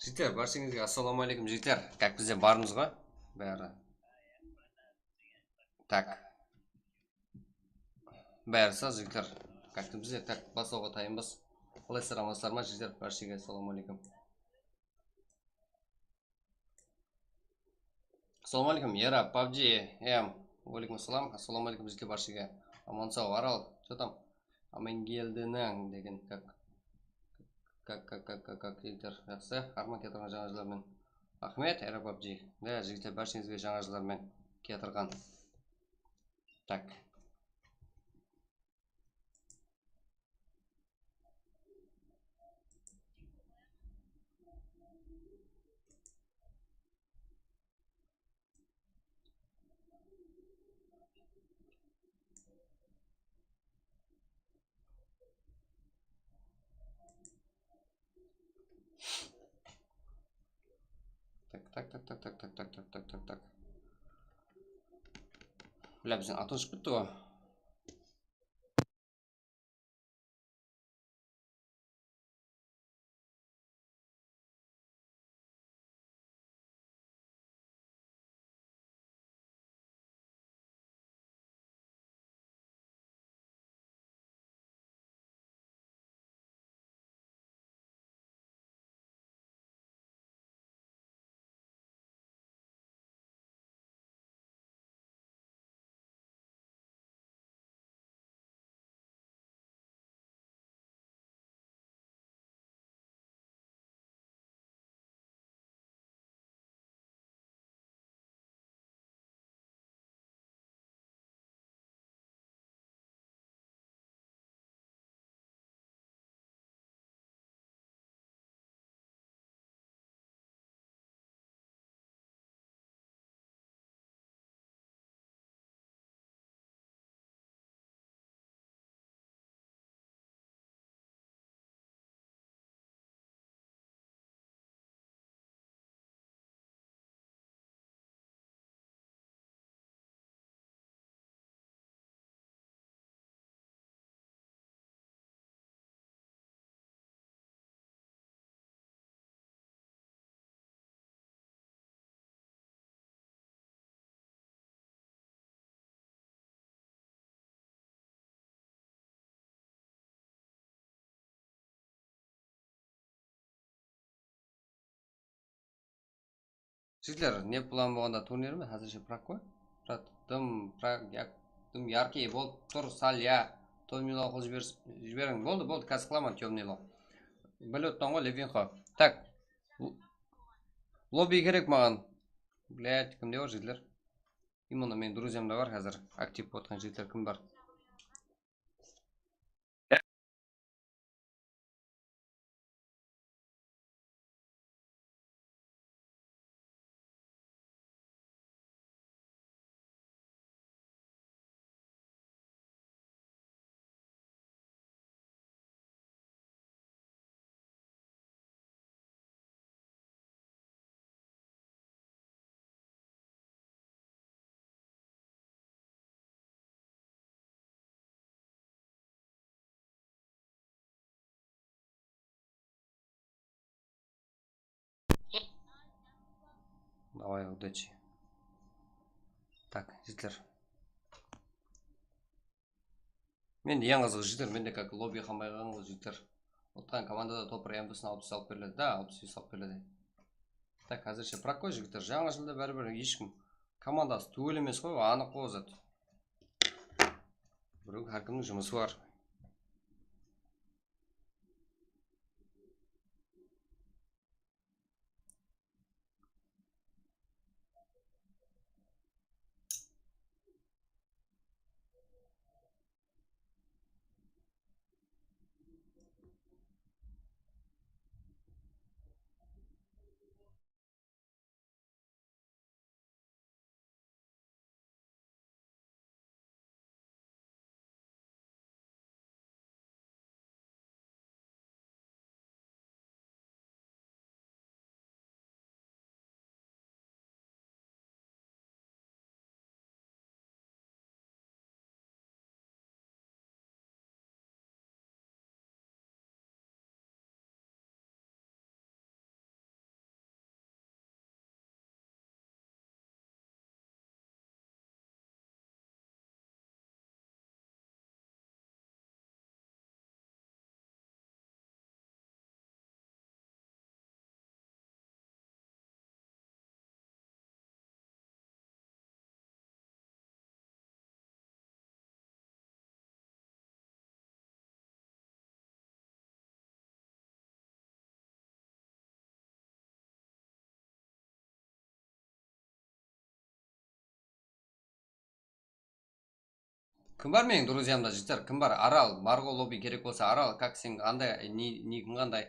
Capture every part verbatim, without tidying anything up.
Jigitler, bársheńizge assalamu aleykum, jigitler. Kak, bizde barmız ǵoy, bári. Tak. Bári saz, jigitler. Kak, bizde tak baslawǵa tayınbız. Qalaysızlar, amansızlar ma, jigitler? Bárshege assalamu aleykum. Assalamu aleykum, Era, PUBG, em. Wa aleykum assalam. Assalamu aleykum, jigitler, bárshege. Aman-saw, Aral, что там? Amangeldiniń degen, kak, kak, kak, kak, kak, kak, jigitler, jaqsı. Arman kiyatırǵan jańa jıllar menen. Raxmet, Era, PUBG. Da, jigitler, bársheńizge jańa jıllar menen kiyatırǵan. Tak. Tak, tak, tak. Bla, biziń atın ushıp ketti ǵoy. Jigitler, ne plan bolǵanda turnir me? Házirshe prak ǵoy. Prak, dım, prak, yak, dım yarkıy bolıp tur, sal, ya. Temnıy lov qılıp jiber-, jiberiń. Boldı, boldı, házir qılaman temnıy lov. Bilip otırman ǵoy, Levinxo. Tak. Lo-, lobby kerek maǵan. Блядь, kimde bar, jigitler? Именно meniń друзьямда bar házir. Aktiv bolıp atırǵan jigitler kim bar? Давай, удачи. Так, jigitler. Mende eń qızıǵı, jigitler, mende как lobby qalmay qalǵan ǵoy, jigitler. Otqan komandada topır M Vsın alpıs alıp beriledi da, alpıs bes alıp beriledi. Tak, házirshe prak ǵoy, jigitler. Jańa jılda báribir hesh kim komandası túwel emes ǵoy, anıq ǵoy zat. Birew, hár kimniń jumısı bar. Kim bar meniń друзьямда, jigitler? Kim bar? Aral, bar ǵo lobby kerek bolsa, Aral, как sen, qanday, ni-, nikiń qanday?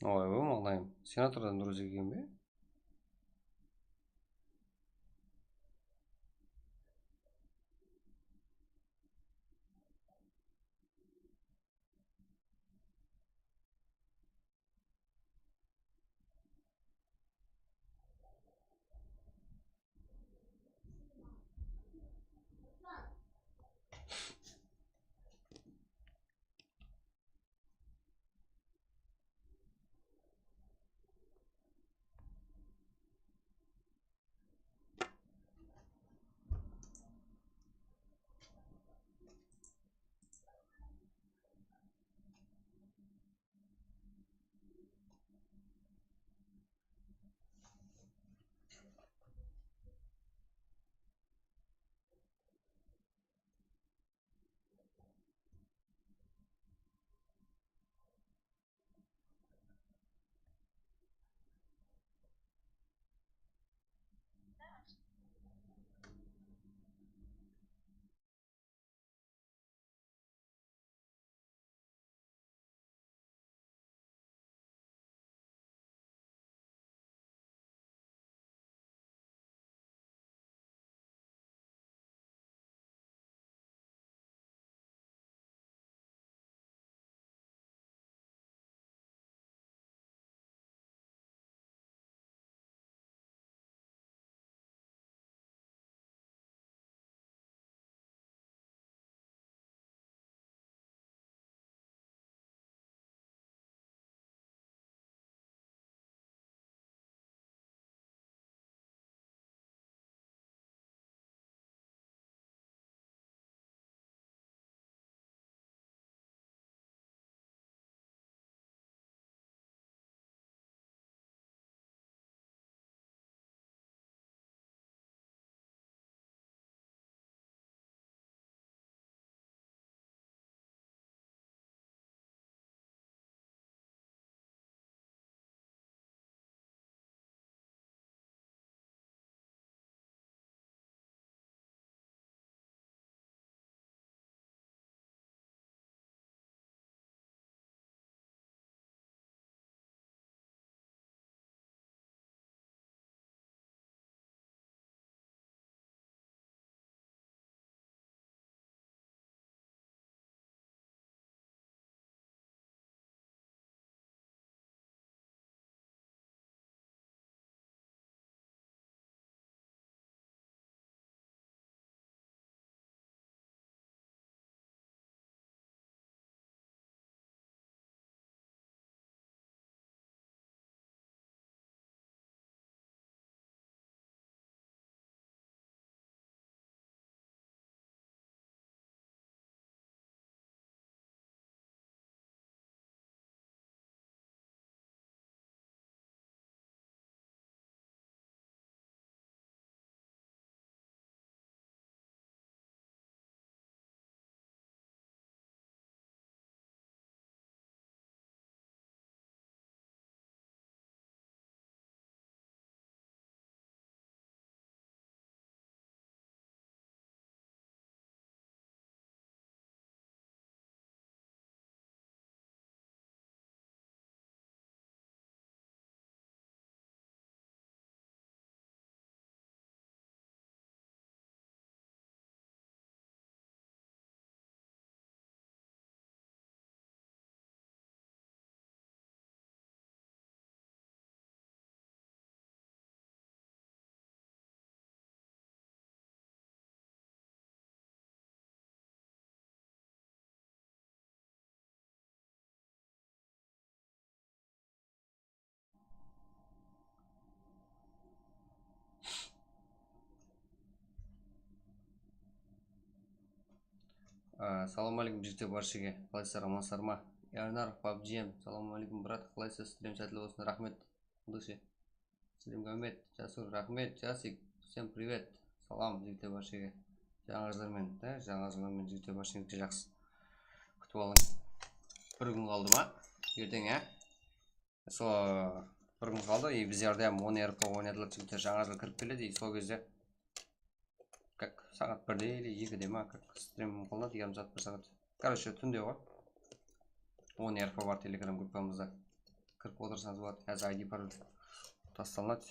Oy, bu maǵdayım. Senatordan durıs eken be? Á, salam aleykum, jigitler, bárshege. Qalaysızlar, amansızlar ma? Ernar, pabjim, salam aleykum, brat, qalaysız? Stream sátli bolsın, raxmet. Qudayshi. Selim Gámet, Jasur, raxmet, Jasik, всем привет. Salam, jigitler, bárshege. Jańa jıllar menen, da, jańa jıllar menen, jigitler, bárshengizge jaqsı. Kútip alıń. Bir kún qaldı ma? Erteń, á? Sol bir kún qaldı, и bizlerde hám on R P oynatıladı, jigitler, jańa jıl kirip keledi, и sol gezde, как, saat birde или ekide ma, как, stream qılınadı, yarım saat, bir saat. Короче, túnde ǵoy. On R P bar Telegram gruppamızda. Kirip otırsańız boladı. Házir I D parol tastanadı.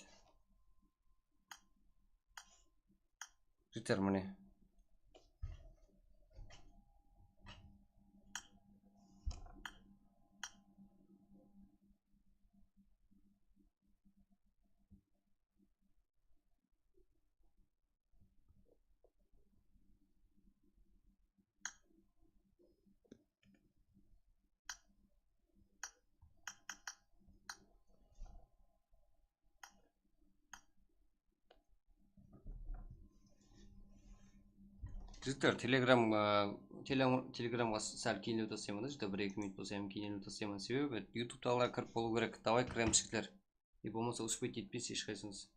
Jigitler, mine. Jigitler, Telegram, e, Tele-, Telegramǵa sál keyinlep taslayman da, jigitler, bir-eki minut bolsa hám keyinlep taslayman. Sebebi YouTube'taǵılar kirip bolıw kerek. Davay, kiremiz, jigitler. E, bolmasa, uspet etpeysiz hesh qaysıńız.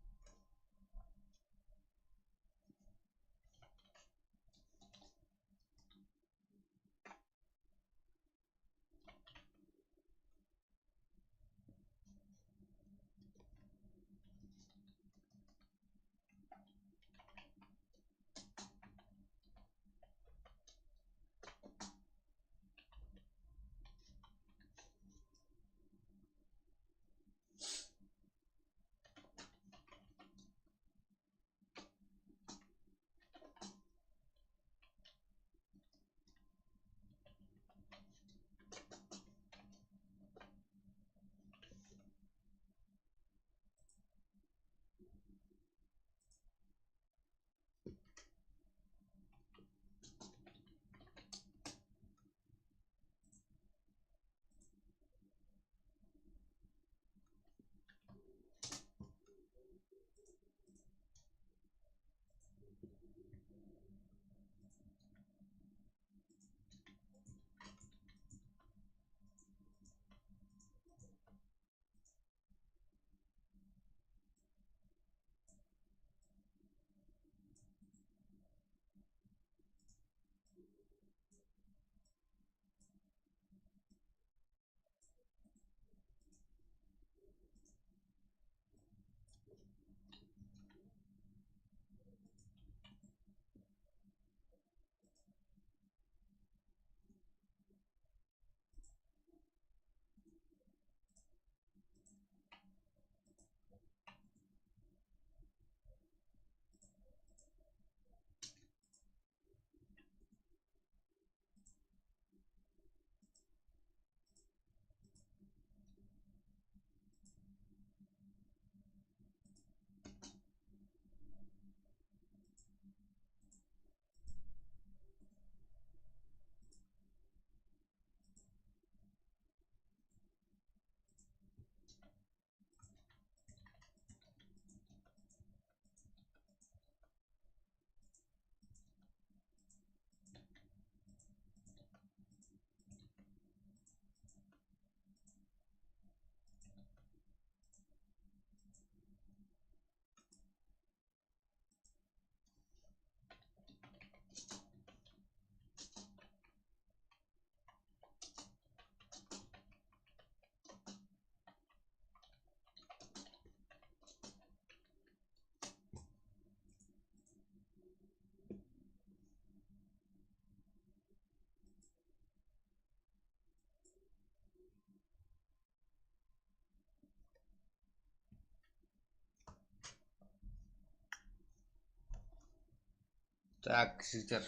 Tak, jigitler,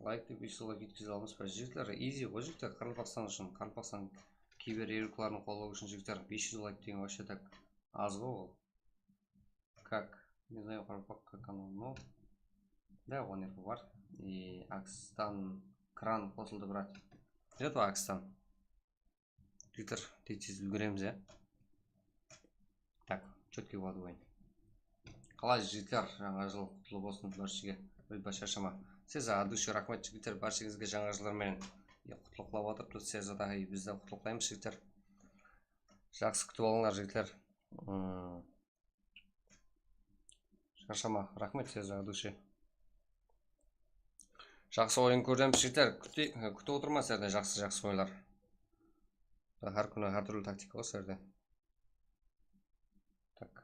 layk dep, eshit, layk etkize alamız ba? Jigitler, easy ǵoy, jigitler, Qaraqalpaqstan ushın, Qaraqalpaqstan kiber erukların qollaw ushın, jigitler, bes júz layk degen вообще так az ǵoy ol. Как? Не знаю, Qaraqalpaq, как оно, но. Да, on R P bar. И Akstan kran qosıldı, brat. Jigitler, Akstan. Jigitler, tez-tez úlgeremiz, ya. Так, чёткий boladı oyın. Qalay, jigitler, jańa jıl qutlı bolsın bárshege. Óyba, sharshama. Seza Adushi, raxmet, jigitler, bársheńizge jańa jıllar menen qutlıqlap atırıptı. Seza Adushi, biz de qutlıqlaymız, jigitler. Jaqsı kútip alıńlar, jigitler. Hmm. Sharshama, raxmet, Seza Adushi. Jaqsı oyın kóremiz, jigitler. Kúti-, kútip otırman sizlerden jaqsı-jaqsı oyınlar. Hár kúni hár túrli taktika ǵoy sizlerde. Tak.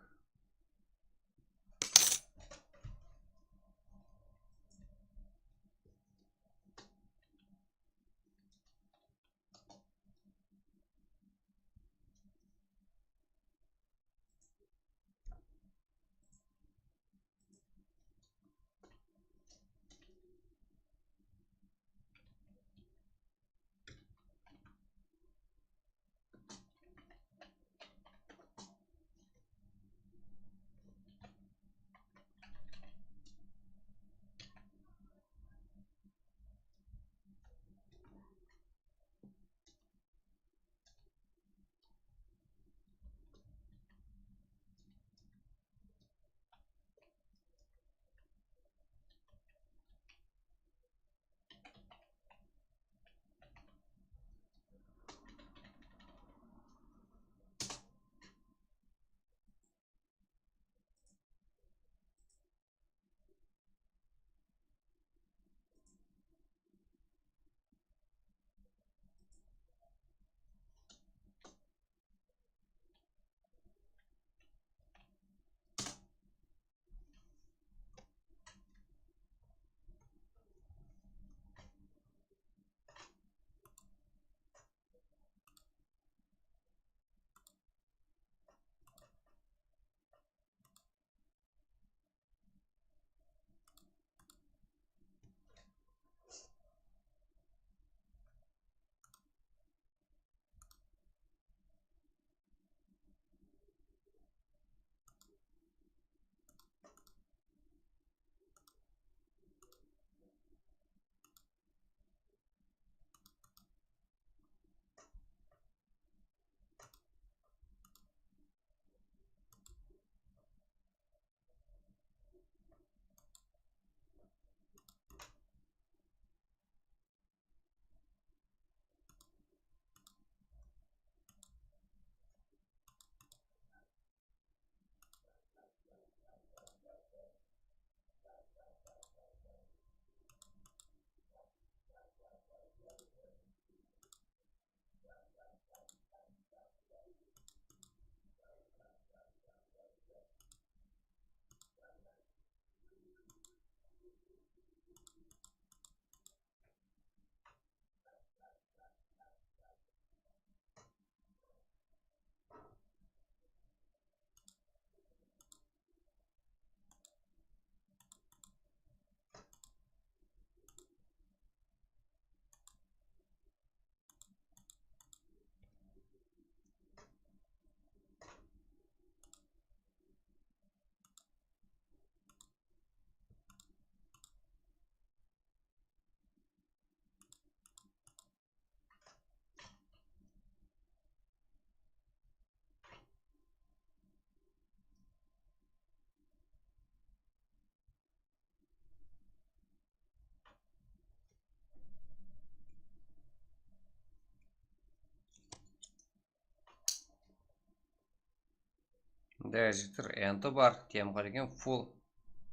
Mında jigitler, enti bar, temir eken, full.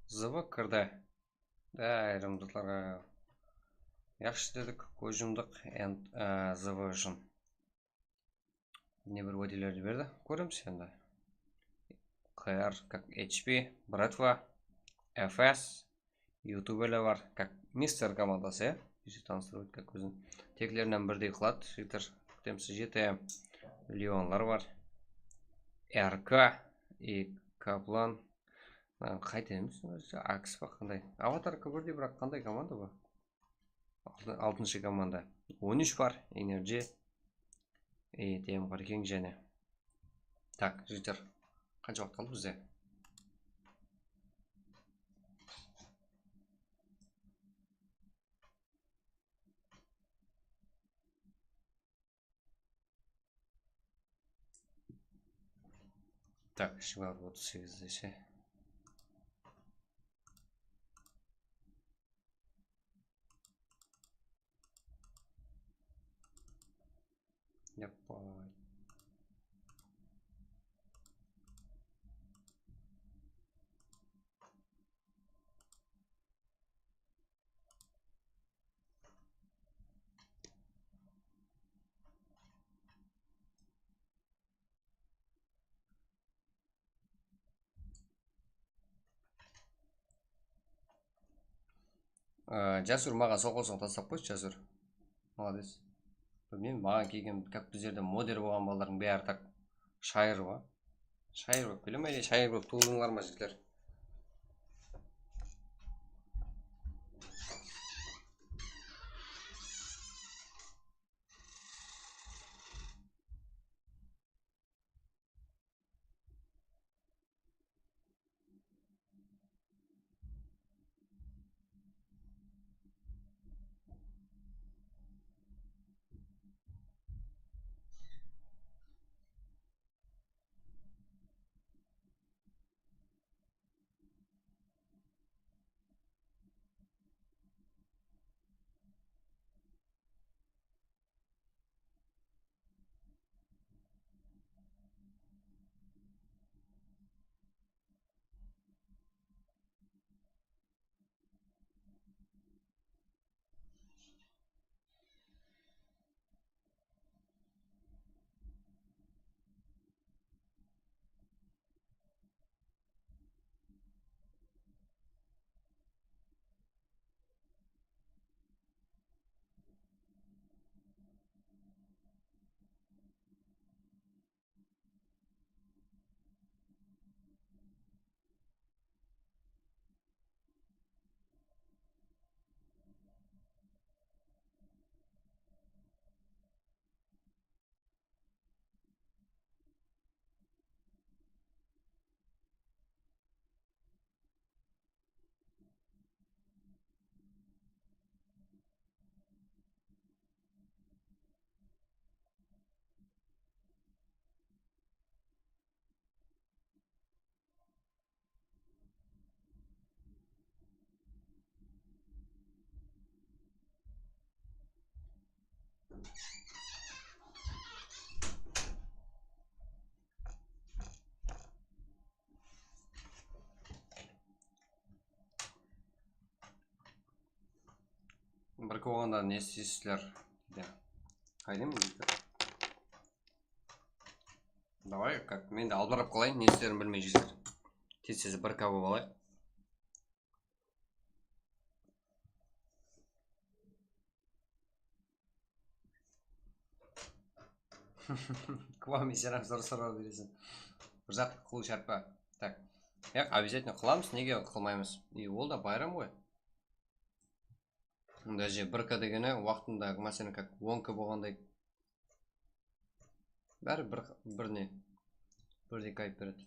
Zıvı kirdi. Da, ayırım zatlarǵa yaqshı dedik, kóz jumdıq, ent, e, zıvı ushın. Ne bir wádelerdi berdi, kóremiz endi. K R, как H P, Bratva, F S, youtuberler bar, как Mister komandası, ya. Bizi tanıstırıp ótken kózin. Teklerinen birdey qıladı, jigitler, kútemiz, J T M, Leonlar bar. R K, i Kaplan. Ha, qayta emes, aks pa qanday? Avatarka birdey, biraq qanday komanda bu? Altı-, altınshı komanda. On úsh bar, Energy. E, T M Qırkeń jáne. Tak, jigitler. Qansha waqıt qaldı bizde? Tak, shıbar otız segiz dese. Yapay. Jasur, maǵan sol qosıǵın taslap qoyshı, Jasur. Molodec. Bilmeymen, maǵan kelgen, káp bizlerde moder bolǵan balalardıń bári tak shayır ba? Shayır bolıp kele ma, ele shayır bolıp tuwıldıńlar ma, jigitler? Bir koǵanda ne isteysizler? Deydi. Qaydayım? Davay, как, men de albarap qalayın, ne isterin bilmey júrsizler. Tez-tez bir K bolıp alayıq. Kvami, sen hám soraw soraw bereseń. Bir zat qılıw shárt pa? Так. Yaq, обязательно qılamız, nege qılmaymız? И ol da bayram ǵoy. Даже bir K degeni waqtında, máselen, как on K bolǵanday. Bári bir, bir ne? Birdey kayıp beredi.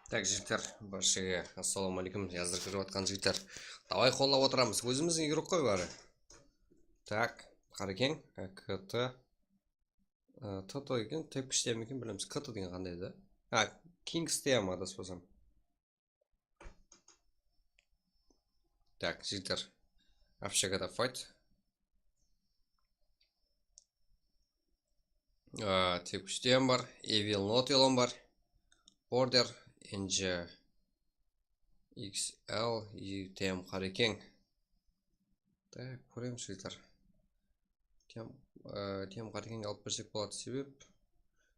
Tak, jigitler, barshege assalamu aleykum, jazdırıp kirip atqan jigitler. Davay, qollap otıramız. Ózimizdiń igrok qoy bári. Tak, qarekeń, K T. T T eken, tepkish tem eken, bilemiz. K T degen qanday edi? Ha, Kings tem, adaspasam. Tak, jigitler. Общагада fight. Aa, tepkish tem bar, Evil Not Elon bar, Border, N J X L, и tem qarekeń. Tak, kóremiz, jigitler. Tem, aa, tem qarekeń alıp bersek boladı, sebep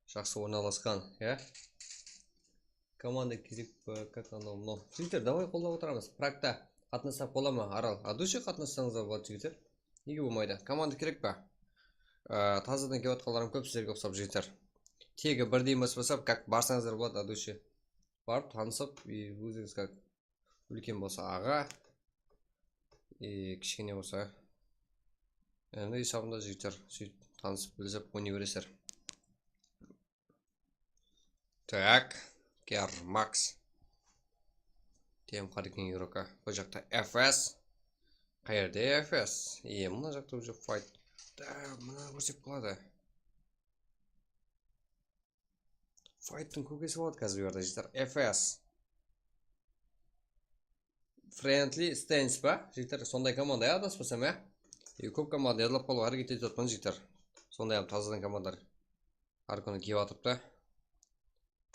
jaqsı ornalasqan, ya? Komanda kerek pa, как оно, mınaw. Jigitler, davay, qollap otıramız. Pragta qatnassaq bola ma, Aral? От души qatnassańızlar boladı, jigitler. Nege bolmaydı? Komanda kerek pa? Á, tazadan kep atqanlarım kóp sizlerge uqsap, jigitler. Tegi birdey emes bolsa, как, barsańızlar boladı, от души. Barıp tanısıp, и ózińiz как úlken bolsa aǵa, и kishkene bolsa. Endi esabında, jigitler, sóytip tanısıp bilip oynay beresizler. Tak, Kermax. Tem qarekeń, igroka. Bul jaqta F S. Qayerde F S? E, mına jaqta уже fight. Da, mına kórsek boladı. Fighttıń kókesi boladı házir bu jaqta, jigitler. F S. Friendly Stance pa? Jigitler, sonday komanda, ya, adaspasam, ya? E, kóp komanda yadlap qalıwǵa háreket etip atırman, jigitler. Sonday hám tazadan komandalar hár kúni kiyip atırıptı.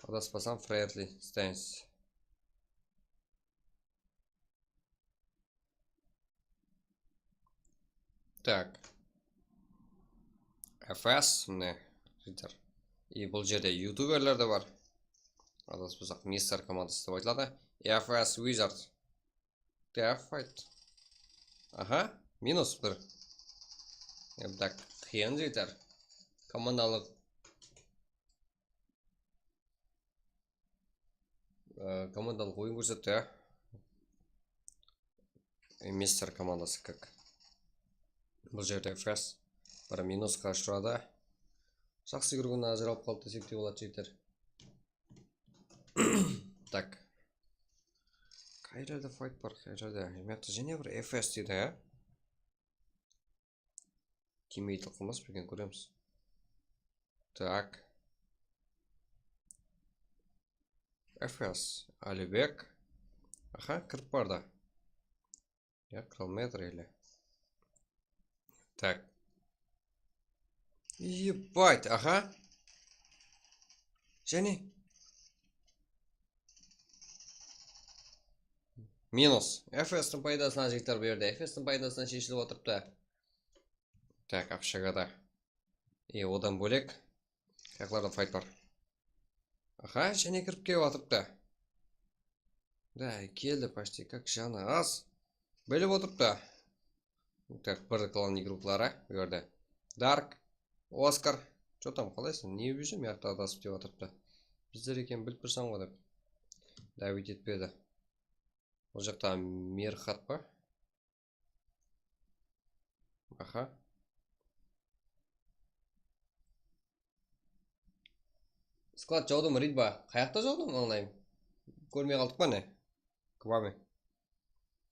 Adaspasam, Friendly Stance. Tak. F S, mine, jigitler. И bul jerde youtuberler de bar. Adaspasaq, Mister komandası dep aytıladı. F S Wizard. Death fight. Aha, minus bir. Endi qıyın, jigitler. Komandalıq, e, komandalıq oyın kórsetti, ya. E, Mister komandası как. Bul jerde F S bir minusqa ushıradı. Jaqsı bir kúni ajıralıp qaldı desek te boladı, jigitler. Tak. Qayerde fight bar, qayerde? Mıyaqta jáne bir F S deydi, ya. Teammate qılmas pa eken, kóremiz. Tak. F S, Alibek. Aha, kirip bardı. Ya, kilometr ele. Tak. Ебать, aha. Jáne. Minus. F S-tiń paydasına, jigitler, bu jerde F S-tiń paydasına sheshilip otırıptı. Tak, общагада. E, odan bólek, jaqlarda fight bar. Aha, jáne kirip kelip atırıptı. Da, keldi почти, как janı az. Bilip otırıptı. Так, bir klan igrokları bu jerde. Dark, Oskar. Что там, qalaysıń? Ne buyırsam, mıyaqta adasıp dep atırıptı. Bizler eken bilip tursań ǵo dep. Давить etpedi. Ol jaqta Mirxat pa? Aha. Sklad jawdım, Ridba. Qayaqta jawdım, ańlayım? Kórmey qaldıq pa ne? Kvame.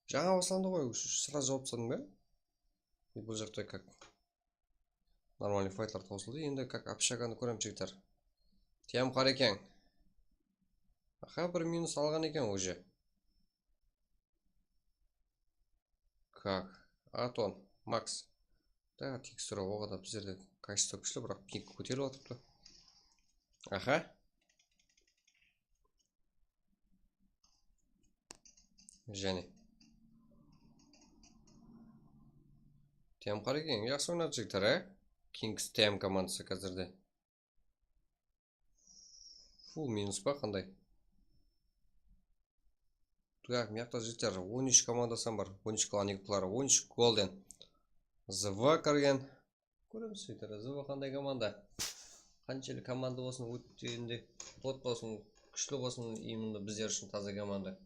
Jańa baslandı ǵoy, srazı jawıp tasladım ba? E, bul jaqta как. Нормальный faytlar tawsıldı. Endi как общаганı kóremiz, jigitler. Tiyam qar eken. Aha, bir minus alǵan eken уже. Как? Aton, Max. Da, tekstura oǵada bizlerde качество kúshli, biraq ping kóterilip atırıptı. Aha. Jáne. Tem qar eken, jaqsı oynadı jigitler, e? Kings Tem komandası házirde. Full minus pa, qanday? Так, mıyaqta jigitler, on úsh komandası bar, on úsh klan igrokları, on úsh golden. Z V kirgen. Kóremiz, jigitler, Z V qanday komanda. Qanshelli komanda bolsın, ótende bot bolsın, kúshli bolsın, именно bizler ushın taza komanda.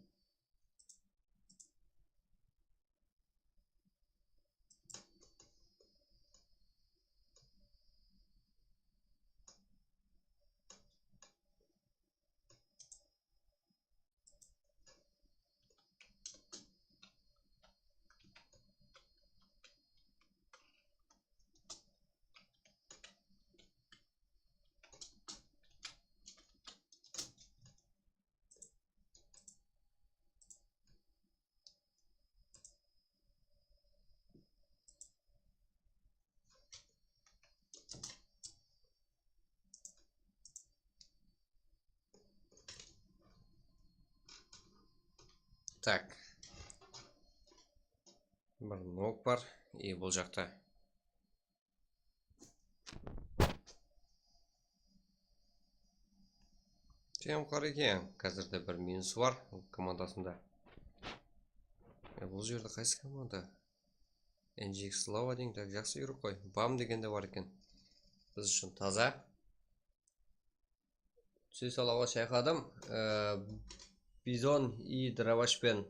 Tak. Bir nok bar. I bul jaqta. Tem qar eken. Házirde bir minusı bar komandasında. E, bul jerde qaysı komanda? N G X Lava degen, tak, jaqsı yurip qoy. Bam degen de bar eken. Biz ushın taza. Túse sala shayqadım. E, Bizon i Dravashpen.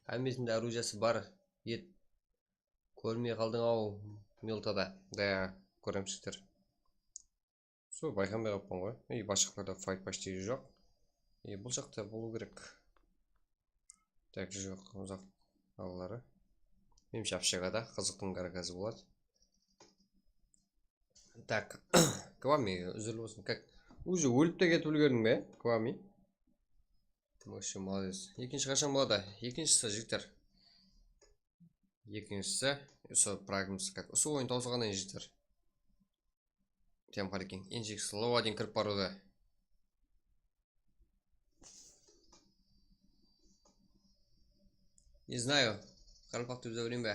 Hámmesinde orujiyası bar. Et kórmey qaldıń-aw, Miltada. Da, kóremsizler. Sol bayqamay qalıppan ǵoy. Ey, basqalarda fayt почти joq. Ey, bul jaqta bolıw kerek. Tak, joq, uzaq alları. Menimshe, obshagada qızıqtıń gargazı boladı. Tak, Kvami, úzirli bolsın. Kak, уже ólip te ketip úlgerdiń be, Kvami? Вообще, молодец. Ekinshi qashan boladı? Ekinshisi, jigitler. Ekinshisi, usı pragımız, kak, usı oyın tawsılǵannan keyin, jigitler. Tem qar eken. N G X Lava degen kirip barıwdı. Не знаю. Qaraqalpaq dep jazıp bereyim be?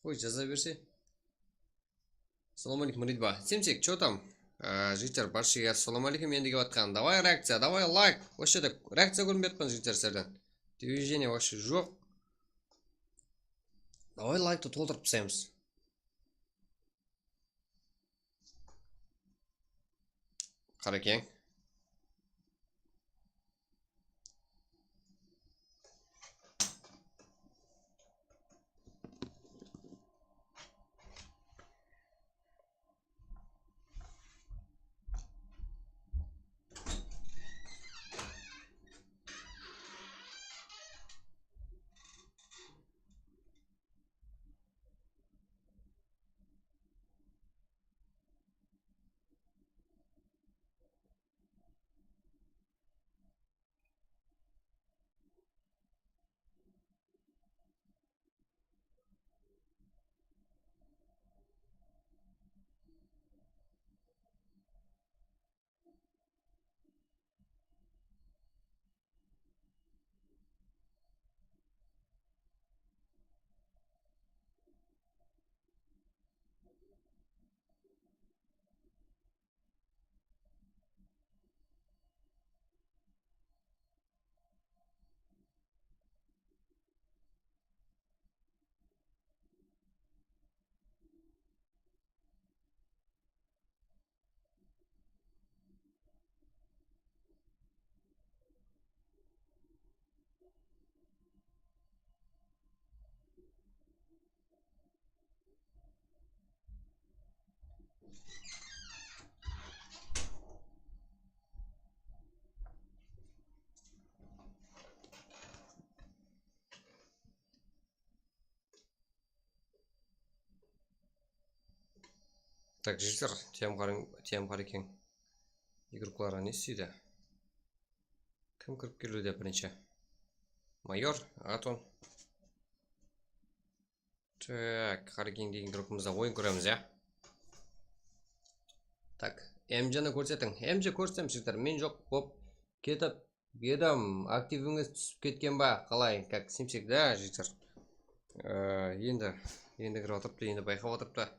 Qoy, jaza berse. Assalawma áleykum, Ridba. Simsik, чё там? Á, jigitler, barshege assalawma áleykum, endi kep atqan. Davay reakciya, davay layk. Вообще-то reakciya kórinbey atpan, jigitler, sizlerden. Движение вообще joq. Davay layktı toltırıp taslaymız. Qarekeń. Tak, jigitler, T M qarań, T M qarekeń. Igroklarǵa ne isteydi? Kim kirip keliwde birinshi? Mayor, Aton. Tak, qarekeń degen igrokımızda oyın kóremiz, ya. Tak, M J ni kórsetiń. M J kórsetsem, jigitler, men joq bolıp ketip edim, aktivińiz túsip ketken ba? Qalay, kak, simsek da, jigitler. Ee, endi, endi kirip atırıptı, endi bayqap atırıptı.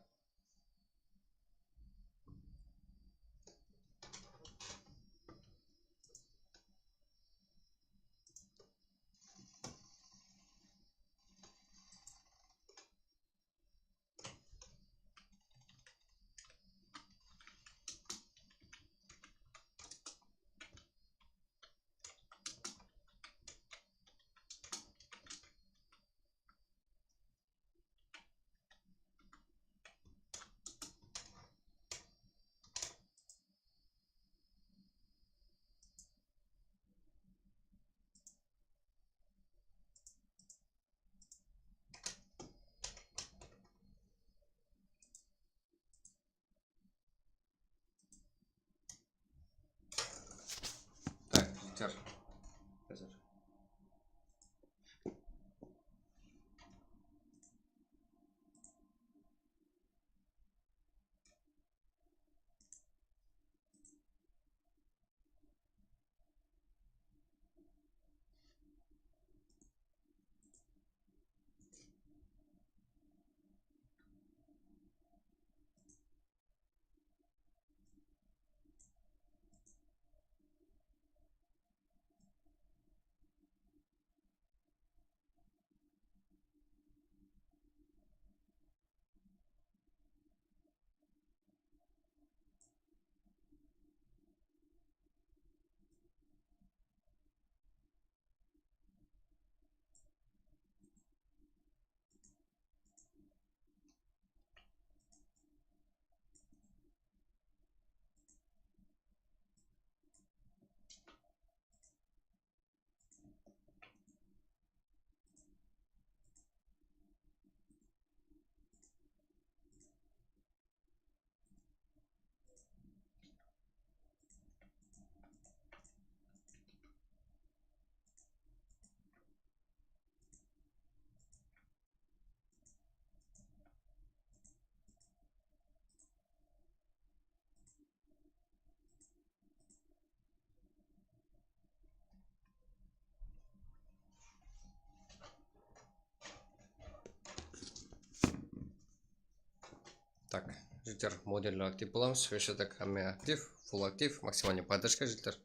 Jigitler, modeldi aktiv qılamız. Вообще так, hámme aktiv, full aktiv, maksimalnıy podderjka, jigitler.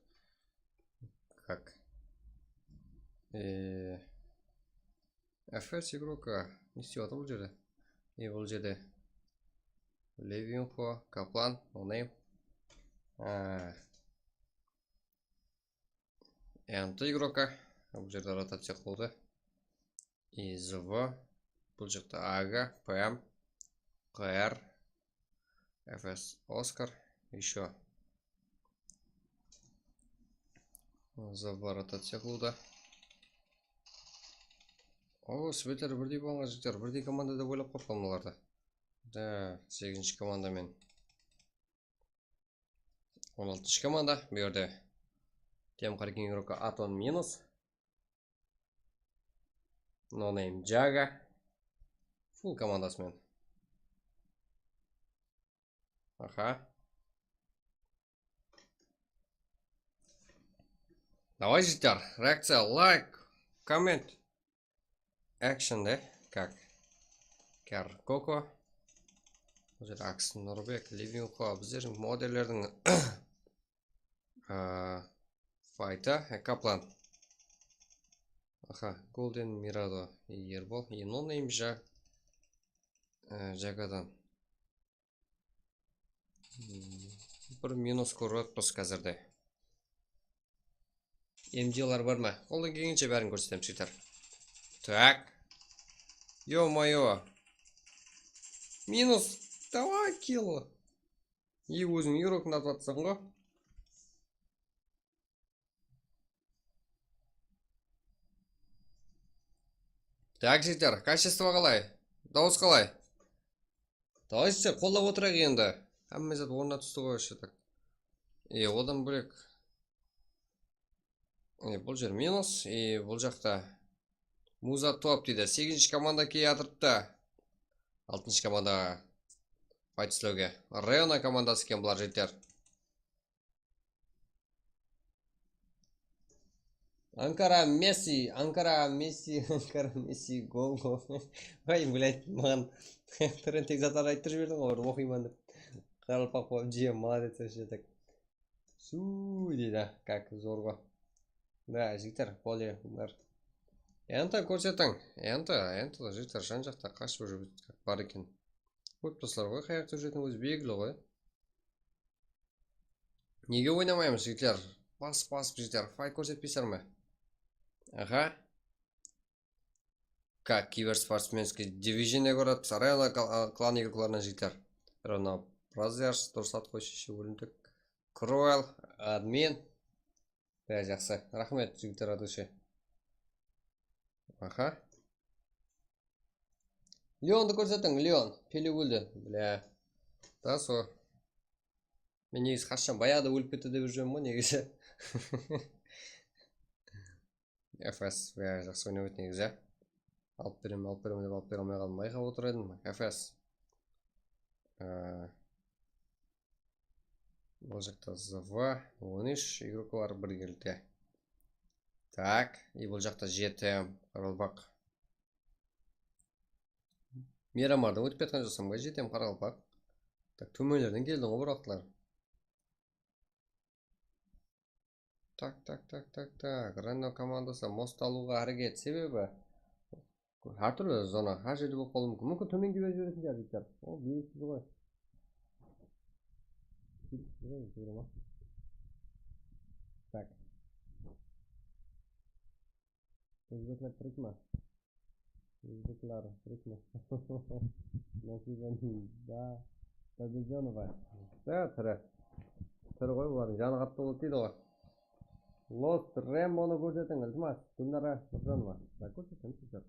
Как? E, F S игрока ne istep atır bul jerde? E, bul jerde Levinxo, Kaplan, No Name. A, Ento игрока. Bul jerde rotaciya qılıwdı. I Z V. Bul jaqta Aga, P M, Q R, F S Oscar, еще. Z V rotaciya qılıwda. O, svetler birdey bolǵan, jigitler, birdey komanda dep oylap qoyıppan bulardı. Da, segizinshi komanda men. On altınshı komanda, bu jerde. Tem qırq ikkinshi игроka Aton minus. No Name Jaga. Full komandası menen. Aha. Давай, jigitler, reakciya, layk, komment. Action de, как? Kar Koko. Bul jerde Aks Nurbek, Living Ho, bizlerdiń modellerdiń, a, faytı, e, Kaplan. Aha, Golden Mirado, Erbol, e, No Name Ja-, e, Jagadan. Hmm, bir minus kórip atırmız házirde. M D'lar bar ma? Qoldan kelgenshe bárin kórsetemiz, jigitler. Так. Ё-моё. Minus. Давай, kill. И óziń игрокты atıp atırsań ǵo. Так, jigitler, качество qalay? Dawıs qalay? Давайте qollap otırayıq endi. Hámme zat ornına tústi ǵoy, вообще так. E, odan bólek. E, bul jer minus, e, bul jaqta Muza Top deydi. Segizinshi komanda kiyatırıptı. Altınshı komandaǵa fayt islewge. Reona komandası eken bular, jigitler. Ankara Messi, Ankara Messi, Ankara Messi, gol, gol. Ay, блядь, maǵan trendtegi zatlardı ayttırıp jiberdiń ǵoy, orada oqıyman dep. Qaraqalpaq PUBG, молодец, вообще так. Su deydi, как, zor ǵoy. Да, jigitler, boldı, bunlar. Enta kórsetiń, enta, enta, jigitler, jan jaqta qashıp júrip bar eken. Kórip tursalar ǵoy, qayaqta júretiń ózi belgili ǵoy. Nege oynamaymız, jigitler? Basıp, basıp, jigitler, fayt kórsetpeysizler me? Aha. Как, kiberspортсменский division-e kórip atırmız. Arena kla-, klan игрокlarınan, jigitler. Rona Brothers, durıs at qoy, sheshi, ólimtik. Cruel, admin. Ya, jaqsı. Raxmet, jigitler, от души. Aha. Leondı kórsetiń, Leon. Pele óldi. Бля. Да, so. Men negizi qashshan bayaǵıda ólip ketti dep júrgenmen ǵoy negizi. F S, ya, jaqsı oynap edi negizi. Alıp beremen, alıp beremen dep alıp bere almay qaldım, bayqap otır edim. F S. Ee, bul jaqta Z V, on úsh игрокlar birgelikte. Так, и bul jaqta J T M, Qaraqalpaq. Miyramardan ótip kiyatqan joqsań ba, J T M, Qaraqalpaq? Так, tómenlerden keldiń ǵoy bir waqıtlar. Так, так, так, так, так. Renault komandası most alıwǵa háreket. Sebebi hár túrli zona, hár jerde bolıp qalıwı múmkin. Múmkin, tómenge berip jiberetin shıǵar, jigitler. O, belgisiz ǵoy. Belgisiz ǵoy, jigirma. Так. Ózbekler tirik ma? Ózbekler tirik ma? Nasiba da Babedjonova. Da, tiri. Tiri ǵoy, bulardıń janı qattı boldı deydi ǵoy. Lost Rambonı kórsetiń, iltimas. Gúlnara Nurjanova. Da, kórsetiń, kórsetiń.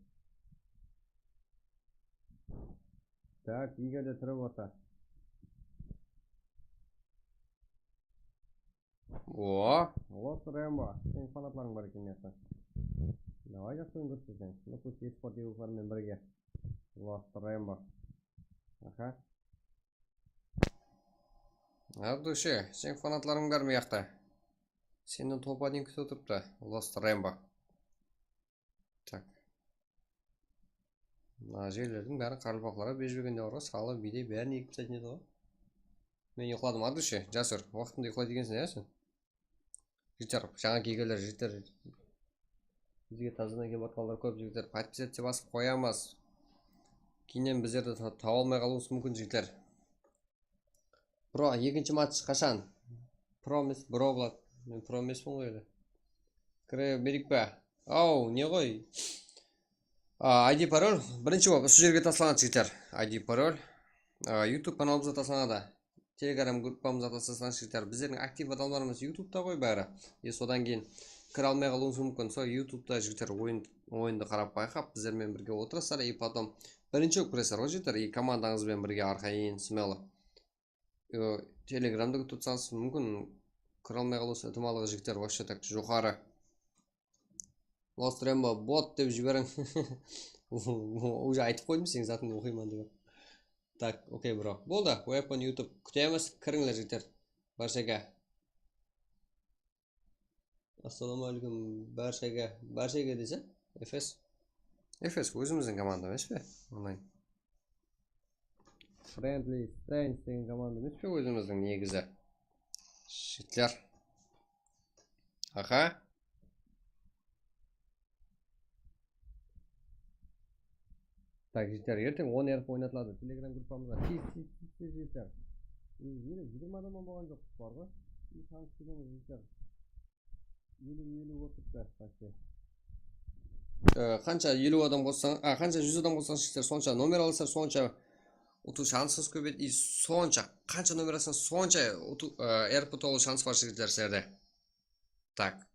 Так, eger de tiri bolsa. O, Lost Rambo. Seniń fanatlarıń bar eken, mıyaqta. Davay, jaqsı oyın kórsetseń. Nukus esport игрокları menen birge. Lost Rambo. Aha. От души, seniń fanatlarıń bar mıyaqta. Sennen topa deyin kútip otırıptı. Lost Rambo. Так. Mına jerlerdiń bárin qaraqalpaqlarǵa berip jibergende bar ǵoy, salı, biydey bárin egip taslaytın edi ǵoy. Men uyqıladım, Adushe, Jasur. Waqtında uyqılaydı ekenseń, ya, sen? Jigitler, jańa kelgenler, jigitler. Bizge tazadan kelip atqanlar kóp, jigitler. Podpisаться basıp qoyamız. Keyninen bizlerdi ta-, taba almay qalıwımız múmkin, jigitler. Bro, ekinshi match qashan? Pro emes, bro, Vlad. Men pro emespen ǵoy ele. Kire bereyik pe? Aw, ne ǵoy? A, I D parol birinshi bolıp usı jerge taslanadı, jigitler. I D parol. A, YouTube kanalımızǵa taslanadı. Telegram gruppamızǵa taslanadı, jigitler. Bizlerdiń aktiv adamlarımız YouTubeta ǵoy bári. E, sodan keyin kire almay qalıwıńız múmkin. Sol YouTubeta, jigitler, oyın, oyındı qarap bayqap, bizler menen birge otırasızlar. E, potom birinshi bolıp kiresizler ǵoy, jigitler. E, komandańız benen birge arqayın, smello. E, Telegramda kútip tursańız, múmkin, kire almay qalıw itimallıǵı, jigitler, вообще так joqarı. Lost Rambo bot dep jiberiń. Уже aytıp qoydım, seniń zatıńdı oqıyman dep. Tak, okey, bro. Boldı, weapon YouTube. Kútemiz, kirińler, jigitler. Bárshege. Assalawma áleykum, bárshege. Bárshege dese, Efes. Efes, ózimizdiń komanda emes pe? Onlayn. Friendly Strange degen komanda emes pe ózimizdiń negizi? Jigitler. Aha. Tak, jigitler, erteń on R P oynatıladı. Telegram gruppamızǵa tez, tez, tez, tez, jigitler. Mine, jigirma adam bolǵan joq, bar ǵoy. Ey, tanıs keliń, jigitler. Eliw, eliw bolıp turıptı, почти. E, qansha eliw adam qossań, a, qansha júz adam qossań, jigitler, sonsha nomer alasızlar, sonsha utıw shansıńız kóbeyedi, и sonsha, qansha nomer alsań, sonsha utıw, e, R P tolıw shansı bar, jigitler, sizlerde. Tak.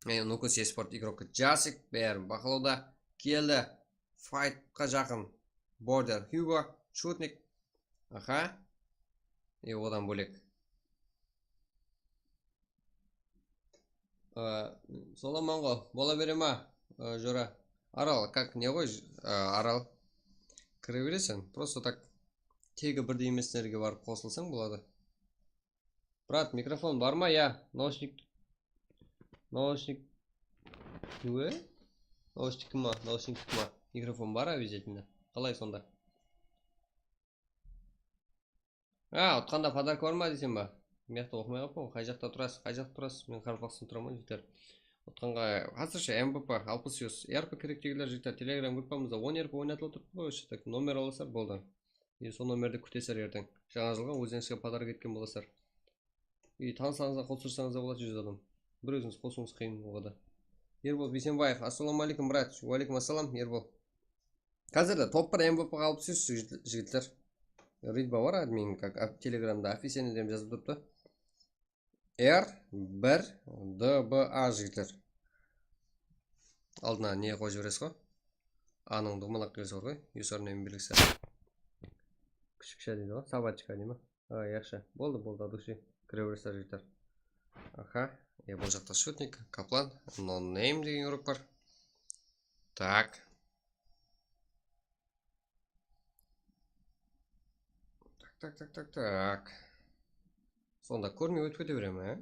E, Nukus esport igrokı Jasik, bárin baqlawda. Keldi. Faytqa jaqın. Border Hugo, Shutnik. Aha. E, odan bólek. Aa, solaman ǵo, bola bere ma, aa, jora? Aral, как, ne ǵoy, aa, Aral? Kire bereseń, просто так, tegi birdey emeslerge barıp qosılsań boladı. Brat, mikrofon bar ma? Ya, naushnik, naushnik, ne? Naushnik ma, naushnik ma? Mikrofon bar, обязательно. Qalay sonda? A, utqanda podarka bar ma deyseń ba? Men jaqta oqımay qaldım. Qay jaqta turasız? Qay jaqta turasız? Men Qaraqalpaqstan turaman, jigitler. Utqanǵa házirshe M V P alpıs yuz R P kerek degender, jigitler, Telegram gruppamızda on R P oynatılıp turıptı ǵoy, так, nomer alasızlar, boldı. E, sol nomerdi kútesizler erteń. Jańa jılǵa ózlerińizge podarka etken bolasızlar. E, tanıslarıńızǵa qosırsańız da boladı, júz adam. Bir ózińiz qosıwıńız qıyın oǵada. Erbol Biysenbaev, assalawma áleykum, brat. Wa áleykum assalam, Erbol. Házirde top bir M V P ǵa alpıs yuz, jigit-, jigitler. Ritba bar admin, как, a, Telegramda официальный dep jazıp turıptı. R bir D B A, jigitler. Aldına ne qoyıp jiberesiz ǵo? A-nıń duwmalaq kelesi bar ǵoy. Username belgisi. Kichikcha deydi ǵo, собачка dey ma? A, yaqshı. Boldı, boldı, от души. Kire beresizler, jigitler. Aha. E, bul jaqta Shutnik, Kaplan, No Name degen igrok bar. Tak. Tak, tak, tak, tak, tak. Sonda kórmey ótip kete beremen, á?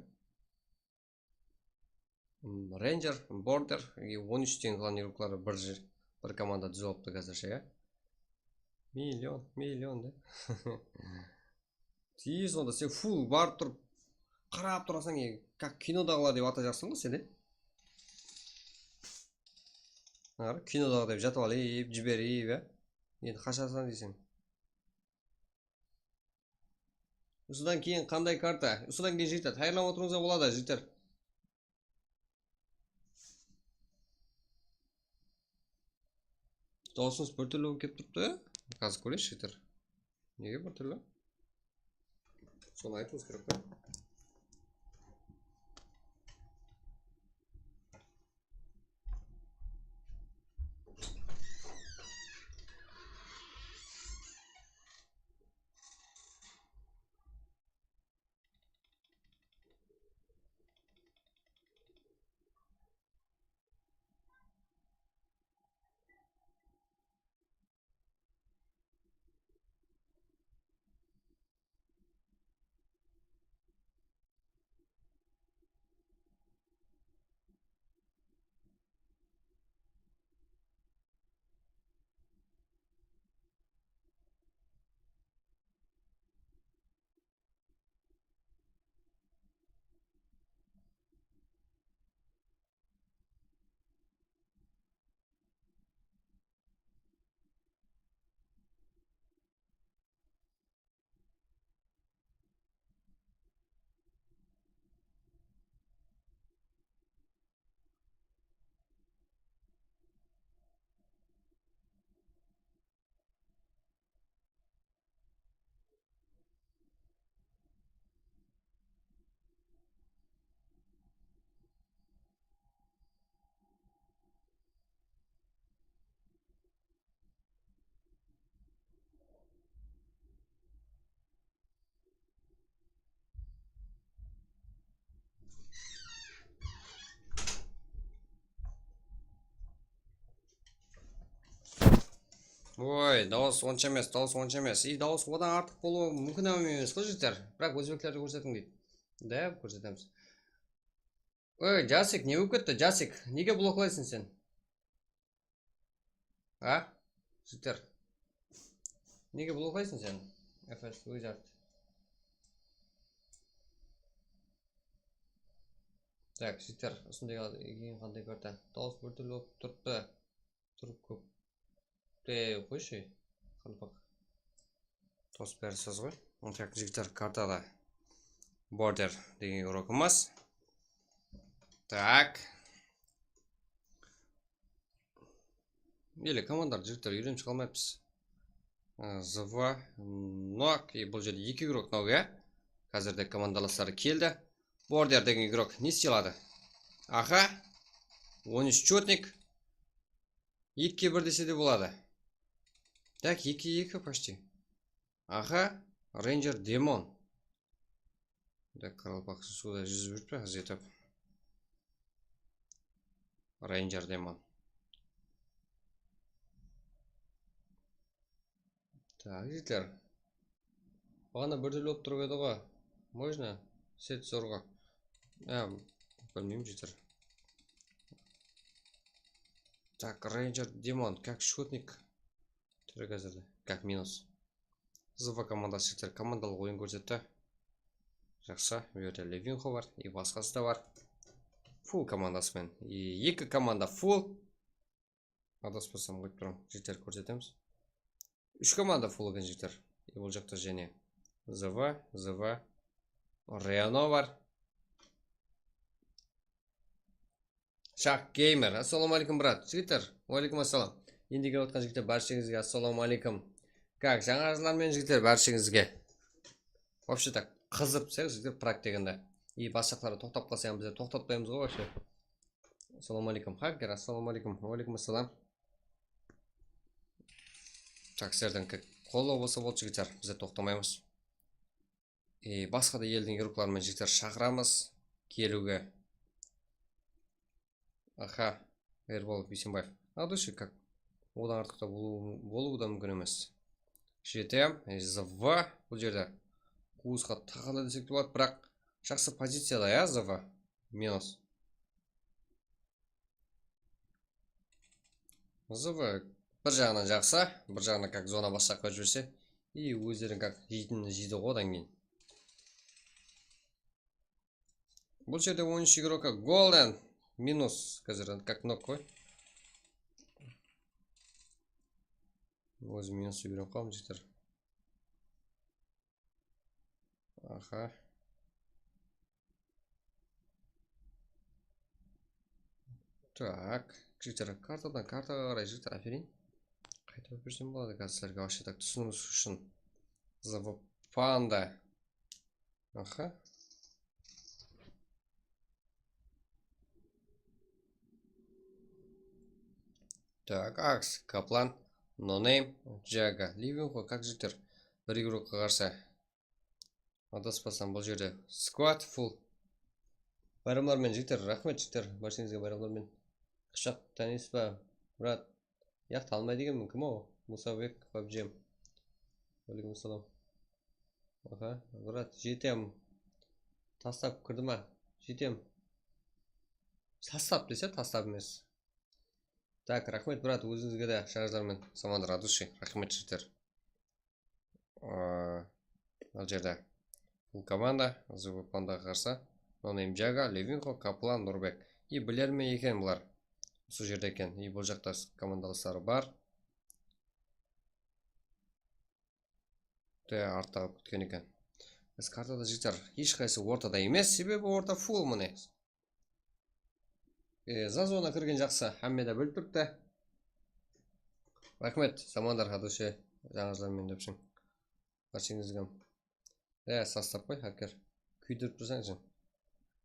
Hmm, Ranger, Border, e, on úsh degen klan igrokları bir jer, bir komanda dúzip alıptı házirshe, ya. Million, million de. Tez onda sen full barıp turıp, qarap turasań, e, как kinodaǵılar dep atajaqsań ǵo sen, e. Ar, kinodaǵı dep jatıp alayıp, jibereyip, ya. Endi qashasań deyseń. Usıdan keyin qanday karta? Usıdan keyin, jigitler, tayarlanıp otırıwıńızǵa boladı, jigitler. Dawısıńız bir túrli bolıp kelip turıptı. Házir kóreyik, jigitler. Nege bir túrli? Sonı aytıwıńız kerek pa? Oy, dawıs onsha emes, dawıs onsha emes. I, dawıs odan artıq bolıwı múmkin hám emes ǵoy, jigitler. Biraq ózbeklerdi kórsetiń deydi. Da, kórsetemiz. Oy, Jasik, ne bolıp ketti, Jasik? Nege bloklaysıń sen? A? Jigitler. Nege bloklaysıń sen? F S Wizard. Tak, jigitler, usınday keyin qanday karta? Dawıs bir túrli bolıp turıptı. Turıp kóp. Ey, qoyshı, qalpaq. Tosıp beresiz ǵoy. Tak, jigitler, kartada Border degen igrokımız. Tak. Ele komandalar, jigitler, úyrenip qalmayıppız. Aa, Zıva, Nok, e, bul jerde eki igrok Nok, ya. Házirde komandalasları keldi. Border degen igrok ne istey aladı? Aha. On úsh chotnik. Ekige bir dese de boladı. Tak, ekige eki почти. Aha, Ranger Demon. Tak, qaraqalpaq suwda júzip júrip pa, ız etip. Ranger Demon. Tak, jigitler. Baǵana bir túrli bolıp turıp edi ǵoy. Можно? Set zorǵa. Á, bilmeymen, jigitler. Так, Ranger Demon, как счётник. Túrek házirde. Как минус. Zıva komandası, jigitler, komandalıq oyın kórsetti. Jaqsı, bul jerde Levinxo bar, и basqası da bar. Full komandası menen. И eki komanda full. Adaspasam qoyıp turaman, jigitler, kórsetemiz. Úsh komanda full eken, jigitler. И bul jaqta jáne Zıva, Zıva, Reno bar. Shaq Geymer, assalawma aleykum, brat. Jigitler, wa aleykum assalam. Endi kelip atqan jigitler, bársheńizge assalawma aleykum. Как, jańa jıllar menen, jigitler, bársheńizge. Вообще так, qızıp, sen, jigitler, prak degende. И basqaları toqtap qalsa, bizler toqtatpaymız ǵoy, вообще. Assalawma aleykum. Hacker, assalawma aleykum. Wa aleykum assalam. Tak, sizlerden qollaw bolsa boldı, jigitler. Bizler toqtamaymız. E, basqa da eldiń igrokların, jigitler, shaqıramız keliwge. Aha, Erbol Biysenbaev. От души как. Odan artıq ta bolıwı, bolıwı da múmkin emes. Jetem, e, Zıva bul jerde quwısqa taqala desek te boladı, biraq jaqsı poziciyada, ya, Zıva. Minus. Zıva bir jaǵınan jaqsı, bir jaǵınan как zona basqa qoyıp jiberse, и ózlerin как jeytin jeydi ǵoy odan keyin. Bul jerde on úsh igroka golden minus, házir как nok qoy. Ózim minus úyrenip qaldım, jigitler. Aha. Так, jigitler, kartadan kartaǵa qaray, jigitler, ápereyin. Qaytap bersem boladı házir sizlerge, вообще так túsiniwińiz ushın. Zıva Panda. Aha. Так, Aks, Kaplan, No Name, Jaga, Living ǵoy, как jigitler? Bir igrokqa qarsı. Adaspasam bul jerde squad full. Bayramlar menen, jigitler, raxmet, jigitler, bársheńizge bayramlar menen. Qıpshaq tanıysız ba, brat? Yaq, tanımaydı ekenmen, kim ol? Musabek, pabjem. Aleykum assalam. Aha, brat, jetem. Taslap kirdi ma? Jetem. Taslap dese, taslap emes. Так, raxmet, brat, ózińizge de, jańa jıllar menen, samanda radushi, raxmet, jigitler. Aa, mına jerde bul komanda, Zıva Pandaǵa qarsı. No Name, Jaga, Levinxo, Kaplan, Nurbek. И bilermen eken bular. Usı jerde eken. И bul jaqta komandalasları bar. De, artta qalıp ketken eken. Biz kartada, jigitler, hesh qaysı ortada emes, sebebi orta full mine. E, za zona kirgen jaqsı, hámme de bilip turıptı. Raxmet, Samandar Hadushe, jańa jıllar menen depseń. Bársheńizge. E, sastap qoy, hacker. Kúydirip tursań sen.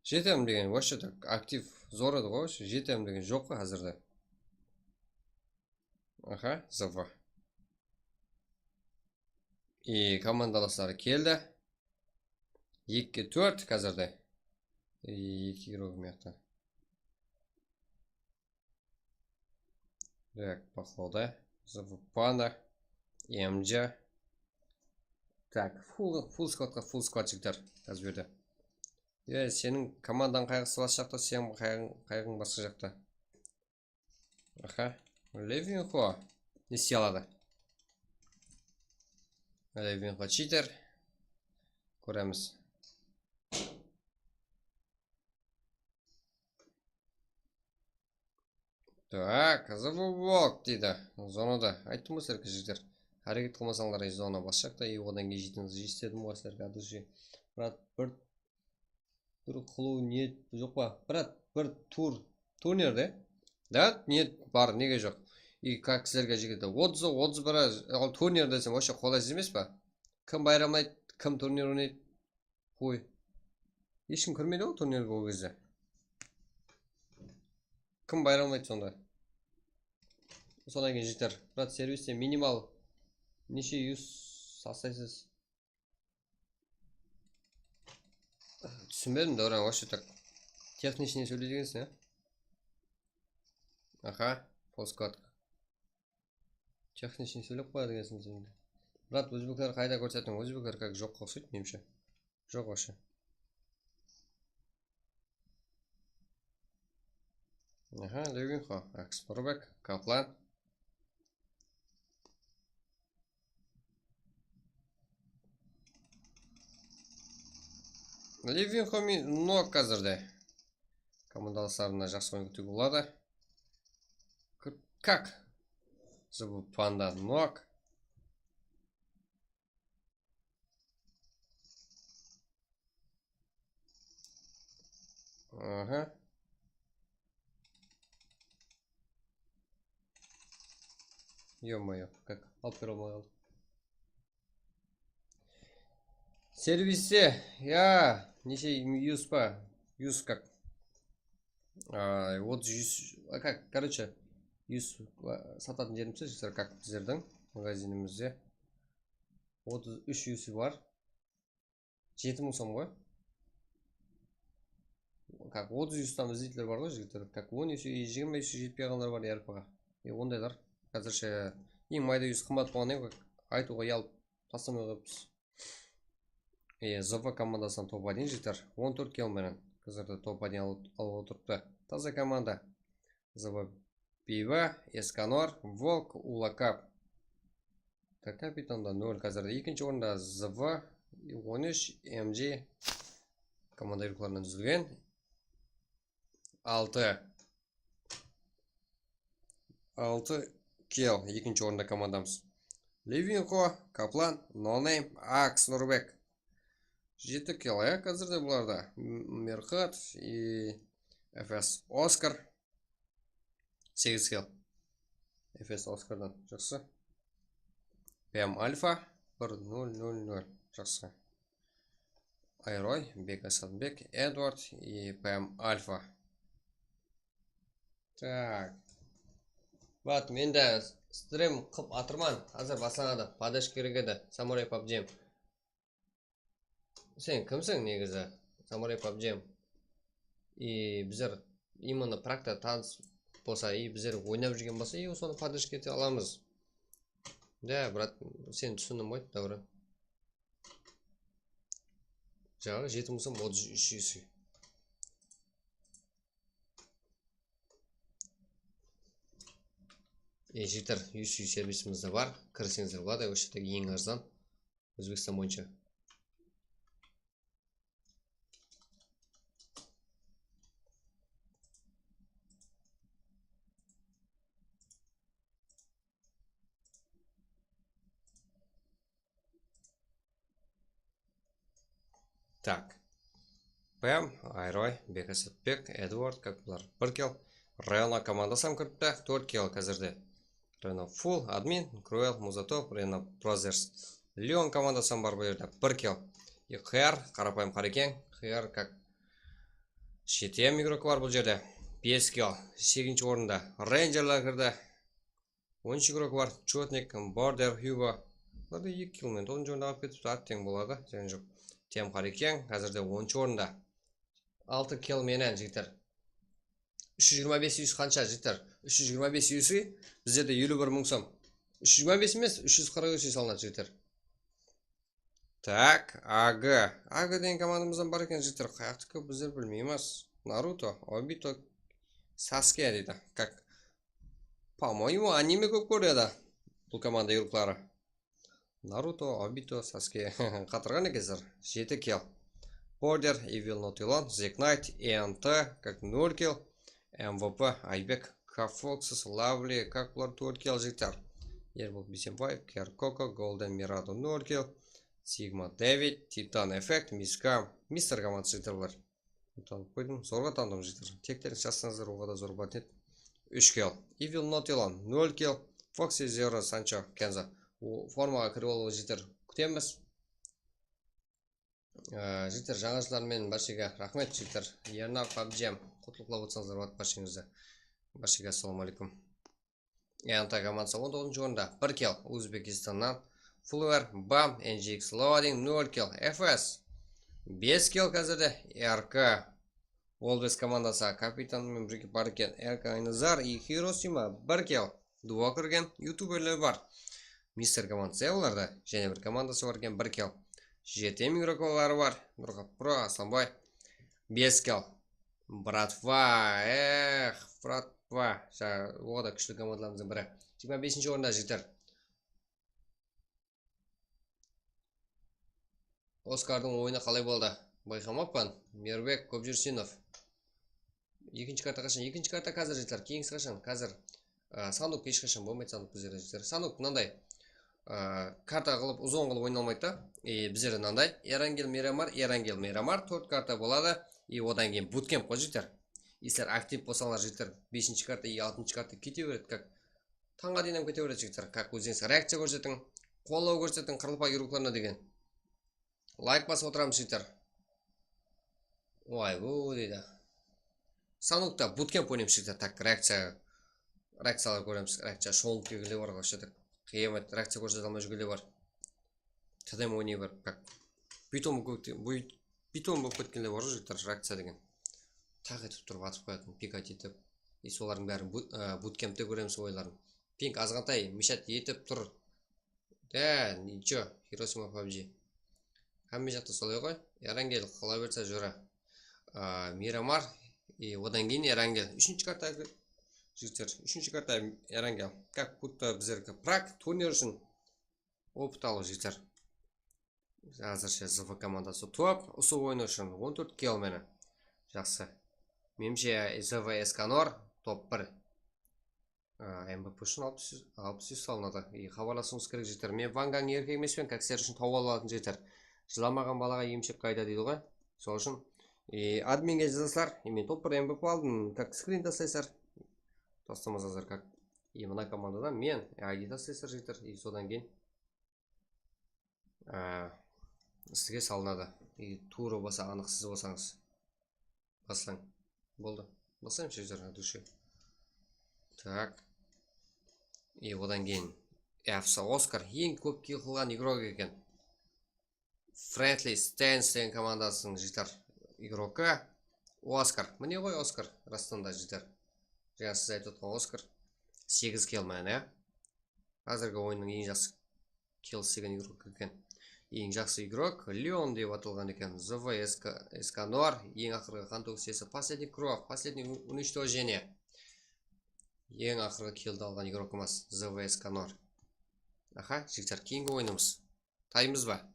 Jetem degen, вообще так, aktiv zor edi ǵoy, вообще, jetem degen joq ǵoy házirde. Aha, Zıva. E, komandalasları keldi. Ekige tórt házirde. E, eki igrok mıyaqta. Так, baqlawda. Panda, M C. Tak, full, full skladqa full sklad jigitler házir bu jerde. E, seniń komandań qayǵısı basqashaqta, seniń qayǵıń, qayǵıń basqashaqta. Aha. Levinxo ne istey aladı? Levinxo cheater. Kóremiz. Tak, Zıvı Volk deydi. Zonada. Ayttım ǵoy sizlerge, jigitler. Háreket qılmasańlar, e, zona basqashaqta, e, odan keyin jeytińiz, istedim ǵoy sizlerge, adızı. Brat, bir, bir qılıw niyet joq pa? Brat, bir tur, turnirde. Da, niyet bar, nege joq? I, kak sizlerge, jigitler, otız, otız bir, al, turnir desem, вообще qolaysız emes pa? Kim bayramlaydı, kim turnir oynaydı? Qoy. Hesh kim kirmeydi ǵoy turnirge ol gezde. Kim bayramlaydı sonda? Sonnan keyin jeter. Brat, serviste minimal neshe yuz taslaysız? Túsinbedim, Dáwran, вообще так техничный sóyleydi ekenseń, á? Aha, full sklad. Texnichniy sóylep qoyadı ekensiz endi. Brat, ózbekler qayda kórsetiń? Ózbekler как joqqa uqsaydı, menimshe. Joq вообще. Aha, Levinxo, Aks Nurbek, Kaplan. Levinxo mi-, nok házirde. Komandalaslarına jaqsı oyın kútiwge boladı. K-, kak? Zıvı Panda nok. Aha. Ё-моё, как? Alıp bere almay qaldım. Serviste, ya, neshe yuz pa? Yuz kak. Ay, otız, yuz, a, kak, короче, yuz, a, satatın jerimizde, kak bizlerdiń magazinimizde. Otız úsh yuz bar. Jeti mıń som ǵoy. Как, otız yuzdan izleyiciler bar ǵoy, jigitler. Как, on ese, jigirma ese jetpey qalǵanlar bar, yarpıǵa. E, ondaylar. Házirshe eń mayda yuz qımbat bolǵannan keyin aytıwǵa uyalıp taslamay qoyıppız. E, Zofa komandasınan top один jigitler. On tórt kill menen. Házirde top один alıp, alıp otırıptı. Taza komanda. Zofa Piva, Eskanor, Volk, Ulakap. Tak, kapitanda nol, házirde ekinshi orında Zıvı, on úsh, M G komanda yurıqlarınan dúzilgen. Altı. Altı kill, ekinshi orında komandamız. Levinxo, Kaplan, No Name, Aks Nurbek. Jeti kill, ya, házirde bularda. M-, Merxat, i, F S Oskar. Segiz kill. F S Oskardan, jaqsı. P M Alfa, bir nol nol nol, jaqsı. Ayroy, Bek Asadbek, Edward, i P M Alfa. Tak. Brat, men de strim qılıp atırman. Házir baslanadı. Podderjka kerek edi. Samuray pabjim. Sen kimseń negizi? Samuray pabjim. I bizler именно prakta tanıs bolsa, i bizler oynap júrgen bolsa, i sonı podderjka ete alamız. Da, brat, sen túsindim ǵoy, Dáwran. Jaǵı jeti mıń som, otız úsh yuz. E, jigitler, yuz yuz servisimiz de bar. Kirseńizler boladı, óshe eń arzan. Ózbekstan boyınsha. Tak. P M, Ayroy, Bek Asadbek, Edward, как bular bir kill. Reno komandası hám kiripti, tórt kill házirde. Reno full, admin, Cruel, Muzatov, Reno Brothers. Leon komandası hám bar bul jerde, bir kill. I Xiyar, qarapayım Qarekeń, Xiyar как G T M igrokı bar bul jerde. Bes kill, segizinshi orında. Renjerler kirdi. On úsh igrok bar. Chotnik, Border, Hugo. Bularda eki kill menen toǵızınshı orındı alıp ketipti, atteń boladı. Zıyan joq. Tem Qarekeń, házirde onınshı orında. Altı kill menen, jigitler. Úsh júz jigirma bes yuz qansha, jigitler? Úsh júz jigirma bes yuz bizlerde eliw bir mıń som. Úsh júz jigirma bes emes, úsh júz qırq úsh salınat, jigitler. Tak, A G. A G degen komandamız da bar eken, jigitler. Qayaqtiki bizler bilmeymiz. Naruto, Obito, Sasuke deydi. Как? По-моему, anime kóp kóredi bul komanda igrokları. Naruto, Obito, Sasuke. Qatırǵan ekensizler. Jeti kill. Border, Evil Not Alone, Zack Knight, E N T, как, nol kill. M V P, Aybek, Kafoxes, Lovely, как, bular tórt kill, jigitler. Erbol Bisenbaev, Kerkoko, Golden Mirado, nol kill. Sigma David, Titan Effect, Miska, Mister Komand, jigitler, bular. Tanıp qoydım, zorǵa tanıdım, jigitler. Tekteriń jazsańızlar, oǵada zor báhnet. Úsh kill. Evil Not Alone, nol kill. Foxy Zero, Sancho, Kenzo. O, formaǵa kirip alıwı, jigitler, kútemiz. Á, jigitler, jańa jıllar menen bárshege raxmet, jigitler. Ernar, PUBG, qutlıqlap otsańızlar, bárshenińizdi. Bárshege assalawma aleykum. Yantar komandası on toǵızınshı orında, bir kill, Uzbekistannan. Flower, Bam, N G X Loading, nol kill, F S. Bes kill házirde, R K. Wolves komandası kapitanı menen birge bar eken, R K Aynazar, i Hiroshima, bir kill. Duo kirgen, youtuberler bar. Mister komandası, ya, olarda jáne bir komandası bar eken, bir kill. J T M igrokoları bar. Nurxat Pro, Aslanbay. Bes kill. Bratva, eh, bratva. Ja, o da kúshli komandalarımızdıń biri. Jigirma besinshi orında, jigitler. Oskardıń oyını qalay boldı? Bayqamappan. Mirbek Kópjúrsinov. Ekinshi karta qashan? Ekinshi karta házir, jigitler. Keyingisi qashan? Házir, a, sanduk hesh qashan bolmaydı, sanduk bizlerde, jigitler. Sanduk mınanday, a, karta qılıp, uzın qılıp oynalmaydı da. E, bizlerde mınanday. Erangel Miramar, Erangel Miramar, tórt karta boladı. E, odan keyin butkemp ǵoy, jigitler. E, sizler aktiv bolsańlar, jigitler, besinshi karta, e, altınshı karta kete beredi, как. Tańǵa deyin kete beredi, jigitler. Как, ózińiz reakciya kórsetiń, qollaw kórsetiń qırpıqpa igroklarına degen. Layk basıp otıramız, jigitler. Oy, bu deydi. Sanukta butkemp oynaymız, jigitler. Tak, reakciya, reakciyalar kóremiz. Reakciya, shonlıp kelgenler bar, вообще, так. Qıyamet, reakciya kórsete almay júrgenler bar. Tadem oynay berip, как. Bitom bolıp ketken, bu-, bitom bolıp ketkenler bar, jigitler, reakciya degen. Taq etip turıp atıp qoyatın, pikayt etip. E, solardıń bárin bu-, e, butkempte kóremiz oyların. Ping azǵantay, mishat etip tur. Да, ничего, Hiroshima PUBG. Hámme jaqta solay ǵoy. Erangel, qala berse júre. A, Miramar, e, odan keyin Erangel. Úshinshi karta, jigitler, úshinshi karta Erangel. Как будто bizlerge Prag turnir ushın opıt alıw, jigitler. Házirshe Z V komandası top. Usı oyın ushın on tórt kill menen. Jaqsı. Menimshe, Z V Eskanor top bir. A, M V P ushın alpıs, alpıs úsh salınadı. E, xabarlasıwıńız kerek, jigitler. Men Vangań erkegi emespen, как, sizler ushın tawıp alıp alatın, jigitler. Jılamaǵan balaǵa emshek qayda deydi ǵoy. Sol ushın, e, adminge jazasızlar. E, men top bir M V P aldım, как, skrin taslaysızlar. Taslamasızlar, как. E, mına komandadan men, e, I D taslaysızlar, jigitler. E, sodan keyin, e, sizge salınadı. E, tuwrı bolsa, anıq siz bolsańız. Baslań. Boldı. Baslayın, jigitler, от души. Так. E, odan keyin Efsa Oskar, eń kóp kill qılǵan igrok eken. Friendly Stance degen komandasınıń, jigitler, igrokı Oskar. Mine ǵoy Oskar, rastan da, jigitler. Jańa siz aytıp otırǵan Oskar. Segiz kill menen, ya. Házirgi oyınnıń eń jaqsı kill islegen igrok eken. Eń jaqsı igrok Leon dep atılǵan eken. Z V S K, Eskanor, eń aqırǵı qan tógis iyesi, последний кровь, последний у-, уничтожение. Eń aqırǵı killdi alǵan igrokımız Z V Eskanor. Aha, jigitler, keyingi oyınımız. Taymız ba?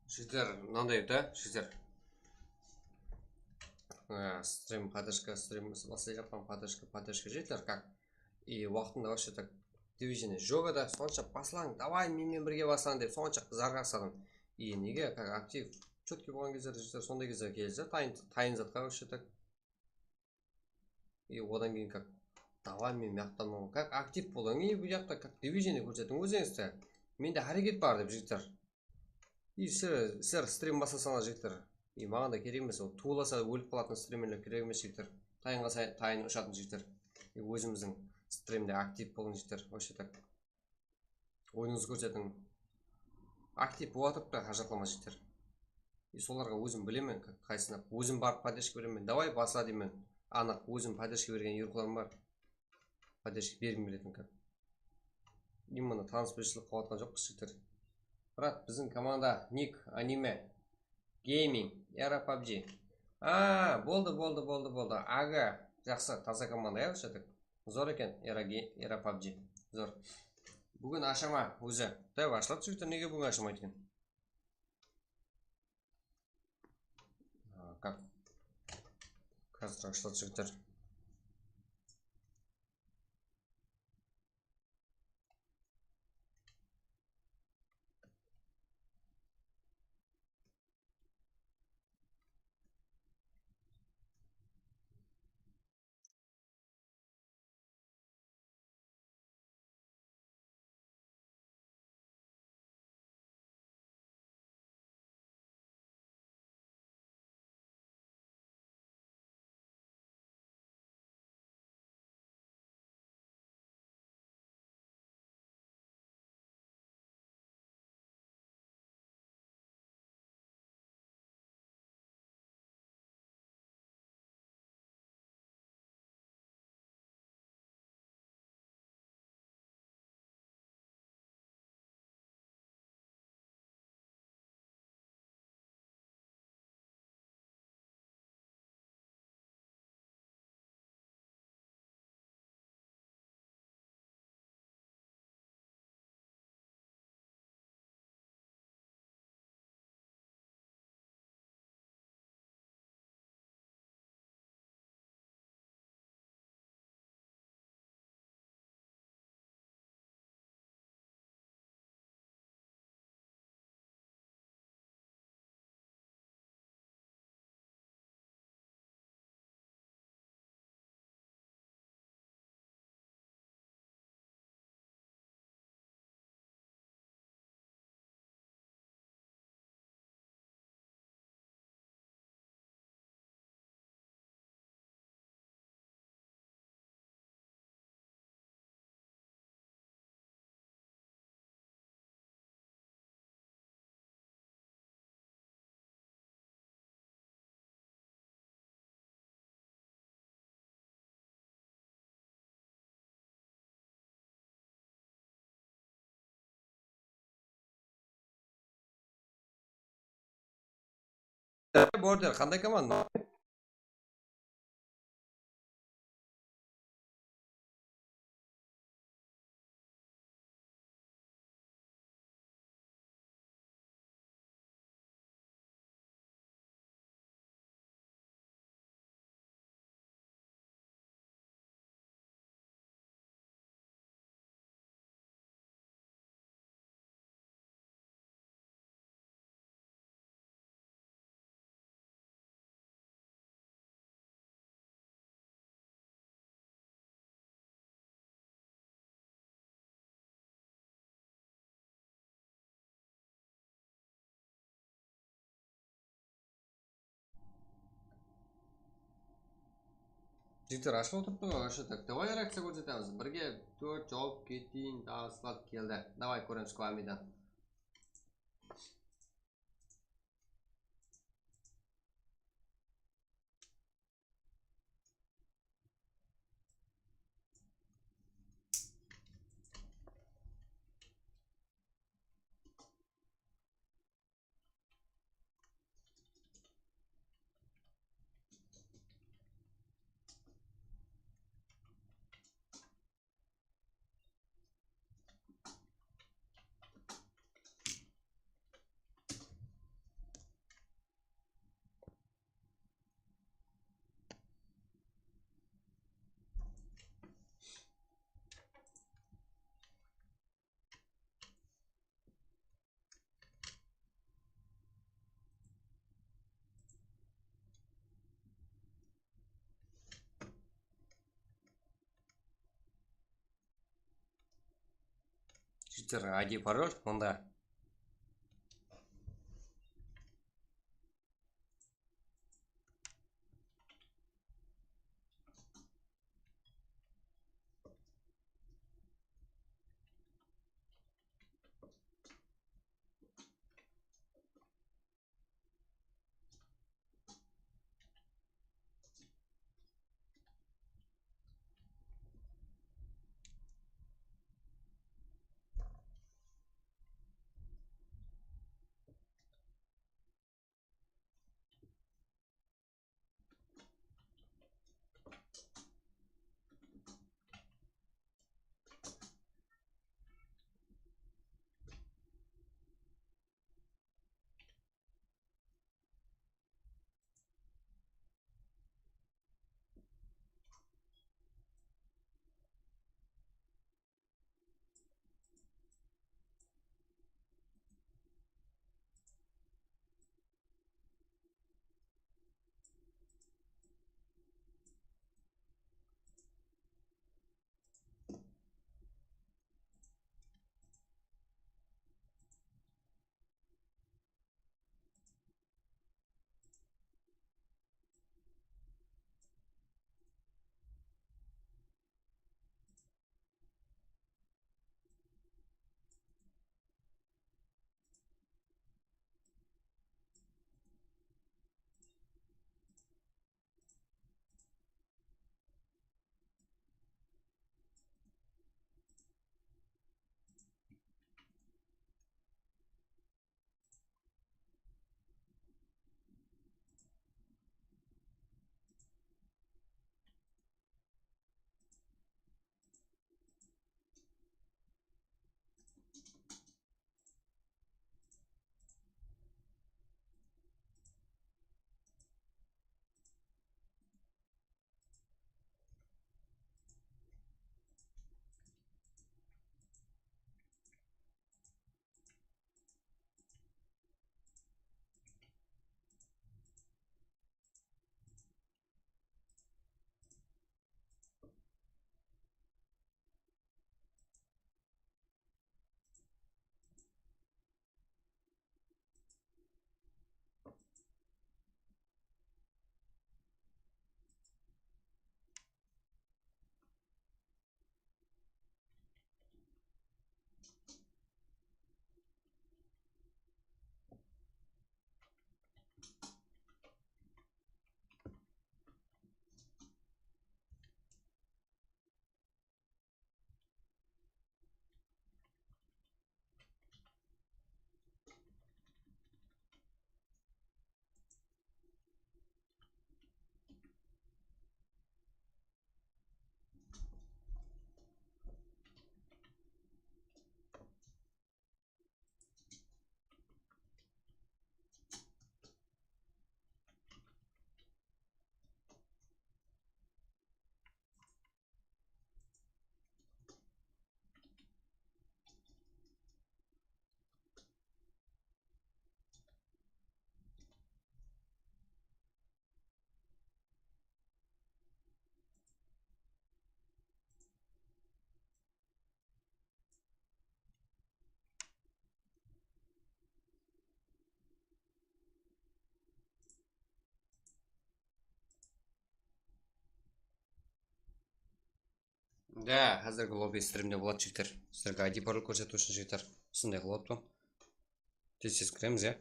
Jigitler, mınanday da, jigitler. Á, strim, podderjka, strim baslay japan, podderjka, podderjka, jigitler, как? И waqtında вообще так движение joq edi, sonsha baslań, davay, men menen birge baslań dep, sonsha qızarǵa sadım. И nege, как, aktiv, чёткий bolǵan gezleri, jigitler, sonday gezler keldi, tayın, tayın zatqa вообще так. И odan keyin как, davay, men mıyaqtaman, как, aktiv bolıń, и bu jaqta как движение kórsetiń ózińizdi. Mende háreket bar dep, jigitler. И sizler, sizler strim baslasańlar, jigitler. И maǵan da kerek emes, ol tuwılasa ólip qalatın strimmerler kerek emes, jigitler. Tayınǵa say-, tayın ushatın, jigitler. И ózimizdiń strimde aktiv bolıń, jigitler. Вообще так. Oyınıńızdı kórsetiń. Aktiv bolıp atırıp ta hárjaqlama, jigitler. И solarǵa ózim bilemen, qaysına ózim barıp podderjka beremen. Davay, basla deymen. Anıq, ózim podderjka bergen yurıqlarım bar. Podderjka bergim keletin, как. Именно tanıs bilishlik qılıp atqan joqpız, jigitler. Brat, biziń komanda, nik, anime, gaming, era pabji. A, boldı, boldı, boldı, boldı. Aga, jaqsı, taza komanda, ya, вообще так. Zor eken, era ge-, era pabji. Zor. Búgin ashama ózi. Dep ashıladı, jigitler, nege búgin ashamaydı eken? A, как? Házir ashıladı, jigitler. Border, qanday komanda? Jigitler, ashılıp otırıptı ǵoy, вообще так. Davay, reakciya kórsetemiz. Birge tórt jawıp keteyin, taslap keldi. Davay, kóremiz, Kwamidan. Jigitler, I D parol mında. Da, házirgi lobby strimde boladı, jigitler. Sizlerge I D parol kórsetiw ushın, jigitler. Usınday qılıp atırman. Tez-tez kiremiz, ya.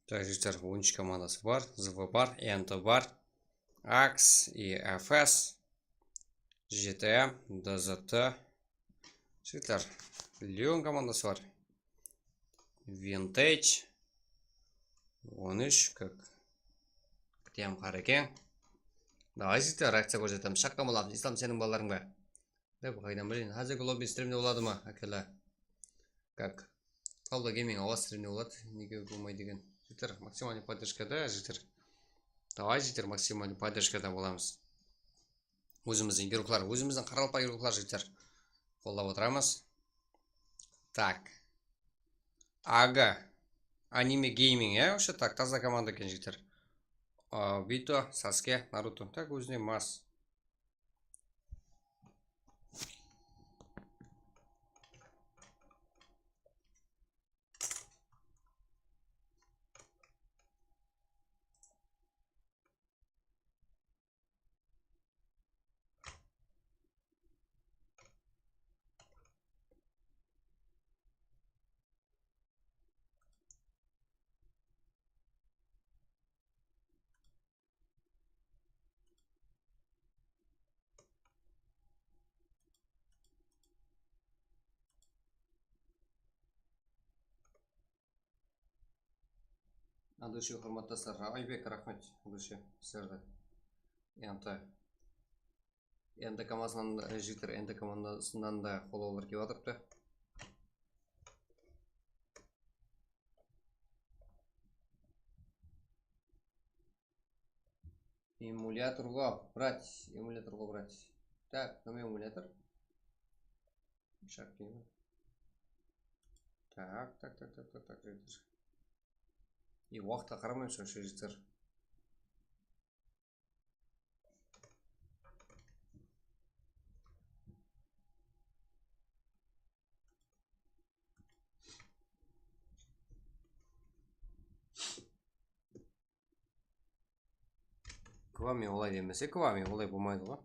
Tak, jigitler, on úsh komandası bar. Z V bar, E N T bar, Ax, I F S, G T M, D Z T. Jigitler, Leon komandası bar. Vintage. On úsh, как. K T M Qarekeń. Davay, jigitler, reakciya kórsetemiz. Shaqqan bolamız. Islam, seniń balalarıń ba? Dep, qaydan bileyin? Házirgi lobby strimde boladı ma, ákela? Как? Pablo Gaming awa strimde boladı. Nege bolmaydı eken? Jigitler, maksimalnıy podderjkada, jigitler. Davay, jigitler, maksimalnıy podderjkada bolamız. Ózimizdiń игрокlar, ózimizdiń qaraqalpaq игрокlar, jigitler. Qollap otıramız. Tak. Aga. Anime Gaming, ya? Вообще tak, taza komanda eken, jigitler. Obito, Sasuke, Naruto. Tak, ózine mas. От души húrmetdaslar. Aybek, raxmet, от души sizlerdi. Endi, endi komandasınan, e, jigitler, endi komandasınan da qollawlar kelip atırıptı. Эмуляторǵa брать, эмуляторǵa брать. Так, neme эмулятор? Shak deymi? Tak, tak, tak, tak, tak, tak, jigitler. E, waqıtqa qaramaymız, вообще, jigitler. Kvami olay demese, Kvami olay bolmaydı ǵoy.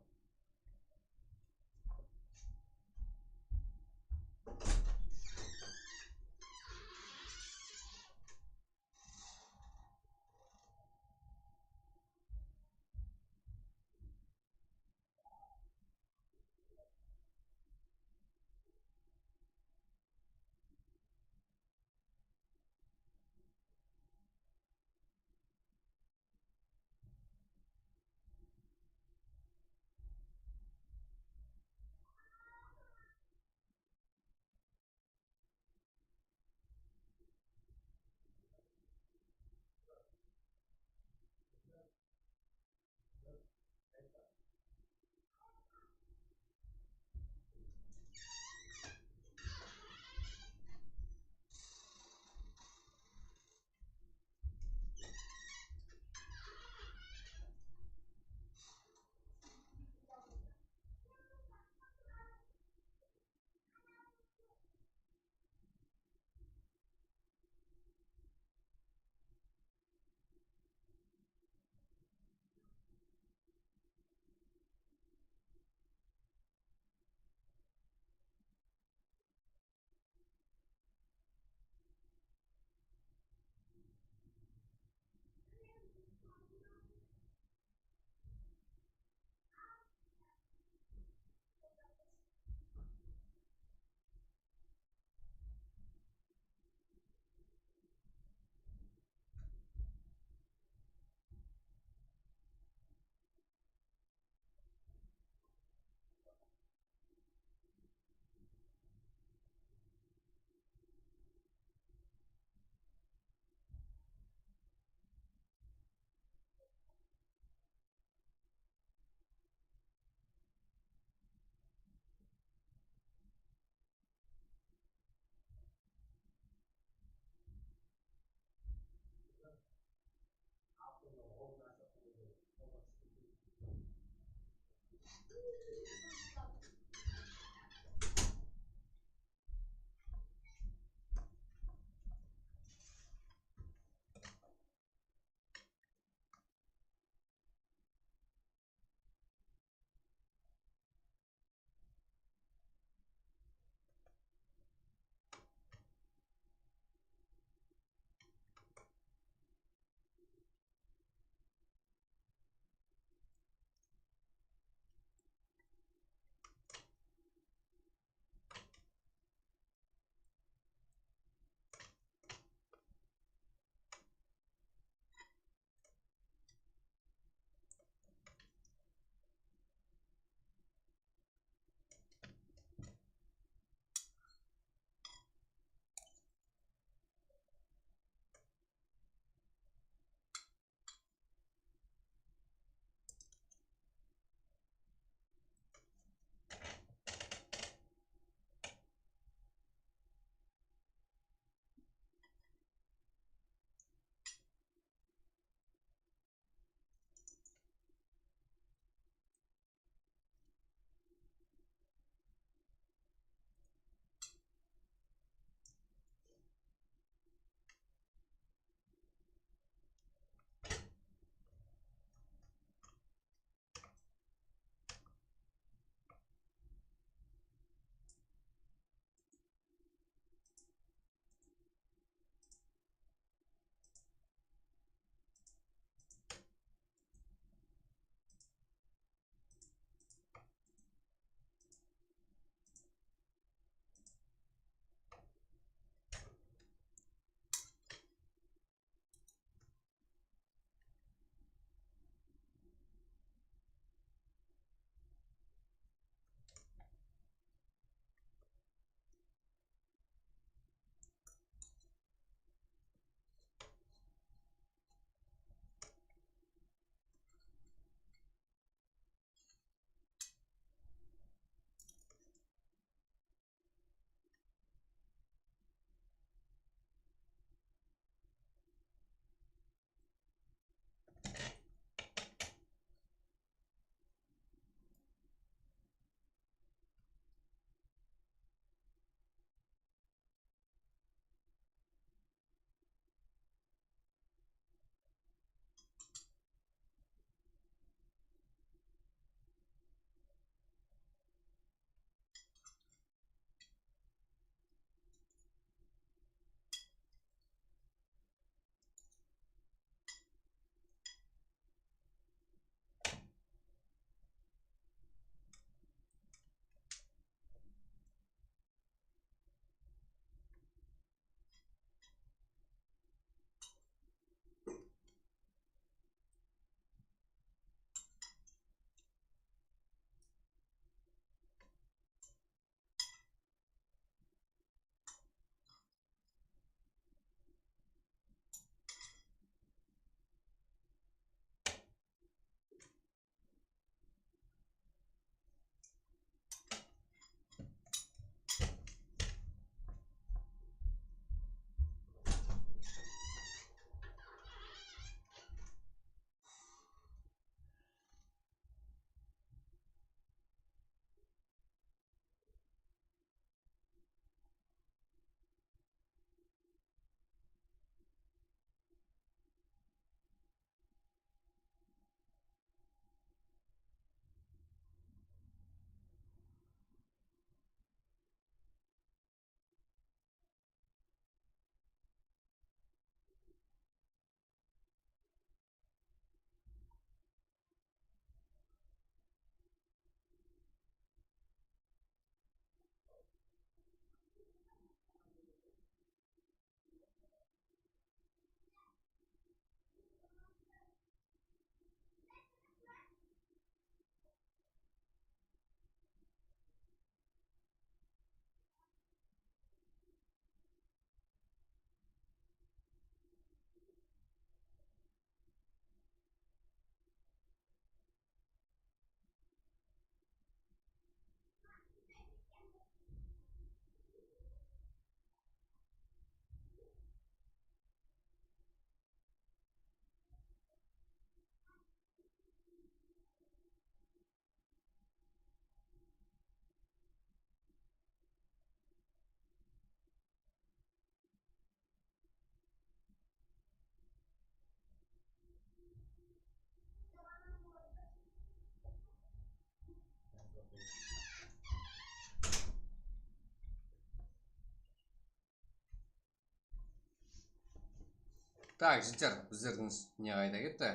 Tak, jigitler, bizlerdiń ne qayda ketti?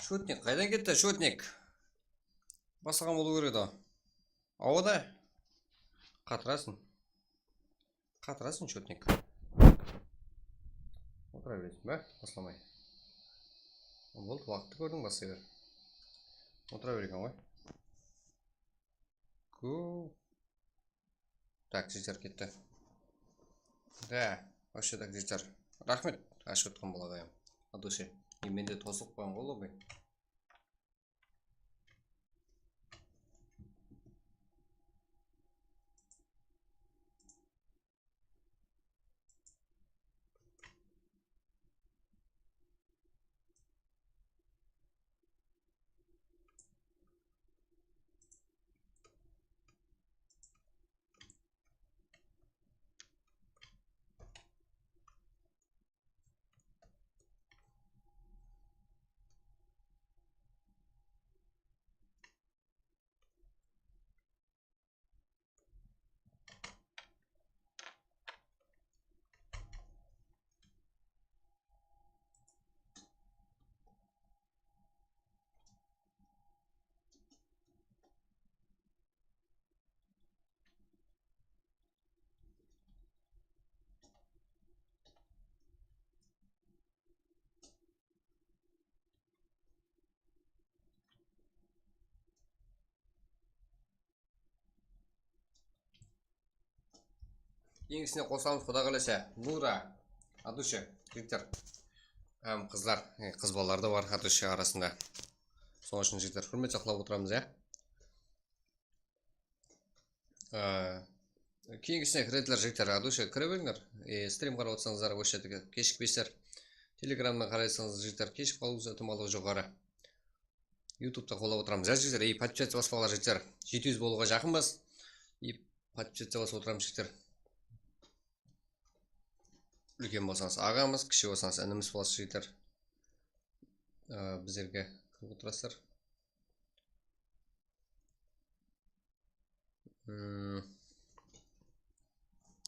Shotnik qaydan ketti, shotnik? Baslaǵan bolıw kerek edi. Awada. Qatırasın. Qatırasın, shotnik. Otıra beresin be, baslamay. Boldı, waqıttı kórdiń, baslay ber. Otıra bergen ǵoy. Go. Tak, jigitler ketti. Da, вообще так, jigitler. Raxmet, ashıp otqan bolaǵayım. От души. E, mende tosılıp qoyǵan ǵoy, ılǵıy. Engisine qosamız, Quda qálese. Nura, Adusha, jigitler. Hám qızlar, e, qız balalar da bar, Adusha arasında. Sonıń ushın, jigitler, húrmet saqlap otıramız, ya. Ee, keyingisine kirediler, jigitler, Adusha, kire berińler. E, strim qarap otsańızlar, osı jerde keshikpeysiz. Telegramnan qaraysańız, jigitler, keshigip qalıw itimallıǵı joqarı. Youtubeta qollap otıramız, ya, jigitler. E, podpisаться baspaǵanlar, jigitler. Jeti júz bolıwǵa jaqınbız. E, podpisаться basıp otıramız, jigitler. Úlken bolsańız aǵamız, kishi bolsańız inimiz bolasız, jigitler. Ee, bizlerge kirip otırasızlar. Hmm.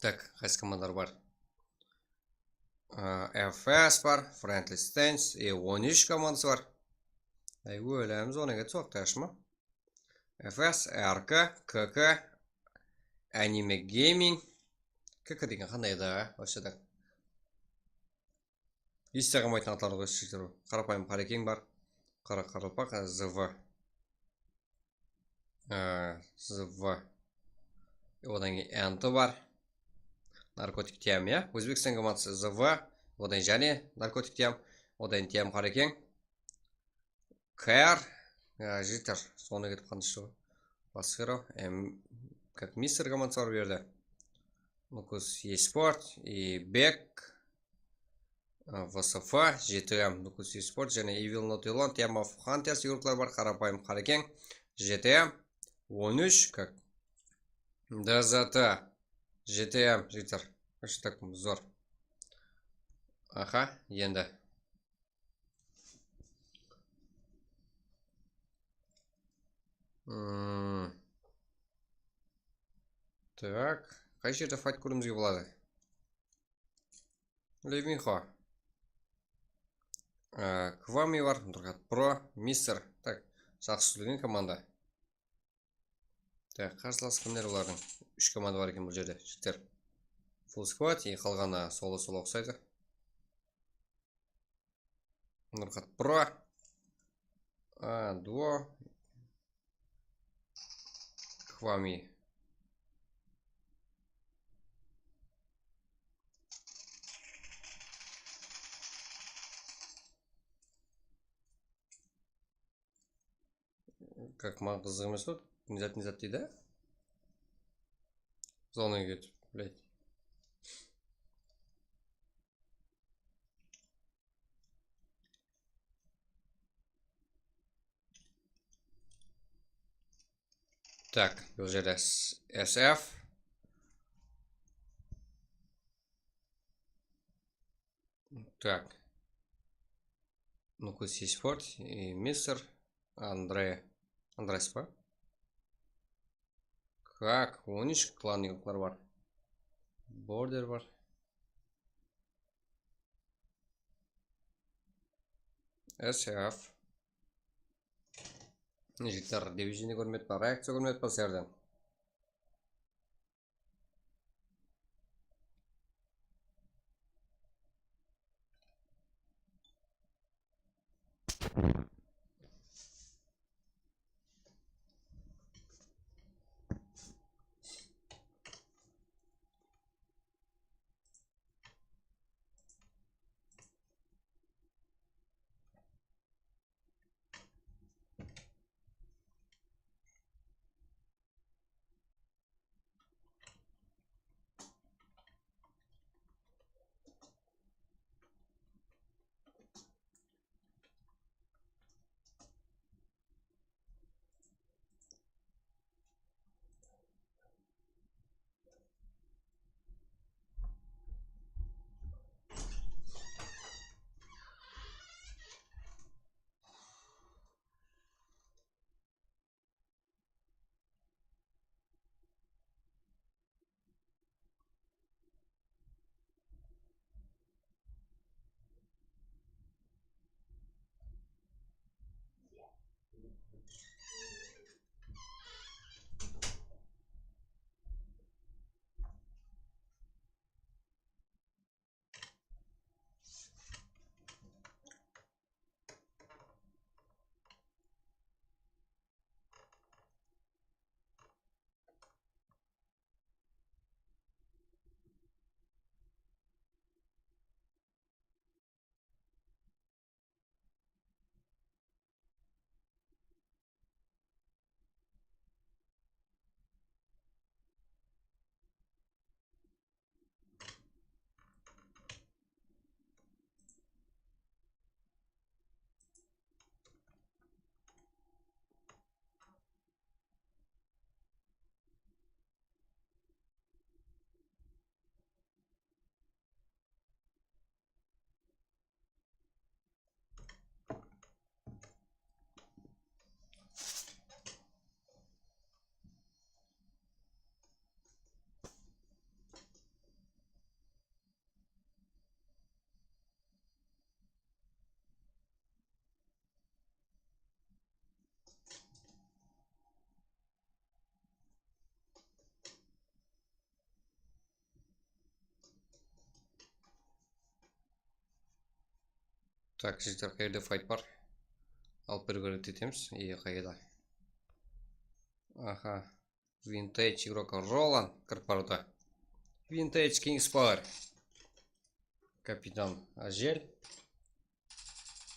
Tak, qaysı komandalar bar? Ee, F S bar, Friendly Stance, e, on úsh komandası bar. Ay, ólemizge onı ketip soqtı, ashma. F S, R K, K K, Anime Gaming. K K degen qanday edi, вообще-то? Este qalmaytın atlar ǵoy, jigitler. Qarapayım Qarekeń bar. Qara-, Qaraqalpaq, Z V. Ee, Z V. Odan keyin Enti bar. Narkotik T M, ya. Ózbekstan komandası Z V. Odan jáne Narkotik T M. Odan T M Qarekeń. K R. Ya, jigitler, sonı ketip qaldı, что. Basqiro, em, как Mister komandası bar bu jerde. Nukus Esport, i Bek, a, V S F, J T M, Nukus Esport, jáne Evil Not Alone, Team of Hunters, yurtlar bar, Qarapayım Qarekeń, J T M, on úsh, как, D Z T, J T M, jigitler, вообще так zor. Aha, endi. Hmm. Tak, qay jerde fayt kóriwimizge boladı? Levinxo. Ee, Kvami bar, Durgat Pro, Mister. Tak, jaqsı túsilgen komanda. Tak, qarsılas kimler olardıń? Úsh komanda bar eken bul jerde, jigitler. Full squad, e, qalǵanı solo-solo uqsaydı. Nurxat Pro. A, duo. Kvami. Как, maǵan qızıq emes ǵoy. Ne zat, ne zat deydi? Zona ketip, блядь. Так, bul jerde S-, S F. Так. Nukus Esport, e, Mister Andre. Andres pa? Как, on úsh klan yurtlar bar. Border bar. S F. Jigitler, diviziyni kórmepti, reakciya kórmepti sizlerden. Tak, jigitler, qayerde fayt bar? Alıp beriwge háreket etemiz. E, qayda? Aha. Vintage igrok Roland kirip barıwda. Vintage King's Power. Kapitan Ajel.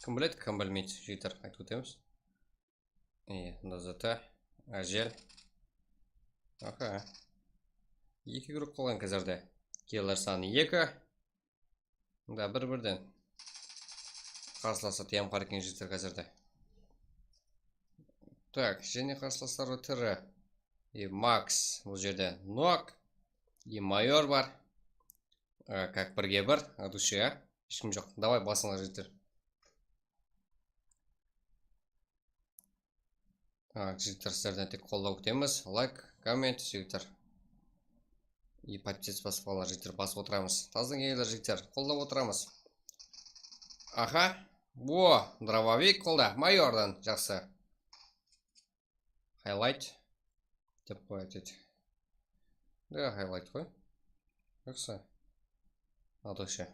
Kim biledi, kim bilmeydi, jigitler, aytıp ótemiz. E, D Z T, Ajel. Aha. Eki igrok qalǵan házirde. Killer sanı eki. Da bir-birden. Qarsılası tiyamqar eken, jigitler, házirde. Tak, jáne qarsılasları tiri. E, Max, bul jerde Nok. E, Mayor bar. E, как birge bir, от души, a? Hesh kim joq. Davay, basıńlar, jigitler. A, jigitler, sizlerden tek qollaw kútemiz. Layk, komment, jigitler. И подписаться basıp qalǵanlar, jigitler, basıp otıramız. Tazdan kelgenler, jigitler, qollap otıramız. Aha. Wo, дробовик qolda. Mayordan jaqsı. Highlight dep qoyayıq, dedi. Da, highlight qoy. Jaqsı. От души.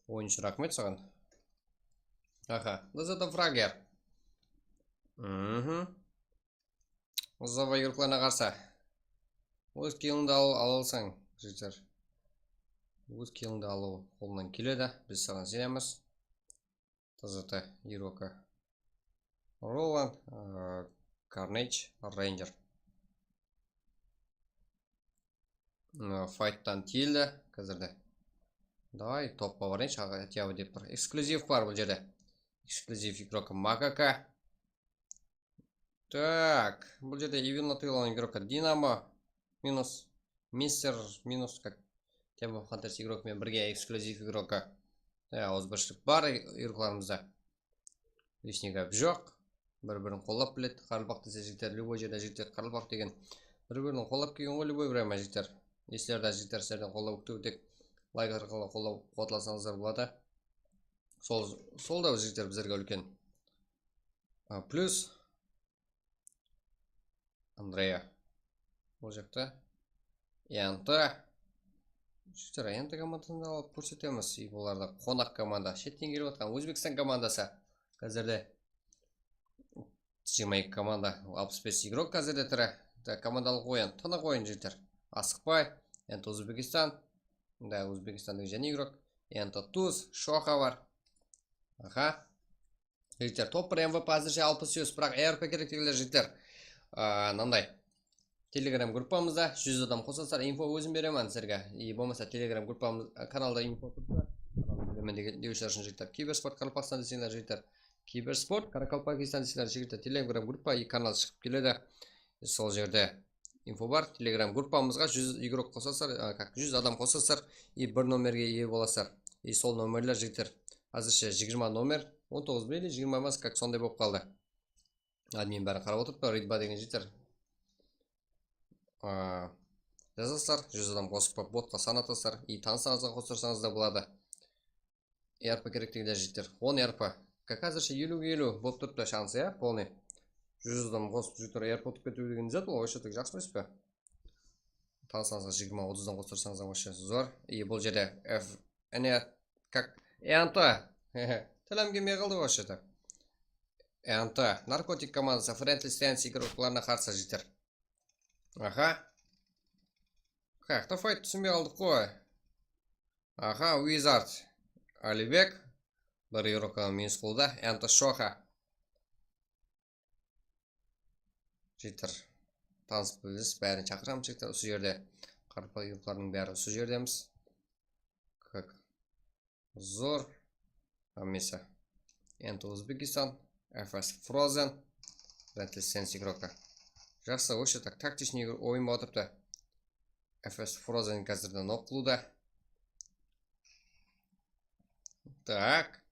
Oyın ushın raxmet saǵan. Aha, Lazada Frager. Mhm. Zava igroklarına qarsı. Óz kilińdi al, ala alsań, jigitler. Óz kilińdi alıw qolımnan keledi. Biz saǵan isenemiz. T Z T igroka. Roland, ıı, Carnage, Ranger. Mına, fayttan tiyildi házirde. Davay, topqa barayınshı, хотя бы dep tur. Eksklyuziv bar bul jerde. Eksklyuziv igrok Makaka. Tak, bul jerde event atılǵan igrok Dinamo. Minus, Mister Minus, как Team of Hunters igrok menen birge eksklyuziv igrok. Ya, awızbirshilik bar igroklarımızda. Hesh ne gáp joq. Bir-birin qollap biledi. Qaraqalpaq dese jigitler, любой jerde jigitler qaraqalpaq degen. Bir-birin qollap kelgen ǵoy, любой bir jigitler. Eslerdi, jigitler, sizlerden qollaw kútiw tek layk arqalı qollaw quwatlasańızlar boladı. Sol, sol da, jigitler, bizlerge úlken. A, plyus Andrea. Bul jaqta Enta. Jigitler, Enta komandasın da alıp kórsetemiz. I bular da qonaq komanda. Shetten kelip atqan Ózbekstan komandası. Házirde jigirma eki komanda, alpıs bes igrok házirde tiri. Da, komandalıq oyın, tınıq oyın, jigitler. Asıqpay. Enta Ózbekstan. Da, Ózbekstan degen jáne igrok. Enta Tuz, Shoxa bar. Aha. Jigitler, top bir M V P házirshe alpıs yus, biraq E R P kerek degender, jigitler. Aa, mınanday. Telegram gruppamızda júz adam qosasızlar, info ózim beremen sizlerge. I bolmasa Telegram gruppamız, kanalda info turıptı. Kanalda beremen dege-, dewshiler ushın, jigitler. Kibersport Qaraqalpaqstan deseńler, jigitler. Kibersport Qaraqalpaqstan deseńler, jigitler. Telegram gruppa, i kanal shıǵıp keledi. Sol jerde info bar. Telegram gruppamızǵa júz igrok qosasızlar, a, kak, júz adam qosasızlar, i bir nomerge iye bolasızlar. I sol nomerler, jigitler. Házirshe jigirma nomer, on toǵız ba ele jigirma emes, kak, sonday bolıp qaldı. Admin bárin qarap otırıptı, Ridba degen, jigitler. A, jazasızlar, júz adam qosıp, botqa sanatasızlar. I tanıslarıńızǵa qostırsańız da boladı. E R P kerek degender, jigitler. On E R P. Kak, házirshe eliwge eliw bolıp turıptı shansı, ya, polnıy. Júz adam qosıp, jigitler, E R P utıp ketiw degen zat, ol вообще так jaqsı emes pe? Tanıslarıńızǵa jigirma, otızdan qostırsańız da вообще zor. I bul jerde F, ene, kak, Enta. Tilim kelmey qaldı вообще-то. Enta, Narkotik komandası, Friendly Stance igroklarına qarsı, jigitler. Aha. Qayaqta fight, túsinbey qaldıq ǵoy. Aha, Wizard. Alibek. Bir igrok minus qıldı. Enta Shoxa. Jigitler. Tanısıp bilesiz, bárin shaqıramız, jigitler. Usı jerde. Qaraqalpaq igroklarınıń bári usı jerdemiz. Kak. Zor. Hámmesi. Enta Ózbekstan. F S Frozen. Friendly Stance igroka. Jaqsı, вообще так, taktichniy oyın bolıp atırıptı. F S Frozen házirde nok qılıwda. Tak.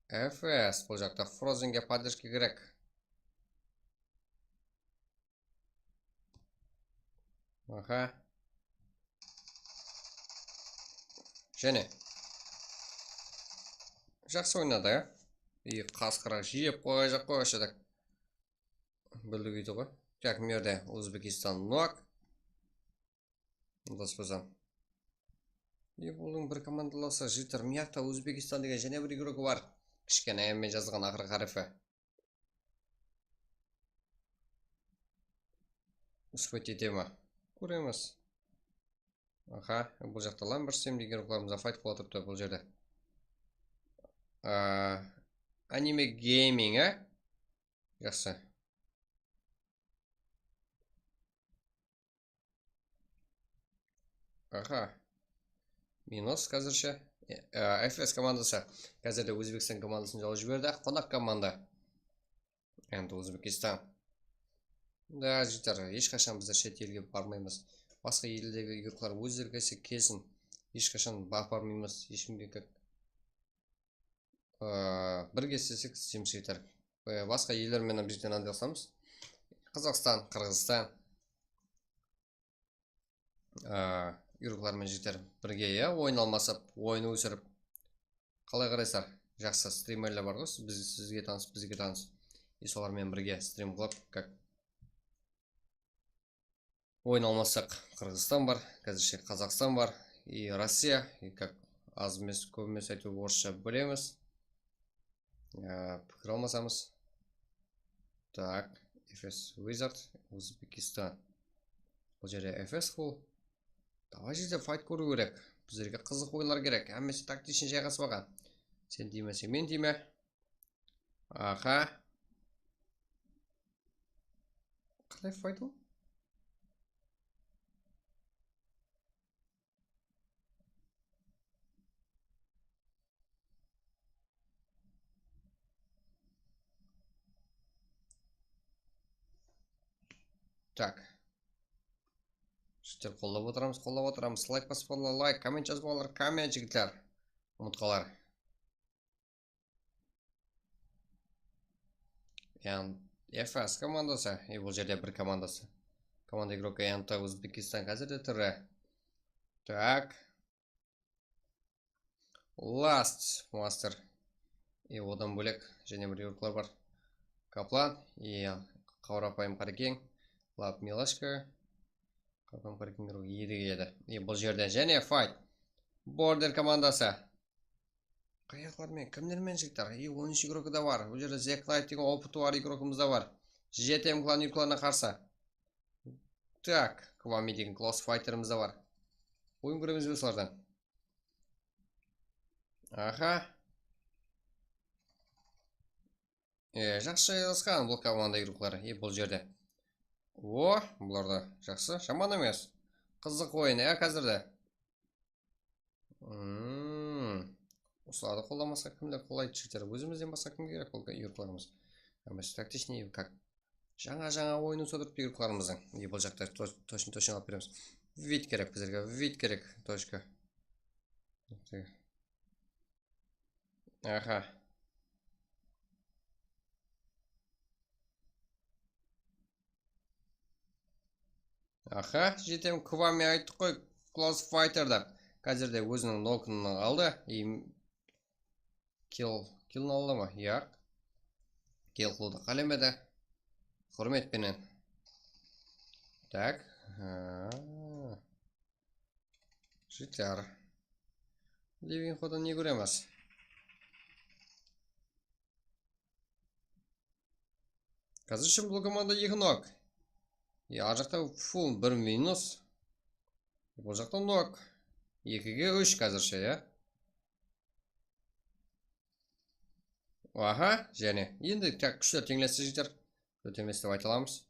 F S, bul jaqta Frozenge podderjka kerek. Aha. Jáne. Jaqsı oynadı, ya. I qasqıraq jep qoyajaq ǵoy, вообще так. Bildik úydi ǵoy. Tak, mına jerde Ózbekstan nok. Undaspasam. I bunıń bir komandalası jigitler, mıyaqta Ózbekstan degen jáne bir igrok bar. Kishkene M men jazılǵan aqırǵı hárifi. Uspet ete ma? Kóremiz. Aha, bul jaqta Lamberts degen igroklarımız fight qılıp atırıptı bul jerde. Aa, Anime Gaming, a? Jaqsı. Aha. Minus házirshe. E, e, F S komandası. Házirde Ózbekstan komandasın jawıp jiberdi. Qonaq komanda. Endi Ózbekstan. Da, jigitler, hesh qashan bizler shet elge barmaymız. Basqa eldegi yurtlar ózleri kelse kelsin. Hesh qashan ba-, barmaymız. Hesh kimge ke-, e, birge islesek, isleymiz, jigitler. E, basqa eller menen bizden aylanasamız. Qazaqstan, Qırǵızstan. Aa, yurıqlar menen jigitler birge, ya, oyın almasıp, oyın ósirip. Qalay qaraysızlar? Jaqsı strimerler bar ǵoy, siz, biz, sizge tanıs, bizge tanıs. I solar menen birge strim qılıp, kak, oyın almassaq, Qırǵızstan bar, házirshe Qazaqstan bar, i Rossiya, i kak, az emes, kóp emes, áytewir, orıssha bilemiz. Aa, pikir almasamız. Tak, F S Wizard, Ózbekstan. Bul jerde F S full. Davay, jigitler, fight kóriw kerek. Bizlerge qızıq oyınlar kerek. Hámmesi taktichniy jayǵasıp alǵan. Sen tiymeseń, men tiyme. Aha. Qalay fight ol? Tak. Jigitler, qollap otıramız, qollap otıramız. Layk basıp alınlar, layk, komment jazıp alınlar, komment, jigitler. Umıtqalar. Yan-, F S komandası, e, bul jerde bir komandası. Komanda igroka Enta Ózbekstan házirde tiri. Tak. Last Master. E, odan bólek jáne bir yurıqlar bar. Kaplan, e, qarapayım qarekeń, Lab Milashka. Qarapayım qarekeń yurıqı Edige edi. E, bul jerde jáne fight. Border komandası. Qayaqlar men, kimler men jigitler? E, on úsh igrok da bar. Bul jerde Zack Knight degen opıtı bar igrokımız da bar. Jetem klan yurıqlarına qarsı. Tak, Kwami degen close fighterimiz de bar. Oyın kóremiz be solardan? Aha. E, jaqsı jaylasqan bul komanda yurıqları. E, bul jerde. O, bular da jaqsı, jaman emes. Qızıq oyın, e, házirde. Hmm. Usılardı qollamasaq kimler qollaydı, jigitler? Ózimizden basqa kim kerek bul yurıqlarımız? Emes, taktichnıy kak. Jańa-jańa oyın usa turıptı yurıqlarımızdıń. E, bul jaqta to-, точно, точно alıp beremiz. Vid kerek bizlerge, vid kerek. Точка. Aha. Aha, jetem Kwami ayttıq qoy, close fighter dep. Házirde óziniń nokın aldı. Em, kill, killin aldı ma? Yaq. Kill qılıwdı qálemedi. Húrmet penen. Tak. Ha. Jigitler. Levinxodan ne kóremiz? Házir ushın bul komanda eki nok. Ya, ar jaqta full bir minus. Bul jaqta nok. Ekige úsh házirshe, ya. Aha, jáne. Endi tak kúshler teńlesti, jigitler. Kót emes dep ayta alamız.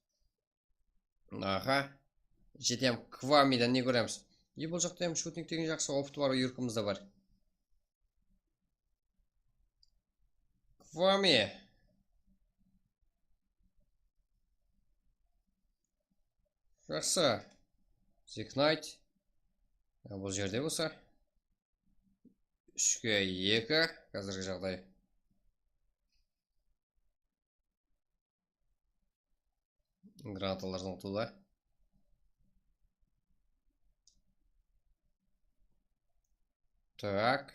Aha. Jetem Kwamiden ne kóremiz? E, bul jaqta hám shutnik degen jaqsı opıtı bar, yurıqımız da bar. Kwami. Jaqsı. Zack Knight. Ya, bul jerde bolsa. Úshke eki házirgi jaǵday. Granatalardan utıwda. Tak.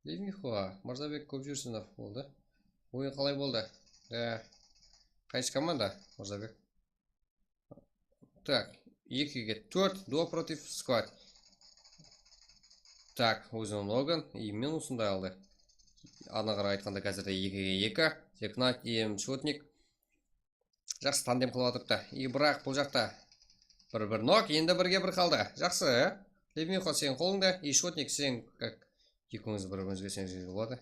Levinxo, Mırzabek kóp júrsin, boldı. Oyın qalay boldı? E, qaysı komanda, Mırzabek? Tak, ekige tórt, duo protiv skvat. Tak, óziniń Logan, e, men usınday aldı. Anaǵara aytqanda, házirde ekige eki. Tek Knight, em, shotnik. Jaqsı tandem qılıp atırıptı. E, biraq bul jaqta bir-bir nok, endi birge bir qaldı. Jaqsı. Levinxo, seniń qolıńda, e, shotnik, sen, kak, ekewińiz bir-birińizge seńseniz boladı.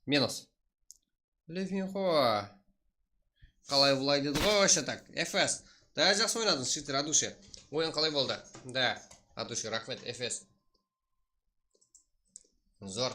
Minus. Levinxo. Qalay bulay dedi ǵoy, вообще так. F S. Da, jaqsı oynadıńız, jigitler, от души. Oyın qalay boldı? Da, от души, raxmet, F S. Zor.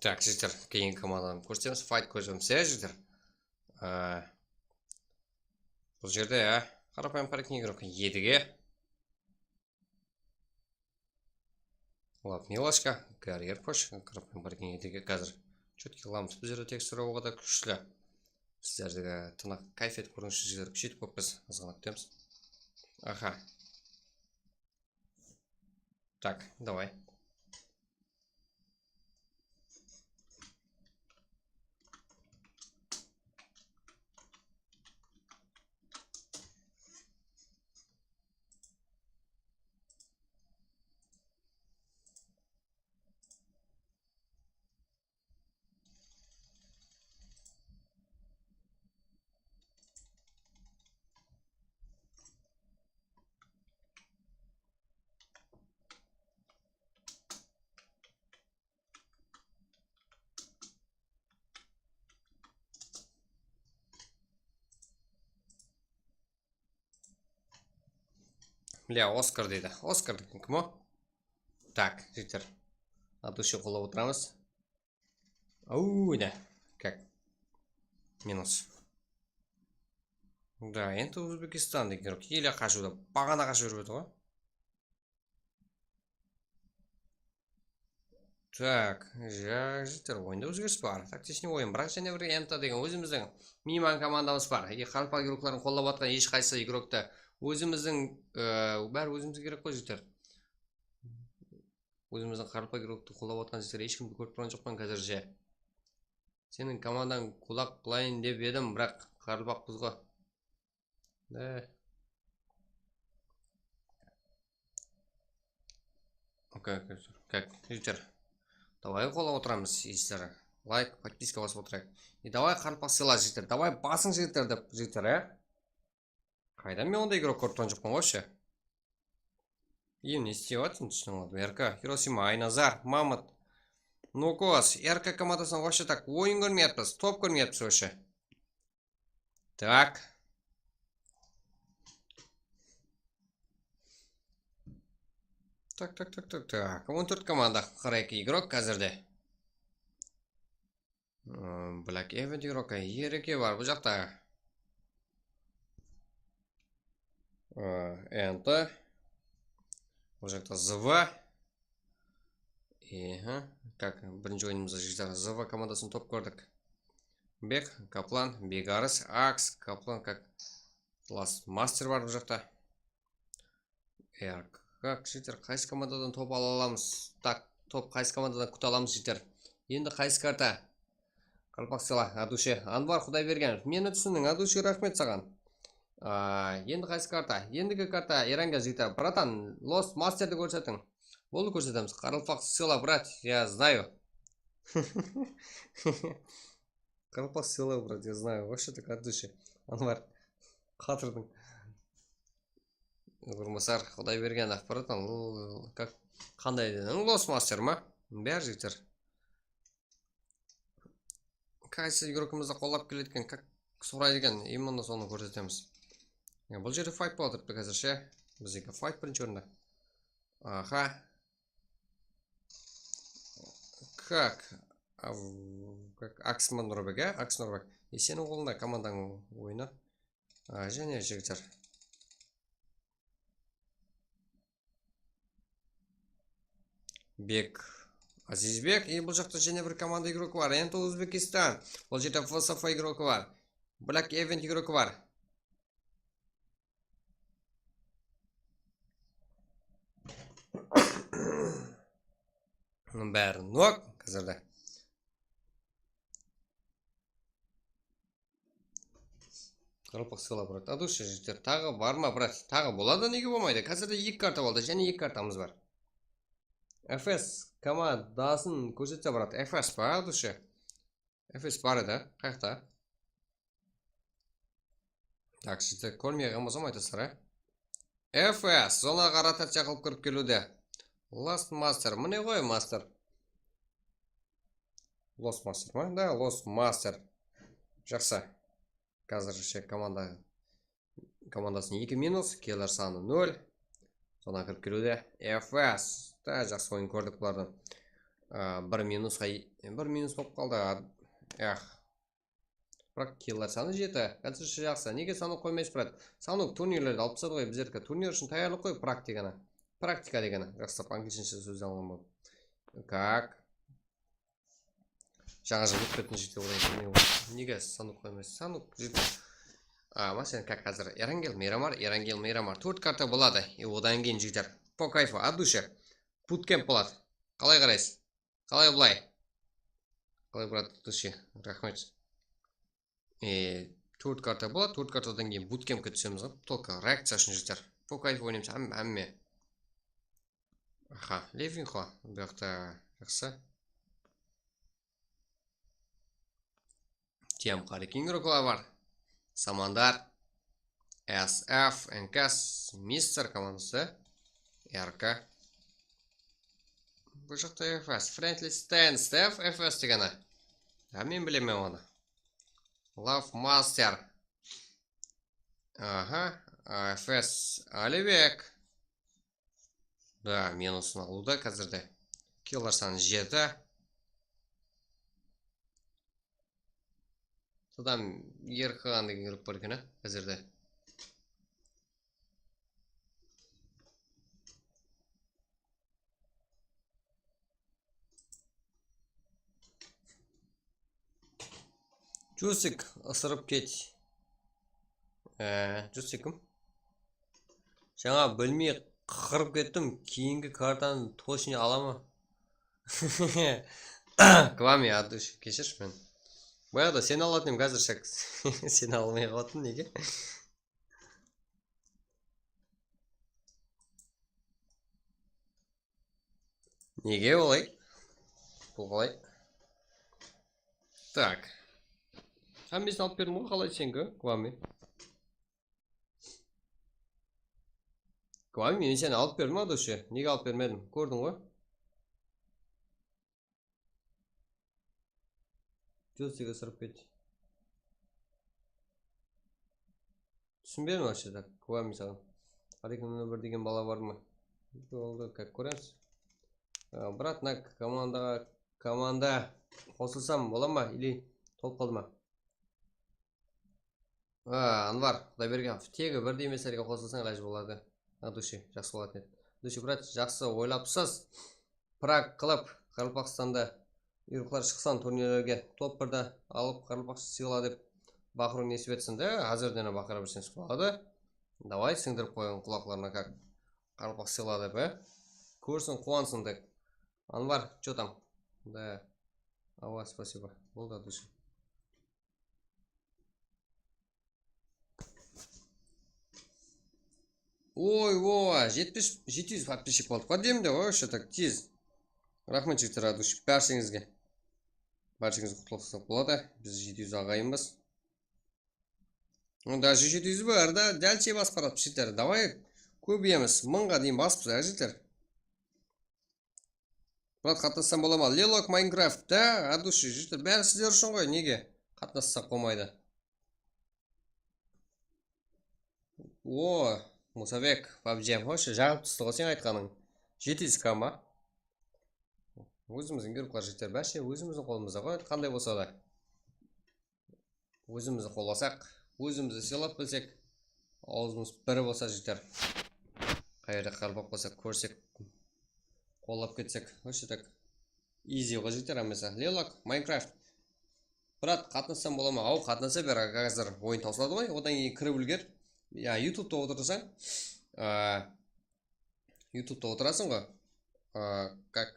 Tak, jigitler, keyingi komandanı kórsetemiz. Fight kórsetemiz, ya, jigitler. Á, bul jerde, ya, qarapayım, qarekeń, edige. Lab Milashka, Garrier Posh, qarapayım, qarekeń, edige. Házir shutki qılamız. Bul jerde tekstura o qadar kúshli. Sizlerge tınıq káyfiyat kórińiz, jigitler, kúsheytip qoyıppız. Azǵana kútemiz. Aha. Так, давай. Bля, Oskar deydi. Oskar degen kim o? Tak, jigitler. От души qollap otıramız. Au, ne? Как? Minus. Да, endi Uzbekistan degen игрок. Ele qashıwda, baǵana qashıp júrip edi ǵoy. Так, ja-, jigitler, oyında ózgeris bar. Taktichniy oyın, biraq jáne bir Enta degen ózimizdiń miyman komandamız bar. E, qaraqalpaq igrokların qollap atqan hesh qaysı igroktı ózimizdiń, e, bári ózimizge kerek ǵoy, jigitler. Ózimizdiń qaraqalpaq igroktı qollap atqan jigitler, hesh kimdi kórip turǵan joqpan házirje. Seniń komandań kulaq qılayın dep edim, biraq qaraqalpaqpız ǵo. E. Okey, okey, okey. Jigitler. Davay, qollap otıramız, jigitler. Layk, podpiska basıp otırayıq. E, davay, qaraqalpaq sıyla, jigitler. Davay, basıń, jigitler, dep, jigitler, e? Qaydan men onday igrok kórip turǵan joqpan вообще. Em, ne islep atırın, túsiniń alıp. R K, Hirosima, Aynazar, Mamut, Nukos, R K komandasınan вообще так oyın kórmeyatpız, top kórmeyatpız вообще. Так. Так, так, так, так, так. On tórt komanda, qırq eki igrok házirde. Aa, Black Event igrok, Ereke bar bul jaqta. Aa, Enta. Bul jaqta Zıva. Ehe, как birinshi oyınımızda jigitler Zıva komandasın top kórdik. Bek, Kaplan, Begaris, Aks, Kaplan, как Last Master bar bul jaqta. Erk, как jigitler, qaysı komandadan top ala alamız? Tak, top qaysı komandadan kúte alamız, jigitler? Endi qaysı karta? Qaraqalpaq sıyla, Adushe. Anvar Qudaybergenov. Meni túsindiń, Adushe, raxmet saǵan. Aa, endi qaysı karta? Endigi karta Erangel jigitler. Bratan, Lost Masterdi kórsetiń. Boldı, kórsetemiz. Qaraqalpaq sıyla, брат, я знаю. Qaraqalpaq sıyla, брат, я знаю. Вообще так от души. Anvar, qatırdıń. Oʻrinbosar Qudaybergenov, bratan, l-, как, qanday dediń? Lost Master ma? Bári jigitler. Qaysı igrokımızdı qollap keledi eken, как, soraydı eken, именно sonı kórsetemiz. Ya, bul jerde fight bolıp atırıptı házirshe. Bizdeki fight birinshi orında. Aha. Как? Av-, как? Aks Nurbek, á? Aks Nurbek. E, seniń qolında komandań oyna. A, jáne jigitler. Bek. Azizbek. E, bul jaqta jáne bir komanda igrokı bar. Ento Uzbekistan. Bul jerde F S F igrokı bar. Black Event igrokı bar. Bári nok házirde. Qaraqalpaq sıyla, брат. Adushe jigitler, taǵı bar ma, брат? Taǵı boladı, nege bolmaydı? Házirde eki karta boldı, jáne eki kartamız bar. F S komandasın kórsetse, брат. F S pa, Adushe? F S bar edi, qayaqta? Так, sizdi kórmey qalǵan bolsam aytasızlar, á? F S, zonaǵa rotaciya qılıp kirip keliwde. Last Master, mine ǵoy Master. Lost Master ma? Da, Lost Master. Jaqsı. Házirshe komanda, komandasınıń eki minus, killer sanı nol. Zonaǵa kirip keliwde. F S. Da, jaqsı oyın kórdik bulardan. A, bir minusqa, bir minus bolıp qaldı. Ex. Biraq killer sanı jeti. Házirshe jaqsı. Nege sanıp qoymaysız, брат? Sanıp turnirlerdi alıp tasladı ǵoy, bizlerge turnir ushın tayarlıq ǵoy, praktikana. Praktika degeni. Jaqsılap anglishshe sózdi alǵan bolıp. Как? Jańa jıl ótip kettin jete olayın. Nege sanıp qoymaysız? Sanıp jete. A, máselen, как házir. Erangel Miramar, Erangel Miramar. Tórt karta boladı. E, odan keyin jigitler. По кайфу, от души. Bootcamp boladı. Qalay qaraysız? Qalay bılay? Qalay, брат, от души? Raxmet. E, tórt karta boladı, tórt kartadan keyin bootcampke túsemiz ǵoy. Только reakciya ushın jigitler. По кайфу oynaymız, hám-, hámme. Aha, Levinxo, bu jaqta jaqsı. T M Q-da igroklar bar. Samandar, S F, N K S, Mister komandası, R K. Bu jaqta F S, Friendly Stance, F S degeni. Ya, men bilemen onı. Love Master. Aha, F S, Alibek. Da, minusın alıwda házirde. Killar sanı jeti. Sodan Erkan degen игрок bar eken, á, házirde. Jusik, ısırıp ket. Ee, Jusik kim? Jańa bilmey qırıp kettim. Keyingi kartanı точно ala ma? Kvami, adı ushın keshirshi meni. Bayaǵıda seni alatın edim, házir shak. Seni almay qalıp atırman, nege? Nege olay? Bul qalay? Tak. Hámmesin alıp berdim ǵoy, qalay seniki, Kvami? Kvami, men seni alıp berdim, Adushe. Nege alıp bermedim? Kórdiń ǵoy. Josik ısırıp ket. Túsinbedim вообще, так, Kvami saǵan. Alekim nol bir degen bala bar ma? Boldı, как ko'remiz. Á, brat, mına komandaǵa, komanda qosılsam bola ma? Ili tolıp qaldı ma? Á, Anvar Qudaybergenov, tegi birdey emeslerge qosılsań ilajı boladı. Adushi, jaqsı bolatın edi. Adushi, brat, jaqsı oylapsız. Prag qılıp, Qaraqalpaqstanda uyruqlar shıqsın turnirlerge, top birdi alıp, Qaraqalpaqsha sıyla dep, baqırıw nesip etsin de, házirden-aq baqıra berseńiz boladı. Davay, sińdirip qoyıń qulaqlarına, как Qaraqalpaq sıyla dep, e? Kórsin, quwansın tek. Anvar, чё там? Да. Awa, спасибо. Boldı, Adushi. Oy, oy, jetpis, jeti júz подписчик boldıp qoy demde, oy, что так tez. Raxmet, jigitler, Adushi, bársheńizge. Bársheńizge qutlı bolsın, boladı. Biz jeti júz aǵayınbız. Onda jeti júz bar da, dálshe basıp baratırmız, jigitler. Davay, kóbeyemiz, mıńǵa deyin basıpsız, á, jigitler. Brat, qatnassam bola ma? Lelok Minecraft, da, Adushi, jigitler, bári sizler ushın ǵoy, nege qatnassaq bolmaydı? O, Musabek, PUBG, xosh, jaǵıp tústi ǵoy sen aytqanıń. Jeti júz K ma? Ózimizdiń игрокlar jeter, bárshe ózimizdiń qolımızda ǵoy, qanday bolsa da. Ózimizdi qollasaq, ózimizdi sıylap bilsek, awzımız bir bolsa jeter. Qayerde qaraqalpaq bolsa kórsek, qollap ketsek, вообще так, easy ǵoy, jeter, hámmesi. Lelok, Minecraft. Brat, qatnassam bola ma? Aw, qatnasa ber, házir oyın tawsıladı ǵoy, odan keyin kirip úlger. Ya, YouTubeta otırasań, a, YouTubeta otırasıń ǵoy, a, как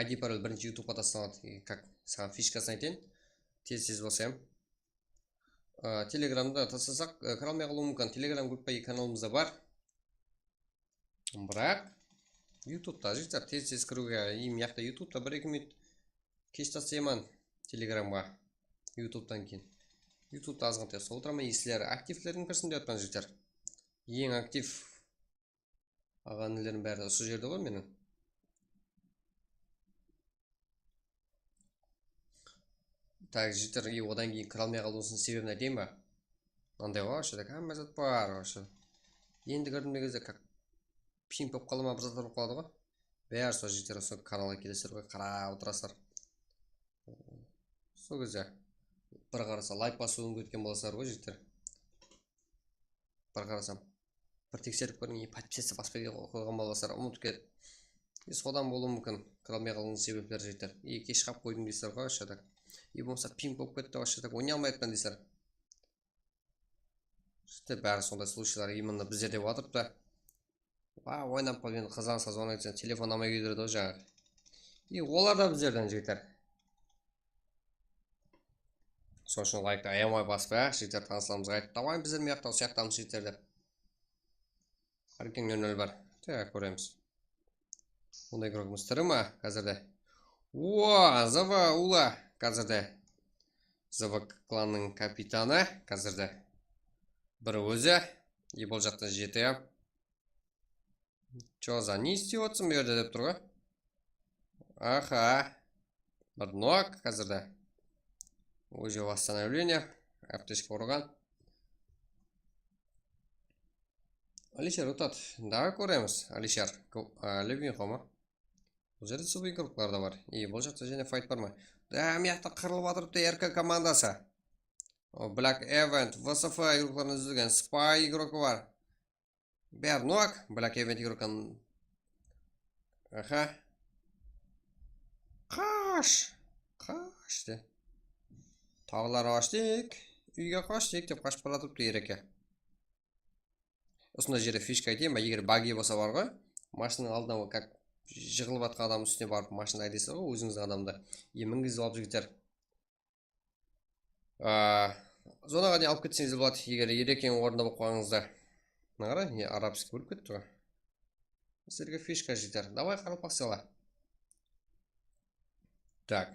I D parol birinshi YouTubega taslanadı, как saǵan fishkasın aytayın, tez-tez bolsa hám. A, Telegramda taslasaq, a, kire almay qalıwı múmkin. Telegram gruppa kanalımızda bar. Biraq YouTubeta, jigitler, tez-tez kiriwge, и mıyaqta YouTubeta bir-eki minut kesh taslayman Telegramǵa. YouTubetan keyin. YouTubeta azǵantay uslap otırman, и sizler aktivlerdiń kirsin dep atırman, jigitler. Eń aktiv aǵa-inilerim bári usı jerde ǵoy meniń. Так, jigitler, и odan keyin kire almay qalıwımızdıń sebebin aytayın ba? Mınanday ǵoy, вообще так, hámme zat bar, вообще. Endi kirdim degen gezde, как, ping bolıp qala ma, bir zatlar bolıp qaladı ǵoy. Bári sol jigitler usı kanalǵa kelesizler ǵoy, qarap otırasızlar. Sol gezde bir qarasa, layk basıwdı umıtıp ketken bolasızlar ǵoy, jigitler. Bir qarasam, bir tekserip kóriń, подписаться basıp qoyǵan bolasızlar, umıtıp ketip. И sodan bolıwı múmkin, kire almay qalıwdıń sebepleri, jigitler. И kesh qap qoydım deysizler ǵoy, вообще так. И bolmasa ping bolıp ketti, вообще так, oynay almay atırman deysizler. Jigitler, bári sonday случайлар именно bizlerde bolıp atırıptı. Wa, oynap qoy, endi qızǵansa, звонок etseń, telefon almay kúydiredi ǵoy jańaǵı. И olar da bizlerden, jigitler. Sonıń ushın layktı ayamay basıp, á, jigitler, tanıslarımızǵa aytıp, davay, bizler mıyaqta, usıyaqtamız, jigitler, dep. Hárkeń nol nol bar. Tak, kóremiz. Bunday игрокımız tiri ma házirde? Wa, Zava Ula házirde. Zava klannıń kapitanı házirde. Bir ózi. И bul jaqta jeti. Чё за, ne islep atırsın bul jerde dep tur ǵoy. Aha. Bir nok házirde. Уже восстановление. Aptechka urǵan. Alisher utat. Davay kóremiz. Alisher. Ko- a, Levinxo ma? Bul jerde sub igroklar da bar. I bul jaqta jáne fayt bar ma? Da, mıyaqta qırılıp atırıptı R K komandası. O, Black Event, V S F igroklarınan dúzilgen spy igrokı bar. Bernok, Black Event igrokın. Aha. Qash. Qash de. Tawlar ashtıq. Úyge qashtıq dep qashıp baratırıptı R K. Usınday jerde fishka aytayın ba, eger bagi bolsa bar ǵoy, mashinanıń aldına как jıǵılıp atqan adamnıń ústine barıp mashina aydaysalar ǵoy, ózińizdiń adamdı. E, mingiz alıp jigitler. A, zonaǵa deyin alıp ketseńiz de boladı, eger Erekeniń ornında bolıp qalǵanıńızda. Mına qara, ne, arabskiy bólip ketti ǵoy. Sizlerge fishka jigitler. Davay, qaraqalpaq sıyaqlı. Так.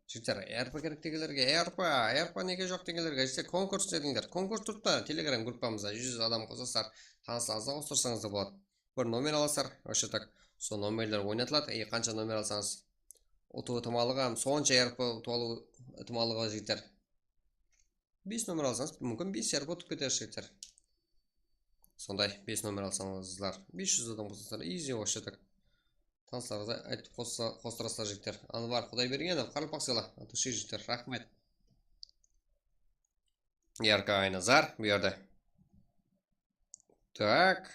Jigitler, R P kerek degenlerge R P, R P nege joq degenlerge, jigitler, konkurs edińler. Konkurs turıptı Telegram gruppamızda, júz adam qosasızlar, tanıslarıńızdı qostırsańız da boladı. Bir nomer alasızlar, вообще так. Sol nomerler oynatıladı, e, qansha nomer alsańız, utıw itimallıǵı hám sonsha R P utıp alıw itimallıǵı, jigitler. Bes nomer alsańız, múmkin, bes R P utıp keter, jigitler. Sonday, bes nomer alsańızlar, bes júz adam qosasızlar, easy, вообще так. Tanıslarıńızdı aytıp qosa-, qostırasızlar, jigitler. Anvar Qudaybergenov, qaraqalpaq sıyaqlı, от души, jigitler, raxmet. R K Aynazar, bu jerde. Так.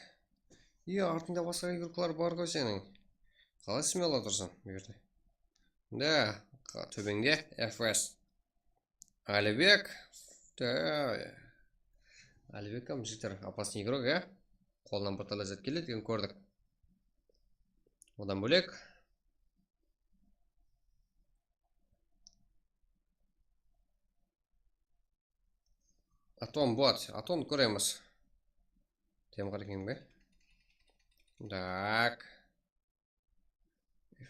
E, artıńda basqa igroklar bar ǵoy seniń. Qalay smelo tursań bu jerde? Da, qa-, tóbeńde F S. Alibek. Da. Alibek hám jigitler, опасный igrok, e? Qolınan bir talay zat keledi eken, kórdik. Odan bólek. Aton bot, Aton kóremiz. Temqar eken be? Так.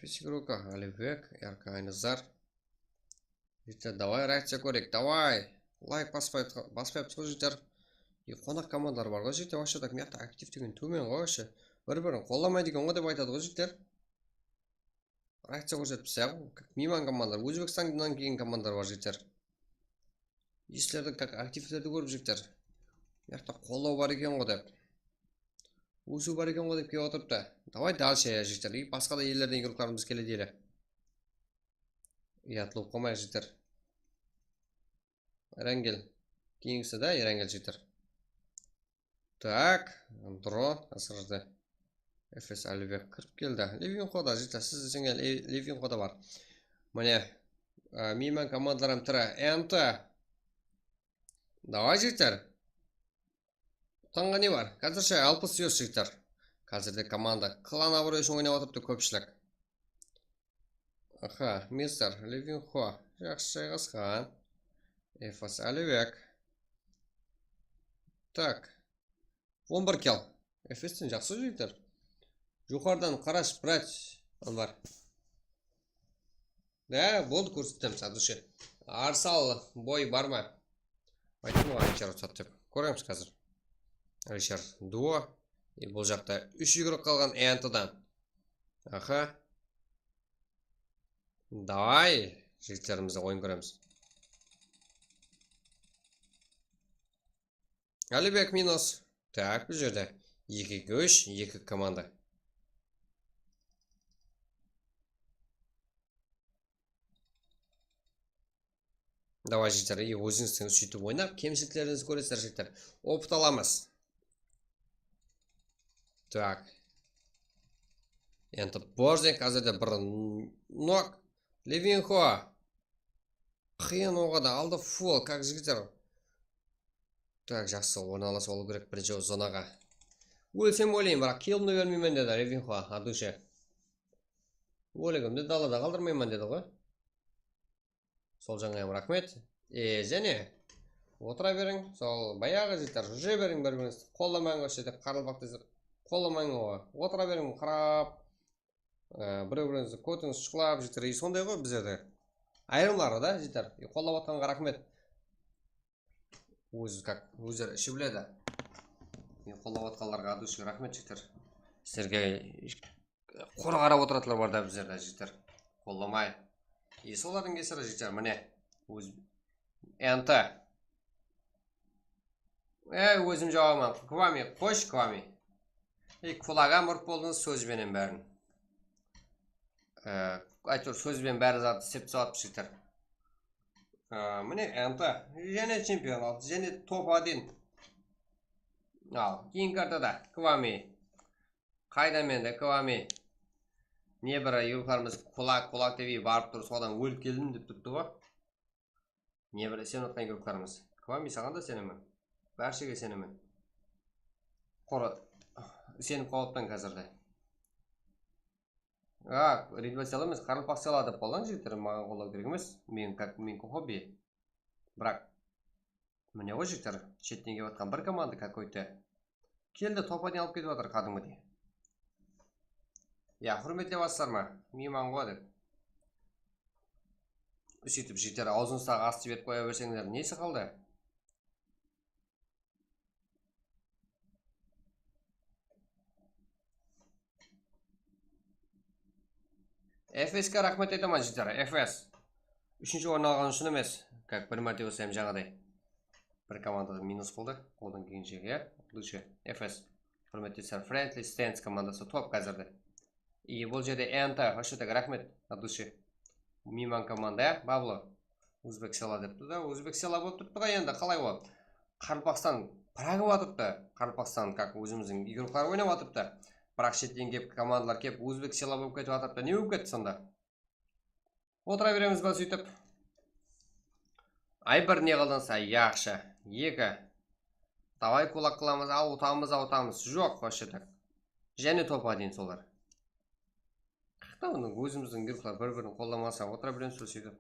F S igroka, Alibek, R K Aynazar. Jigitler, davay, reakciya kóreyik, davay. Layk baspay, baspayapsız ǵoy, jigitler. E, qonaq komandalar bar ǵoy, jigitler, вообще так, mıyaqta aktiv degen tómen ǵoy, вообще. Bir-birin qollamaydı eken ǵoy dep aytadı ǵoy, jigitler. Reakciya kórsetip, как miyman komandalar, Ózbekstannan kelgen komandalar bar, jigitler. Sizlerdi как aktivlerdi kórip, jigitler. Mıyaqta qollaw bar eken ǵoy dep. Ósiw bar eken ǵoy dep kelip otırıptı. Davay, dalshe, ya, jigitler. I basqa da ellerden igroklarımız keledi ele. Yatlap qoymayıq, jigitler. Erangel. Keyingisi da Erangel, jigitler. Так, dron, asırdı. F S Alibek kirip keldi. Levinxo da, jigitler, siz deseń, Le-, Levinxo da bar. Mine, a, miyman komandalarım tiri. Enti. Davay, jigitler. Utanǵan ne bar? Házirshe alpıs yos, jigitler. Házirde komanda klan abırayı ushın oynap atırıptı kópshilik. Aha, mister Levinxo. Jaqsı jayǵasqan. F S Alibek. Так. On bir kill. F S ten jaqsı, jigitler. Joqarıdan qarash, brać, Anvar. Da, boldı, kórsetemiz, от души. Arsal boy bar ma? Ayttım ǵoy, Alisher utsat dep. Kóremiz házir. Alisher duo. E, bul jaqta úsh igrok qalǵan Entidan. Aha. Davay, jigitlerimizle oyın kóremiz. Alibek minus. Так, bul jerde eki eki úsh, eki komanda. Davay, jigitler, e, ózińizdiń súytip oynap, kemshiliklerińizdi kóresizler, jigitler. Opıt alamız. Так. Endi Borzek, házirde bir n-, nok. Levinxo. Qıyın oǵada, aldı full, как jigitler. Так, jaqsı, ornalasa alıw kerek birinshi zonaǵa. Ólsem óleyin, biraq killimdi bermeymen dedi Levinxo, от души. Óligimdi dalada qaldırmayman dedi ǵoy. Sol jańa hám raxmet. E, jáne otıra beriń, sol bayaǵı jigitler, júre beriń bir-birińizdi. Qollamań, вообще, dep qaraqalpaq dese, qollamań ǵoy. Otıra beriń, qarap. E, birew-birewińizdi kótińiz shuqlap, jigitler. E, sonday ǵoy bizlerde. Ayırımları da, jigitler. E, qollap atqanǵa raxmet. Ózi как, ózleri ishi biledi. E, qollap atqanlarǵa от души raxmet, jigitler. Sizlerge qora qarap otıratınlar bar da bizlerde, jigitler. Qollamay. E, solardıń kesiri, jigitler, mine. Óz, Enti. Ey, ózim jawaman. Kwami, qosh, Kwami. Ey, kulagam urıp boldıńız sóz benen bárin. E, áytewir, sóz benen bári zat islep tısıp jigitler. E, mine, Enta. Jáne chempionat, jáne top один. Al, keyingi kartada Kwami. Qayda mende Kwami? Ne bir yurtlarımız kulak, kulak dep barıp tur, sodan ólip keldim dep turıptı ǵo. Ne bir isenip atqan yurtlarımız. Kwami, saǵan da isenemen. Bárshege isenemen. Qora isenip qalıppan házirde. A, Ridva sıyalaymız, Qaraqalpaq sıyaladı dep qollań jigitler, maǵan qollaw kerek emes. Men, как, meniki hobbi. Biraq, mine ǵoy jigitler, shetten kelip atqan bir komanda какой-то. Keldi, top один alıp ketip atır qádimgidey. Ya, húrmetlep atsızlar ma? Miyman ǵo dep. Sóytip jigitler, awzıńızdaǵı astı berip qoya berseńler, nesi qaldı? Efeske raxmet aytaman, jigitler. Efes. Úshinshi orın alǵanı ushın emes. Как bir márte bolsa hám jańaday. Bir komandada minus boldı. Qoldan kelgenshe, ya. Лучше. Efes. Húrmetli sir. Friendly Stance komandası top házirde. И bul jerde Enta, вообще так, raxmet, от души. Miyman komanda, ya, Pablo. Uzbek sela depti da, Uzbek sela bolıp turıptı ǵoy endi, qalay ol? Qaraqalpaqstan pıragıp atırıptı. Qaraqalpaqstan, как, ózimizdiń igroklar oynap atırıptı. Biraq shetten kelip, komandalar kelip, Uzbek sela bolıp ketip atırıptı. Ne bolıp ketti sonda? Otıra beremiz ba sóytip? Ay, bir ne qıldıńız, ay, yaqshı. Eki. Davay, kulak qılamız, awıtamız, awıtamız. Joq, вообще так. Jáne top один solar. Qaqta onı ózimizdiń igroklar bir-birin qollamasa, otıra beremiz ba sóytip?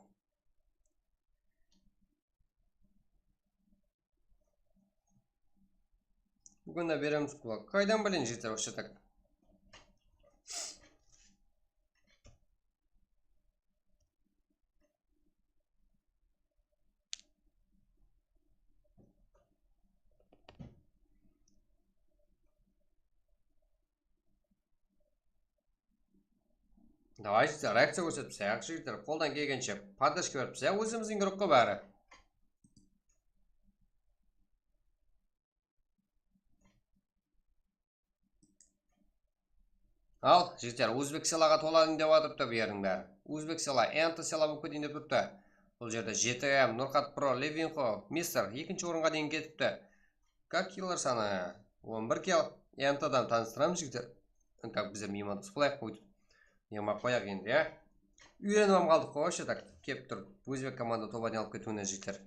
Búgin de beremiz kulak. Qaydan bileyin, jigitler, вообще так. Davay, jigitler, reakciya kórsetip sayaq, jigitler, qoldan kelgenshe podderjka berip sayaq, ózimizdiń igrokqa bári. Al, jigitler, Uzbek selaǵa toladı dep atırıptı bu jerdiń bári. Uzbek sela, Enta sela bolıp keteyin dep turıptı. Bul jerde J T M, Nurqat Pro, Levinko, Mister ekinshi orınǵa deyin ketipti. Как killer sanı? On bir kill. Entadan tanıstıramız, jigitler. Как bizler miymandas bolayıq, óytip. Yamap qoyaq endi, ya. Úyrenip ham qaldıq ǵoy, вообще так, kelip turıp, ózbek komanda top один alıp ketiwine, jigitler.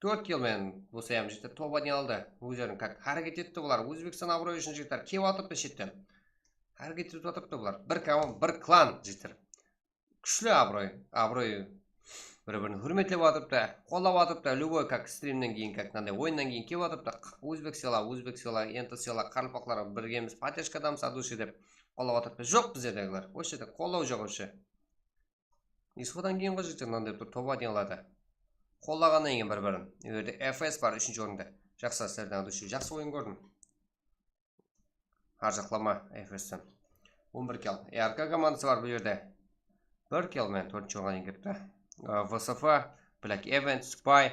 Tórt kill menen bosayamız, jigitler, top один aldı. Ózlerin как háreket etti bular. Ózbekstan abıroyı ushın, jigitler, kelip atırıptı shetten. Háreket etip atırıptı bular. Bir komanda, bir klan, jigitler. Kúshli abıroy, abıroy bir-birin húrmetlep atırıptı, qollap atırıptı, любой как strimnen keyin, как mınanday oyınnan keyin kelip atırıptı. Ózbek sela, Ózbek sela, Enta sela, qaraqalpaqlar birgemiz, поддержкадамыз, от души dep qollap atırıptı. Joq bizlerdegiler, вообще так qollaw joq вообще. И sodan keyin ǵoy jigitler mınanday bir top один aladı. Qollaǵannan keyin bir-birin. Bul jerde F S bar úshinshi orında. Jaqsı, sizlerden от души jaqsı oyın kórdim. Harjaqlama F S ten. On bir kill. E R K komandası bar bul jerde. Bir kill menen tórtinshi orınǵa deyin kelipti. E, V S F, Black Event, Spy.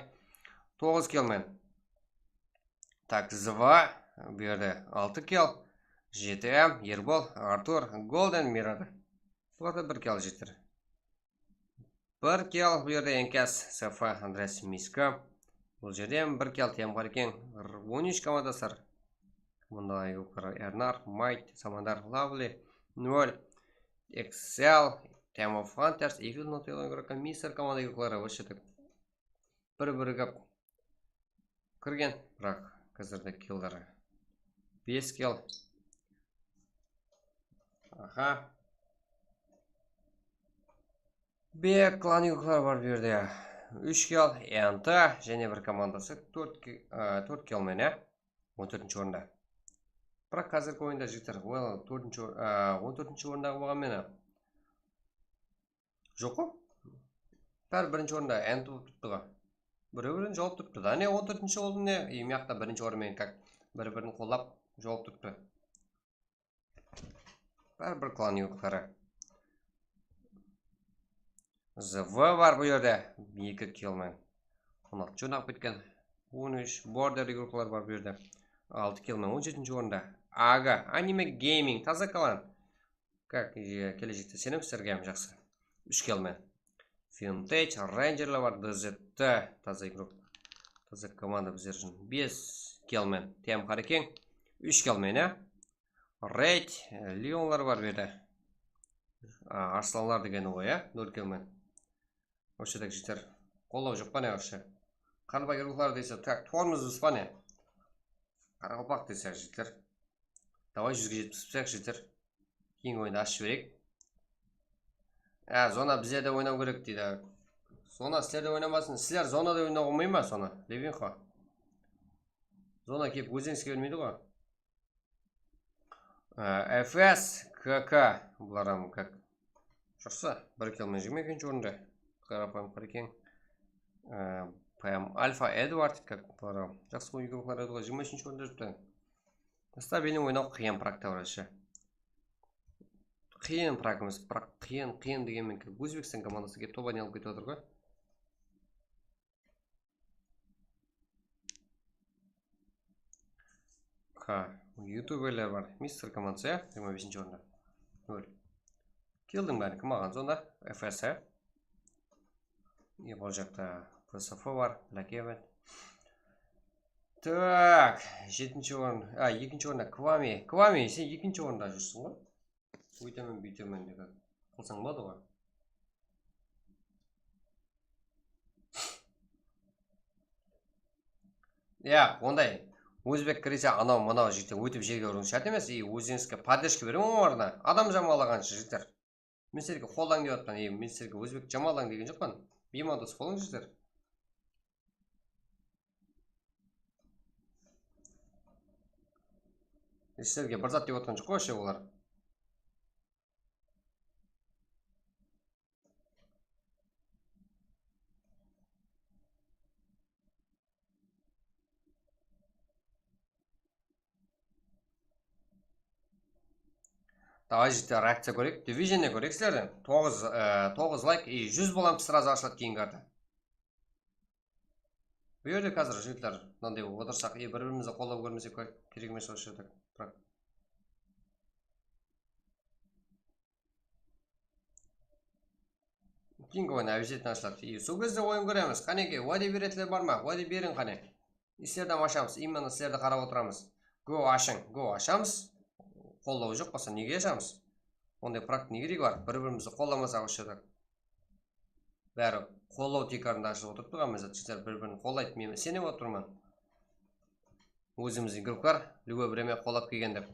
Toǵız kill menen. Tak, Zıva, bul jerde altı kill. J T M, Erbol, Artur, Golden, Mirada. Bularda bir kill jeter. Bir kill bul jerde Enkas, Safa, Andres, Miska. Bul jerde hám bir kill Temqarken, on úsh komandası bar. Bunda Ernar, Might, Samandar, Lovely, Nol, Excel, Time of Hunters, Evil Not Yellow игрока, Mister komanda игроклары, вообще так. Bir birigip kirgen, biraq házirde killleri bes kill. Aha. Bek klan игроклар bar bul jerde. Úsh kill, Enta, jáne bir komandası tórt ki-, e, tórt kill menen, ya. On tórtinshi orında. Biraq házirgi oyında jigitler, ol tórtinshi or-, e, on tórtinshi orındaǵı bolǵan menen. Joq ǵo. Bári birinshi orında Enta bolıp turıptı ǵo. Birew-birin jawıp turıptı da. Ne on tórtinshi orın ne, e, mıyaqta birinshi orın menen как bir-birin qollap jawıp turıptı. Bári bir klan игроклары. Zıvı bar bul jerde. Eki kill menen. On altınshı orın alıp ketken. on úsh, Border gruppalar bar bu jerde. Altı kill men on jetinshi orında. Aga, Anime Gaming, taza kalan. Kak, e, keleshekte isenemiz sizlerge hám jaqsı. Úsh kill men. Fintech, Rangerler bar, D Z T, taza igrok. Taza komanda bizler ushın. Bes kill men. T M Qarekeń, úsh kill men, ya. Red, e, Leonlar bar bu jerde. A, Arslanlar degeni ǵoy, ya, nol kill men. Вообще так jigitler. Qollaw joq pa ne вообще? Qaraqalpaq igrokları dese, так, tormozbız pa ne? Qaraqalpaq dese, jigitler. Davay, júzge jetpis pisek, jigitler. Keyingi oyındı ashıp jibereyik. Á, zona bizlerde oynaw kerek deydi. Zona sizlerde oynamasın. Sizler zonada oynawǵa bolmay ma zona? Levinxo. Zona kelip ózińizge bermeydi ǵoy. Á, F S, K K. Bular hám как. Jaqsı. Bir kill men jigirma ekinshi orında. Qarapayım, Qarekeń. Á, P M Alfa Edward, как bular hám. Jaqsı oyın gruppalar edi ǵoy, jigirma úshinshi orında júripti. Stabilniy oynaw qıyın prakta, вообще. Qıyın prakımız, prak qıyın, qıyın degen menen Ózbekstan komandası kelip top aylanıp ketip atır ǵoy. Ha, youtuberler bar. Mister komandası, ya, jigirma besinshi orında. Nol. Keldiń bári kim alǵan sonda? F S, ya. E, bul jaqta P S F bar, Black Event. Tak, jetinshi orın, a, ekinshi orında Kvami. Kvami, sen ekinshi orında júrseń ǵoy. Óytemen, búytemen dep qılsań boladı ǵoy. Ya, onday ózbek kirese anaw mınaw jigitler ótip jerge urıw shárt emes. I ózińizge podderjka beremiz olarına. Adam jamanlaǵansha jigitler. Men sizlerge qollań dep atpan, ey, men sizlerge ózbek jamanlań degen joqpan. Miymandos bolıń, jigitler. Sizlerge bir zat dep atqan joq ǵoy, вообще, olar. Давай, jigitler, reakciya kóreyik. Division ne kóreyik sizlerden. Toǵız, e, toǵız layk, i júz bolamız, srazu ashıladı keyingi karta. Bu jerde házir, jigitler, mınanday bolıp otırsaq, i bir-birimizdi qollap kórmesek, kerek emes, вообще, так, biraq. Keyingi oyın обязательно ashıladı. I sol gezde oyın kóremiz. Qánekey, wáde beretinler bar ma? Wáde beriń qáne. I sizlerdi hám ashamız. Именно sizlerdi qarap otıramız. Go ashıń, go ashamız. Qollaw joq bolsa nege ashamız? Onday praktika ne keregi bar? Bir-birimizdi qollamasaq, вообще, так. Bári qollaw tiykarında ashılıp otırıptı ǵo, házir sizler bir-birin qollaydı, men isenip otırman. Ózimizdiń gruppalar любой время qollap kelgen dep.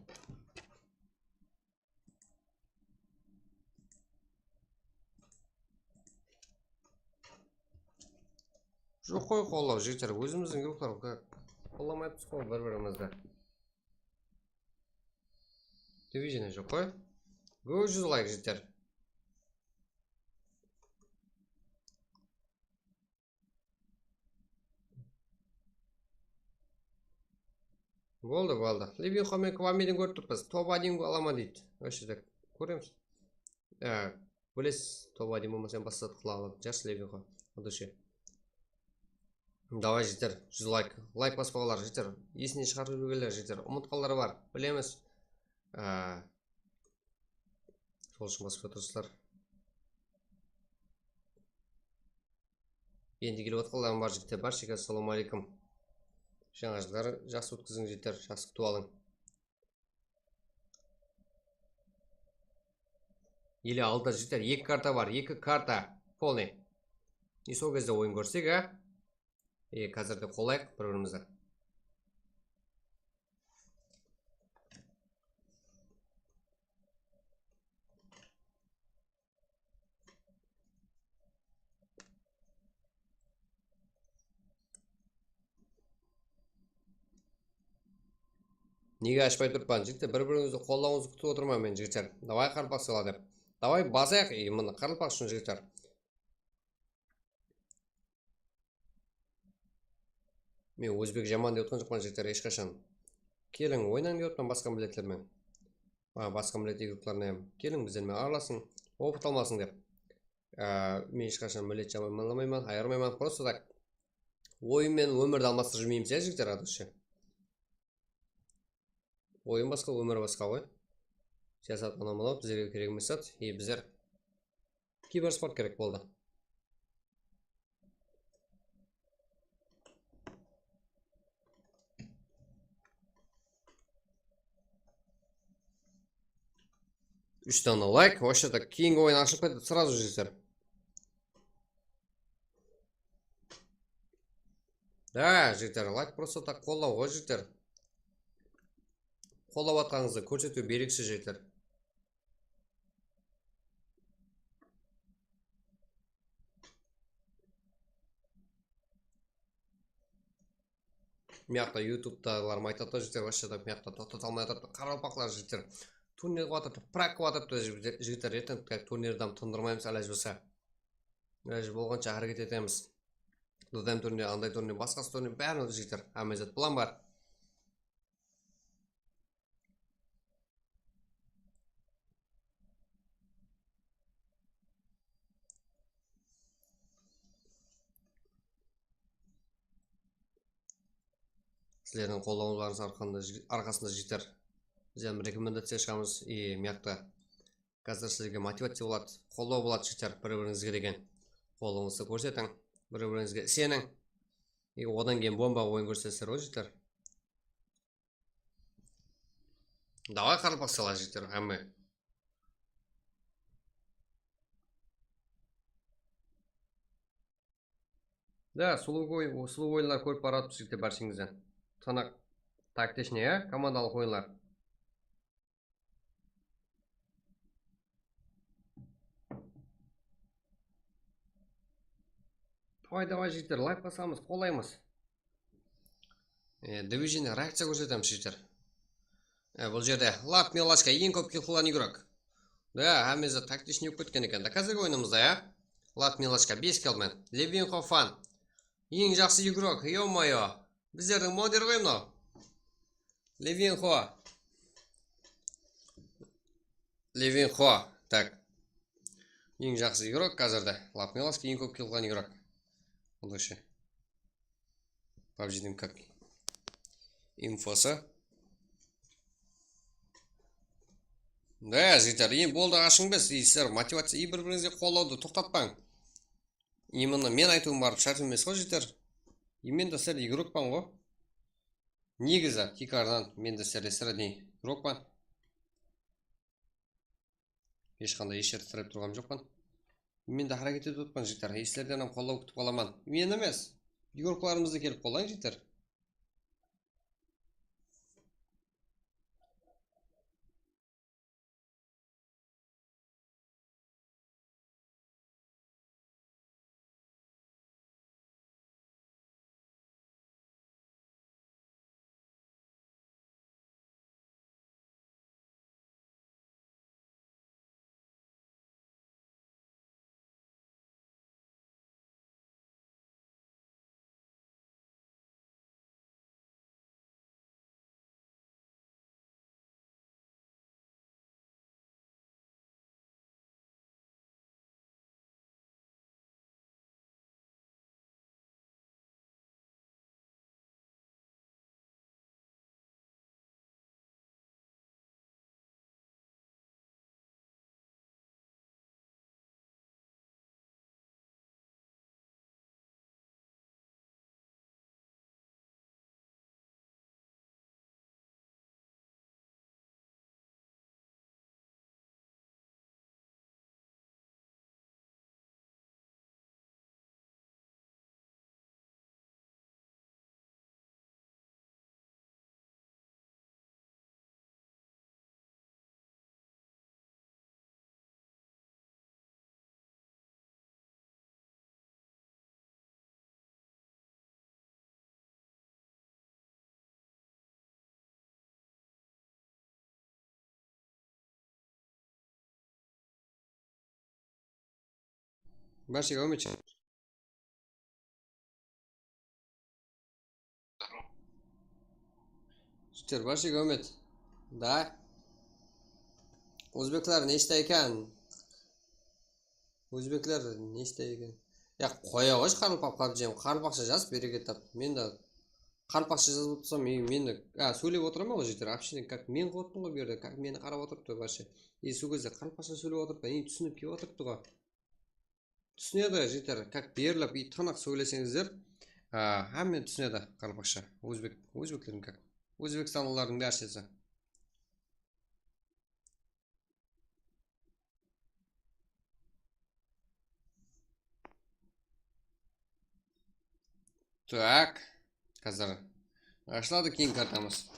Joq ǵoy qollaw, jigitler, ózimizdiń gruppalar qollamayapız ǵoy bir-birimizdi. Division joq ǵoy. Go júz layk, jigitler. Boldı, boldı. Levinxo menen Kvamiden kórip turıppız. Top один alaman deydi. Вообще, так, kóremiz. Á, bilesiz, top один bolmasa hám basqa zat qıla aladı. Jaqsı, Levinxo. Удачи. Davay, jigitler, júz layk. Layk baspaǵanlar, jigitler. Esinen shıǵarıp jibergenler, jigitler. Umıtqanlar bar, bilemiz. Á, sol ushın basıp otırsızlar. Endi kelip atqanlar bar, jigitler, bárshege assalamu aleykum. Jańa jıllar jaqsı ótkiziń, jigitler, jaqsı kútip alıń. Ele aldı, jigitler, eki karta bar, eki karta, полный. I sol gezde oyın kórsek, á? E, házirde qollayıq bir-birimizdi. Nege ashpay turıppan, jigitler? Bir-birińizdi qollawıńızdı kútip otırman men, jigitler. Davay, qaraqalpaq sıyla dep. Davay, basayıq, e, mına, qaraqalpaq ushın, jigitler. Men ózbek jaman dep otqan joqpan, jigitler, hesh qashan. Keliń, oynań dep otpan basqa milletler menen. A, basqa millet igroklarına hám keliń, bizler menen aralasıń, opıt almasıń dep. A, men hesh qashan millet jamanlamayman, ayırmayman, просто так. Oyın menen ómirdi almastırıp júrmeymiz, ya, jigitler, adashe. Oyın basqa, ómir basqa ǵoy. Siyasat mınaw, mınaw bizlerge kerek emes zat. E, bizler kibersport kerek boldı. Úsh dana layk, вообще так keyingi oyın ashılıp ketedi, сразу jigitler. Да, jigitler, layk просто так qollaw ǵoy, jigitler. Qollap atqanıńızdı kórsetiw beriksiz, jigitler. Mıyaqta YouTubetaǵılarım aytadı da, jigitler, вообще так mıyaqta toqtata almay atırıptı, qaraqalpaqlar, jigitler. Turnir qılıp atırıptı, prak qılıp atırıptı, jigitler, jigitler, erteń, как turnirdi hám tındırmaymız, ilaj bolsa. Ilaj bolǵansha háreket etemiz. Dodem turnir, anday turnir, basqası turnir, bárin, jigitler, hámme zat plan bar. Sizlerdiń qollawıńızlardıń arqasında, arqasında, jigitler, bizler rekomendaciya shıǵamız, e, mıyaqta. Házir sizlerge motivaciya boladı, qollaw boladı, jigitler, bir-birińizge degen qollawıńızdı kórsetiń, bir-birińizge iseniń. E, odan keyin bomba oyın kórsetsizler ǵoy, jigitler. Давай, qaraqalpaqlar, jigitler, hámme. Да, sulıw oy-, sulıw oyınlar kórip baratırmız, jigitler, bársheńizden. Tanaq, tактичный, ya, komandalıq oyınlar. Давай, давай, jigitler, layk basamız, qollaymız. E, движение, reakciya kórsetemiz, jigitler. E, bul jerde Lap Milashka eń kóp kill qılǵan igrok. Да, hámme zat tактичный bolıp ketken eken. Да, házirgi oyınımızda, ya. Lap Milashka bes kill menen. Levinxo Fan. Eń jaqsı igrok, ё-моё. Bizlerdiń moder ǵoy mınaw. Levinxo. Levinxo. Так. Eń jaqsı igrok házirde. Lap Milashka eń kóp kill qılǵan igrok. Bundaysha. PUBGdiń как infosı. Да, jigitler, endi boldı, ashıń biz, sizler motivaciya, и bir-birińizge qollawdı toqtatpań. Именно men aytıwım barıp shárt emes ǵoy, jigitler. И men de sizler igrokpan ǵoy. Negizi, tiykarınan men de sizlerge средний igrokpan. Hesh qanday hesh jerde tırayıp turǵan joqpan. Men de háreket etip otırman, jigitler. Sizlerden hám qollaw kútip qalaman. Men emes, igroklarımızdı kelip qollayń, jigitler. Bárshe áwmet. Jigitler, bárshe áwmet. Da. Ózbekler ne ishte eken? Ózbekler ne ishte eken? Ya, qoya qoyshı, Qarılpaq, PUBG, Qarılpaqsha jaz, bereket tap. Men de Qarılpaqsha jazıp otırsam, men, men de, a, sóylep otıraman ǵoy, jigitler. Вообще, как men qılıptım ǵoy bu jerde, как meni qarap otırıptı вообще. И sol gezde Qarılpaqsha sóylep otırıptı, и túsinip kelip otırıptı ǵoy. Túsinedi, jigitler, как berilip, и tınıq sóyleseńizler, a, hámme túsinedi Qarılpaqsha. Ózbek, ózbeklerdiń как. Ózbekstanlılardıń bárshesi. Так, házir ashıladı keyin kartamız.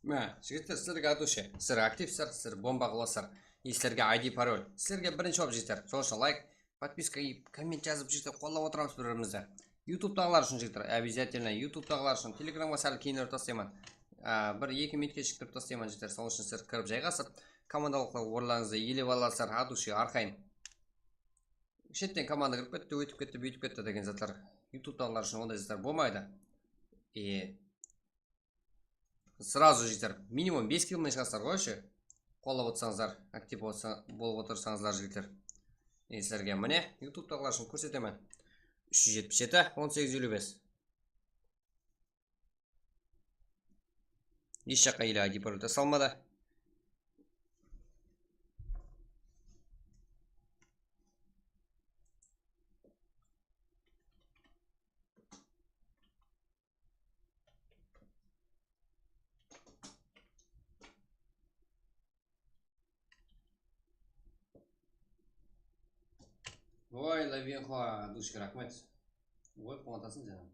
Mine, jigitler, sizlerge aytıwshı, sizler aktivsizler, sizler bomba qılasızlar. И sizlerge I D parol. Sizlerge birinshi bolıp, jigitler, sol ushın layk, podpiska, и komment jazıp, jigitler, qollap otıramız bir-birimizdi. YouTubetaǵılar ushın, jigitler, обязательно YouTubetaǵılar ushın. Telegramǵa sál keyinirek taslayman. Á, bir-eki minutke shıqtırıp taslayman, jigitler. Sol ushın sizler kirip jayǵasıp, komandalıqlar orınlarıńızdı iyelep alasızlar, aytıwshı, arqayın. Shetten komanda kirip ketti, óytip ketti, búytip ketti degen zatlar. YouTubetaǵılar ushın onday zatlar bolmaydı. E, сразу, jigitler, minimum bes kill menen shıǵasızlar ǵoy, qollap otırsańızlar, aktiv otsa-, bolıp otırsańızlar, jigitler. E, sizlerge mine, YouTubetaǵılar ushın kórsetemen. Úsh júz jetpis jeti, on segiz eliw bes. Hesh jaqqa ele I D parol tasalmadı. Oy, Lavinxo, dushka, raxmet. Oy, quwantasın janım.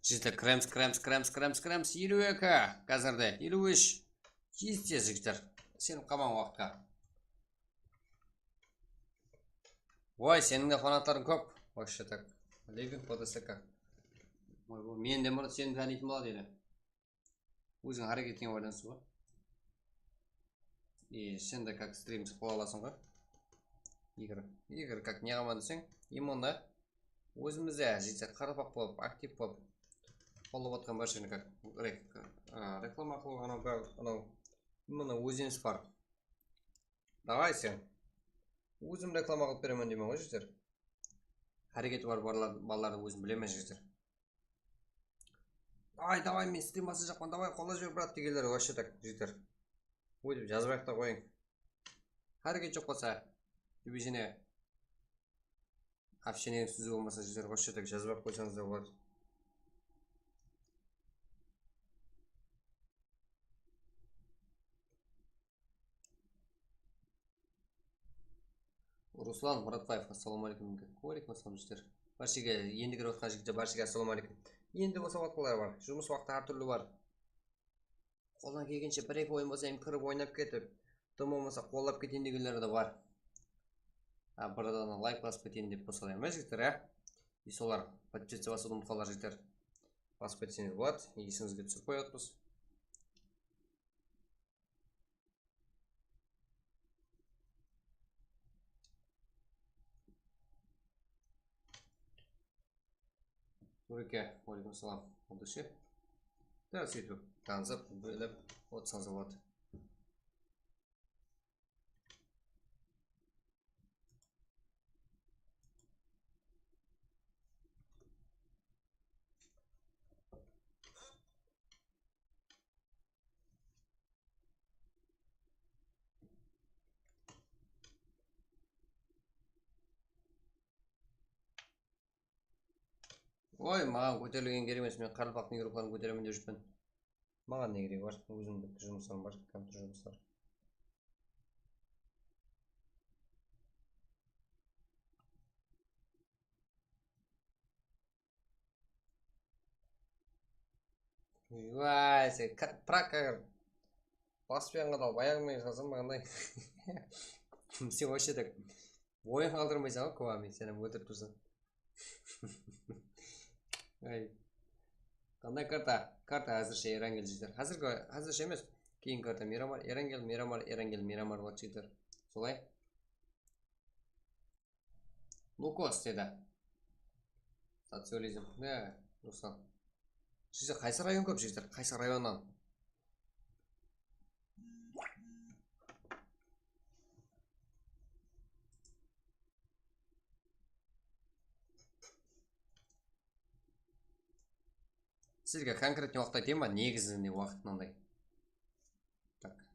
Jigitler, krems, krems, krems, krems, krems, eliw eki, házirde eliw úsh. Jigitler, jigitler, isenip qalmań waqıtqa. Oy, seniń de fanatlarıń kóp. Вообще так. Living по D S K. Oy, bu menden burın seni tanıytın boladı ele. Óziń háreket etken baylanısı bar. E, sen de как stream qıla alasıń ǵoy. Игорь. Игорь, как, ne qılaman deseń, именно ózimizde jigitler qaraqalpaq bolıp, aktiv bolıp, qollap atqan bársheni как rek-, a, reklama qılıp, anaw bár-, anaw, именно ózimiz bar. Davay sen. Ózim reklama qılıp beremen deymen ǵoy, jigitler. Háreketi bar balalar-, balalardı ózim bilemen, jigitler. Davay, davay, men strim basajaqpan, davay, qollap jiber, brat, degenler, вообще так, jigitler. Óytip jazbay-aq ta qoyıń. Háreket joq bolsa, движение, общение sózi bolmasa, jigitler, вообще так jazbay-aq qoysańız da boladı. Ruslan Muratbaev, assalawma aleykum. Wa aleykum assalam, jigitler. Bárshege, endi kirip atqan jigitler, bárshege assalawma aleykum. Endi bolsa waqıtlar bar. Jumıs waqtı hár túrli bar. Qoldan kelgenshe bir-eki oyın bolsa, em kirip oynap ketip, dım bolmasa qollap keteyin degenler de bar. Ha, bir adamnan layk basıp keteyin dep bolsa da emes, jigitler, á. И solar подписаться basıwdı umıtqanlar, jigitler, basıp ketseńiz boladı. Esińizge túsirip qoyatpız. Nureke, wa aleykum assalam. Aldashe. Da, sóytip tanısıp, bilip otsańız boladı. Oy, maǵan kóterilgen kerek emes, men qaraqalpaqtıń igropların kóteremen dep júrmen. Maǵan ne keregi bar? Ózimniń bitta jumıslarım bar, kompyuter jumısları. Vay, sen ka-, prak, agar basıp yanǵa da bayaǵı men salsam, mınanday. Sen вообще так oyın qaldırmaysań ǵoy, kóp, men seni óltirip tursań. Ay. Qanday karta? Karta házirshe Erangel, jigitler. Házirgi, házirshe emes. Keyin karta Miramar, Erangel, Miramar, Erangel, Miramar boladı, jigitler. Solay. Lukos dedi. Socializm. Ne, Ruslan? Sizde qaysı rayon kóp, jigitler? Qaysı rayonnan? Sizge konkretnıy waqıt aytayın ba? Negizinde waqıt mınanday. Tak.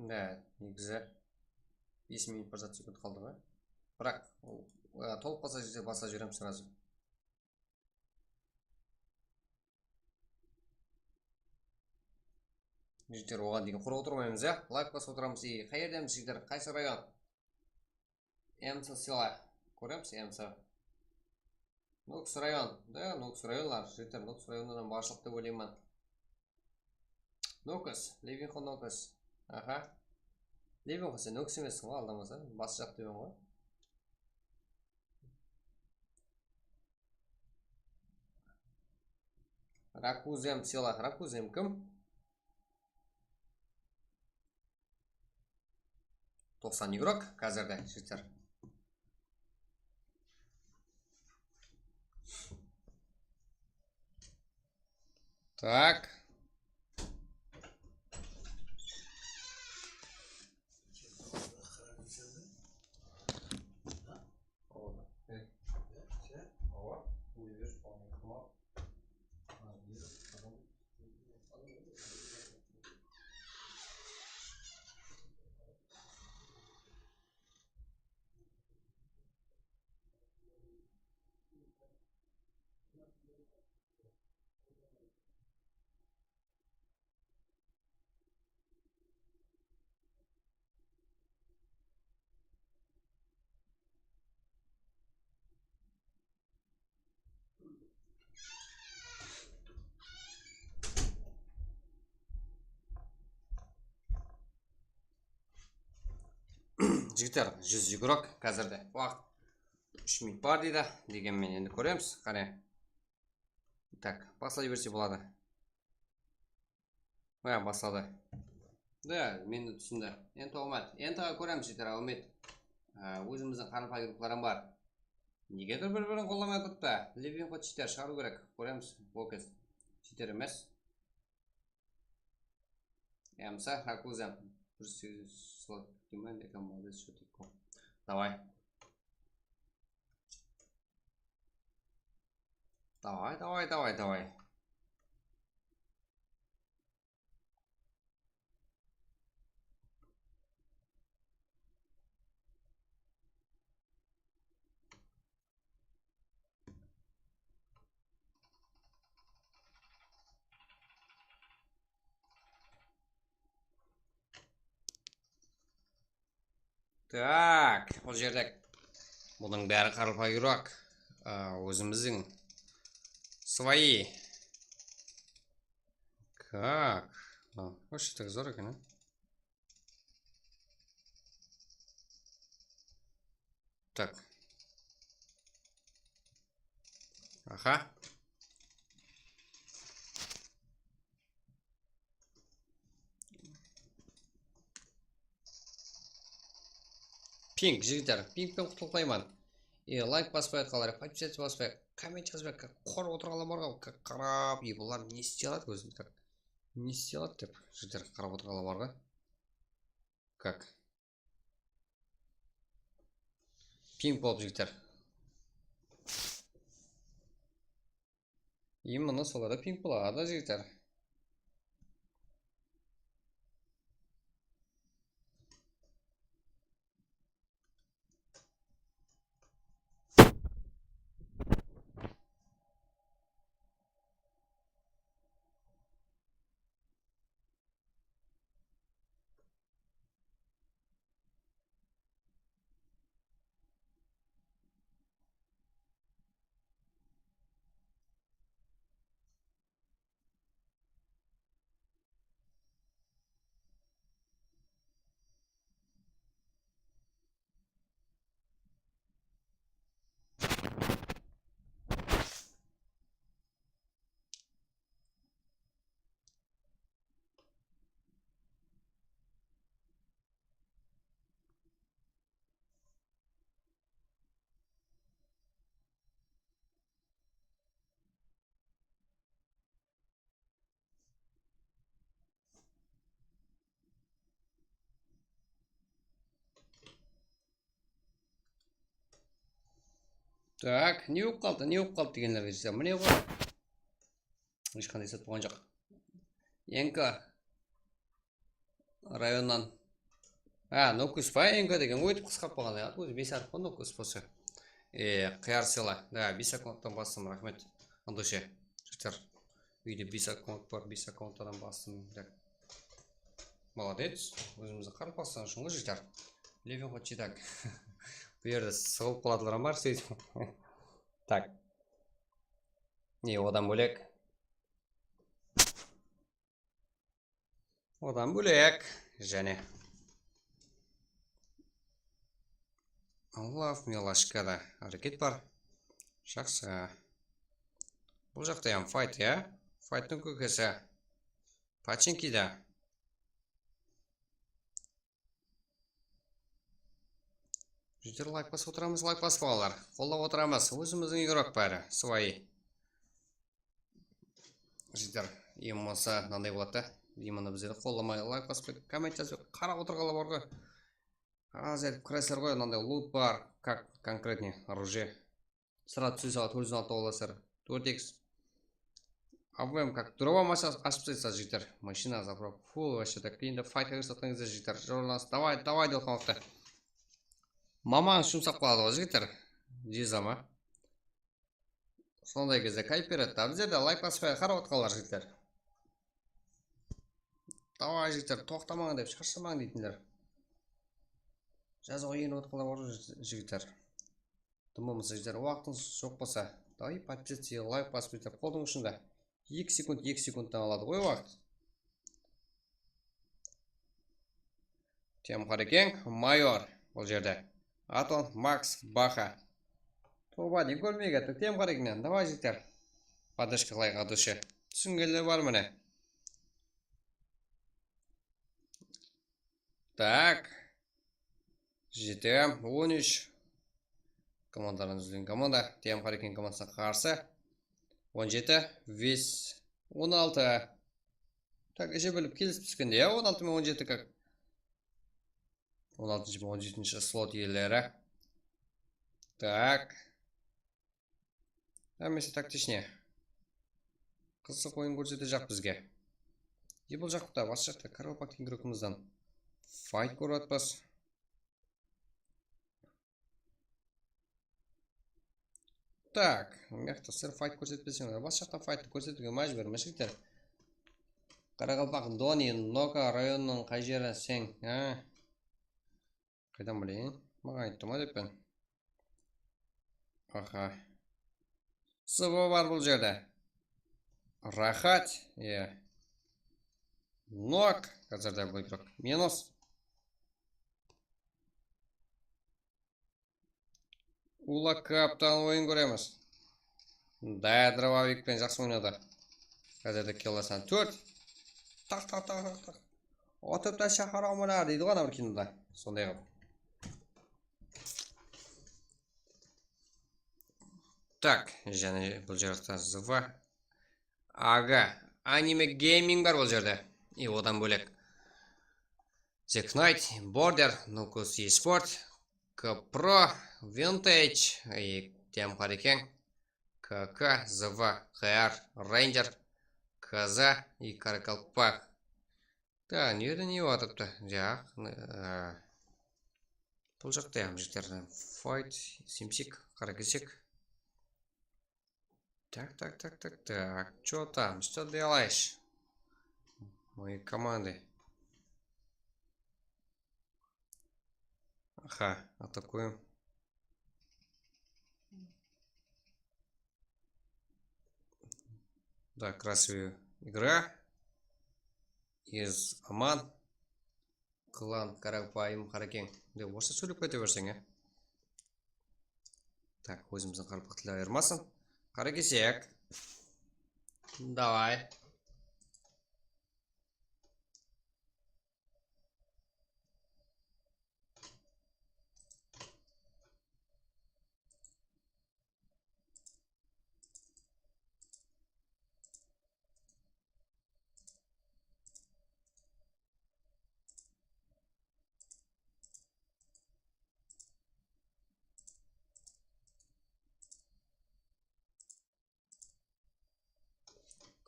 Da, negizi bes minut bir zat sekund qaldı ǵoy. Biraq, e, tolıp qalsa, jigitler, baslap jiberemiz сразу. Jigitler, oǵan deyin qurı otırmaymız, ya? Layk basıp otıramız. E, qayerdemiz, jigitler? Qaysı rayon? Emsa sıyla. Kóremiz, Emsa. Nókis rayon. Da, Nókis rayonlar, jigitler, Nókis rayonınan barshılıq dep oylayman. Nókis, Levinxo Nókis. Aha. Levinxo, sen Nókis emessiń ǵoy, aldamasań. Bası jaq degen ǵoy. Rakuzem sıyla. Rakuzem kim? Toqsan igrok házirde, jigitler. Tak. Jigitler, júz igorok házirde. Waqıt úsh minut bar deydi. Degen menen endi kóremiz. Qáne. Tak, baslay berse boladı. Mine, basladı. Da, meni túsindi. Endi omet. Endi kóremiz, jigitler, omet. Á, ózimizdiń qaraqalpaq gruppalarım bar. Negedur bir-birin qollamay turıptı. Living qo cheater shıǵarıw kerek. Kóremiz. Okey. Cheater emes. Yamsa Rakuza. Bir slot demand ekan, молодец, что ты. Давай. Давай, давай, давай, давай. Tak, bul jerde bunıń bári qaraqalpaq igorok. Á, ózimizdiń свои. Как? А, вообще так zor eken, á? Tak. Aha. Ping, jigitler, ping penen qutlıqlayman. E, layk baspay, qalay, podpisаться baspay, komment jazbay, qorap otırǵanlar barǵa, qarap, e, bular ne istey aladı ózi, tak. Ne istey aladı dep, jigitler, qarap otırǵanlar barǵa. Как? Ping bolıp, jigitler. Именно solarda ping boladı, jigitler. Tak, ne bolıp qaldı, ne bolıp qaldı degenlerge jazsam, mine ǵoy. Hesh qanday sat bolǵan joq. Enka rayonnan. Ha, Nokus pa, Enka degen, óytip qısqarıp qalǵan, ya, ózi bes hárip qo, Nokus bolsa. E, qıyar sıyla. Da, bes akkaunttan bastım, raxmet. Андуше, jigitler. Úyde bes akkaunt bar, bes akkaunttan bastım. Tak. Молодец. Ózimizdiń qaraqalpaqstan ushın ǵoy, jigitler. Levin xo chetak. Bul jerde sıǵılıp qaladılar bar, sóytip. Tak. Ne, odan bólek. Odan bólek, jáne. Love Milashkada háreket bar. Jaqsı. Bul jaqta hám fight, ya? Fighttıń kókesi. Pachinkida. Jigitler, layk basıp otıramız, layk basıp alǵanlar. Qollap otıramız. Ózimizdiń igorok bári, свои. Jigitler, em bolsa mınanday boladı da. Em mına bizlerdi qollamay, layk basıp, komment jazıp, qarap otırǵanlar bar ǵoy. Házir kiresiler ǵoy, mınanday lut bar, как конкретный оружие. Sırada túse saladı, tórt júz on altı dollar sır. Tórt iks. Avm как дрова машина ashıp taslaydı, jigitler. Mashina, заправка, full, вообще так. Endi faytqa kirip atqan gezde, jigitler, jollanıs, давай, давай dep qalmaqta. Maman shumsap qaladı ǵoy, jigitler. Jezama. Sonday gezde kayf beredi da. Bizler de layk basıp qarap atqanlar, jigitler. Давай, jigitler, toqtamań dep, sharshamań deytinler. Jazıwǵa enip atqanlar bar, jigitler. Dım bolmasa, jigitler, waqtıńız joq bolsa, давай, подписаться, layk basıp, jigitler, qoldıń ushında. Eki sekund, eki sekundtan aladı ǵoy waqıt. Temqar eken, mayor bul jerde. Aton Max Baxa. Toba, ne kórmey kettik Temqar ekenen. Davay, jigitler. Podderjka qılayıq, adushi. Túsingenler bar, mine. Tak. Jeti, on úsh. Komandalardan úzilgen komanda. Temqar eken komandasına qarsı. On jeti, Vis, on altı. Tak, ishi bilip kelisip túskende, ya, on altı menen on jeti kak. On altınshı menen on jetinshi slot iyeleri. Tak. Hámmesi taktichne. Qızıq oyın kórsetejaq bizge. E, bul jaqta, bas jaqta, Karl Pak degen igorkımızdan fayt kórip atpız. Tak, mıyaqta sizler fayt kórsetpeseń, bas jaqta fayttı kórsetiwge májbúrmiz, jigitler. Qaraqalpaq Doni, Noka rayonınıń qay jeri seń, a? Qaydan bileyin? Maǵan ayttı ma deppen. Aha. Sıvı bar bul jerde. Rahat, iya. Nok, házirde bul igrok minus. Ula kaptan oyın kóremiz. Dayadrovavik penen jaqsı oynadı. Házirde kill sanı tórt. Taq, taq, taq, taq, taq. Otırıp ta shaqaraw mına deydi ǵoy ana bir kinoda. Sonday qılıp. Tak, jáne bul jaqta zıva. Aga, anime gaming bar bul jerde. I odan bólek. The Knight, Border, Nukus Esport, K Pro, Vintage, i Temqar eken, K K, Z V, Q R, Ranger, K Z, i Karakalpak. Da, ne jerde ne atırıptı? Jaq, bul jaqta ya, mına jerlerden fight, simsik, qara kesek. Так, так, так, так, так. Чё там? Что делаешь? Мои команды. Ага, атакуем. Да, красивая игра. Из Аман. Klan, qaraqalpaqım, qarakeń dep orıssha sóylep kete berseń, ya. Tak, ózimizdiń qaraqalpaq tili ayırmasın. Qara kesek. Davay.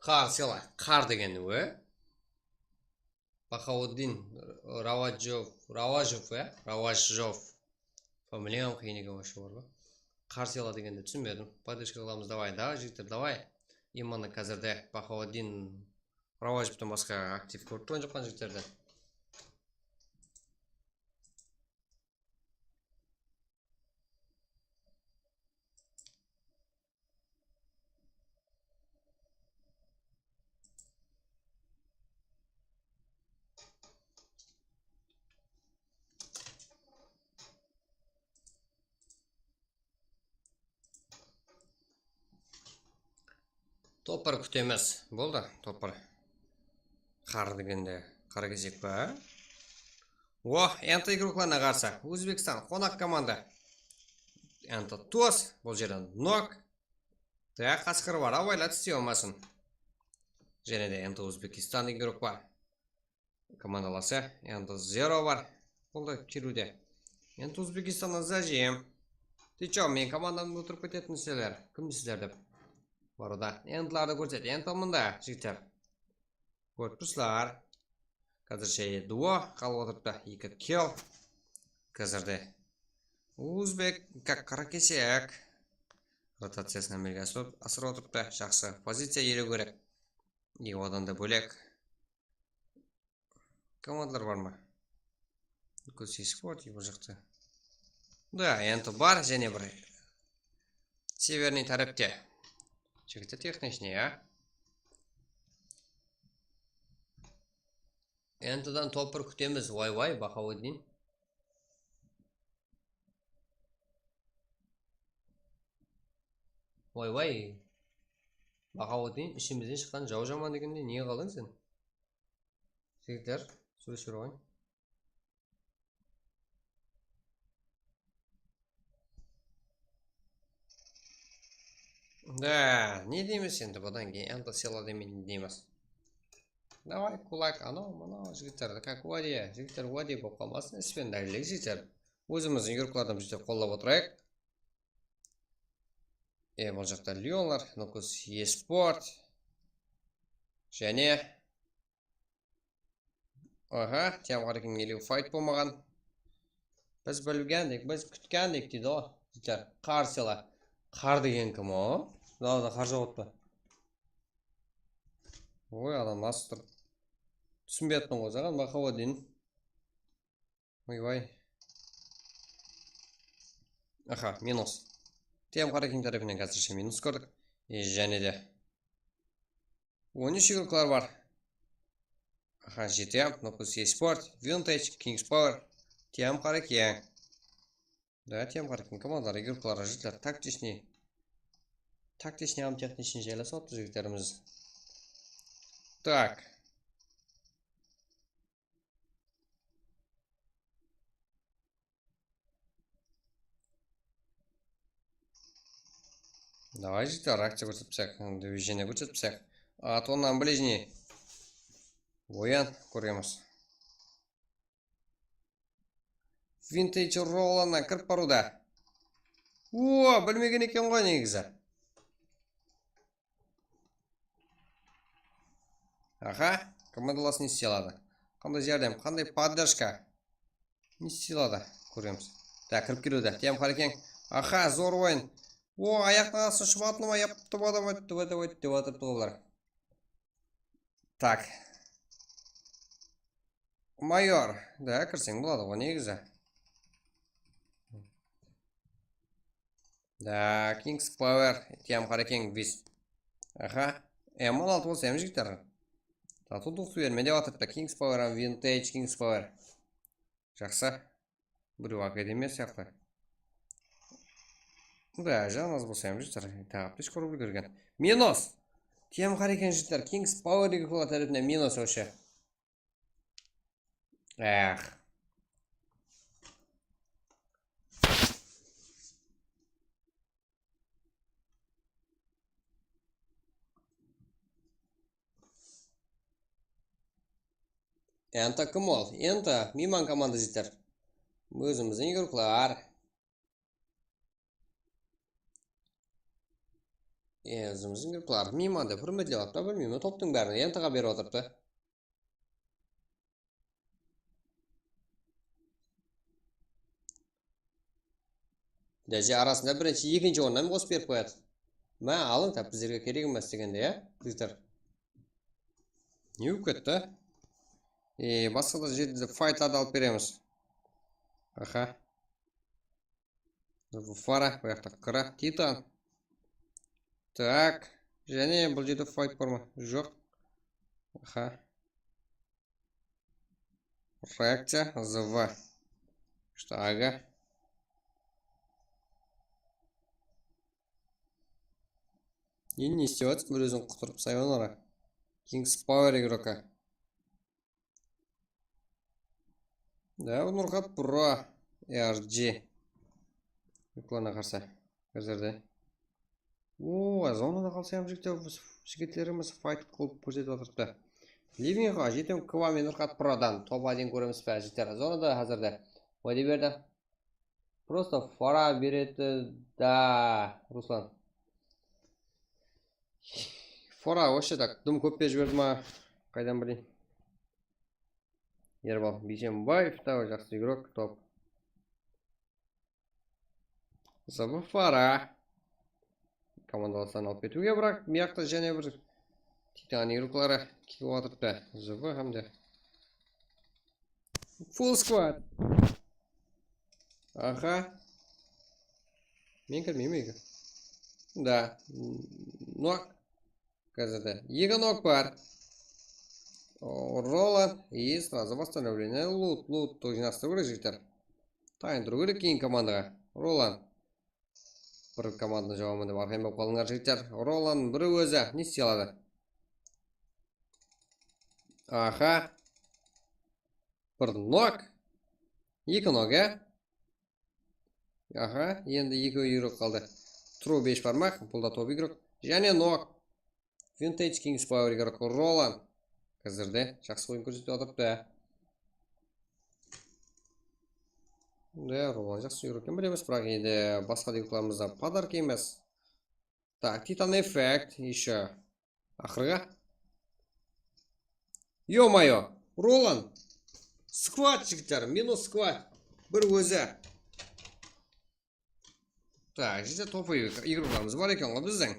Qar sıyla, qar degen ne? Bahauddin Rawajov, Rawajov, ya? Rawajov. Familiyam qıyın eken, вообще, bar ǵoy. Qar sıyla degendi túsinbedim. Podderjka qılamız, davay, da, jigitler, davay. Imanı házirde Bahauddin Rawajovtan basqa aktiv kórip turǵan joqpan jigitlerdi. Topar kútemiz. Boldı, topar. Qar degende qara kesek pa? Wah, endi igroklarına qarsı. Ózbekstan, qonaq komanda. Endi tos, bul jerden nok. Taq, qasqır bar, abayla túse almasın. Jáne de endi Ózbekstan igrok bar. Komandalası, endi zero bar. Boldı, keliwde. Endi Ózbekstannan zajim. Ты чё, meniń komandamdı óltirip ketetin sizler? Kimsizler dep. Barıda. Endlardı kórset, endi mında, jigitler. Kórip tursızlar. Házirshe duo qalıp otırıptı. Eki kill. Házirde Uzbek, kak, qara kesek. Rotaciyasın ámelge asırıp, asırıp otırıptı. Jaqsı poziciya iyelew kerek. I odan da bólek. Komandalar bar ma? Nukus Esport, bul jaqta. Da, endi bar, jáne bir. Severniy tárepte. Jigitler texnichniy, ya. Entadan topır kútemiz. Way-way, Bahavuddin. Way-way. Bahavuddin, ishimizden shıqqan jaw jaman degende, nege qaldıń sen? Jigitler, súreship qoyıń. Da, ne deymiz endi budan keyin? Endi sıyla demey ne deymiz? Davay, kulak, anaw, mınaw, jigitler, как ваде, jigitler, ваде bolıp qalmasın, ispendagilek, jigitler. Ózimizdiń yurtlardan bizler qollap otırayıq. E, bul jaqta Leonlar, Nukus eSport. Jáne Aha, Tiyam Qaraken ele fayt bolmaǵan. Biz bilgendik, biz kútkendik, deydi ǵo. Jigitler, qar sıyla. Qar degen kim o? Mınawda qar jawıptı. Oy, adam nasıl tur. Túsinbey atırman ǵoy, saǵan, Bahavuddin. Oy, oy. Aha, minus. Tiyam Qaraken tárepinen házirshe minus kórdik. E, jáne de. On úsh igroklar bar. Aha, G T M, Nukus eSport, Vintage, Kings Power, Tiyam Qaraken. Da, Tiyam Qaraken komandaları, igrokları, jigitler, taktичный. Taktичный hám техничный jaylasıp atır jigitlerimiz. Tak. Davay, jigitler, reakciya kórsetip sayıq, движение kórsetip sayıq. A, to на ближний. Oyan, kóremiz. Vintage Rolannan kirip barıwda. O, bilmegen eken ǵoy negizi. Aha, komandalas ne istey aladı? Qanday járdem, qanday podderjka? Ne istey aladı? Kóremiz. Da, kirip keliwde. Tiyam Qaraken. Aha, zor oyın. O, ayaqtıń astın shıbatıp yaptı, dep atırıptı ǵo bular. Tak. Mayor. Da, kirseń boladı ǵo negizi. Da, Kings Power, Tiyam Qaraken, Vis. Aha. M on altı bolsa, em, jigitler. Tatuv duqsı berme dep atırıptı. Kings Power hám Vintage Kings Power. Jaqsı. Birew akademiya sıyaqlı. Da, janaz bolsa, em, jigitler. Tap, teshko rubl kirgen. Minus. Tiyam Qaraken, jigitler. Kings Power degen klub tárepinen minus вообще. Ex. Enta kim ol? Enta miyman komanda jeter. Ózimizdiń igroklar. E, ózimizdiń igroklar. Miyman dep húrmetlep atırıptı, bilmeymen, toptıń bárin entaǵa berip atırıptı. Dáje arasında birinshi, ekinshi orınnan qosıp berip qoyadı. Má, alıń, tap bizlerge kerek emes degende, ya, jigitler. Ne bolıp ketti? E, basqa da jerde faytlardı alıp beremiz. Aha. Fara, bu jaqta qıra, Titan. Tak. Jáne bul jerde fayt bar ma? Joq. Aha. Reakciya, Z V. Что, aga? Endi ne istep atır? Bir ózin qutırıp, sayonara. Kings Power igroka. Da, Nurxat Pro, R G. Yuklarına qarsı. Házirde. O, zonada qalsa hám jigitler, jigitlerimiz fayt qılıp kórsetip atırıptı. Living Hall, jetim K V men Nurxat Prodan. Top один kóremiz be, jigitler? Zonada házirde. Wáde berdi. Просто fora beredi da, Ruslan. Fora вообще так dum kóp berip jiberdi ma? Qaydan bileyin? Erbal Biysenbaev, da, jaqsı igrok, top. Zabı fora. Komandalastan alıp ketiwge, biraq mıyaqta jáne bir Titan igrokları kelip atırıptı. Z V hám de Full squad. Aha. Men kirmeymen eki. Da. Nok. Házirde eki nok bar. O, Roland. И сразу восстановление. Lut, lut. Тоже jıynastırıw kerek, jigitler. Tayındırıw kerek keyin komandaǵa. Roland. Bir komandanı jabaman dep arqayın bolıp qalıńlar, jigitler. Roland bir ózi ne istey aladı? Aha. Bir nok. Eki nok, á? Aha, endi ekewi igrok qaldı. True besh barmaq, bul da top igrok. Jáne nok. Vintage Kings Power igrok Roland. Házirde jaqsı oyın kórsetip atırıptı. Da, Roland jaqsı igrok eken, bilemiz, biraq endi basqa da igroklarımızda podarka emes. Так, Titan Effect, ещё. Aqırǵı. Ё-моё, Roland. Skvod, jigitler, minus skvod. Bir ózi. Так, jigitler, top igroklarımız bar eken ǵoy bizdiń.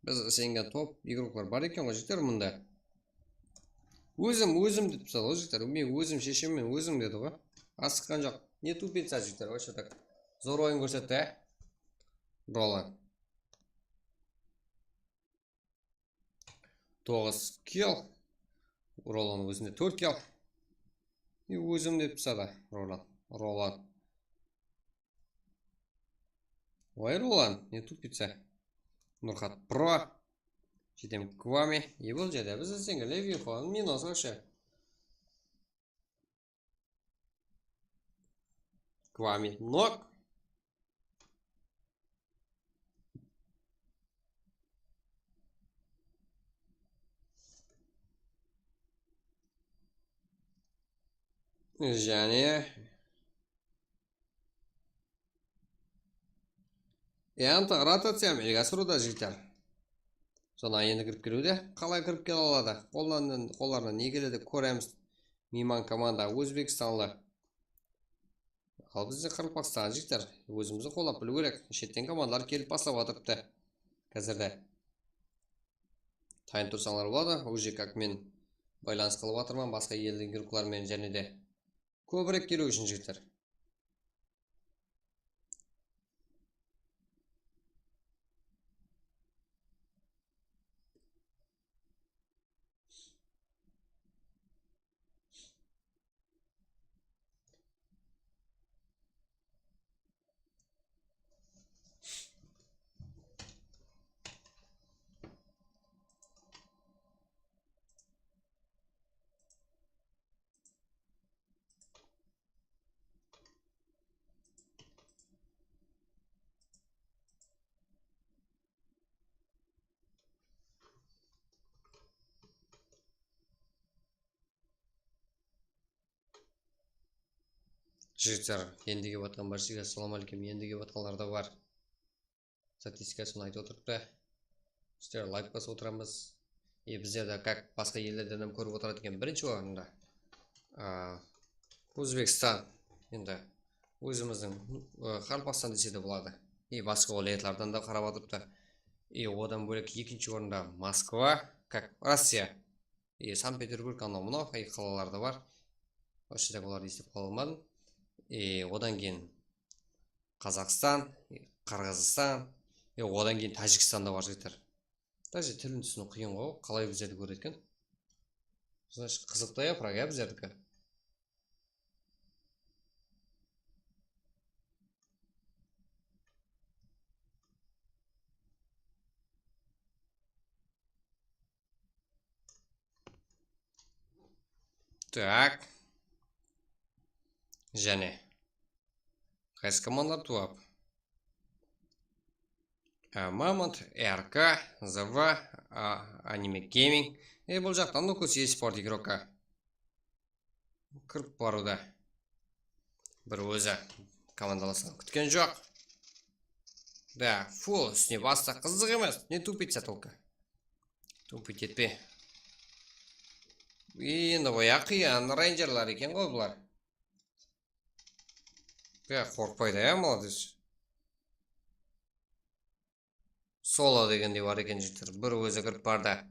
Biz isengen top igroklar bar eken ǵoy, jigitler, mında. Ózim, ózim dep tasladı ǵoy, jigitler. Men ózim sheshemen, ózim dedi ǵoy. Asıqqan joq. Не тупица, jigitler, вообще так. Zor oyın kórsetti, á? Roland. Toǵız kill. Roland ózinde tórt kill. E, ózim dep tasladı. Roland. Roland. Vay, Roland, ne тупица. Nurxat Pro. Jetem Kwame. E, bul jerde biz isengen Levixo. Minus вообще. Kwame nok. Jáne. Endi rotaciya amelge asırıwda, jigitler. Sonda endi kirip keliwde. Qalay kirip kele aladı? Qollarınan, qollarınan ne keledi, kóremiz. Miyman komanda ózbekstanlı. Al bizde qaraqalpaqstan, jigitler. Ózimizi qollap biliw kerek. Shetten komandalar kelip baslap atırıptı. Házirde. Tayın tursańlar boladı. Уже как men baylanıs qılıp atırman basqa eldiń igrokları menen, jáne de kóbirek keliw ushın, jigitler. Jigitler, endi kelip atqan barshangizge assalawma áleykum, endi kelip atqanlar da bar. Statistikasın aytıp otırıptı. Sizler layk basıp otıramız. E, bizlerdi как basqa ellerden hám kórip otıradı eken birinshi orında. A, Ózbekstan, endi ózimizdiń, e, Qaraqalpaqstan dese de boladı. E, basqa wálayatlardan da qarap atırıptı. E, odan bólek ekinshi orında Moskva, как Rossiya. E, Sankt-Peterburg, anaw mınaw, e, qalalarda bar. Вообще так olardı esitip qala almadım. E, odan keyin Qazaqstan, Qırǵızstan, e, odan keyin Tájikstanda bar, jigitler. Даже tilin túsiniw qıyın ǵoy, qalay bizlerdi kóredi eken. Значит, qızıqtı ya, biraq ya bizlerdiki. Так. Jáne. Qaysı komandalar tuwap? A, Mamont, R K, Z V, a, Anime Gaming. E, bul jaqtan Nukus eSport igrokka kirip barıwda. Bir ózi komandalasın kútken joq. Da, full ústine bastı, qızıq emes. Не тупица только. Tupit etpe. Endi oya qıyın, reynjerlar eken ǵoy bular. Ya, qorqpaydı, ya, молодец. Solo degendey bar eken, jigitler. Bir ózi kirip bardı.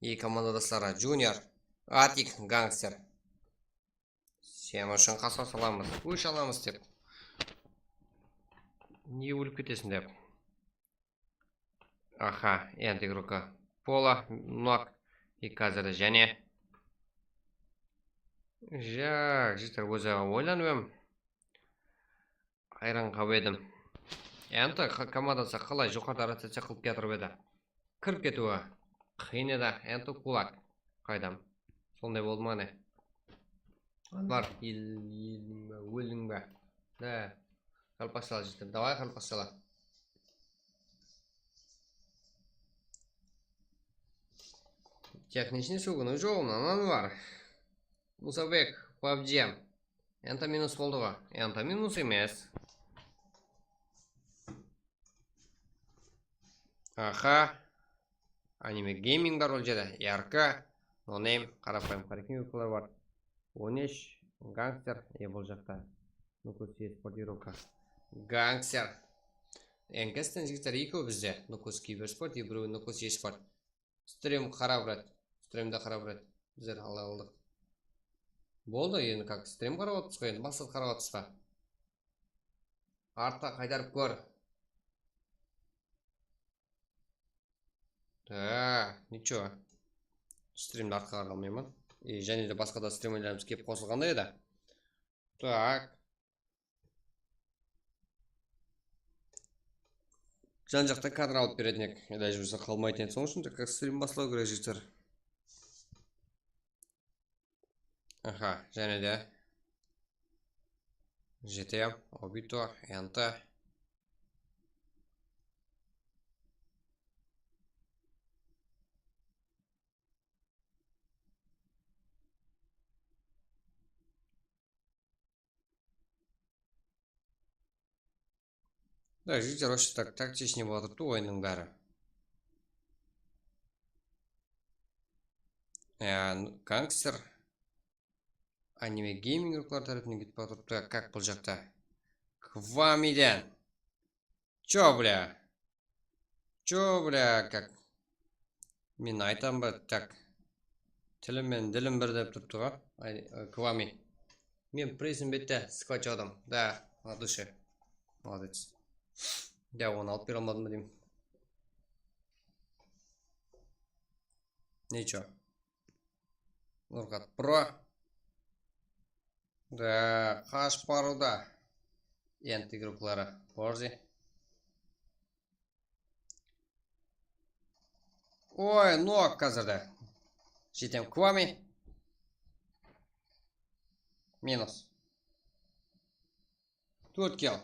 Eki komandadasları Junior, Atik, Gangster. Sen ushın qasqa salamız. Ósh alamız dep. Nege ólip ketesiń dep. Aha, endi igrokka. Pola, nok. Eki házir jáne. Jaq, jigitler, ózi oylanıp em. Hayran qalıp edim. Endi qa-, komandası qalay joqarıda rotaciya qılıp kiyatırıp edi. Kirip ketiwi qıyın edi. Endi Kulak. Qaydam. Sonday boldı ma ne? Anvar, el-, eldiń be, óldiń be? Da. Qaraqalpaqshalar jettim. Davay, qaraqalpaqshalar. Техничный sóginiw joǵınan Anvar. Musabek, pabjem. Enta minus boldı ǵo. Enta minus emes. Aha. Anime Gaming bar ol jerde. Yarka. No Name. Qarapayım, qaraqalpaqlar bar. On úsh. Gangster. E, bul jaqta. Nukus esport, Iroka. Gangster. Enkestin jigitler ekew bizde. Nukus kibersport, e, birew Nukus esport. Strim qarap ret. Strimdi qarap ret. Bizler alay aldıq. Boldı, endi как, strim qarap atırmız ǵoy, endi maqsat qarap atırmız ba? Artqa qaytarıp kór. Da, nicho. Strimdi artqa qarap almayman. E, jáne de basqa da strimlerimiz kelip qosılǵanday edi. Так. Jan-jaqtan kadr alıp beretin edik. Ilajı bolsa qalmaytın edi. Sonıń ushın da как, strim baslaw kerek, jigitler. Aha, jáne de. G T A, Obito, Enta. Da, jigitler, вообще так, тактичный bolıp atırıptı oyınnıń bári. Ya, gangster. Anime Gaming ruhlar tárepinen ketip atırıptı, как, bul jaqta. Kvamiden. Чё, бля? Чё, бля, как? Men aytam ba, так. Tilim menen dilim bir dep turıptı ǵo. Ay, e, Kvami. Men пресный bette сквачаdım. Да, от души. Молодец. Ya, onı alıp bere almadım ba deymen. Nicho. Nurxat Pro. Da, qashıp barıwda. Ent igrokları. Borzi. Oy, nok házirde. Jetem Kvami. Minus. Tórt kill.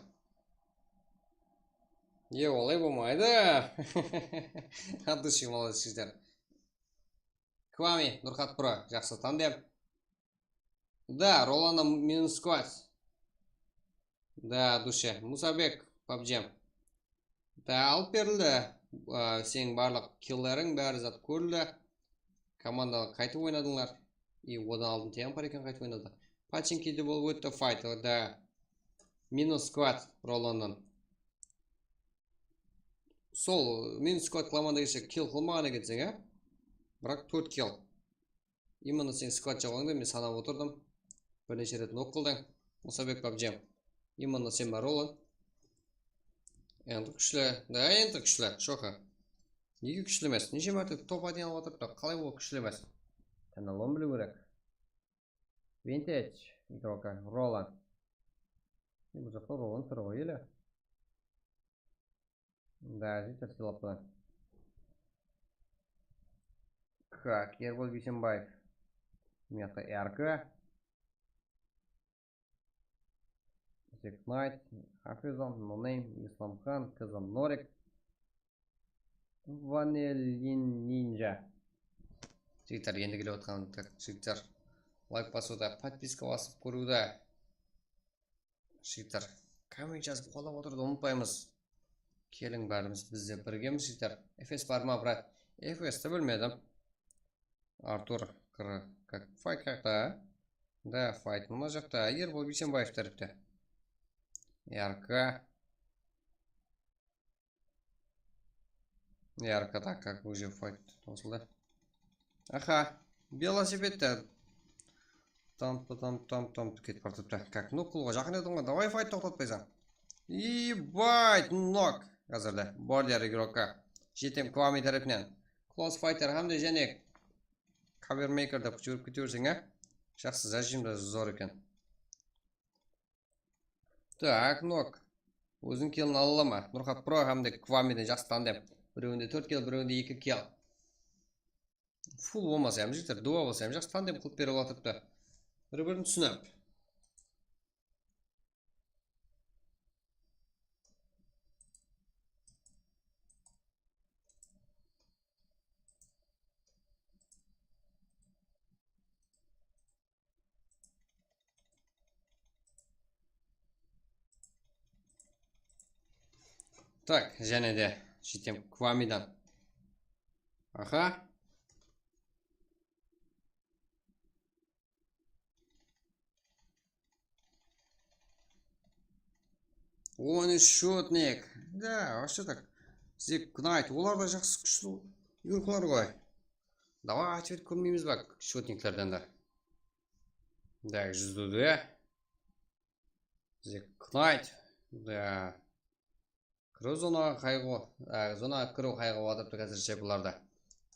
E, olay bolmaydı. От души, молодец, jigitler. Kvami, Nurxat Pro, jaqsı tandem. Da, Rolana minus skvaz. Da, от души. Musabek, pabjem. Da, alıp berildi. A, seniń barlıq killeriń, bári zat kórildi. Komanda qaytıp oynadıńlar. I odan aldın Teampar eken qaytıp oynadı. Pachinkide bolıp ótti fight. Da, minus skvaz Rolandan. Sol minus skvaz komanda kese kill qılmaǵan ekenseń, á? Biraq tórt kill. Именно sen skvaz jawǵanda men sanap otırdım. Bir neshe ret nok qıldıń. Musabek pabjem. Именно sen ba, Rolan? Endi kúshli. Da, endi kúshli. Shoqa. Nege kúshli emes? Neshe márte top один alıp atırıptı. Qalay ol kúshli emes? Tánalon biliw kerek. Vintage. Igroka. Rolan. Bul jaqta Rolan tur ǵoy ele. Да, jigitler, sıylappılar. Kak, Erbol Biysenbaev. Mıyaqta R K. Zack Knight, Hafizon, No Name, Islamxan, Kazan Norik, Vanillin Ninja. Jigitler, endi kelip atqan, tak, jigitler, layk basıwda, podpiska basıp kóriwde. Jigitler, komment jazıp qollap otırıwdı umıtpaymız. Keliń, bárimiz bizde birgemiz, jigitler. F S bar ma, brat? F S ti bilmedim. Artur, kir, как, fight qayaqta? Да, fight mına jaqta, Erbol Biysenbaev tárepte. R K. R K, так, как, уже fight tosıldı. Aha, velosipedte. Tam, tam, tam, tam, ketip barıptı. Как, ну, kulǵa jaqın edim ǵoy, давай fight toqtatpaysań. Ебать, nok. Házirde. Border igrokka. Jetem Kvami tárepinen. Close fighter hám de jáne Cover Maker dep jiberip kete berseń, á? Jaqsı, zajim de zor eken. Tak, Nok. Óziń killin ala ma? Nurxat Pro hám de Kwamiden jaqsı tandem. Birewinde tórt kill, birewinde eki kill. Full bolmasa hám, jigitler, duo bolsa hám jaqsı tandem qılıp berip atırıptı. Bir-birin túsinip. Tak, jáne de jetem Kwamidan. Aha. On úsh shotnik. Da, вообще так. Zek Knight, olar da jaqsı kúshli igroklar ǵoy. Давай, aytıp kórmeymiz ba shotniklerden de. Da, júz dude. Zek Knight. Da. Kiriw zonaǵa qayǵı, á, zonaǵa kiriw qayǵı bolıp atırıptı házirshe bularda.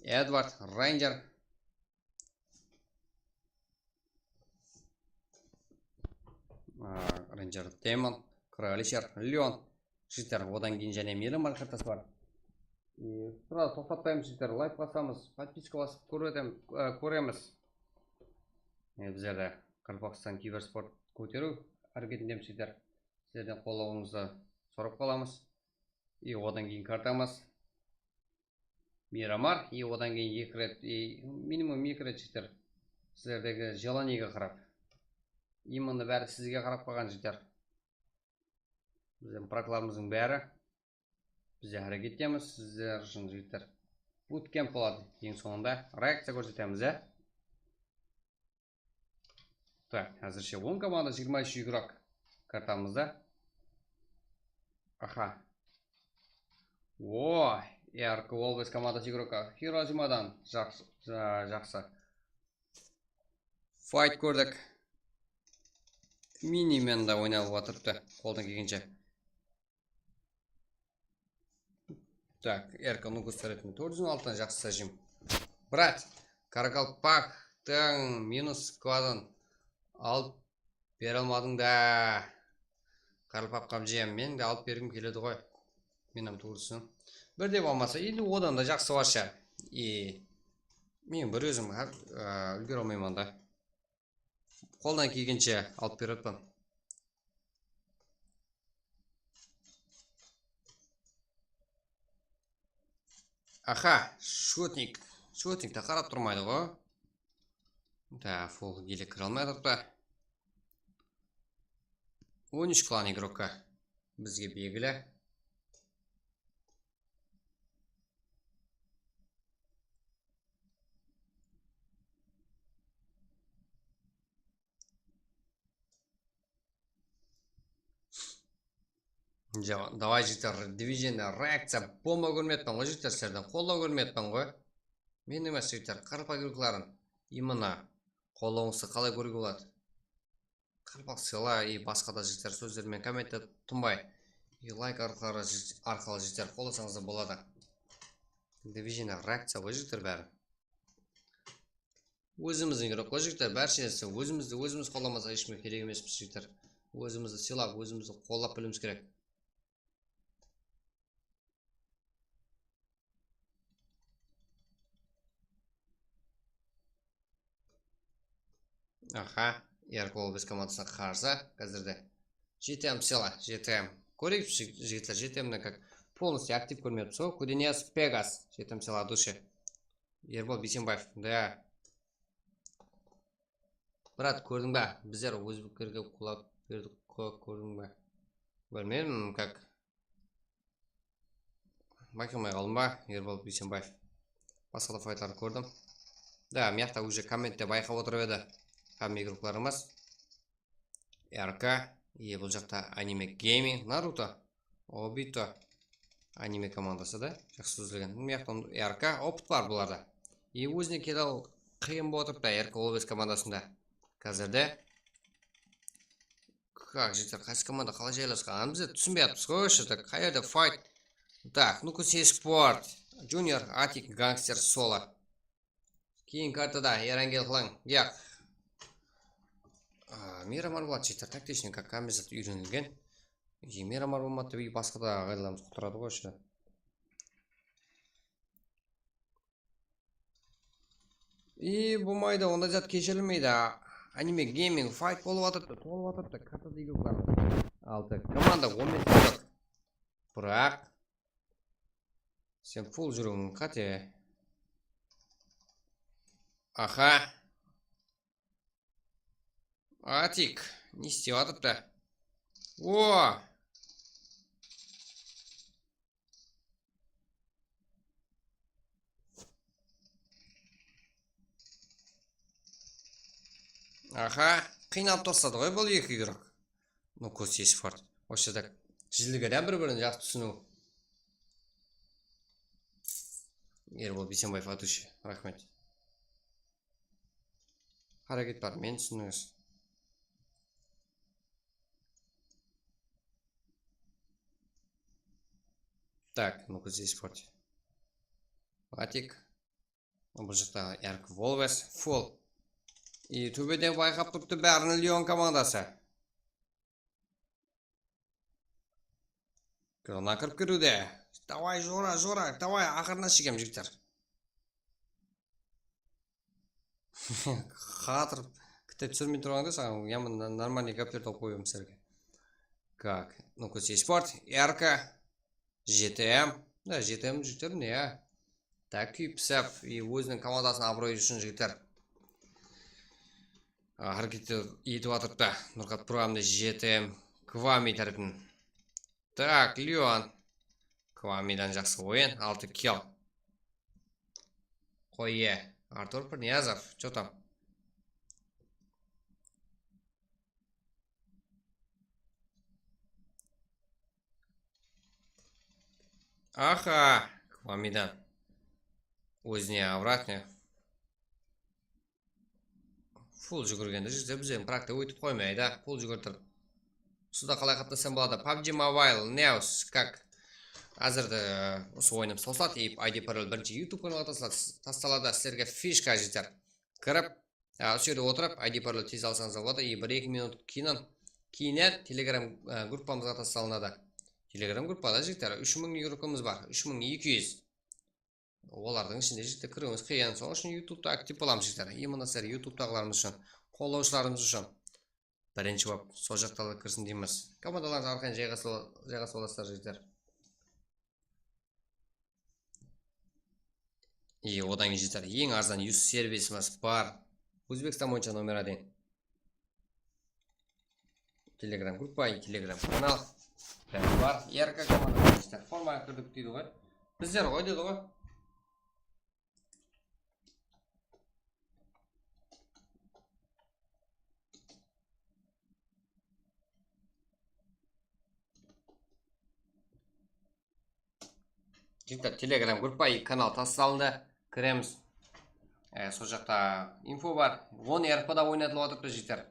Edward, Ranger. Á, Ranger, Demon, Kırı Alisher, Leon. Jigitler, odan keyin jáne Miramar kartası bar. E, sırada toqtatpaymız, jigitler. Layk basamız, podpiska basıp kórem, á, kóremiz. E, bizlerde Qaraqalpaqstan kibersport kóteriw háreketindemiz, jigitler. Sizlerden qollawıńızdı sorap qalamız. I odan keyin kartamız Miramar, i odan keyin eki ret, i minimum eki ret jeter. Sizlerdegi желаниеге qarap. Именно bári sizge qarap qalǵan jeter. Bizden praklarımızdıń bári. Biz de háreket etemiz, sizler ushın, jigitler. Bootcamp boladı eń sońında. Reakciya kórsetemiz, ya. Tak, házirshe on komanda, jigirma úsh igrok kartamızda. Aha. O, R K Always komandası igrokka Hirojimadan jaqsı, ja-, jaqsı. Fight kórdik. Minimen de oynalıp atırıptı, qoldan kelgenshe. Tak, R K Nukus tárepinen tórt júz on altıdan jaqsı zajim. Brat, Qaraqalpaqtıń minus skladın alıp bere almadıń da. Qaraqalpaq qamjıyam, meniń de alıp bergim keledi ǵoy. Men hám tuwrısın. Bir de bolmasa, endi odan da jaqsı barsha. E, men bir ózim hár, á, úlgere almayman da. Qoldan kelgenshe alıp berip atırman. Aha, shotnik. Shotnik te qarap turmaydı ǵoy. Da, full gele kire almay atırıptı. On úsh klan igrokka bizge belgili. Ja, davay, jigitler, Division reakciya bomba kórmeyatpan ǵoy, jigitler, sizlerden qollaw kórmeyatpan ǵoy. Men emes, jigitler, qaraqalpaq igrokların именно qollawıńızdı qalay kóriwge boladı? Qaraqalpaq sıyla, и basqa da jigitler sózler menen kommentte tınbay, и layk arqalı, arqalı jigitler qollasańız da boladı. Division reakciya ǵoy, jigitler, bári. Ózimizdiń igroklar, jigitler, bárshe ózimizdi ózimiz qollamasa, hesh kimge kerek emespiz, jigitler. Ózimizdi sıylap, ózimizdi qollap biliwimiz kerek. Aha, R K Always komandasına qarsı házirde. G T M sıyla, G T M. Kóreyik, jig-, jigitler, G T M-ni как полностью aktiv kórmeyapsız ǵoy. Kudinez Pegas, G T M sıyla dushi. Erbol Biysenbaev, da. Brat, kórdiń ba? Bizler ózbeklerge qulaq berdik, kó-, kórdiń ba? Bilmeymen, как. Bayqamay qaldım ba, Erbol Biysenbaev? Basqa da faytlardı kórdim. Da, mıyaqta уже kommentte bayqap otırıp edi hámme igroklarımız. R K, e, bul jaqta Anime Gaming, Naruto, Obito, anime komandası da jaqsı dúzilgen. Mıyaqta R K, opıt bar bularda. E, ózine kele al qıyın bolıp otırıptı R K Always komandasında. Házirde Kak, jigitler, qaysı komanda qalay jaylasqanın biz de túsinbey atırmız ǵoy, вообще так. Qayerde fight? Так, Nukus Esport, Junior, Atik, Gangster, Solo. Keyin kartada Erangel qılań. Yaq. A, Miramar boldı, jigitler, taktishniy, kak, hámme zat úyrenilgen. E, Miramar bolmadı dep, basqa da ǵaydalarımız qutaradı ǵoy, usı. E, bolmaydı, onday zat keshirilmeydi. Anime gaming fight bolıp atırdı, tolıp atırdı, kartada igroklar. Altı komanda, on bes igrok. Biraq sen full júriwiń qáte. Aha. Atik, ne islep atırdı? O! Aha, qıynalıp tasladı ǵoy bul eki igrok. Ну, kóz esport. Вообще так, jildigidan bir-birin jaqsı túsiniw. Erbol Biysenbaev, atıwshı, raxmet. Háreket bar, meni túsinińiz. Так, ну-ка, здесь вот. Atik. Bul jaqta Erk Volves, full. И tóbede bayqap turıptı bárin Leon komandası. Krona kirip kiriwde. Davay, jora, jora, davay, aqırına shekem, jigitler. Qatırıp, kitap túsirmey turǵanda saǵan yaman normalnıy gáplerdi oqıp qoyıwım sizlerge. Как? Ну-ка, здесь вот. Erka. G T M. Da, G T M jigitler, mine, ya. Tak, kúyip pisap, и óziniń komandasınıń abıroyı ushın, jigitler. A, háreket etip atırıptı. Nurqat Pro hám de G T M Kvami tárepinen. Tak, Leon. Kvamidan jaqsı oyın, altı kill. Qoy, iye. Artur Pirniyazov, что там? Aha, Kvamidan. Ózine обратно. Full júgirgende júrse, bizden prakta óytip qoymaydı, full júgirtirip. Usıda qalay qatnassam boladı? PUBG Mobile News, как? Házirde usı oyınımız tosladı, I D parallel birinshi YouTube kanalǵa tasla-, tastaladı. Sizlerge fishka jeter. Kirip, a, usı jerde otırıp, I D parallel tez alsańız da boladı. I bir-eki minut keyinen, keyinen Telegram, a, gruppamızǵa tasalınıdı. Telegram gruppada, jigitler, úsh mıń igrokımız bar, úsh mıń eki júz. Olardıń ishinde, jigitler, kiriwińiz qıyın. Sonıń ushın YouTubeta aktiv bolamız, jigitler. I mına sizler YouTubetaǵılarımız ushın, qollawshılarımız ushın birinshi bolıp sol jaqta kirsin deymiz. Komandalarıńız arqayın jayǵasıp al-, jayǵasıp alasızlar, jigitler. I odan keyin, jigitler, eń arzan yus servisimiz bar. Ózbekstan boyınsha nomer один. Telegram gruppa, Telegram kanal. Bári bar. Erka komanda, jigitler, formaǵa kirdik deydi ǵoy. Bizler ǵoy dedi ǵoy. Jigitler, Telegram gruppa, kanal tasalındı. Kiremiz. E, sol jaqta info bar. On R P da oynatılıp atırıptı, jigitler.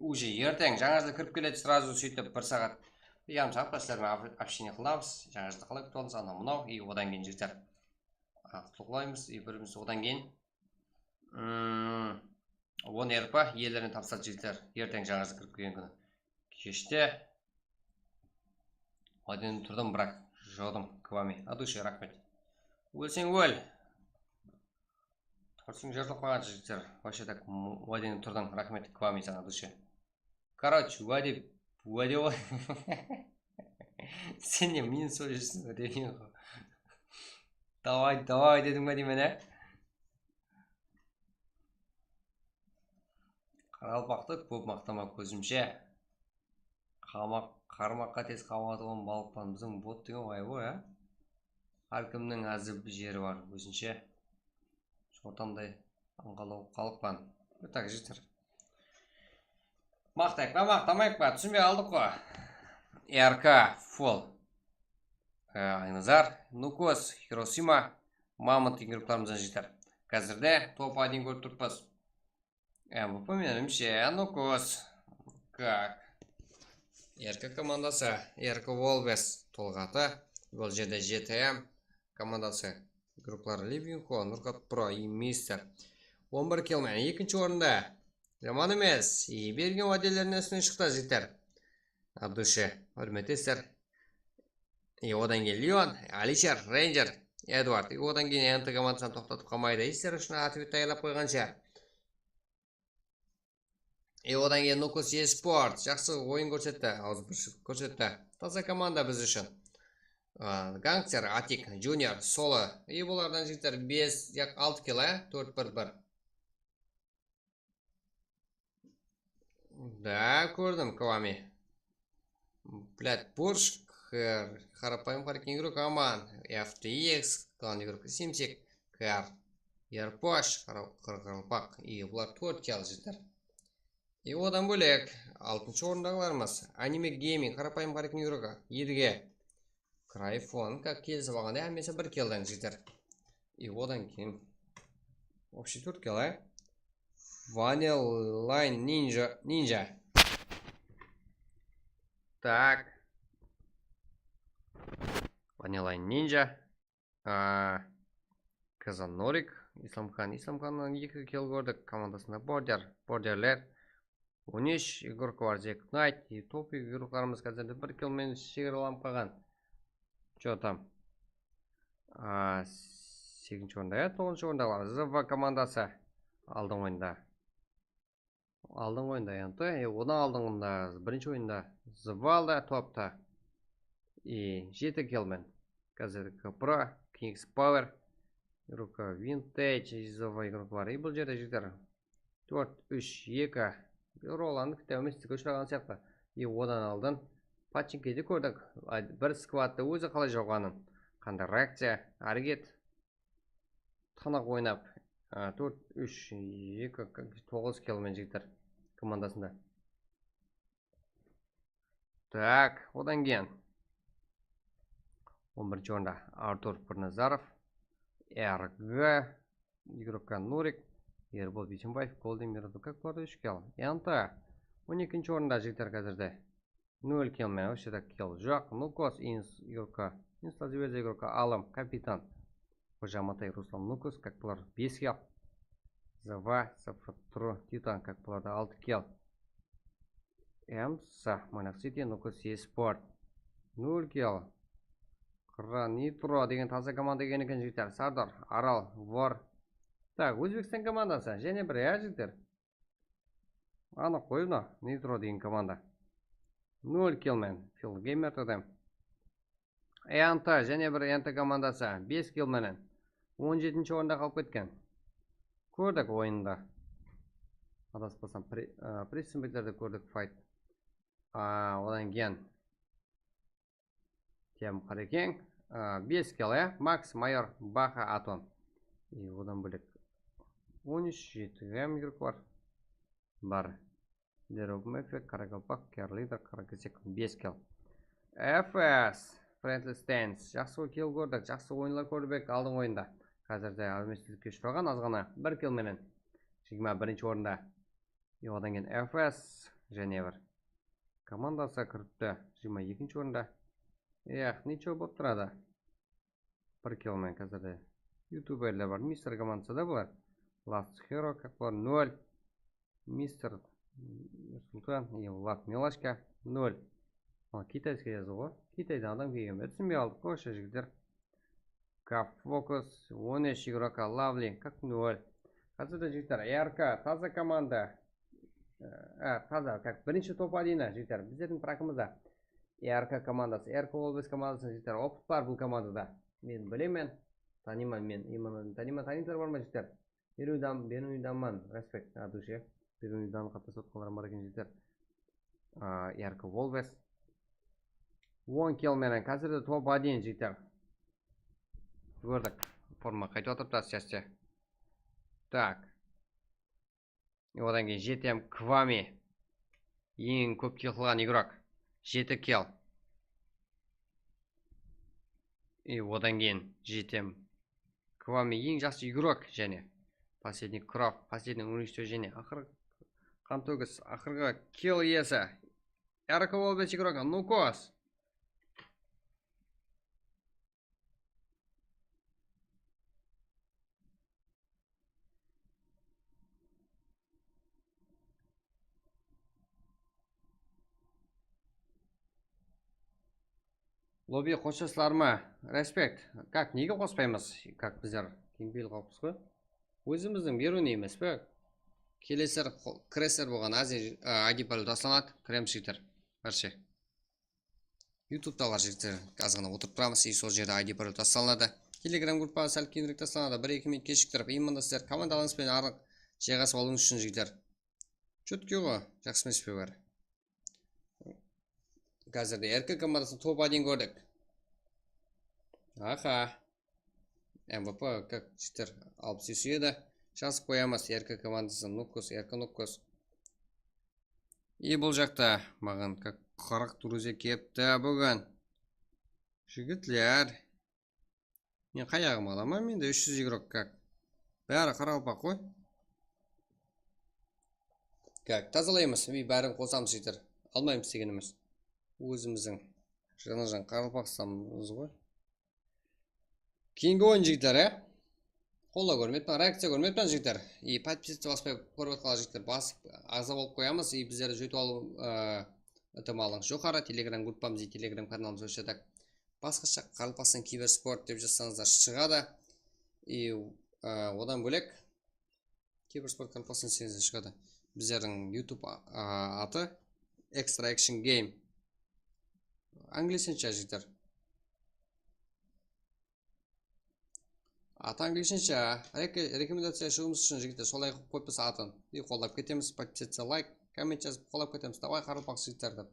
Уже erteń jańa jıl kirip keledi, сразу sóytip bir saat, bir yarım saat sizler menen общение qılamız. Jańa jıldı qalay kútip aldıńız, anaw mınaw, и odan keyin, jigitler, a, qutlıqlaymız, и birimiz odan keyin, mm, on R P iyelerine tapsıradı, jigitler. Erteń jańa jıl kirip kelgen kúni keshte. Odan turdım, biraq jodım, Kvami. От души raxmet. Ólseń ól. Tursiń jırtılıp qalǵan, jigitler. Вообще так, m-, odan turdım, raxmet, Kvami, saǵan от души. Короче, уәде, уәде бол. Sen ne, minus oyırsın, degen ǵo. Davay, davay dedim be deymen, á? Qaraqalpaqtı kóp maqtama, kózimshe. Qamaq, qarmaqqa tez qamalatuǵın balıqpan. Biziń bot degen ǵoy, ya? Hár kimniń házir bir jeri bar, ózinshe. Shortamday ańqalaw xalıqpan. Так, jigitler. Maqtayıq pa, maqtamayıq pa, túsinbey qaldıq ǵo. R K, full. E, Aynazar, Nukos, Hirosima, Mamont degen gruppalarımızdan, jigitler. Házirde top один kórip turıppız. M V P, menimshe, Nukos. Как? R K komandası, R K Wolves, Tolǵatı. Bul jerde G T M komandası. Gruppalar Livingho, Nurqat Pro, i Mister. On bir kill menen ekinshi orında. Jaman emes. I bergen vádelerin ústine shıqtı, jigitler. От души. Húrmet etesizler. I odan keyin Leon, Alisher, Ranger, Edward. I odan keyin E N T komandasın toqtatıp qalmaydı. Sizler ushın otvet tayarlap qoyǵansha. I odan keyin Nukus Esport. Jaqsı oyın kórsetti, awızbirshillik kórsetti. Taza komanda biz ushın. A, Gangster, Atik, Junior, Solo. I bulardan jigitler bes, yaq, altı kill, a? Tórt bir bir. Da, kórdim, Kvami. Блядь, Burj, Kr-, qarapayım, qareken, igrok aman. F T X, qılǵan igrok Simsik, Kar, Erposh, qara-, qaraqalpaq. I bular tórt kill, jigitler. I odan bólek, altınshı orındaǵılarımız. Anime Gaming, qarapayım, qareken, igrok Edge. Krayfon, как kelisip alǵanda, hámmesi bir killden, jigitler. I odan keyin вообще tórt kill, a? Vanilla Ninja, Ninja. Так. Vanilla Ninja. A, Kazan Norik, Islamxan. Islamxannan eki kill kórdik. Komandasında Border, Borderler. On úsh igrok bar, Zek Knight, e, top igroklarımız házirde bir kill menen shegaralanıp qalǵan. Что там? A, segizinshi orında, ya, toǵızınshı orında bar. Z V komandası aldın oyında. Aldın oyında, yaǵnıy, e, odan aldınǵında, birinshi oyında Z V aldı toptı. E, jeti kill menen. Házirde Pro, Kings Power, igrok Vintage, Z V igrok bar. E, bul jerde jigitler Tórt, úsh, eki. Rolandı kútip emes, sizge ushıraǵan sıyaqlı. E, odan aldın Pachinkede kórdik. Ay, bir skvadtı ózi qalay jawǵanın. Qanday reakciya, háreket. Tınıq oynap, a, tórt, úsh, eki, toǵız kill menen jigitler komandasında. Так, odan keyin on birinshi orında Artur Pirnazarov, R G, igrok Nurik, Erbol Biysenbaev, Golden Mirado, как bularda úsh kill. Enta on ekinshi orında jigitler házirde. Nol kill menen, вообще так kill joq. Nukos, Ins, igrok, Insta Zvezda igrok, Alım, Kapitan. Xoja Amatay, Ruslan Nukos, как bular bes kill. Zava, Safra, Tru, Titan, как bularda altı kill. Emsa, Monak City, Nukos, Esport. Nol kill. Qırra Nitro degen taza komanda eken eken, jigitler. Sardor, Aral, Vor. Так, Ózbekstan komandası. Jáne bir, ya, jigitler. Anıq qoy mına, Nitro degen komanda. Nol kill menen, Phil Gamer todem. E N T, jáne bir E N T komandası, bes kill menen. On jetinshi orında qalıp ketken. Kórdik oyında. Adaspasam, pre-, a, pressing betlerde kórdik fight. A, odan keyin Tem Qarekeń, a, bes kill, ya? Max, Mayor, Baha, Aton. E, odan bólek on úsh, jeti M igrok bar. Bar. Derob Mefek, Qaraqalpaq, Kerlider, Qarakesek, bes kill. F S, Friendly Stance. Jaqsı kill kórdik, jaqsı oyınlar kórdik aldın oyında. Házirde áwmesizlikke ushıraǵan azǵana bir kill menen. Jigirma birinshi orında. E, odan keyin F S, jáne bir komandası kiripti, jigirma ekinshi orında. Eh, nicho bolıp turadı. Bir kill menen házirde youtuberler bar. Mister komandası da bular. Last Hero, как bular, nol. Mister Sultan, e, Vlad Milashka, nol. Al, kitayskiy jazıw ǵoy. Kitaydan adam kelgen be? Túsinbey qaldıq ǵoy, oshı jigitler. Kap Fokus, on úsh igroka, Lovely, как nol. Házirde, jigitler, R K, taza komanda. E, e, taza, как birinshi top odin, jigitler. Bizlerdiń prakımızda R K komandası, R K Wolves komandasınıń, jigitler, opıt bar bul komandada. Men bilemen, tanıyman men, именно tanıyman, tanıysızlar bar ma, jigitler? Berunidan, Berunidanman, respekt, от души. Berunidan qatnasıp atqanlarım bar eken, jigitler. A, R K Wolves. On kill menen, házirde top odin, jigitler. Kórdik. Forma qaytıp atırıptı, ásте-ásте. Так. Odan keyin jeti M Kvami. Eń kóp kill qılǵan igrok. Jeti kill. E, odan keyin jeti M Kvami eń jaqsı igrok jáne. Последний Кровь, последний Уничтожение. Aqır qan tógis, aqırǵı kill iyesi. R K Wolves igroki, Nukos. Lobby qosasızlar ma? Respekt. Kak, nege qospaymız? Kak, bizler keń peyil xalıqpız ǵoy. Ózimizdiń beruniy emes pe? Kelesler, qo-, kiresler bolǵan aziz, a, I D parol taslanadı. Kiremiz, jigitler. Barshe. YouTube-ta bar, jigitler. Azǵana otırıp turamız, e, sol jerde I D parol taslanadı. Telegram gruppa sál keyinirek taslanadı. Bir-eki minut keshiktirip, endi mında sizler komandalańız benen arıq jayǵasıp alıwıńız ushın, jigitler. Chotkiy ǵo, jaqsı emes pe bári? Házirde R K komandasın top один kórdik. Aha. M V P, kak, jigitler, alpıs úsh edi. Jazıp qoyamız R K komandasın, Nukus, R K Nukus. И bul jaqta maǵan kak qırıq друзья kepti búgin. Jigitler. Men qayaǵıma alaman, mende úsh júz igrok kak. Bári qaraqalpaq ǵoy. Kak, tazalaymız, и bárin qosamız, jigitler. Almaymız degenimiz. Ózimizdiń jana-jan Qaraqalpaqstanımız ǵoy. Keyingi oyın, jigitler, e? Qolla kórmeppan, reakciya kórmeppan, jigitler. И подписаться baspay kórip atqanlar, jigitler, basıp, aǵza bolıp qoyamız. И bizlerdi jóytip alıw, ı, itimalıń joqarı. Telegram gruppamız, и Telegram kanalımız ósedi. Basqasha Qaraqalpaqstan kibersport dep jazsańızlar shıǵadı. И, ı, odan bólek Kibersport Qaraqalpaqstan dese shıǵadı. Bizlerdiń YouTube a-, a-, atı Extra Action Game. Angliyshensha, jigitler. Atı angliyshensha. Reke-, rekomendaciya shıǵıwımız ushın, jigitler, solay qılıp qoyıpsız atın. И qollap ketemiz. Подписаться, лайк, коммент jazıp qollap ketemiz. Davay, qaraqalpaq jigitler dep.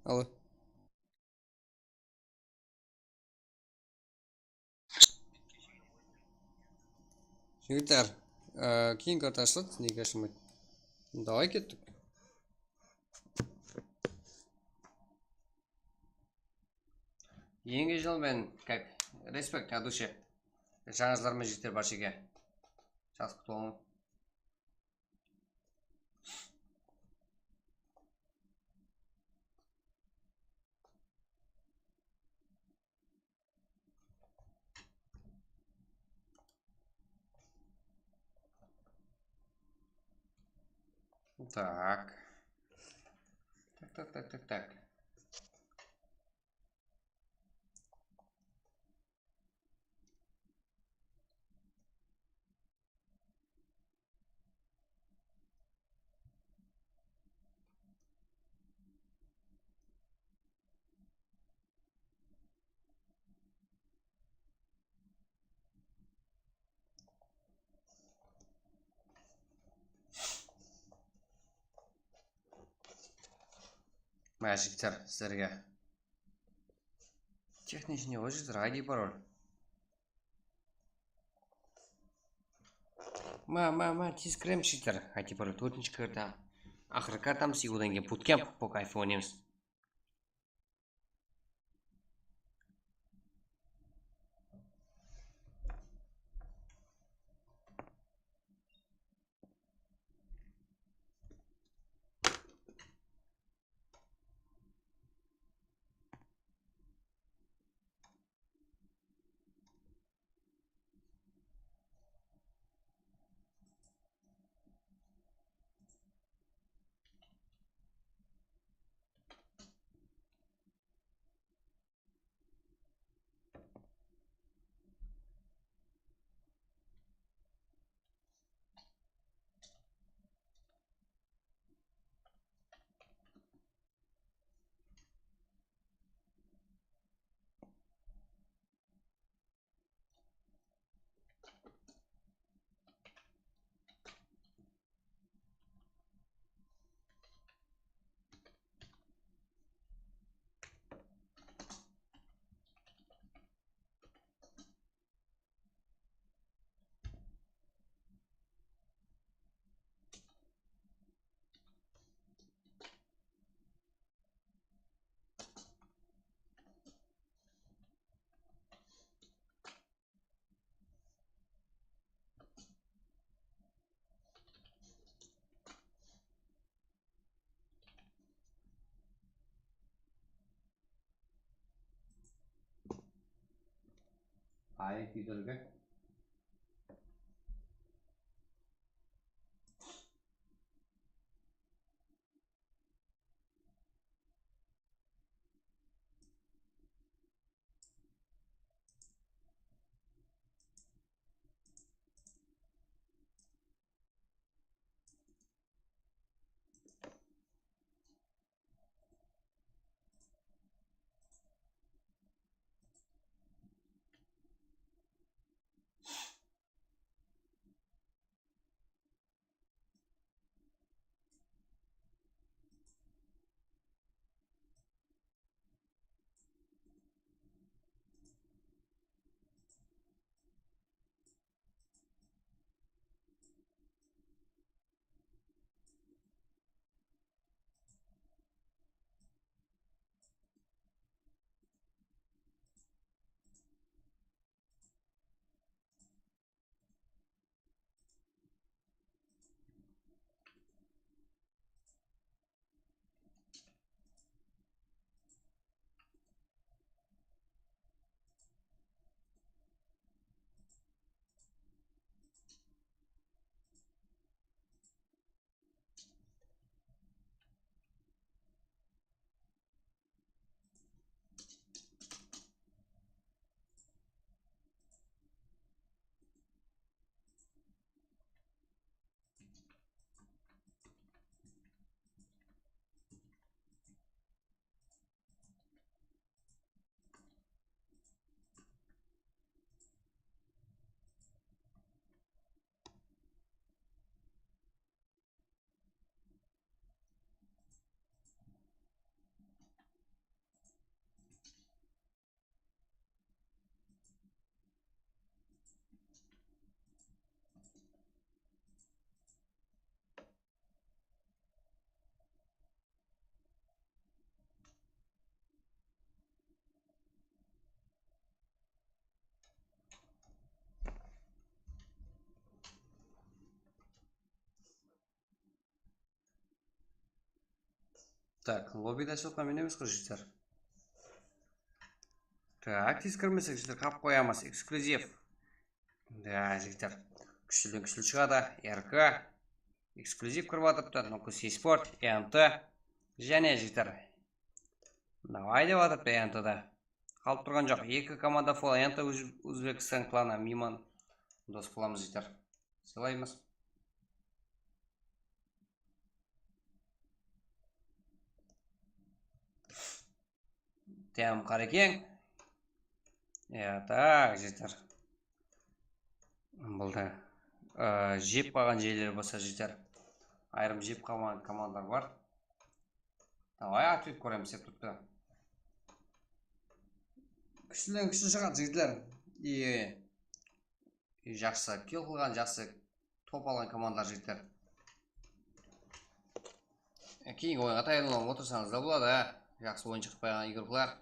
Алло. Jigitler, e, keyin karta ashıladı, nege ashılmaydı? Davay, kettik. Yangi jıl menen, как, respekt от души. Jańa jıllar menen, jigitler, barshege. Jaqsı kútip alıń. Так. Так, так, так, так, так. Mına, jigitler, sizlerge. Техничный ǵoy, jigitler, I D parol. Ma, ma, ma, tez kiremiz, jigitler. I D parol, tórtinshi karta. Aqırǵı kartamız, e, odan keyin bootcamp, pol kayfı oynaymiz. Ay, kiydirge. Tak, lobbide soqqa men emes qo, jigitler. Tak, tez kirmesek, jigitler, qap qoyamız. Eksklyuziv. Da, jigitler. Kúshiliden kúshli shıǵadı. R K. Eksklyuziv kirip atırıptı. Nukus eSport, E N T. Jáne, jigitler. Davay dep atırıptı E N T da. Qalıp turǵan joq. Eki komanda full. E N T Uz-, Uzbekistan klanı miyman dos bolamız, jigitler. Sılaymız. Tiyam Qarekeń. Ya, tak, jigitler. Bul da, ı, jep qalǵan jerleri bolsa, jigitler. Ayırım jep qalǵan komandalar bar. Davay, atlet kóremiz dep turıptı. Kúshliden kúshli shıǵadı, jigitler. Iye. Jaqsı kill qılǵan, jaqsı top alǵan komandalar, jigitler. Keyingi oyınǵa tayarlanıp otırsańız da boladı, á. Jaqsı oyın shıǵıp qoyǵan igroklar.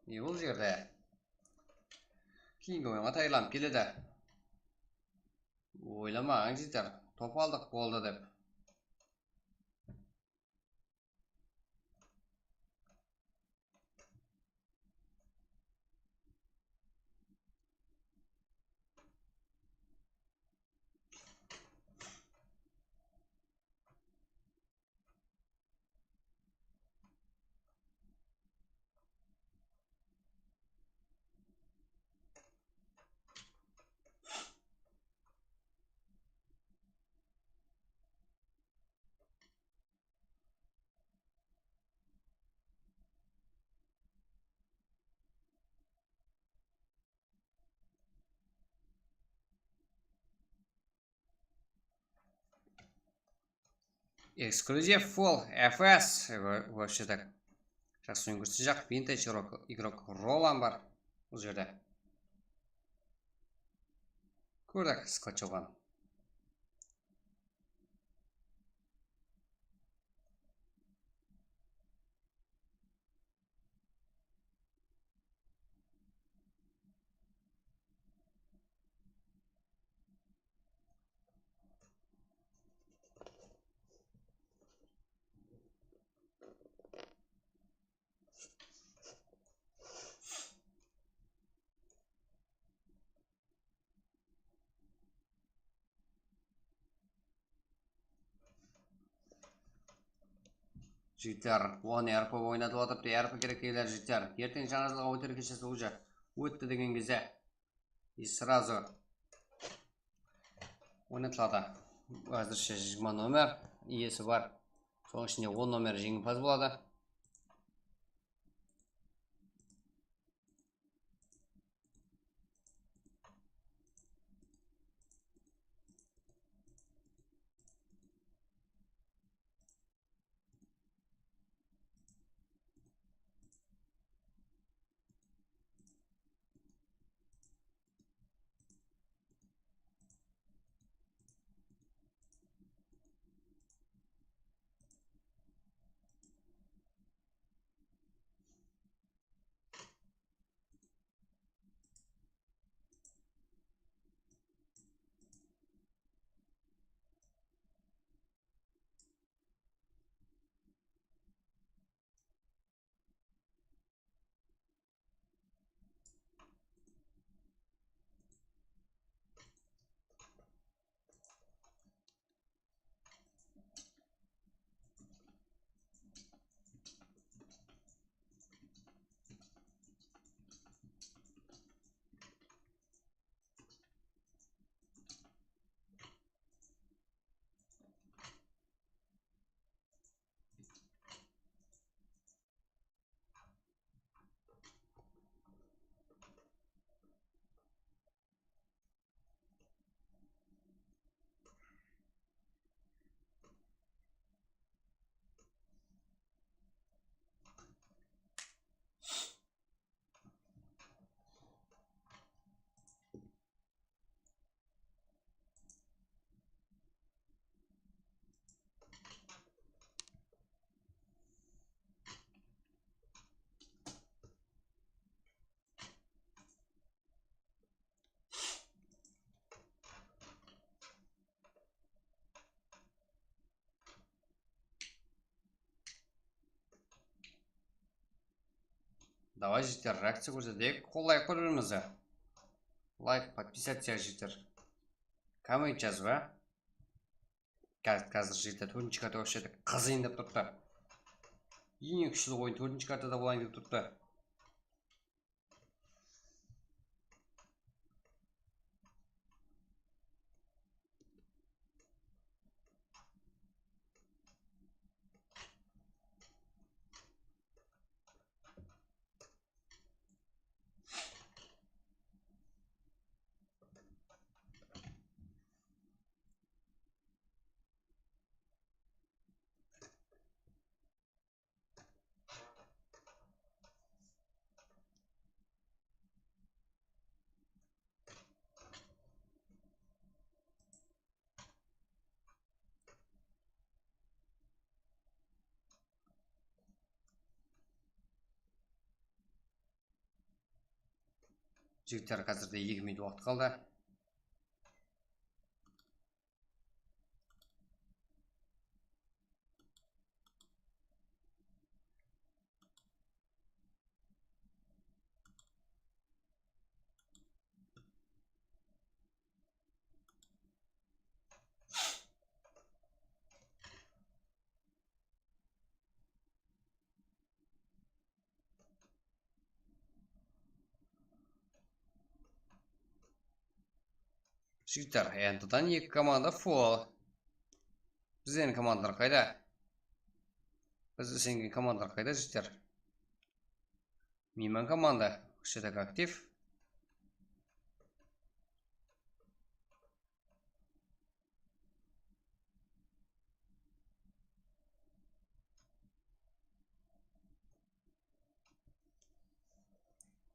E, bul jerde keyingi oyınǵa tayarlanıp keledi. Oylamaǵan jigitler, top aldıq, boldı dep. Эксклюзив full F S. Вообще так. Jaqsı oyın kórsetejaq. Vintage igrok, igrok Roland bar bul jerde. Kórdik, skotchovkan. Jigitler, on R P oynatıp atırıptı, R P kerek deyler, jigitler. Erteń jańa jılǵa óter keshesi уже ótti degen gezde, и сразу oynatıladı. Házirshe jigirma nomer iyesi bar. Sonıń ishinde on nomer jeńimpaz boladı. Давай, jigitler, reakciya kórseteyik. Qollayıq bir-birimizdi. Layk, podpisaciya, jigitler. Komment jazıp, á? Há-, házir jigitler tórtinshi karta вообще qızıyın dep turıptı. Eń kúshli oyın tórtinshi kartada bolayın dep turıptı. Jigitler, házirde eki minut waqıt qaldı. Jigitler, entadan eki komanda full. Bizden komandalar qayda? Biz isengen komandalar qayda, jigitler? Miyman komanda, hashtag aktiv.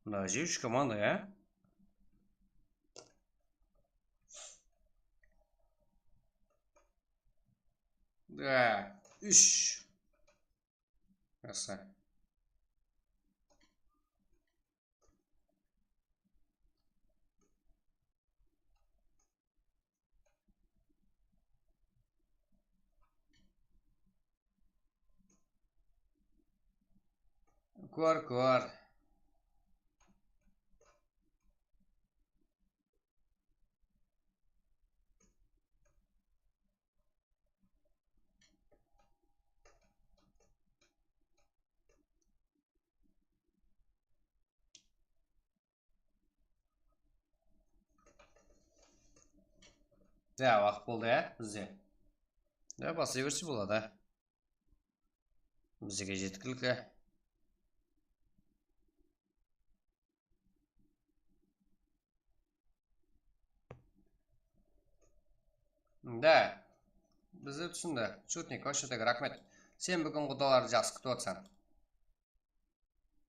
Mına jesh komanda, ya? Da, úsh. Jaqsı. Kór, kór. Ya, waqıt boldı, ya, bizde. Ya, baslay berse boladı. Bizge jetkiliki. Da, bizi túsindi. Shutnik, вообще-то raxmet. Sen búgin qudalardı jaqsı kútip atırsań.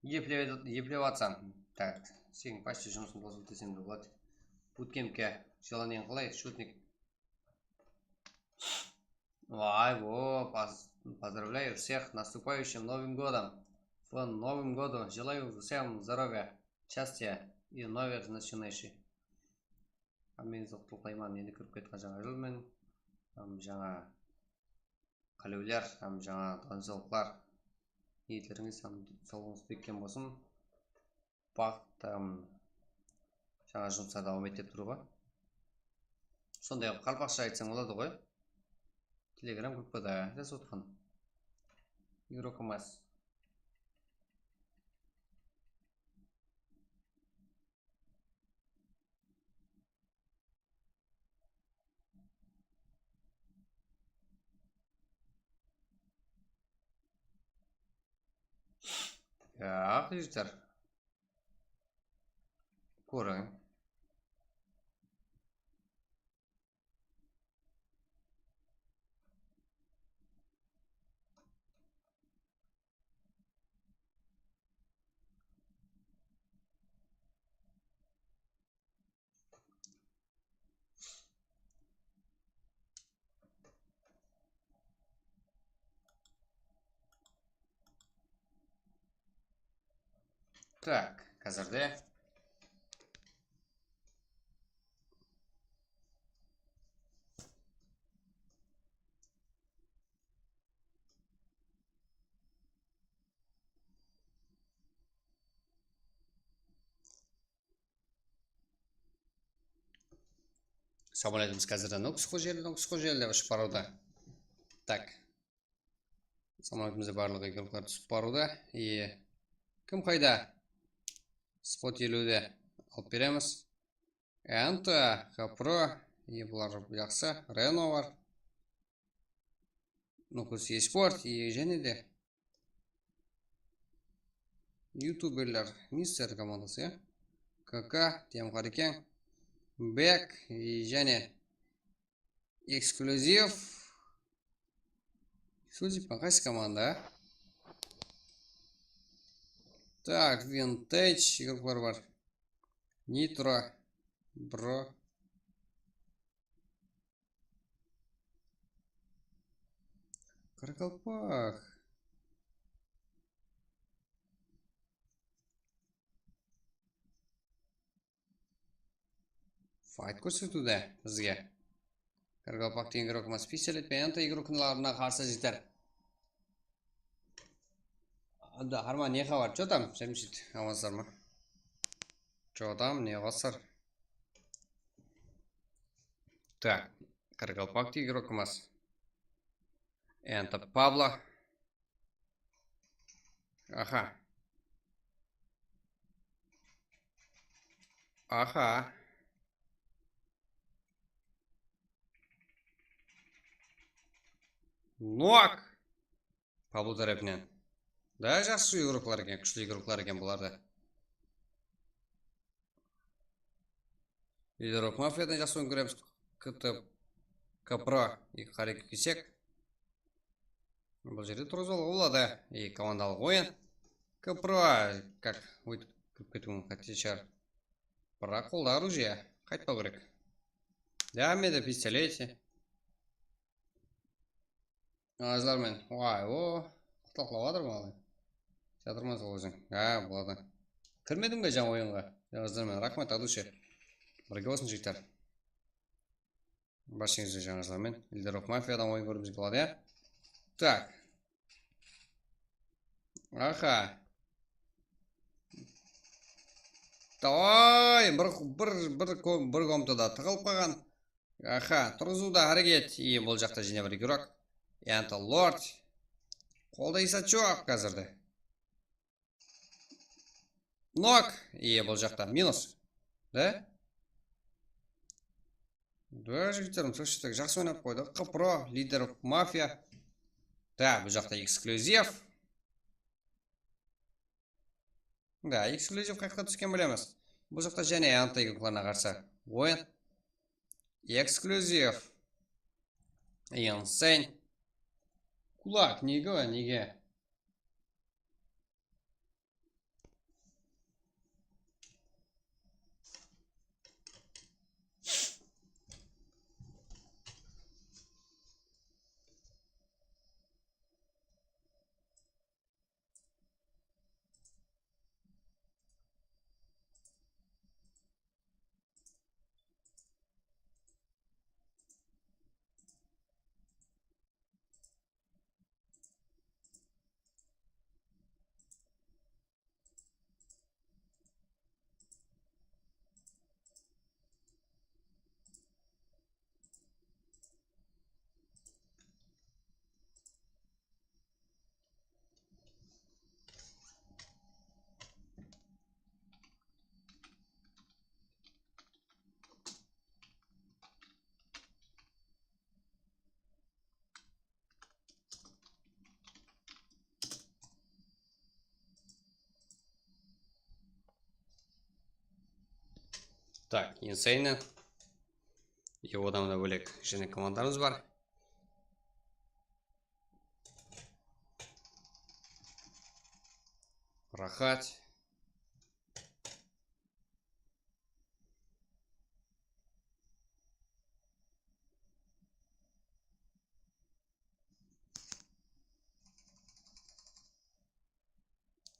Eplep, eplep atsań. Tak, seniń почти jumısıńdı bosıp desem de boladı. Butkempke jılınıń qalay, Shutnik? Vay, o, поз-, поздравляю всех с наступающим Новым годом. По Новым году желаю всем здоровья, счастья и новых начинаний. Hámmeńizdi qutlıqlayman, endi kirip ketken jańa jıl menen, hám jańa qálewler, hám jańa densawlıqlar. Niyetlerińiz hám sawlıǵıńız bekkem bolsın. Baxıt, hám jańa jumıslar dawam ete turıwǵa. Sonday qılıp, qaraqalpaqsha aytsań boladı ǵoy. Telegram gruppada jazıp otqan. Игрок emas. Ya, qızlar. Kóriń. Tak, házirde. Samolyotımız házirde Nókis Xojeli, Nókis Xojeli dep ushıp barıwda. Tak. Samolyotımızda barlıq игрокlar túsip barıwda. E, kim qayda? Spot eliwde alıp beremiz. Anta, Capro, e, bular jaqsı. Renault bar. Nókis Esport, e, jáne de youtuberler, Mister komandası, ya. K K, Temqar eken. Bek, e, jáne eksklyuziv. Eksklyuziv pa, qaysı komanda? Tak, Vintage, igroklar bar. Nitro, Bro. Qaraqalpaq. Fight kórsetiwde bizge. Qaraqalpaq degen игрокımız pistolet penen anta игрокlarına qarsı jeter. Anda Harman, ne xabar? Чё там, Jamshid? Amansızlar ma? Чё там, ne qasır? Так, Qaraqalpaq degen игрокımız. Anta Pablo. Aha. Aha. Nok. Pablo tárepinen. Da, jaqsı игрокlar eken, kúshli игрокlar eken bular da. Lider of Mafiyadan jaqsı oyın kóremiz. K T K Pro, eki qare, eki kesek. Bul jerde turǵızıp alıwǵa boladı. Eki komandalıq oyın. K Pro, как, óytip kirip ketiwim qáte shıǵar. Biraq qolda оружие, qaytpaw kerek. Hámmede пистолет. Jańaǵılar men, vay, o, qıtlaqlap atır maǵan. Jatırman sol óziń. Há, boladı. Kirmediń be jańa oyınǵa? Jańaǵılar men, raxmet, Adushe. Birge bolsın, jigitler. Barsheńizge jańaǵılar men. Lider of Mafiyadan oyın kóriwimizge boladı, ya? Tak. Aha. Davay, bir, bir, bir, ko- bir komnatada tıǵılıp qalǵan. Aha, turǵızıwda háreket. Iye, bul jaqta jáne bir игрок. Anta Lord. Qolda esap joq házirde. Nok. Iye, bul jaqta minus. Da? Da, jigitlerim, слушайте, jaqsı oynap qoydı. K Pro, Leader of Mafia. Da, bul jaqta eksklyuziv. Da, eksklyuziv qayaqqa túsken bilemiz. Bul jaqta jáne anti-игрокlarına qarsı oyın. Eksklyuziv. Insane. Kulak, nege, nege? Tak, Insane. E, odan da bólek jáne komandalarımız bar. Rahat.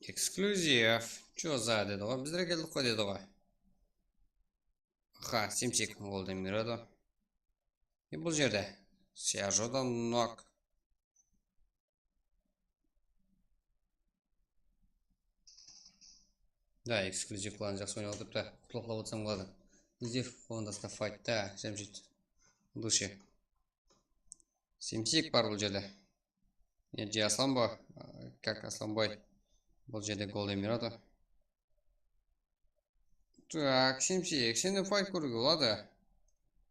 Eksklyuziv. Чё за dedi ǵoy? Bizler keldik ǵoy dedi ǵoy. Ha, Simsik Golden Mirado. E, bul jerde Sergio da nok. Da, eksklyuziv klan jaqsı oynap atırıptı. Qutlaqlap otırsań boladı. Eksklyuziv qolında Starfight ta, Jamshid. Dushi. Simsik bar bul jerde. Endi Aslanboy, как Aslanboy. Bul jerde Golden Mirado. Tak, Simsik, sen de fight kóriwge boladı.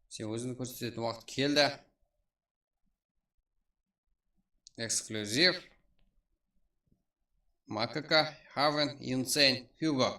Sen ózińdi kórsetetin waqıt keldi. Eksklyuziv. Makaka, Haven, Insane, Hugo.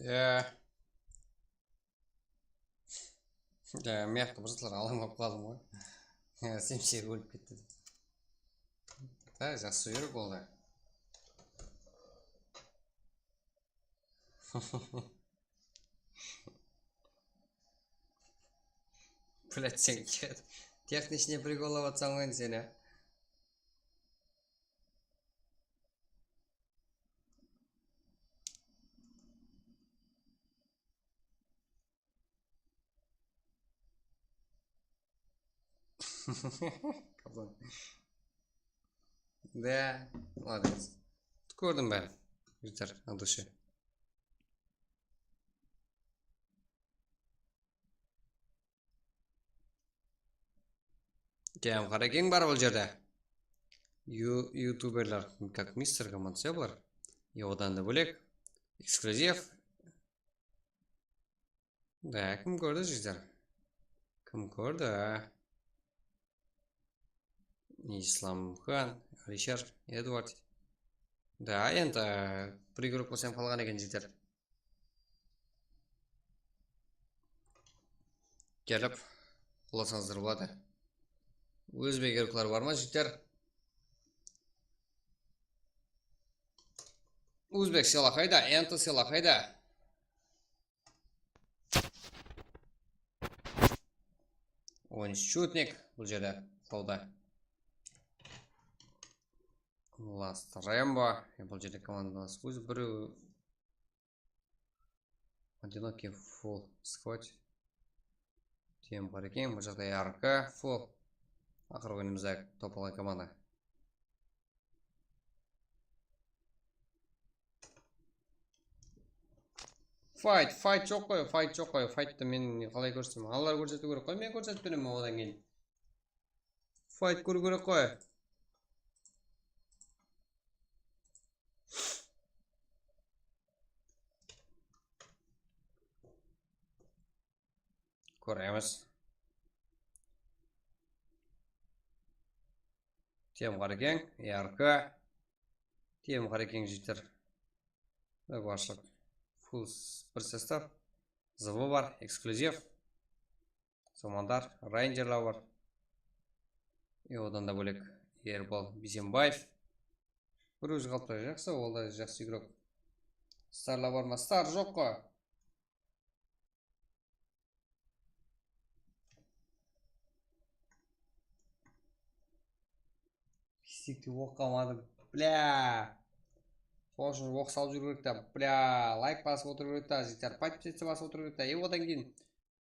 Ya. Ya, men bir zatlar alań bolıp qaldım ǵoy. Ya, semsek ólip ketti. Da, jaqsı júrip boldı. Блять, sen texnichne prikollap atsań ǵoy endi sen, ya. Qazan. Da, молодец. Kórdim bárin. Jigitler, от души. Jam Qarakeń bar bul jerde. Yu-, youtuberler, как mister komandası bular. E, odan da bólek. Eksklyuziv. Da, kim kórdi, jigitler? Kim kórdi? Islamxan, Alisher, Eduard. Da, endi bir igrók bolsa qalǵan eken, jigitler. Kelip, qolasańızlar boladı. Ózbek igróklar bar ma, jigitler? Uzbek sıyla qayda? Ento sıyla qayda? Oyın shutnik bul jerde tawda. Last Rambo. E, bul jerde komandalar ózi birew. Одинокий full squad. Tem bar eken, bul jaqta R K full. Aqır oyınımızda topalǵan komanda. Fight, fight joq qoy, fight joq qoy. Fighttı men qalay kórsetsem, analar kórsetiw kerek qoy, men kórsetip beremen odan keyin. Fight kóriw kerek qoy. Kóremiz. Tem Qarakeń, R K. Tem Qarakeń jigitler. Barshaq. Full s-, bir sostav. Zıvı bar, eksklyuziv. Somandar, reynjerler bar. E, odan da bólek Erbol Biysenbaev. Bir ózi qalıptı, jaqsı, ol da jaqsı igrok. Starlar bar ma? Star joq ǵoy. Pislikte oq qalmadı. Blya. Sol ushın oq salıp júriw kerek ta. Blya, layk basıp otırıw kerek ta, jigitler. Podpisatsiya basıp otırıw kerek ta. E, odan keyin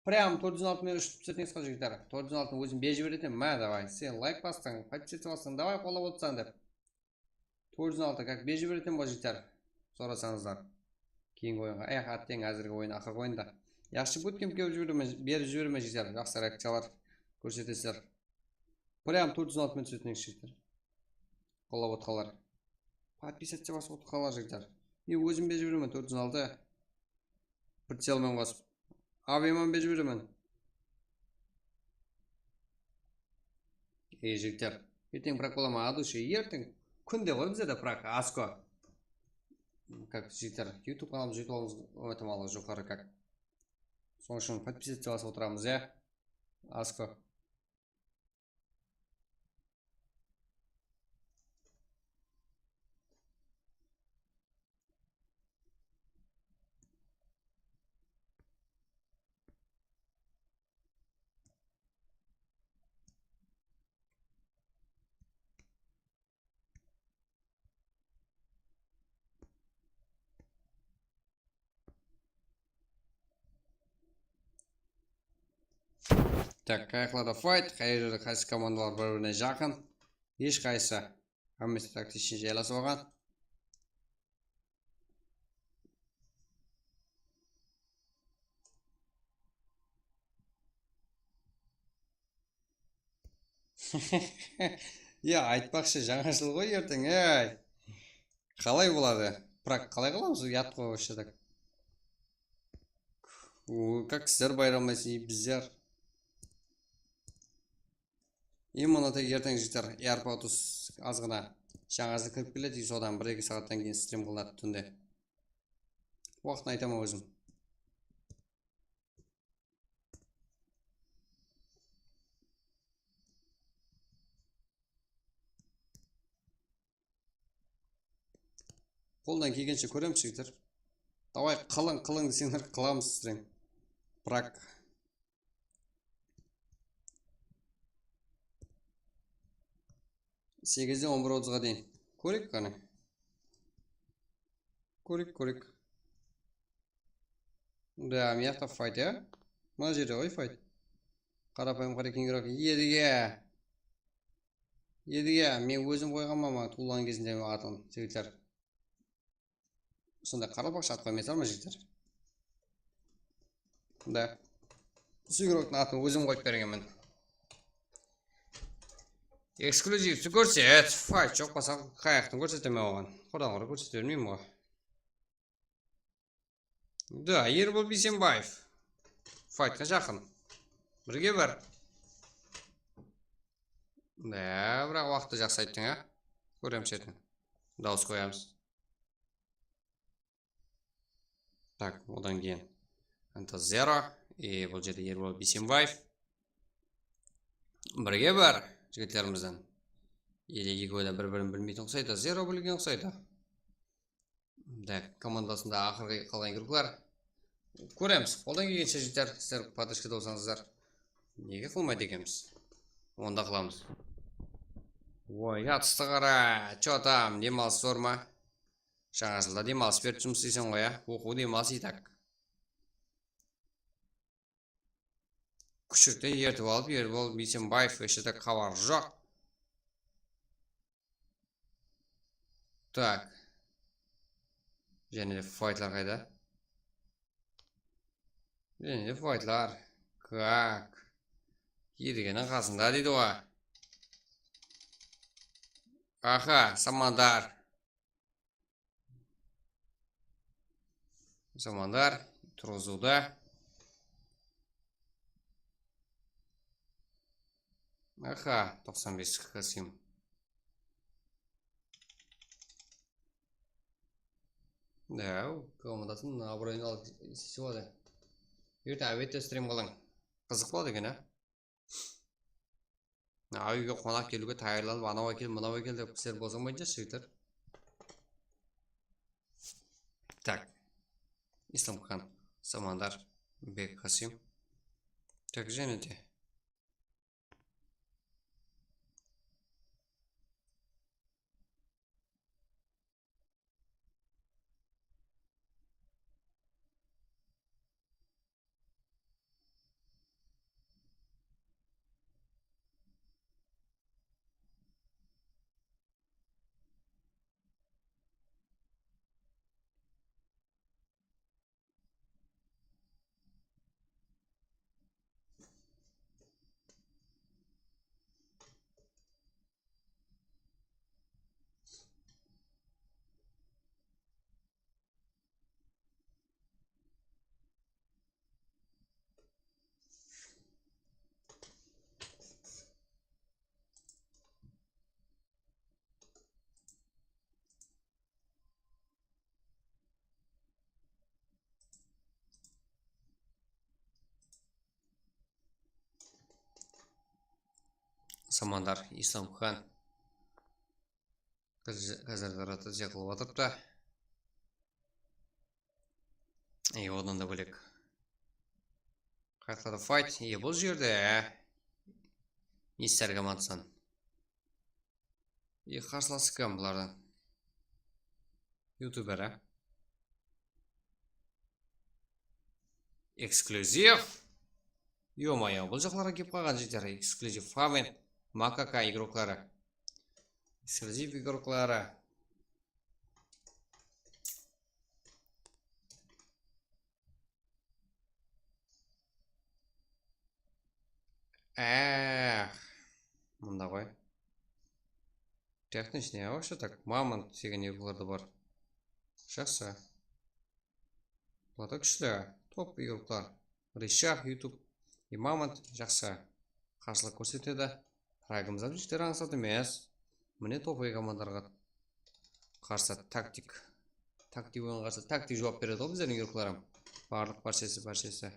прям tórt júz on altı menen ushıp túsetin esqa, jigitler. Tórt júz on altını ózim berip jiberetin. Má, davay. Sen layk bastıń, podpisatsiya bastıń, davay, qollap otırsań dep. Tórt júz on altı, как, berip jiberetin ba, jigitler? Sorasańızlar. Keyingi oyınǵa. Ey, atteń, házirgi oyın, aqırǵı oyında. Yaqshı, butkem kewip jiberme, berip jiberme, jigitler. Jaqsı reakciyalar kórsetesizler. Прям tórt júz on altı menen túsetin, jigitler. Qollap otqanlar. Podpisatsiya basıp otqanlar, jigitler. Men ózim berip jiberemen tórt júz on altı. Прицелмен qosıp. Aviaman berip jiberemen. Ey, jigitler, erteń prak bola ma? От души, erteń kúnde ǵoy bizlerde prak, asko. Как, jigitler, YouTube kanalımız, YouTube'ımız ıhtimalı joqarı, как. Sonıń ushın podpisatsiya basıp otıramız, ya. Asko. Tak, qayaqlarda fight, qay jerde qaysı komandalar bir-birine jaqın. Hesh qaysı. Hámmesi taktichniy jaylasıp alǵan. Ya, aytpaqshı, jańa jıl ǵoy erteń, ey. Qalay boladı? Prak qalay qılamız? Uyat ǵoy, вообще так. Как sizler bayramlaysız, и bizler. И mına tek erteń jigitler, AirPods azǵana jańa jıl kirip keledi, и sodan bir-eki saattan keyin strim qılınadı túnde. Waqtın aytaman ózim. Qoldan kelgenshe kóremiz, jigitler. Davay, qılıń, qılıń deseńler, qılamız, sizden. Brak. Segizden on bir otızǵa deyin. Kóreyik qáne. Kóreyik, kóreyik. Da, mıyaqta fayt, ya? Mına jerde ǵoy fayt. Qarapayım, qara, keńirek. Edige. Edige, men ózim qoyǵanman, maǵan tuwılǵan gezinde atın, jigitler. Sonday qaraqalpaqsha at qoymaysalar ma, jigitler? Da. Usı igroktıń atın ózim qoyıp bergenmen. Ekskluzivti kórset, fayt joq bolsa, qayaqtın kórsetemen oǵan. Qudan qurı kórsete bermeymen ǵoy. Da, Erbol Biysenbaev. Faytqa jaqın. Birge bir. Da, biraq waqıttı jaqsı ayttıń, á? Kóremiz endi. Dawıs qoyamız. Tak, odan keyin Anta Zero. E, bul jerde Erbol Biysenbaev. Birge bir jigitlerimizden. Ele ekewi de bir-birin bilmeytin uqsaydı. Zero bilgen uqsaydı. Da, komandasında aqırǵı qalǵan igroklar. Kóremiz. Qoldan kelgenshe, jigitler, sizler podderjkada bolsańızlar, nege qılmaydı ekenbiz? Onda qılamız. Oy, atıstı qara. Chё tam, dem alıs zor ma? Jańa jılda dem alıs berip jumıs isleysen ǵoy, á? Oqıw, dem alıs и так. Kúshirikten ertip alıp, Erbol Biysenbaev, heshte xabar joq. Tak. Jáne de faytlar qayda? Jáne de faytlar. Kak. Edigeniń qasında deydi ǵoy. Aha, Samandar. Samandar turǵızıwda. Aha, toqsan bes Kasim. Ya, komandasın abırayın alıp islese boladı. Erte, ábette, strim qılıń. Qızıq boladı eken, á? Á, úyge qonaq keliwge tayarlanıp, anaw ákel, mınaw ákel dep, sizler bozılmaydı, jigitler. Tak. Islamxan, Samandar, Bek Qasim. Tak, jáne de. Samandar Islamxan. Házir, házir rotaciya qılıp atırıptı. E, odan da bólek. Qayaqlarda fayt? E, bul jerde. Mister Gamansan. E, qarsılası kim bulardan? Youtuber, á? Eksklyuziv. Yo-moyo, bul jaqlarǵa kelip qalǵan jigitler. Eksklyuziv Faven, Makaka igrokları. Eksklyuziv igrokları. Eh, mında ǵoy. Техничный, а вообще так, Мамонт degen игрокlar da bar. Jaqsı. Bular da kúshli, top игрокlar. Rishah, YouTube, и Мамонт, jaqsı. Qarsılıq kórsetedi. Fragımız ham jigitler ańsat emes. Mine, topoy komandalarǵa qarsı taktik. Taktik oyınǵa qarsı, taktik juwap beredi ǵoy bizlerdiń yurıqlar hám. Barlıq barshası, barshası.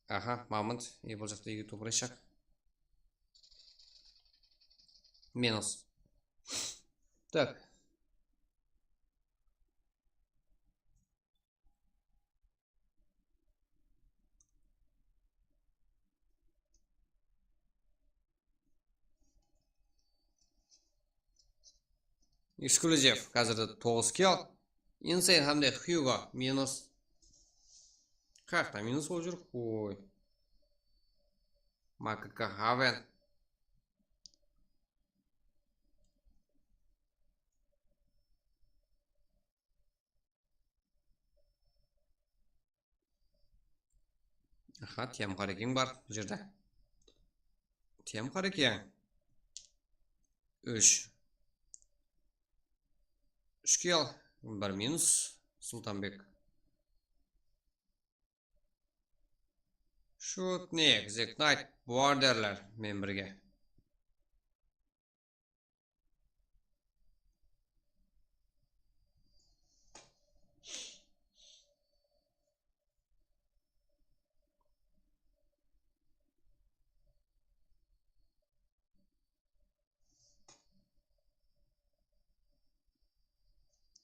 Aha, mamont. E, bul jaqta eki topuırayshaq. Minus. Tak. Eksklyuziv, házirde toǵız kill. Insane hám de Hugo minus. Qayaqta minus bolıp júr? Oy. Makaka Haven. Aha, Tiyam Qarekeń bar bul jerde. Tiyam Qarekeń. Úsh. Úsh kill, bir minus. Sultanbek. Shutnik, Zeknayt, borderler men birge.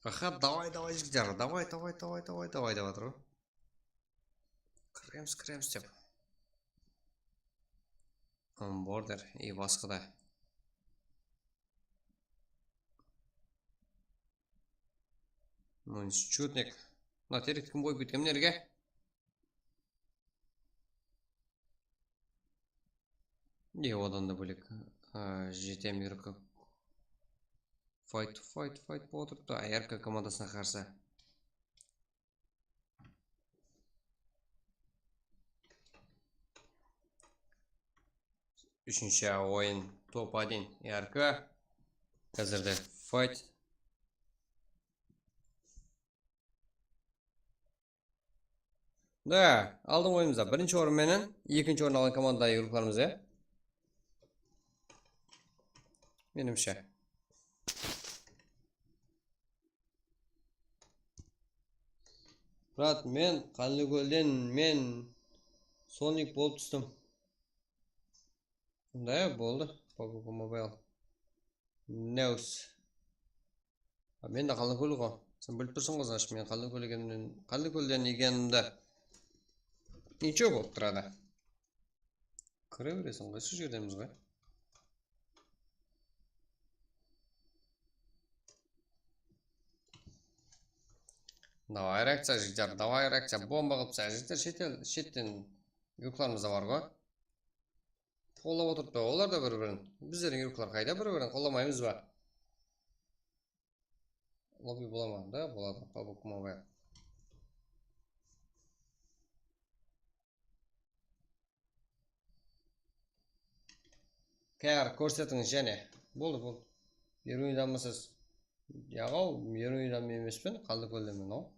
Aha, davay, davay, jigitler, davay, davay, davay, davay, davay, davay, davay, davay. Kiremiz, kiremiz dep. Onboarder и basqa da. Mınıń Shutnik. Mına terekti kim qoyıp ketken mına jerge? E, odan da bólek, a, jetem yurka. Fight, fight, fight bolıp otırıptı A R K komandasına qarsı. Úshinshi oyın, top один, A R K. Házirde fight. Da, aldın oyınımızda birinshi orın menen ekinshi orın alǵan komanda yurıqlarımız, ya. Menimshe. Brat, men Qanlıkólden, men Sonic bolıp tústim. Da, boldı. PUBG Mobile. News. A, men de Qanlıkól ǵo. Sen bilip tursıń ǵo, значит, men Qanlıkól ekenimden, Qanlıkólden ekenimdi. Nicho bolıp turadı. Kire bereseń ǵoy, usı jerdemiz ǵoy. Davay, reakciya, jigitler, davay, reakciya. Bomba qılıp taslayıq, jigitler, shetel, shetten yurıqlarımız da bar ǵoy. Qollap otırıptı olar da bir-birin. Bizlerdiń yurıqlar qayda, bir-birin qollamaymız ba? Lobby bola ma? Da, boladı. PUBG Mobile. Kár, kórsetiń jáne. Boldı, boldı. Beruindanmısız? Yaǵaw, Beruindan emespen, Qanlıkóldenmen-aw.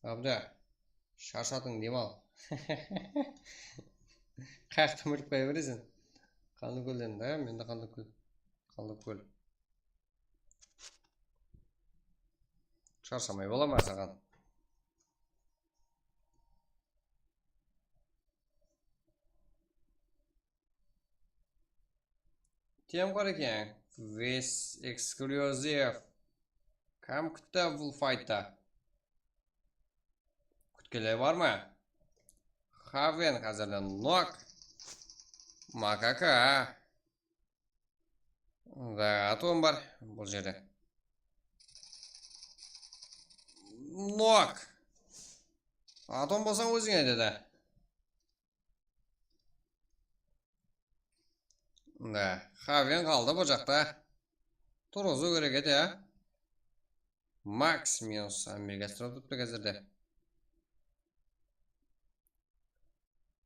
Abda, sharshadıń, dem al. Qayaqtan bilip qoya bereseń? Qanlıkólden, da, men de Qanlıkól. Qanlıkól. Sharshamay bola ma saǵan? Tiyam Qarekeń, West Exclusive. Kim kútti bul fayttı? Kútkenler bar ma? Haven házirde nok. Makaka. Da, Atom bar bul jerde. Nok. Atom bolsań óziń aytadı. Da, Haven qaldı bul jaqta. Turǵızıw kerek edi, ya. Max minus Amerika astırıp turıptı házirde.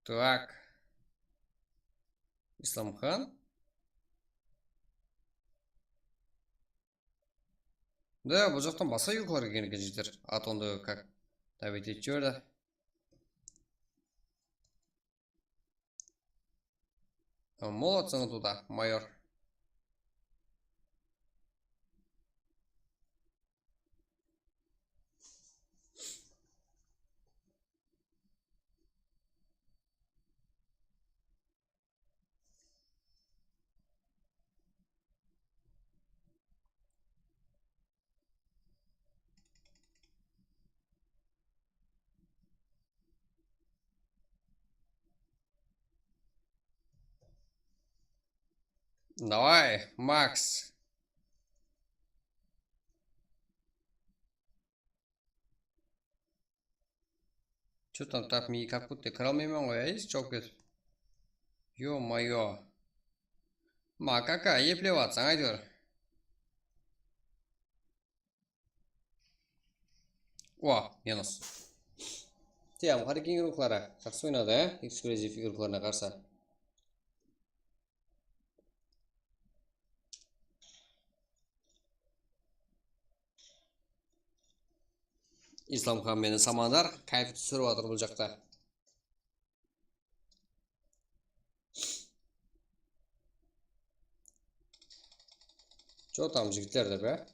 Tak. Islamxan. Da, bul jaqtan basqa yurıqlar kelgen eken, jigitler. Atondı как давить etip jiberdi. Молодцы, туда, майор. Давай, Макс. Чё там, так, men как будто kire almayman ǵoy, ey, jawap ketip. Ё-моё. Makaka, eplep atsań, áytewir. O, minus. Tiyam, Harekin igrokları jaqsı oynadı, e? Ekskluzivtik igroklarına qarsı. Islamxan menen Samandar káyp túsirip atır bul jaqta. Чё там, jigitler, dep, e?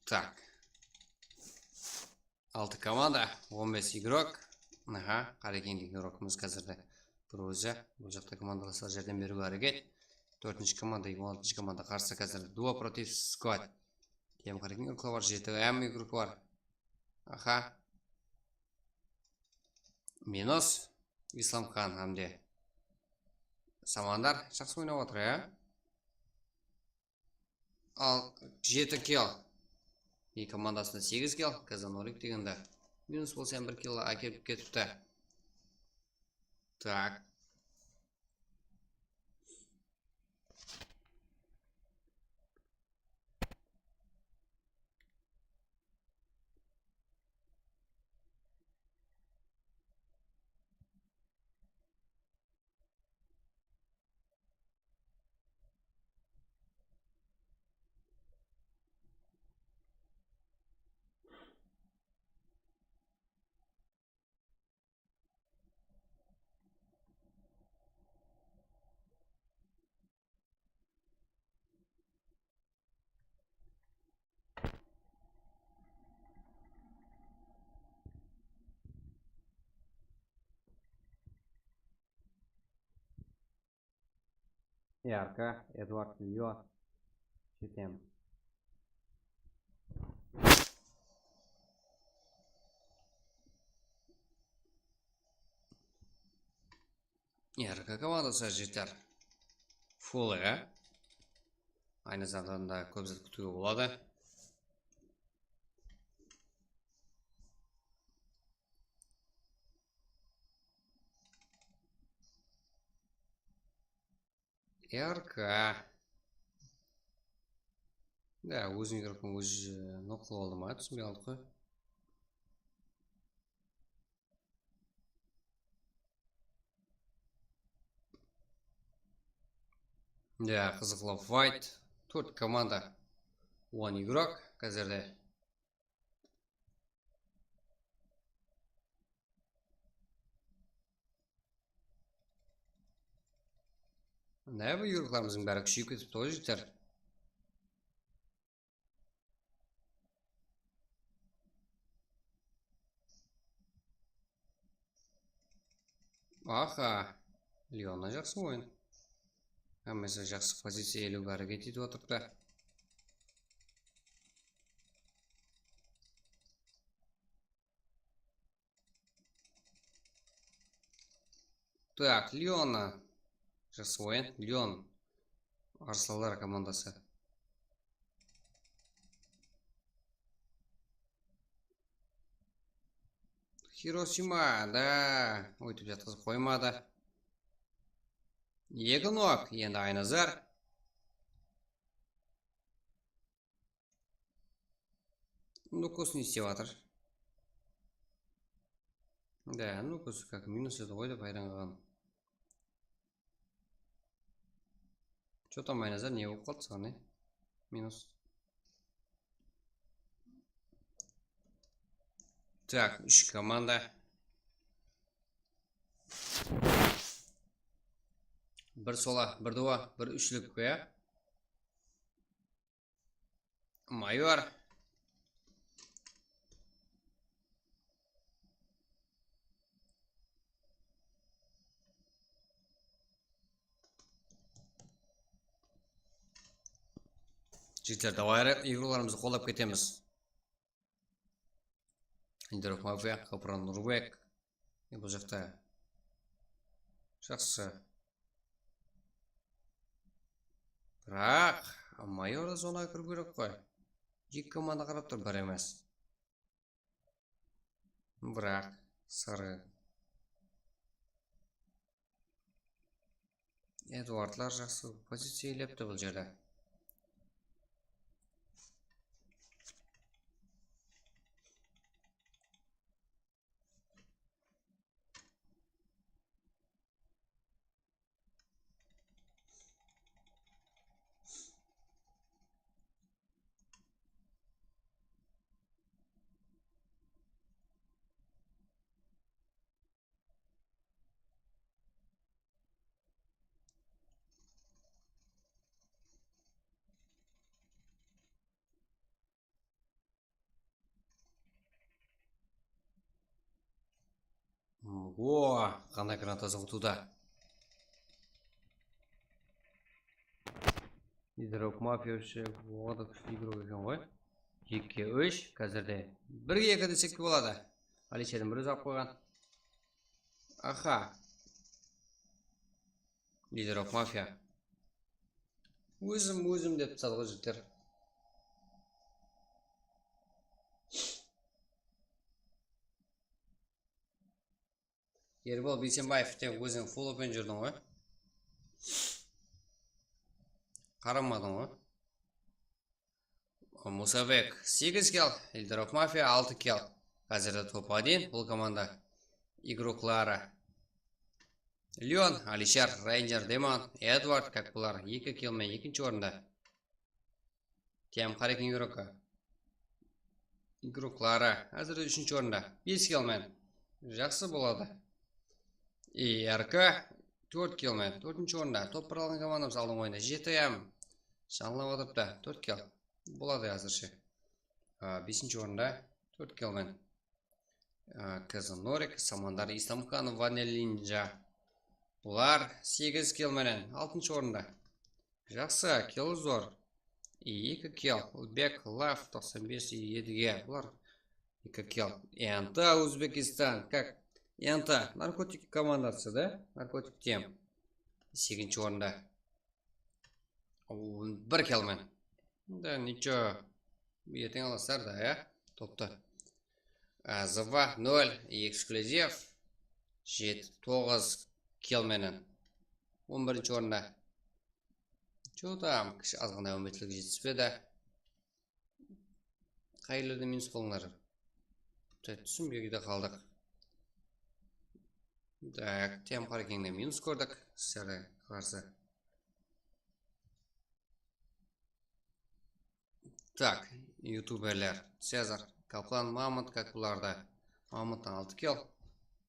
Так. Altı komanda, on bes igrok. Aha, Qarekendegi igrokımız házirde bir ózi. Bul jaqta komandalaslar járdem beriwge háreket. Tórtinshi komanda, on altınshı komanda qarsı házirde. Duo protiv squad. Kem Qarekendegi igroklar bar, jeti M igrokı bar. Aha. Minus Islamxan hám de Samandar jaqsı oynap atır, ya. Al, jeti kill. Eki komandasında segiz kill, Kazanorik degende. Minus bolsa hám bir kill ákelip ketipti. Tak. R K, Eduard, Lyon, Jetem. R K komandası jeter. Full, ya. Aynı zamanda kóp zat kútiwge boladı. R K. Da, óziniń igrokın ózi, e, nok qılıp aldı ma, túsinbey qaldıq ǵoy. Da, qızıqlı fight. Tórt komanda, on igrok házirde. Ne, bu igroklarımızdıń bári kúsheyip ketipti ǵoy, jigitler. Aha, Lyonnan jaqsı oyın. Hámmesi jaqsı poziciya iyelewge háreket etip atırıptı. Так, Lyonnan. Jaqsı oyın. Lyon. Arslanlar komandası. Hirosima, da, óytip jatqızıp qoymadı. Eki nok, endi Aynazar. Nukus ne istep atır? Da, Nukus как minus edi ǵoy dep hayran qalǵan. Что там, Aynazar, ne bolıp qaldı saǵan, e? Minus. Так, úsh komanda. Bir sola, bir duwa, bir úshlik, ya. Mayor. Jigitler, davay, igroklarımızdı qollap ketemiz. Liderov Mafiya, Kapran Nurbek. E, bul jaqta. Jaqsı. Biraq, Mayor da zonaǵa kiriw kerek ǵoy. Eki komanda qarap tur, bir emes. Biraq, sarı. Eduardlar jaqsı poziciya iyelep tur bul jerde. O, qanday granatası utıwda. Liderov Mafiya вообще oǵada kúshli igrok eken ǵoy. Ekige úsh, házirde birge eki desek te boladı. Alisherdiń bir ózi alıp qoyǵan. Aha. Liderov Mafiya. Ózim, ózim dep tasadı ǵoy, jigitler. Erbol Biysenbaev, tek óziń full open júrdiń ǵoy. Qaramadıń ǵoy. Musabek segiz kill, Liderov Mafiya altı kill. Házirde top один, bul komanda igrokları. Leon, Alishar, Ranger, Demon, Edward, как bular, eki kill menen ekinshi orında. T M Qarekin igrokı. Igrokları, házirde úshinshi orında, bes kill menen. Jaqsı boladı. I R K, tórt kill menen, tórtinshi orında. Top bir alǵan komandamız aldın oyında. J T M, janlap atırıptı, tórt kill. Boladı házirshe. A, besinshi orında, tórt kill menen. A, Kazanorik, Samandar Islamxanov, Vanillinja. Bular segiz kill menen, altınshı orında. Jaqsı, kill zor. Eki kill. Bek Laf toqsan bes, Edige. Bular eki kill. Enta Uzbekistan. Kak? Enta narkotik komandası da. Narkotik tem. Segizinshi orında. Bir kill men. Da nicho. Erteń alasızlar da, ya. Toptı. Zıva nol, ekskllyuziv. Jeti, toǵız kill menen. On birinshi orında. Что там, kishi azǵana úmitlik jetispedi. Qayerlerde minus qılıńlar. Túsinbey de qaldıq. Tak, Tem Qarekeńde minus kórdik. Sizlerge qarsı. Tak, youtuberler. Sezar, Kaplan, Mamut, kak bularda. Mamuttan altı kill.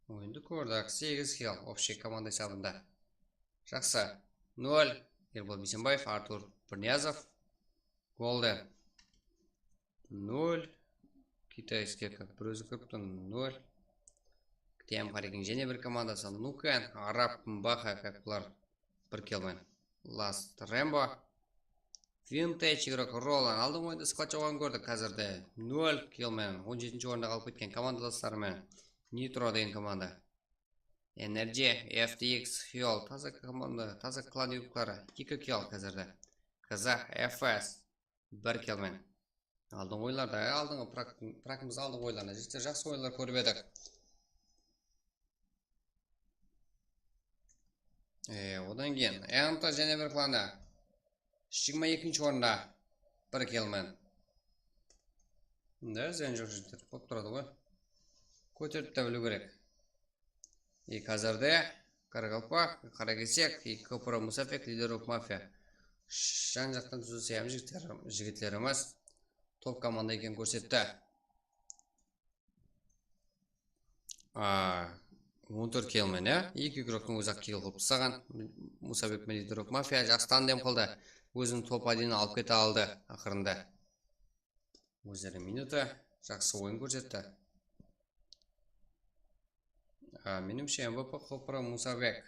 Oyındı kórdik, segiz kill. Общий komanda esabında. Jaqsı. Nol. Erbol Biysenbaev, Artur Birniyazov. Golden. Nol. Kitayskiy kak bir ózi kiripti, nol. Tem Qarekeń jáne bir komandası. Nuken, Arab, Mbaha kak bular bir kill men. Last Rambo. Vintage igrok Roland. Aldın oyında squad jawǵanın kórdik, házirde nol kill men. On jetinshi orında qalıp ketken komandadasları menen. Nitro degen komanda. Energy, F T X, Fuel, taza komanda, taza klan igrokları, eki kill házirde. Kazah, F S, bir kill men. Aldın oyınlarda, aldın prak-, prakımız aldın oyınlarına, jigitler, jaqsı oyınlar kórip edik. E, odan keyin Enta jáne bir klanı. Jigirma ekinshi orında bir kill men. Da, zıyan joq jigitler, bolıp turadı ǵoy. Kóterip te biliw kerek. E, házirde Qaraqalpaq, Qarakesek, e, Kopıra Musabek, Lider Rok Mafia. Jan-jaqtan túzilse hám jigitler-, jigitlerimiz top komanda ekenin kórsetti. A, on tórt kill men, ya. Eki igroktıń ózi-aq kill qılıp taslaǵan. Musabek penen Lider Rok Mafia jaqsı tandem qıldı. Ózin top odinni alıp kete aldı aqırında. Ózleri minutı, jaqsı oyın kórsetti. A, menimshe, M V P Kopıra Musabek.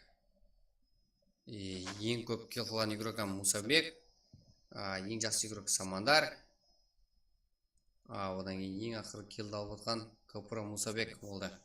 E, eń kóp kill qılǵan igrok hám Musabek. A, eń jaqsı igrok Samandar. A, odan keyin eń aqırǵı killdi alıp atqan Kopıra Musabek boldı.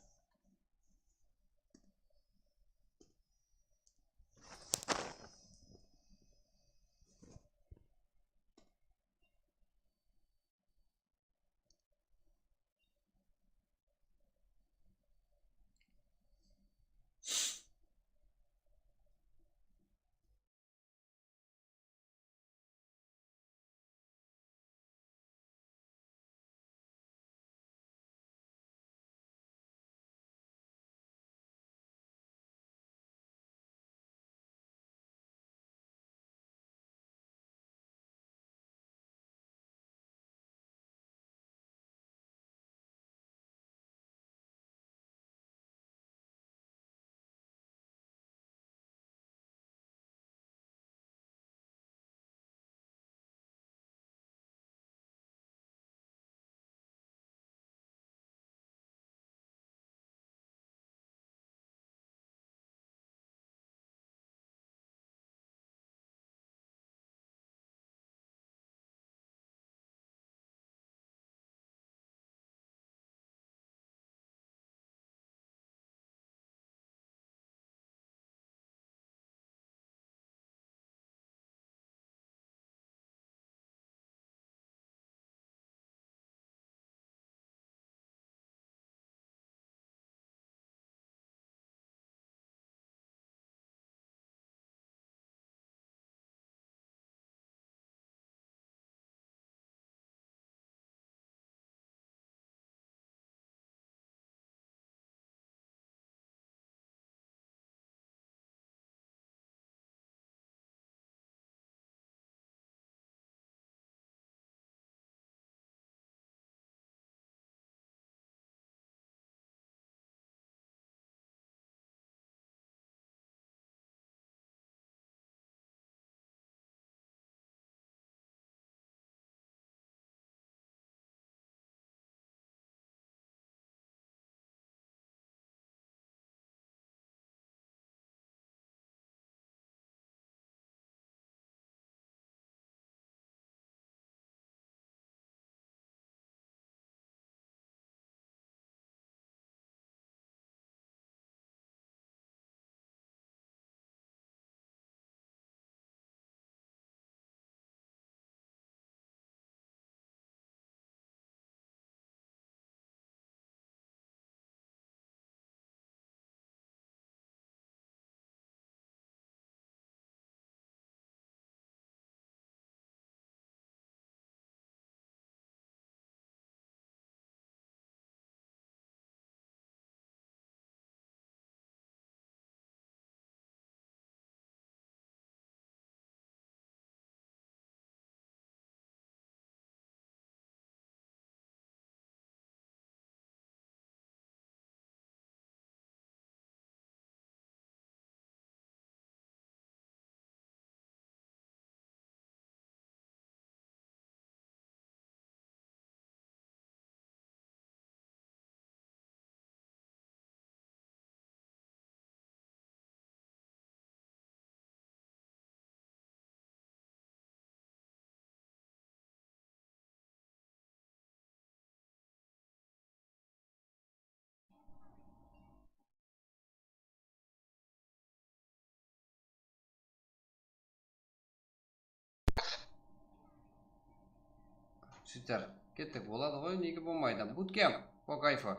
Jigitler, kettik, boladı ǵoy, nege bolmaydı? Bootcamp, по кайфу.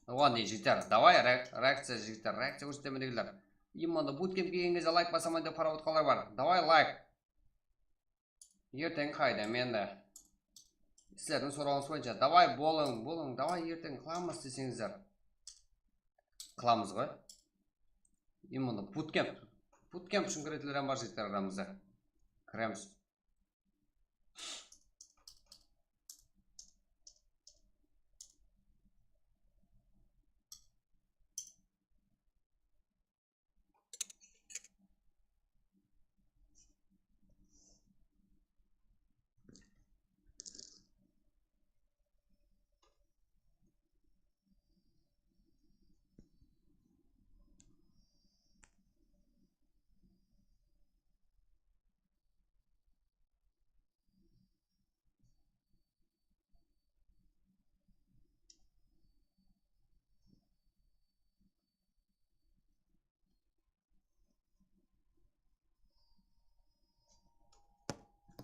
Oǵan deyin, jigitler, davay, re-, reakciya, jigitler, reakciya kórsetemen degenler. Именно bootcamp kelgen gezde layk basaman dep paravodkalar bar. Davay, layk. Erteń qayda mende? Sizlerdiń sorawıńız boyınsha, davay, bolıń, bolıń, davay, erteń qılamız deseńizler. Qılamız ǵoy. Именно bootcamp. Bootcamp ushın kiretuǵınlar hám bar, jigitler, aramızda. Kiremiz.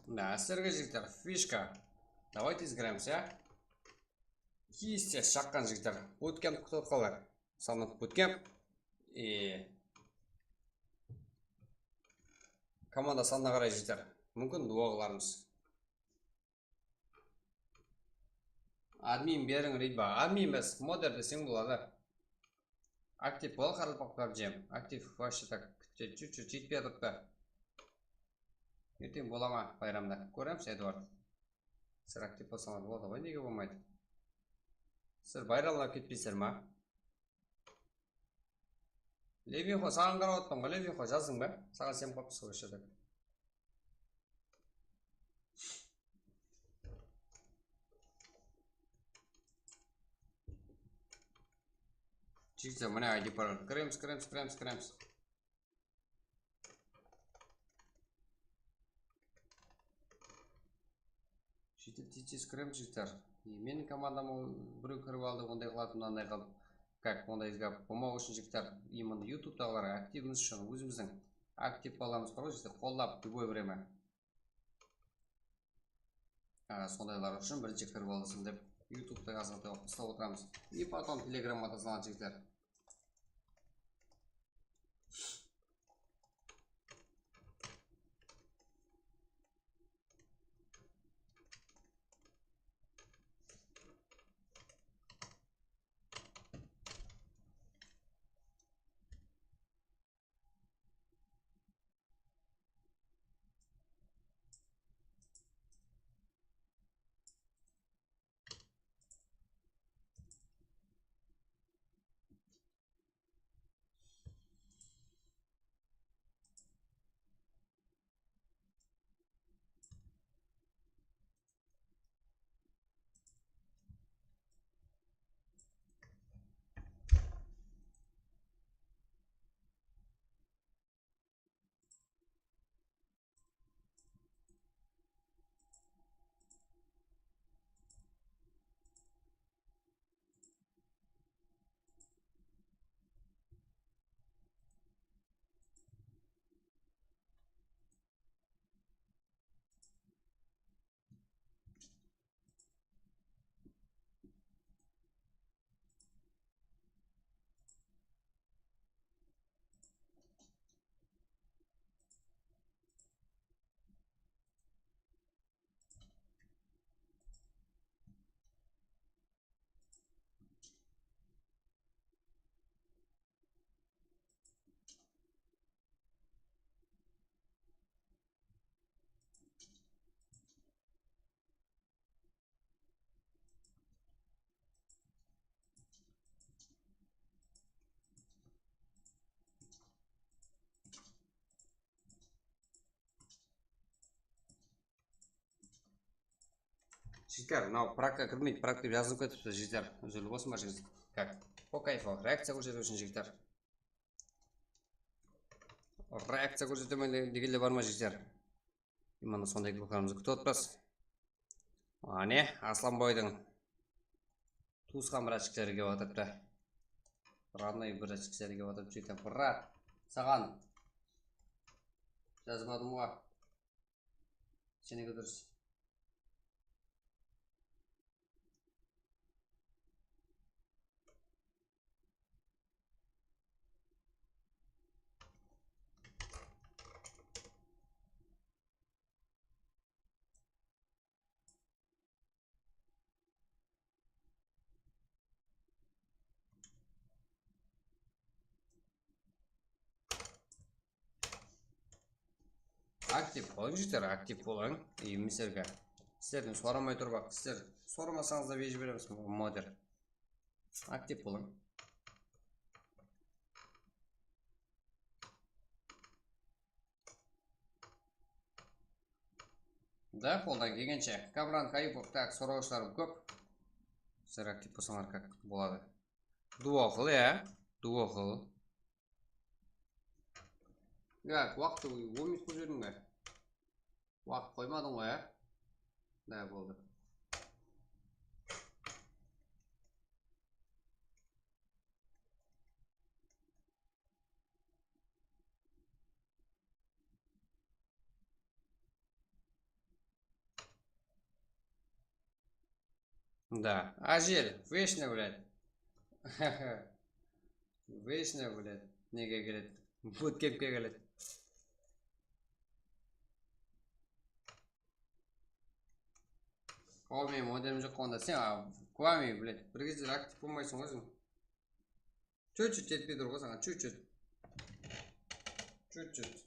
Mına, sizlerge, jigitler, fishka. Davay, tez kiremiz, ya. Естественно, shaqqan, jigitler. Bootcamp kútip atqanlar. Sanat bootcamp. E, komanda sanına qaray, jigitler. Múmkin, duwa qılarmız. Admin beriń, Ridba. Admin emes, moder deseń boladı. Aktiv bol, qaraqalpaq pabjim. Aktiv, вообще так, чуть-чуть jetpey atırıptı. Erteń bola ma bayramda? Kóremiz, Eduard. Sizler aktiv bolsańlar boladı ǵoy, nege bolmaydı? Sizler bayramlap ketpeysizler ma? Levinxo, saǵan qarap atırman ǵoy, Levinxo, jazdıń ba? Saǵan isenim qapsız ǵoy, shıdak. Jigitler, mine, I D bar. Kiremiz, kiremiz, kiremiz, kiremiz. Jigitler, tez-tez kiremiz, jigitler. E, meniń komandama birew kirip aldı, onday qıladı, mınanday qılıp. Как, onday gáp bolmaw ushın, jigitler, именно YouTubetaǵılarǵa aktivimiz ushın ózimizdiń aktiv balalarımız bar ǵoy, jigitler, qollap, любой время. Á, sondaylar ushın birinshi kirip alsın dep, YouTubeta azǵantay waqıt uslap otıramız. И потом Telegramǵa taslanǵan, jigitler. Jigitler, mınaw prakka kirmeydi, prak dep jazılıp ketipti, jigitler. Úzirli bolsın ba, jigitler? Как? По кайфу, reakciya kórsetiw ushın, jigitler. Reakciya kórsetemen de-, degenler bar ma, jigitler? Именно sonday kliplerimizdi kútip atırmız. Áne, Aslanboydıń tuwısqan bratshikleri kelip atırıptı. Родной bratshikleri kelip atırıptı, jigitler. Brat, saǵan jazbadım ǵoy. Seneki durıs. Aktiv bolıń, jigitler, aktiv bolıń. Endi sizlerge, sizlerden soramay turıp, sizler soramasańız da, berip jiberemiz, moder. Aktiv bolıń. Da, qoldan kelgenshe. Kabran Kayıpov, tak, sorawshılarım kóp. Sizler aktiv bolsańlar, kak boladı. Duo qıl, ya. Duo qıl. Ya, waqıttı on minut qoyıp jiberdiń be? Waqıt qoymadıń ǵoy, ya? Da, boldı. Da, Ajel, вечно, блядь. Вечно, блядь. Nege keledi? Butkempke keledi. Aw, meniń modelim joq onda. Sen, a, Kwami, блядь, bir gezde aktiv bolmaysań ǵoy sen. Чуть-чуть jetpey tur ǵoy saǵan, чуть-чуть. Чуть-чуть.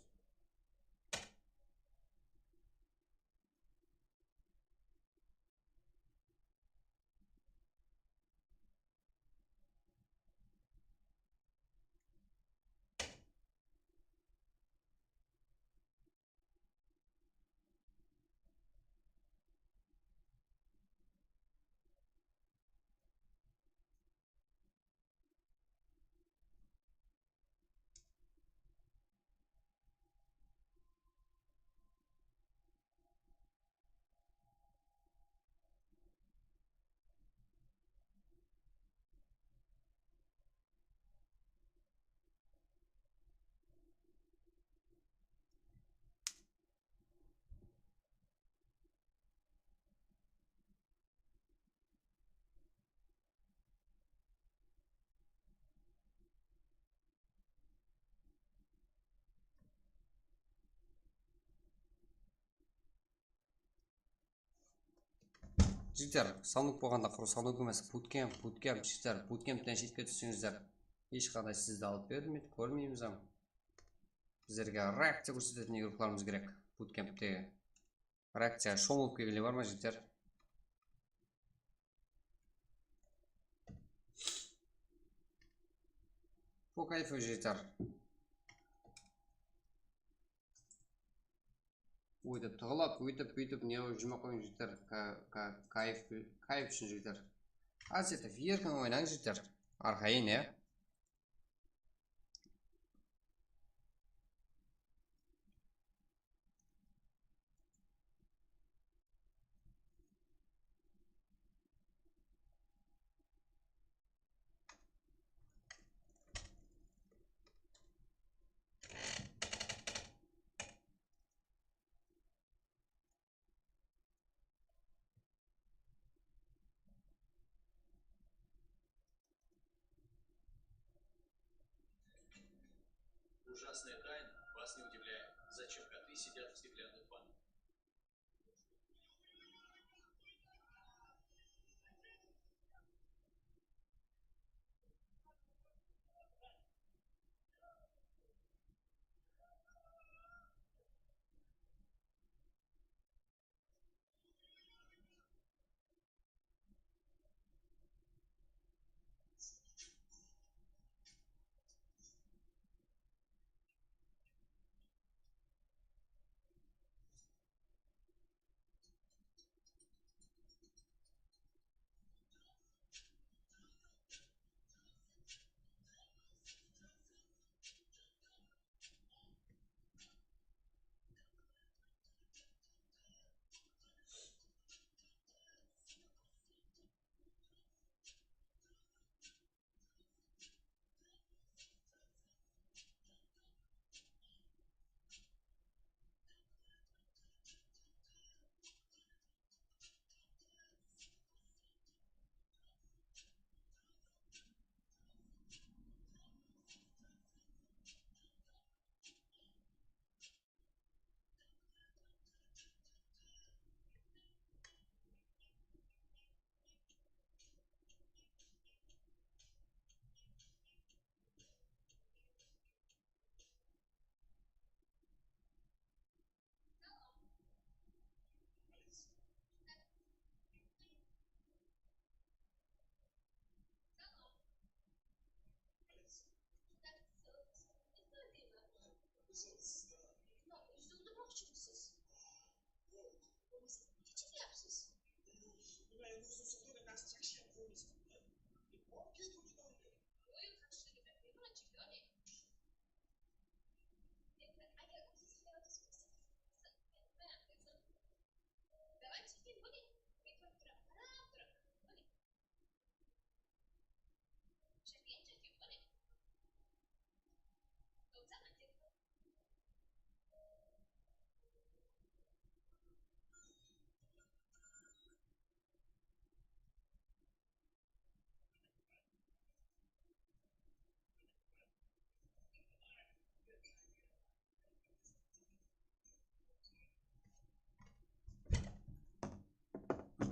Jigitler, sanuk bolǵanda qurı sanuk emes, bootcamp, bootcamp, jigitler, bootcampten shetke tússińizler. Hesh qanday sizdi alıp bermeydi, kórmeymiz hám. Bizlerge reakciya kórsetetin игрокlarımız kerek bootcamptegi. Reakciya, shomılıp kelgenler bar ma, jigitler? По кайфу, jigitler. Óytip tıǵılap, óytip, búytip, ne qılıp júrmey qoyıń, jigitler. Ka-, ka-, kayf, kayf ushın, jigitler. Aziyatov, erkin oynań, jigitler. Arqayın, ya. Ужасная тайна вас не удивляет. Зачем коты сидят в стеклянных ваннах?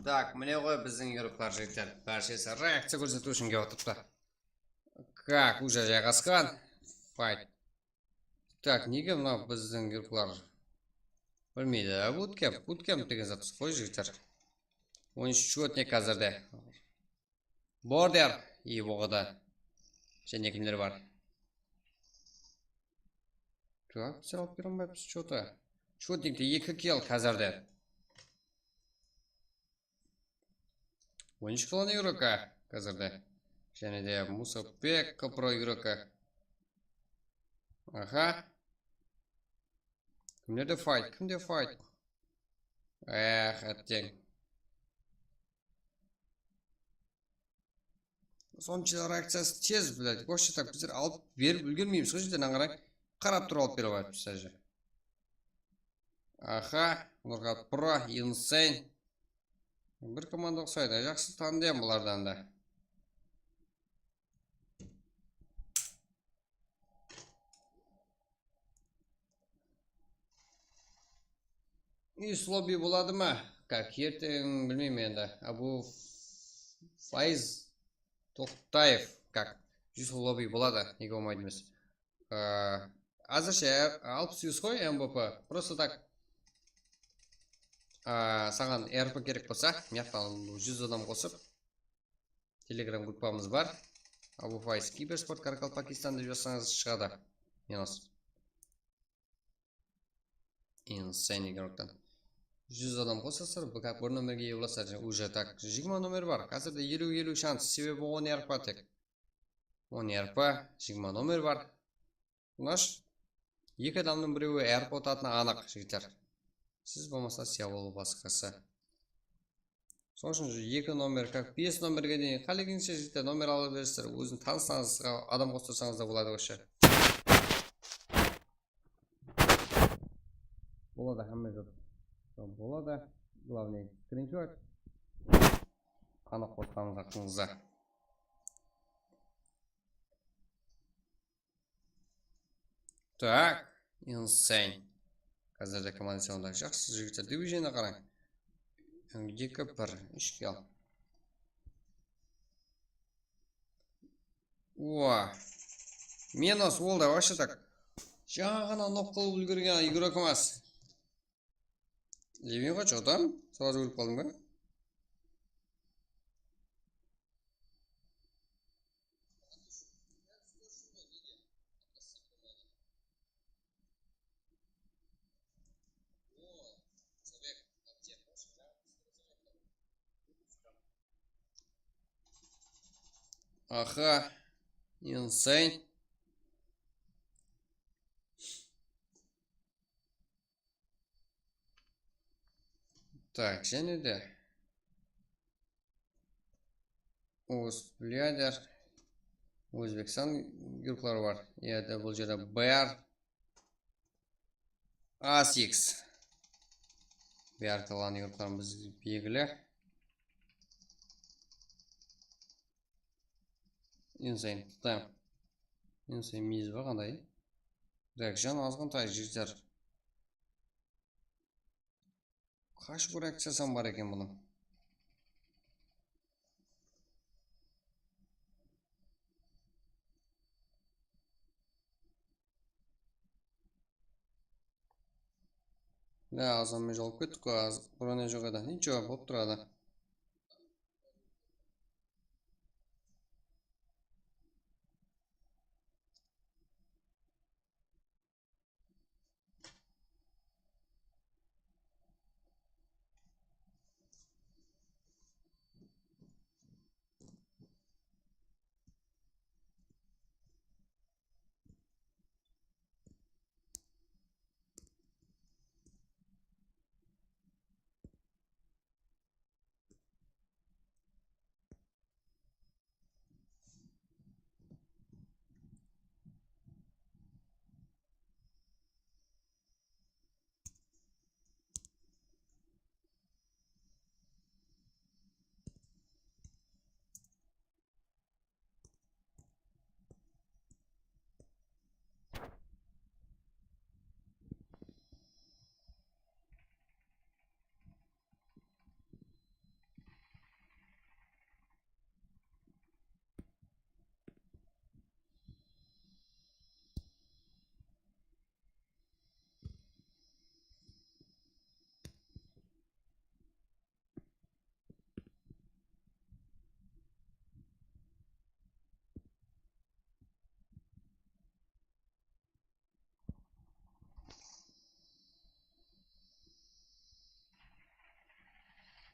Tak, mine ǵoy biziń игрокlar, jigitler. Bárshesi reakciya kórsetiw ushın kelip atırıptı. Kak, уже jayǵasqan. Fight. Tak, nege mına biziń игрокlar bilmeydi? Bootcamp, bootcamp degen zat ǵoy, jigitler. On úsh счётник házirde. Border, и bolǵada. Jáne kimler bar? Tak, bizler alıp bere almaypız счётı. Счётникte eki kill házirde. On úsh kill игрока házirde. Jáne de Musa Pekka pro игрока. Aha. Kimlerde fight? Kimde fight? Eh, átteń. Sonshalar akciyası tez, блядь. Вообще так bizler alıp berip úlgermeymiz ǵoy, jerden ańǵaray. Qarap turıp alıp berip atırmız, даже. Aha, Nurxat pro, Insane. Bir komanda uqsaydı. Jaqsı tanıdım bulardan da. Ús lobby boladı ma? Kak, erteń bilmeymen endi. Abu Faiz Toqtaev, kak, júz lobby boladı, nege bolmaydı emes. Aa, házirshe alpıs júz ǵoy M V P. Просто так. Aa, saǵan R P kerek bolsa, mıyaqtan júz adam qosıp, Telegram gruppamız bar. Abu Faiz Kibersport Karakalpakistan dep jazsańız shıǵadı. Minus. Insane игрокtan. Júz adam qosasızlar, как bir nomerge iye bolasızlar. Уже так, jigirma nomer bar. Házirde eliw eliw shans, sebebi on R P tek. On R P, jigirma nomer bar. Qunash, eki adamnıń birewi R P otatını anıq, jigitler. Siz bolmasa, Siyawol basqası. Sonıń ushın eki nomer, как bes nomerge deyin, qálegenińshe jigitler nomer ala beresizler, ózin tanısańız, adam qostırsańız da boladı вообще. Boladı, hámme zat boladı. Главное, скриншот. Qana qosqanıńız haqqıńızda. Так, Insane. Házirde komanda sonda jaqsı jigitler. Движение qarań. Eki bir, úsh kill. Oa. Minus boldı, вообще так. Jańa ǵana nok qılıp úlgergen игрок emas. Демей qoyшы, adam. Сразу ólip qaldım ba? Aha, Insane. Так, jáne de. Oz, блядь, Ózbekstan yurtları bar. Yerde bul jerde B R, A S X. B R talan yurtlarımız belgili. Insane, tutayıq. Insane miyiz ba qanday? Так, jan azǵantay jigitler. Qashıw reakciyası bar eken bunıń. Ya, azanmen jolıp kettik ǵoy, az, bronya joq edi. Ничего, bolıp turadı.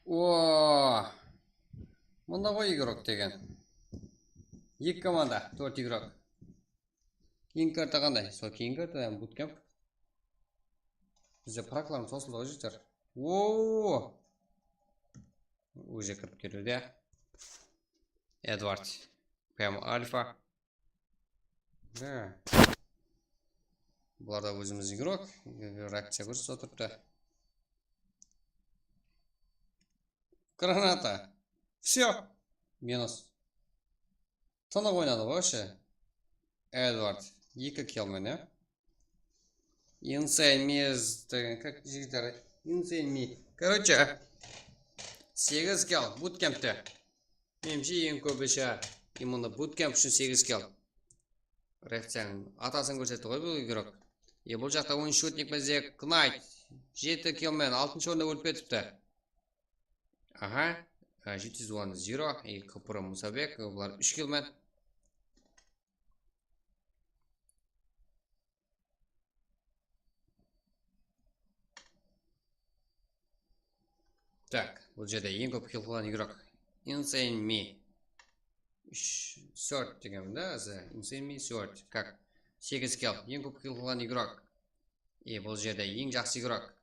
O, mında ǵoy igrok degen. Eki komanda, tórt igrok. Keyingi karta qanday? Sol keyingi karta, em, bootcamp. Bizde praklarımız qosıldı ǵoy, jigitler. O! Уже kirip keledi. Edward. P M Alpha. Da. Bular da ózimiz igrok. Reakciya kórsetip otırıptı. Granata. Всё. Minus. Tınıq oynadı вообще. Edward. Eki kill menen. Insane Me degen, как, jigitler, Insane Me. Короче, segiz kill bootcampte. Menimshe, eń kóp eshe, именно bootcamp ushın segiz kill. Reakciyanıń atasın kórsetti ǵoy bul igrok. E, bul jaqta on úsh ótnik bizde Knight. Jeti kill menen altınshı orında ólip ketipti. Aha. E, jeti júz on zero. E, K P R Musabek. Bular úsh kill menen. Так, bul jerde eń kóp kill qılǵan igrok. Insane Me. Úsh, tórt degen da, házir. Insane Me, tórt. Как? Segiz kill. Eń kóp kill qılǵan igrok. E, bul jerde eń jaqsı igrok.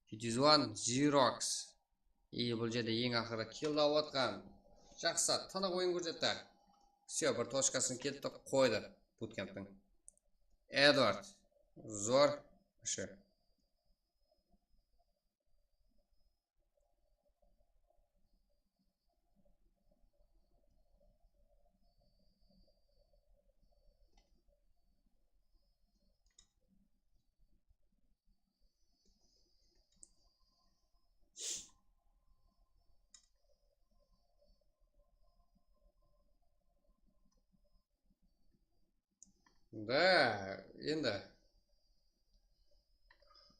Jeti júz on Xerox. И bul jerde eń aqırı kill alıp atqan. Jaqsı, tınıq oyın kórsetti. Всё, bir tochkasın keltip qoydı bootcamptiń. Edward. Zor. Ushı. Da, endi.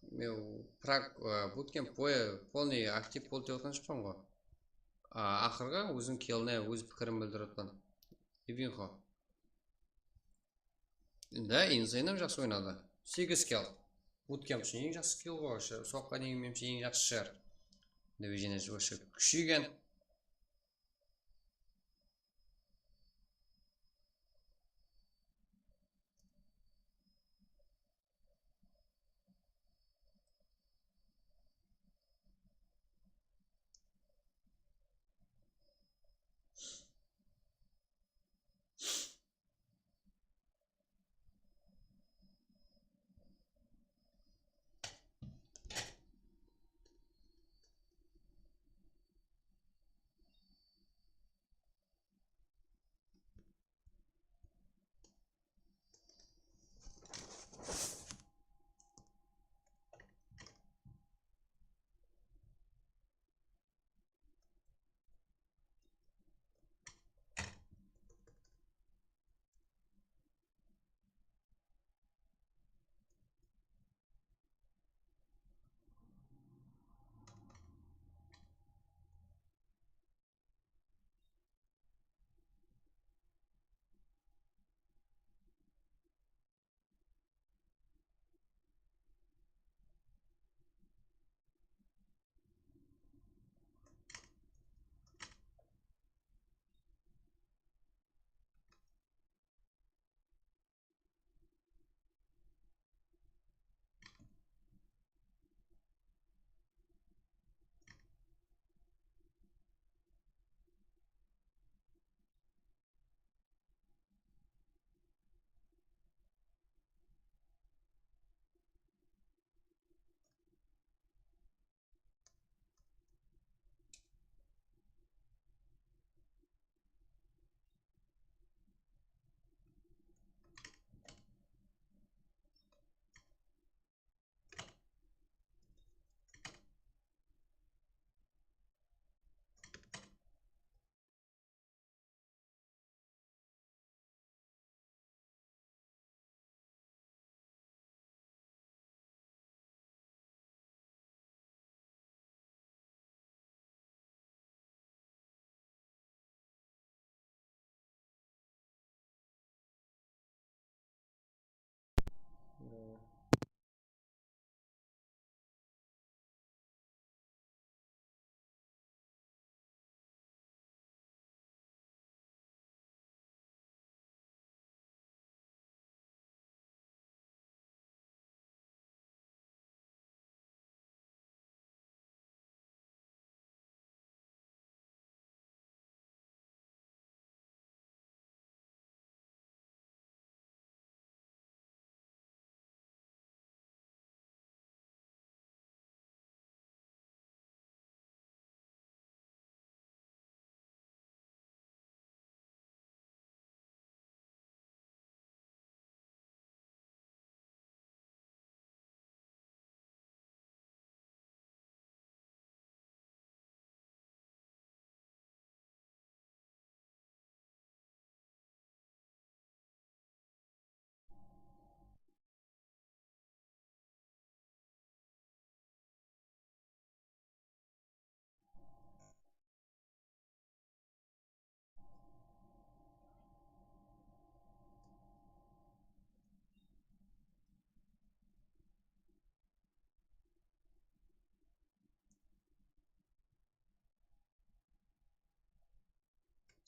Men prak, e, bootcamp boyı polnıy aktiv boldı dep otırǵan shıqpan ǵoy. A, aqırǵı ózim keline óz pikirin bildirip atırman. Ibinxo. Da, Insane hám jaqsı oynadı. Segiz kill. Bootcamp ushın eń jaqsı kill ǵoy, usı soqqa deyin, menimshe, eń jaqsı shıǵar. Движениesi вообще kúsheygen.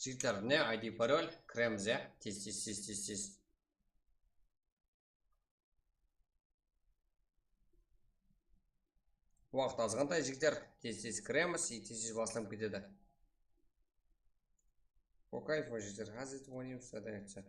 Jigitler, mine, I D parol, kiremiz, ya. Tez, tez, tez, tez, tez. Waqıt azǵantay, jigitler, tez-tez kiremiz, и tez-tez baslanıp ketedi. По кайфу, jigitler, házir etip oynaymız, задается.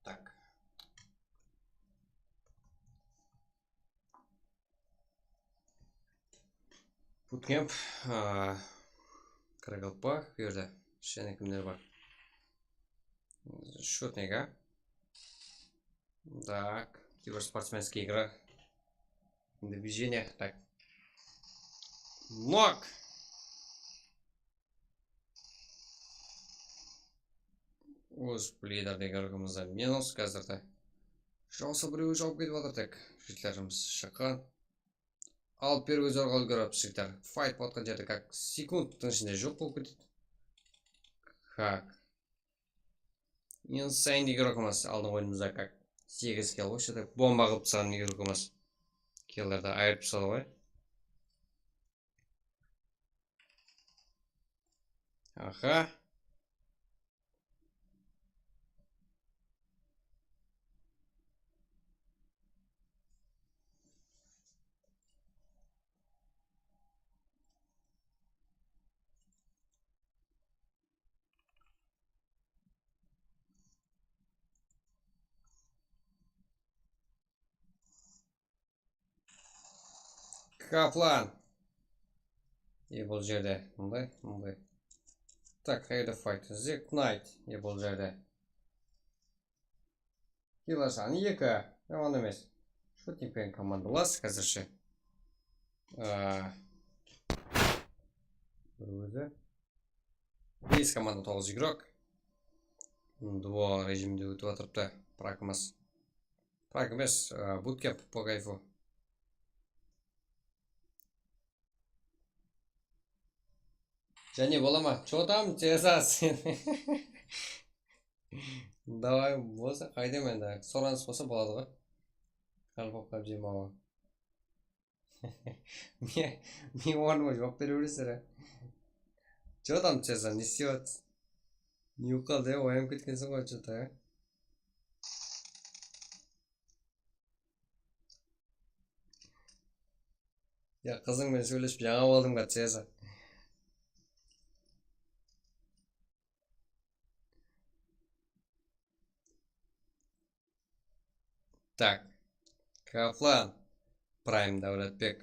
Так. Буткемп, а, Qaraqalpaq, bu jerde jáne kimler bar? Счёт nege? Так, киберспортсменская игра. Движение, так. Нок! Óz liderdi igorokımızda minus házirde. Jawsa birewi jawıp ketip atır tek. Jigitlerimiz shıqqan. Alıp beriwge zorǵa úlgerip jigitler. Fayt bolatqan jerde kak sekundtıń ishinde joq bolıp ketedi. Kak. Insane igorokımız aldın oyınımızda kak segiz kill qoysa da bomba qılıp tasıǵan igorokımız. Killlerdi ayırıp tasladı ǵoy. Aha. Kaplan. E, bul jerde mınday, mınday. Tak, qayerde fight? Zack Knight. E, bul jerde. Killer sanı eki. Yaman emes. Shutnik penen komandalas házirshe. Aa, bir ózi. Bes komanda, toǵız igrok. Duo rejimde ótip atırıptı. Pragmas. Prag emes, aa, butkemp po kayfu. Jáne bola ma? Chё tam, Cezar sen? Davay, bolsa, qaydam endi. Soranıs bolsa boladı ǵoy. Qaraqalpaqqa jemawa. Men, men ornıma juwap bere beresizler, á? Chё tam, Cezar, ne islep atırsız? Ne bolıp qaldı, ya? Oyanıp ketkenseń ǵoy, chё-то, á? Ya, qızıń menen sóylesip jańa boldım ǵo, Cezar. Tak. Kaplan. Prime Dáwletbek.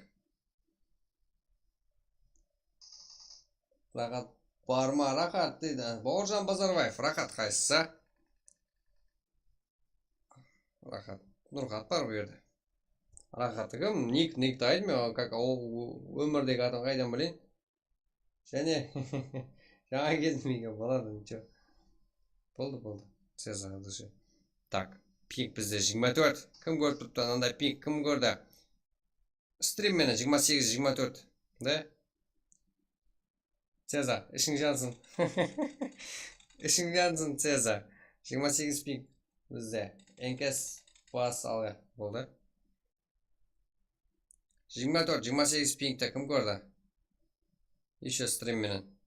Raxat bar ma, Raxat, deydi. Bawırjan Bazarbaev, Raxat qaysısı, á? Raxat. Nurxat bar bul jerde. Raxat kim? Nik, nikti ayt, men, o, kak, o, o, ómirdegi atın qaydan bileyin? Jáne jańa keldim, eken, boladı, nicho. Boldı, boldı. Cezar, dushe. Tak, ping bizde jigirma tórt. Kim kórip turıptı, ananday ping kim kórdi? Strim menen jigirma segiz, jigirma tórt. De? Cezar, ishiń jansın. Ishiń jansın, Cezar. Jigirma segiz ping bizde. N K S bas al, boldı. Jigirma tórt, jigirma segiz pingti kim kórdi? Ещё strim menen.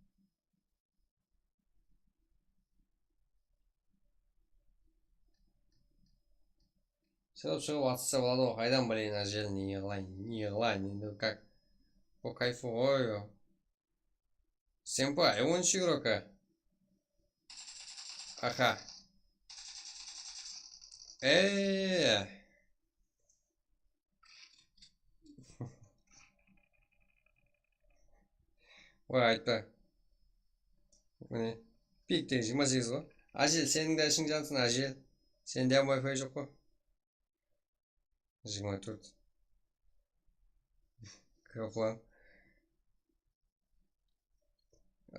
Shıǵıp, shıǵıp atırsa boladı ǵoy, qaydan bileyin, ájel, ne qılayın, ne qılayın, endi как, по кайфу ǵoy. Senpai, on úsh igrok. Aha. Eee. Oy, aytpa. Mine, pingte jigirma segiz ǵoy. Ájel, seniń de ishiń jansın, ájel. Sende hám Wi-Fi joq pa? Jigirma tórt. Kaplan.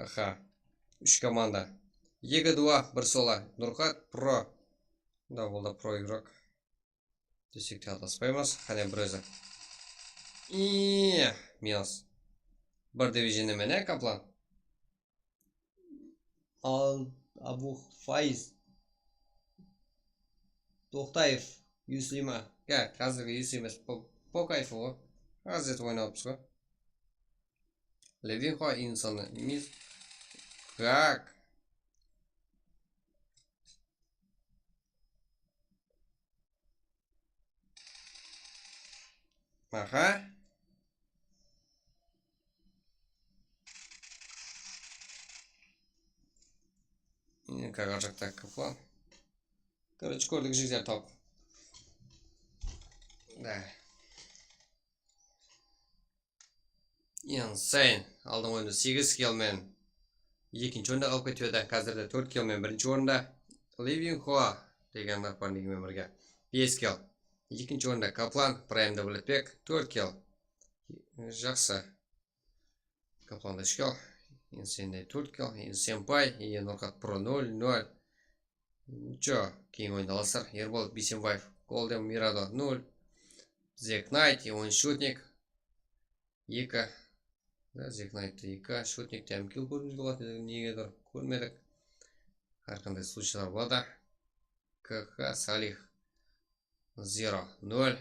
Aha. Úsh komanda. Eki duo, bir solo. Nurxat pro. Da, bul da pro igrok. Desek te adaspaymız. Qáne, bir ózi. Iiii, minus. Bir divizionni mine, Kaplan. Al, Abu Fayz Toqtayev, Yuslima. Ya, házirgi Yusli emes, Po-, Pokayev ǵo. Házir etip oynalıpsız ǵo. Levinxo insanı mis. Kak. Aha. Yine kagarjakta Kaplan. Короче, kórdik, jigitler, top. Da. Insane. Aldın oyında segiz kill men ekinshi orında qalıp ketip edi. Házirde tórt kill men birinshi orında. Living Hoa degen naparnigi menen birge bes kill. Ekinshi orında Kaplan, Prime Davletbek, tórt kill. Jaqsı. Kaplan da úsh kill. Insane tórt kill. Senpai, Nurqat Pro nol nol. Nicho, keyin oyında alasızlar. Erbol Biysenbaev, Golden Mirado nol. Zek Knight, on shutnik. Eki. Da, Zek Knight'tı eki. Shutnikte hám kill kórgizgen bolǵan edik, negedur kórmedik. Hár qanday случайlar boladı. K K Salih. Zero, nol.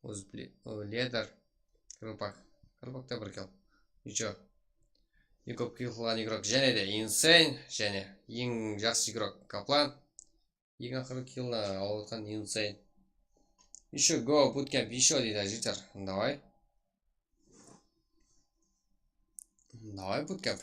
Uzble-, o, Leder. Kırpak. Kırpakta bir kill. Nicho. Eń kóp kill qılǵan igrok jáne de Insane. Jáne eń jaqsı igrok Kaplan. Eń aqırǵı killdi alıp atqan Insane. Еще go, Bootcamp, еще deydi, jigitler. Давай. Давай, Bootcamp.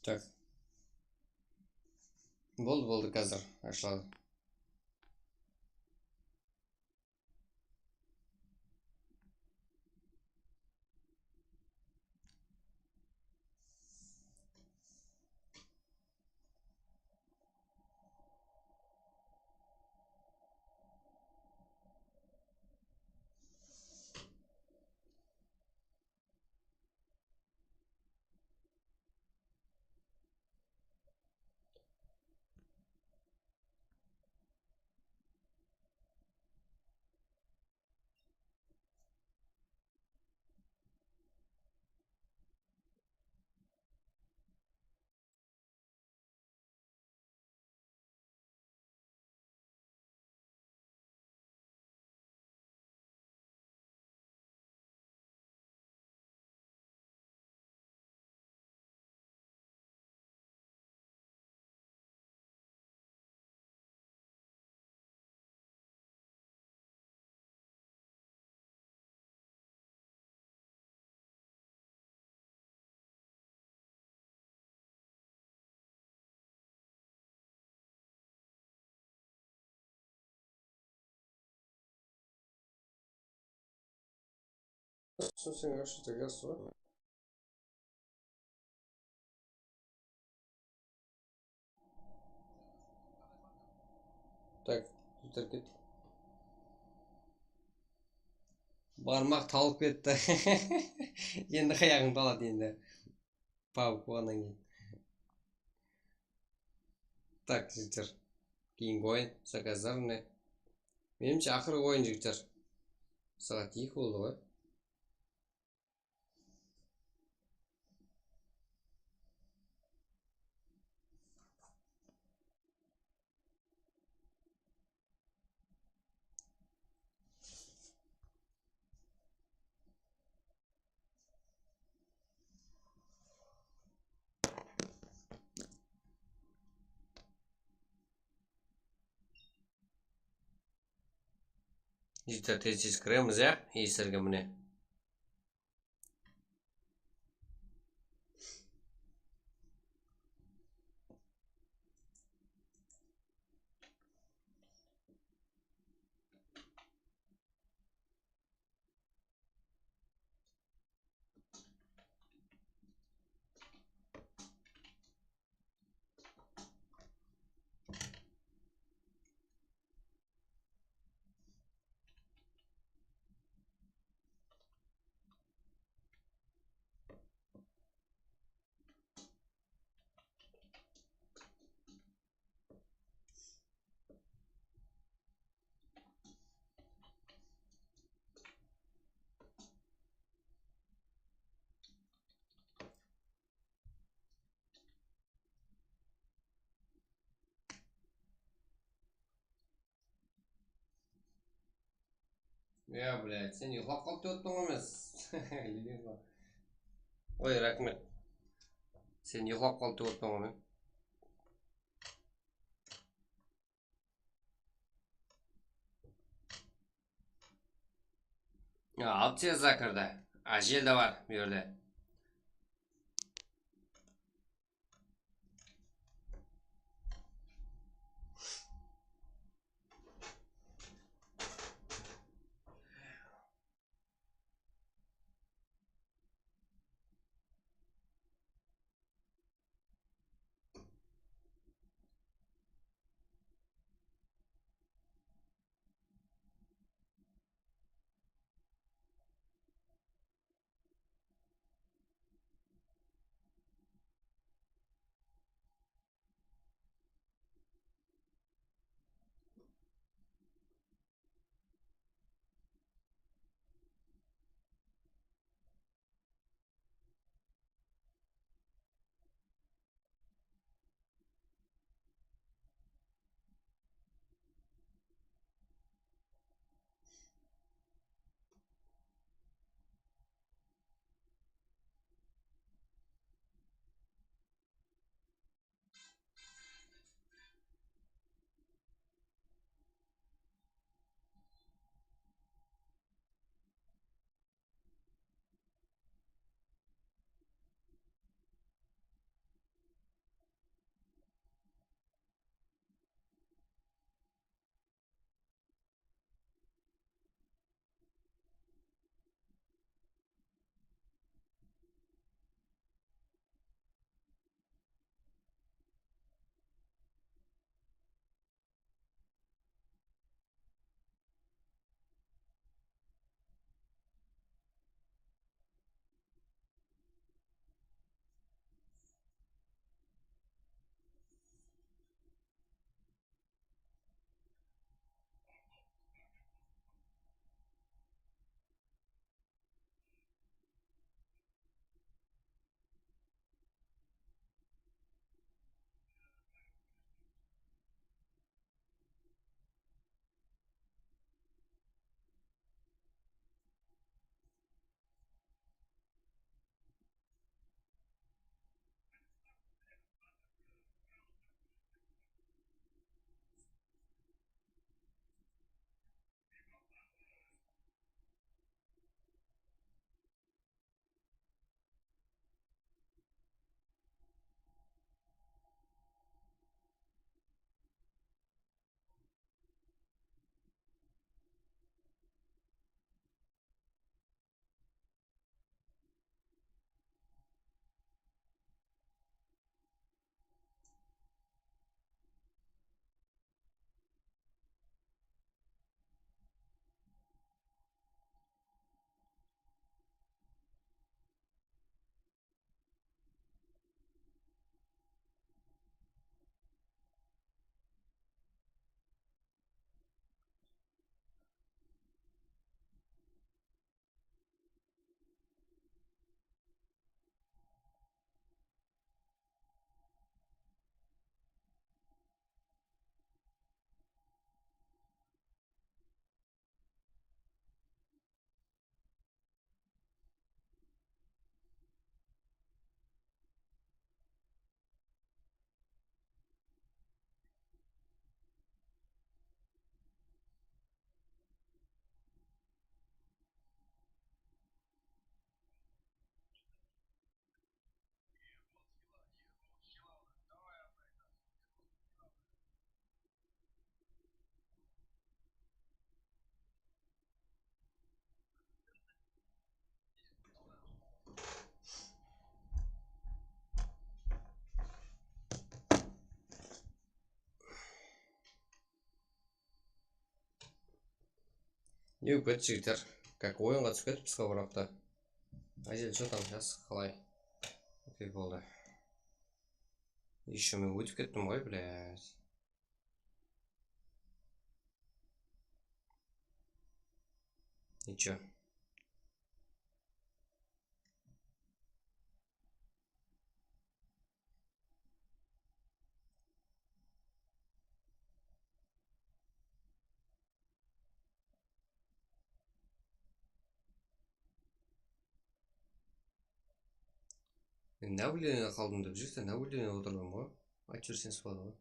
Tak. Boldı, boldı, házir ashıladı. Sen, sen, sen, sen, sen, Tak, jigitler, ket. Barmaq talıp ketti. Endi qayaǵıń taladı endi. Pabg bolǵannan keyin. Tak, jigitler. Keyingi oyın, Zakazarne. Menimshe, aqırǵı oyın, jigitler. Saat eki boldı ǵoy. Jitter tez-tez kiremiz, ya, efirge mine. Ya, блядь, sen uyıqlap qaldı dep otırman ǵoy men. Oy, raxmet. Sen uyıqlap qaldı dep otırman ǵoy men. Ya, opciya zakırdı. Ajel de bar bu jerde. Ne bolıp ketti, jigitler? Как oyınǵa túsip ketippiz ǵoy bir waqıtta. Ájel, что там, jas qalay? Okey, boldı. Ещё men ótip kettim ǵoy, блядь. Ничего. Men наблюдениеде qaldım dep júrse, наблюдениеде otırǵanman ǵoy. Aytıp júrseńiz boladı ǵoy.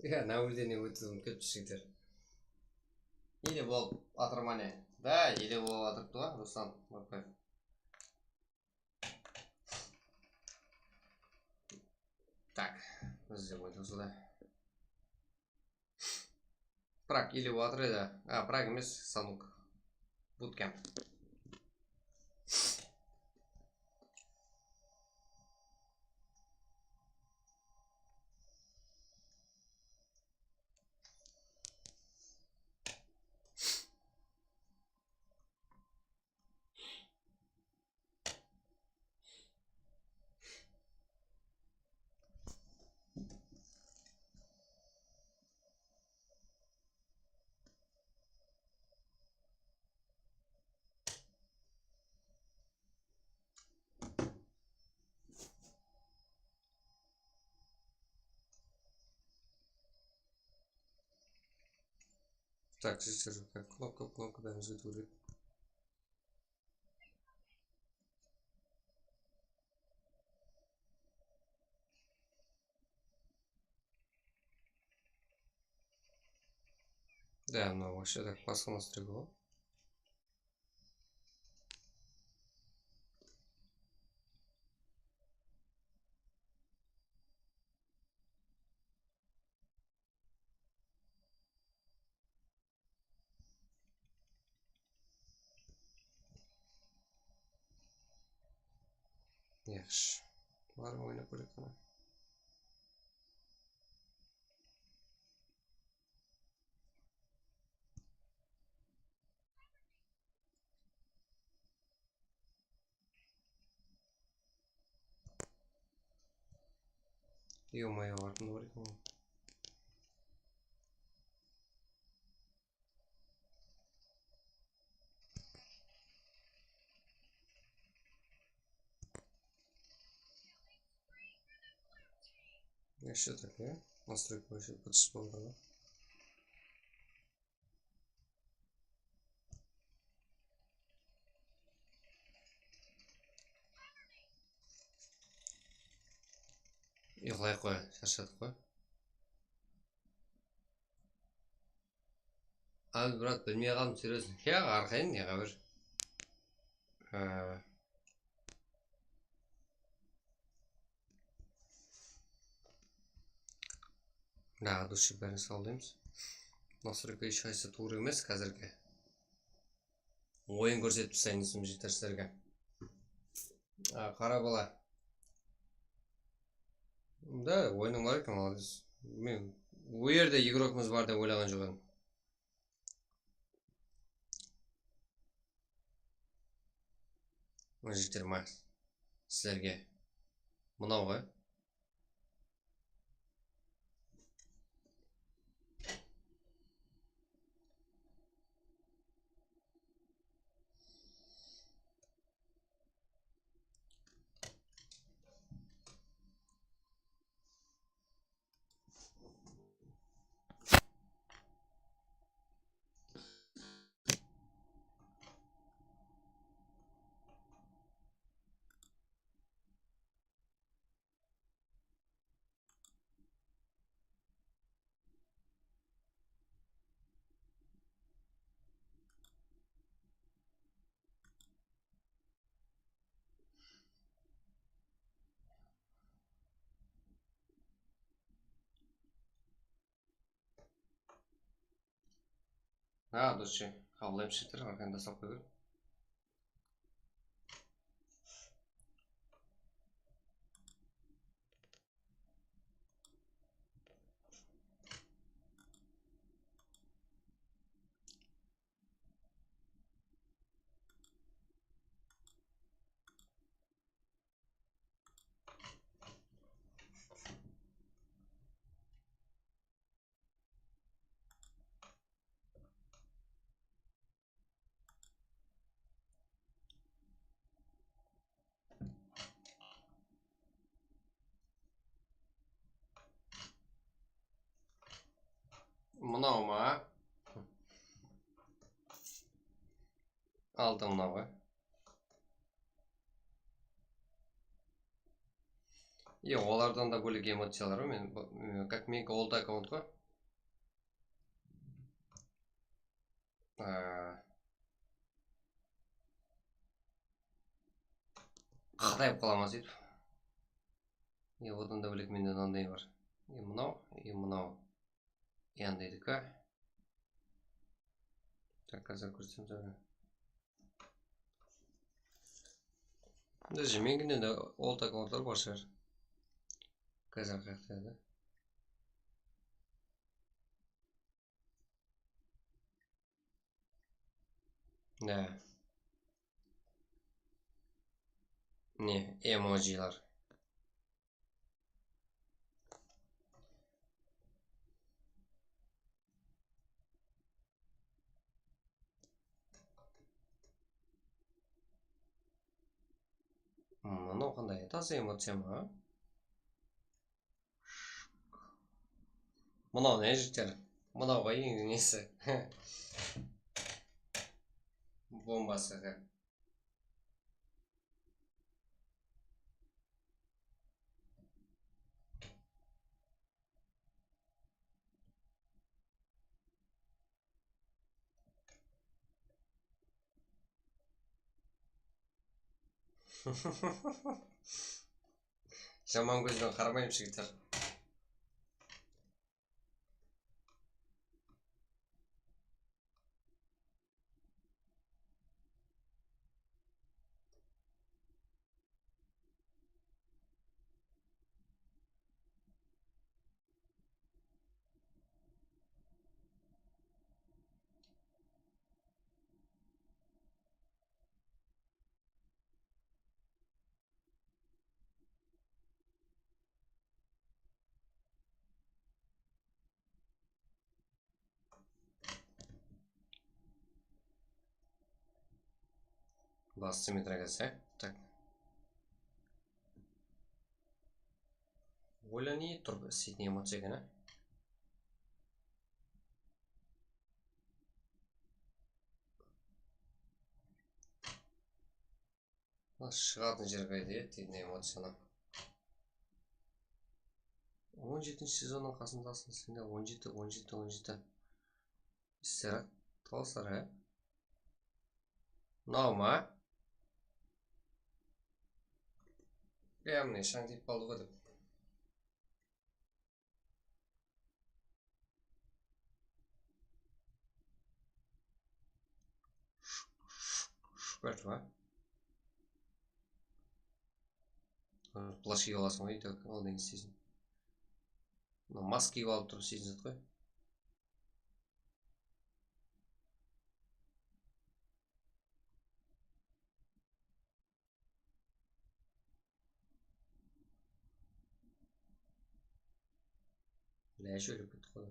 Ya, nablюдение ótip ketipsiz, jigitler. Ele bolıp atır ma ne? Da, ele bolıp atırıptı ǵoy, Ruslan Norbaev. Так, bizde oyın usıda. Prag ele bolıp atır edi. A, Prag emes, Sanuk. Bootcamp. Так, jigitler, так, knopka, knopka bárimizge túwrek. Да, mına вообще так basqa настройка ǵoy. Yaqshı. Barıp oynap kóreyik qana. Ё-моё, артında bar eken ǵoy. Вообще так, ya? Настройка вообще пытыс boldı ǵoy. Uyıqlayıq qoy, sharshadıq qoy. Al, brat, bilmey qaldım, servisnik. Ya, arqayın, ne xabar? Ha. Mına, от души bárin sawlaymız. Настройка hesh qaysı tuwrı emes házirgi. Oyın kórsetip taslayın, jigitler, sizlerge. A, qara bala. Da, oyınıń bar eken, молодец. Men, o jerde igrokımız bar dep oylaǵan joq edim. Mına jigitler, ma, sizlerge mınaw ǵoy. Ha, durıs she. Qabıllayıp shıqtır, arqayın taslap qoyıp. Mınaw ma? Altı mınaw ǵoy. Yoq, olardan da bólek emociyalar bar. Men bu, e, как меники old akkaunt ǵoy. Ee, Qatayıp qala ma sóytip? E, odan da bólek mende mınanday bar. E, mınaw, e, mınaw. E, andaydiki. Так, házir kórsem, sonra. Даже menikinde de old akkauntlar bar shıǵar. Házir qayaqta edi? Ne? Ne? Emojilar. Mınaw qanday? Taza emociya ma? Mınaw ne, jigitler? Mınaw ǵoy eń nesi? Bombası. Jaman kózben qaramayın, jigitler. Bastı metroga se. Так. Ola ne turıp isleytin emociya eken, a? Mına shıǵatın jer qayda edi, deydi, emociyanı. On jetinshi sezonnıń qasındasıń sen de, on jeti, on jeti, on jeti. Isterak talaslar, he? Mınaw ma? Ya, mine, shań tiyip qaldı ǵoy dep. Shıp, shıp, shıp etip, a? Plash kiyip alasıń ǵoy, так, al degen isteysiń. Mına maska kiyip alıp turıp isteytin zat ǵoy. Lái shólep kettik ǵoy.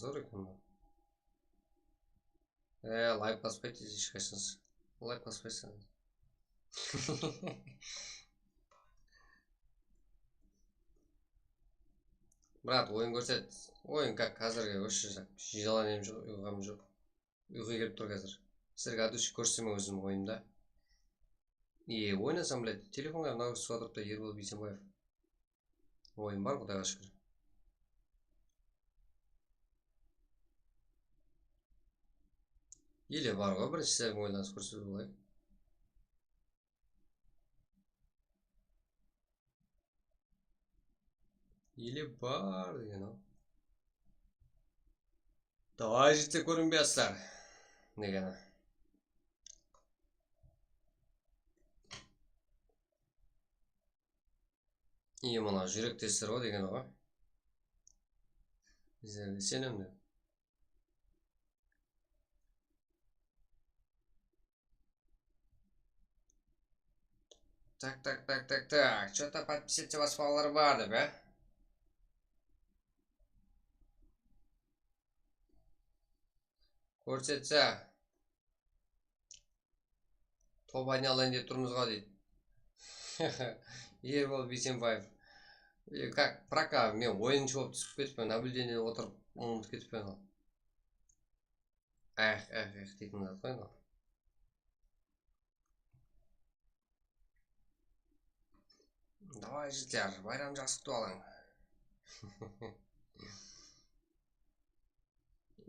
Zor eken ǵoy. E, layk baspaydı hesh qashan. Layk baspaysań. Brat, oyın kórset. Oyın как házirgi вообще желанием joq, uyqım joq. Uyqı kelip tur házir. Sizlerge от души kórsetsem ózim oyında. E, oynasam, блядь, telefonǵa nagruziska turıptı Erbol Biysenbaev. Oyın bar, Qudayǵa shúkir. Ele bar ǵoy, birinshi sizlerge oylanıs kórsetiw ǵoy. Ele bar degen-aw. Davay, jigitler, kórinbey atırlar degeni. Iye, mına júrektesler ǵoy degeni ǵoy. Bizlerge isenemdi. Tak, tak, tak, tak, tak. Что-то подписаться baspaǵanlar bar dep, e? Kórsetse. Top aynalayın dep turmız ǵo, deydi. Erbol Biysenbaev. E, как, пока men oyınshı bolıp túsip ketippen, наблюдениеde otırıp umıtıp ketippen ǵo. Eh, eh, eh, deytin zat ǵoy mınaw. Davay, jigitler, bayramdı jaqsı kútip alıń.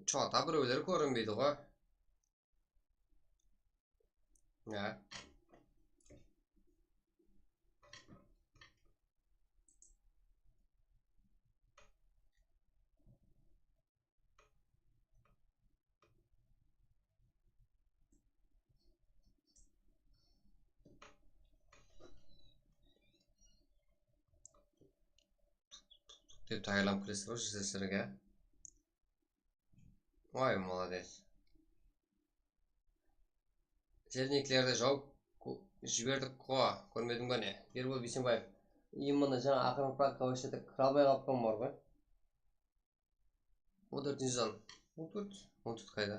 Chota birewler kórinbeydi ǵoy. Ya. Dep tayarlanıp kiresiz ǵoy, jigitler, sizlerge. Vay, молодец. Zelniklerdi jawıp ko-, jiberdik ǵo, kórmediń be ne? Erbol Biysenbaev. Именно jańa aqırınkı praktika вообще-то kire almay qalıppan bar ǵoy. On tórtinshi zan. On tórt? On tórt qayda?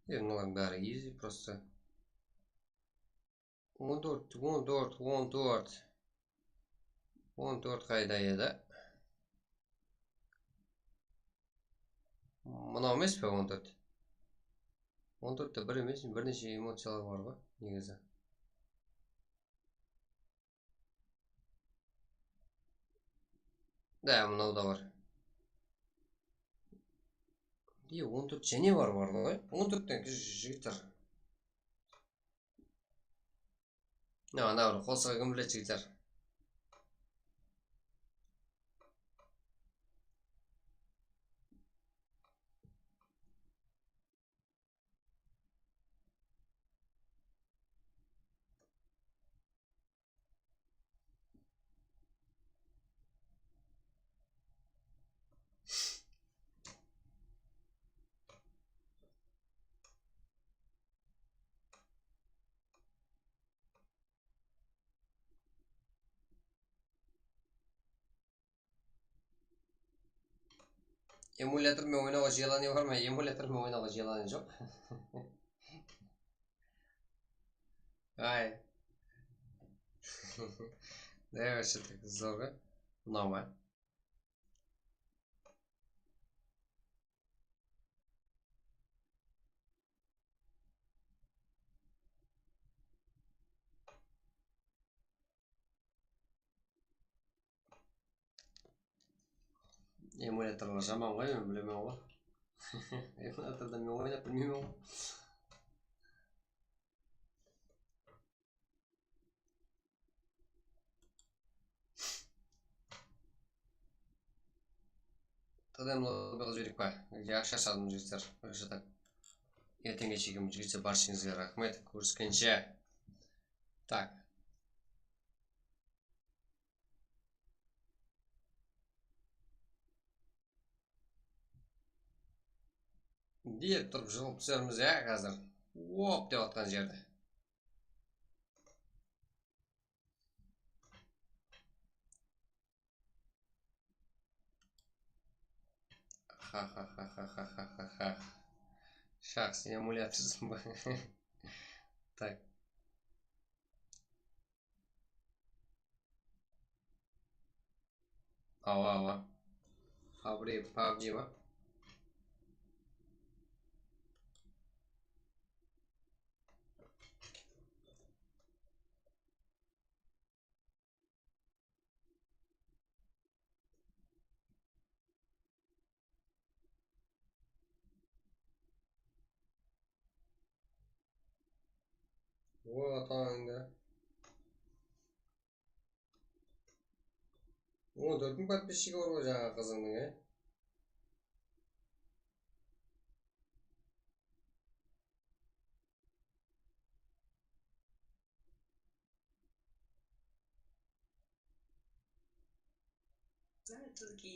E, mınalardıń bári easy просто. On tórt, on tórt, on tórt. On tórt qayda edi? Mınaw emes pe on tórt? On tórtte bir emes, bir neshe emociyalar bar ǵoy, negizi. Da, mınaw da bar. E, on tórt jáne bar, bar ǵoy. On tórtten jigitler. Ana bir qosıǵı kim biledi, jigitler? Emulyator menen oynawǵa jelaniye bar ma? Emulyator menen oynawǵa jelaniye joq. Ay. Ne, вообще-то, zor ǵoy. Unamaydı. Emulyatorlar jaman ǵoy, men bilemen ǵoy. Emulyatorda men oynap bilmeymen ǵoy. Tadam lobbiǵa jibereyik pa? Yaqshı sharsadım, jigitler. Yaqshı tak. Ertenge shekem, jigitler, barsheńizge raxmet. Kóriskenshe. Tak. Dep turıp jıǵılıp túsermiz, ya, házir. Op dep atqan jerde. Ha, ha, ha. Shaxs emulyatorınsın ba? Tak. Awa, awa. Pabri, pabji ma? O, atańda. On tórt mıń podpisчиgi bar ǵoy jańaǵı qızıńnıń, e? Знаю, Турки.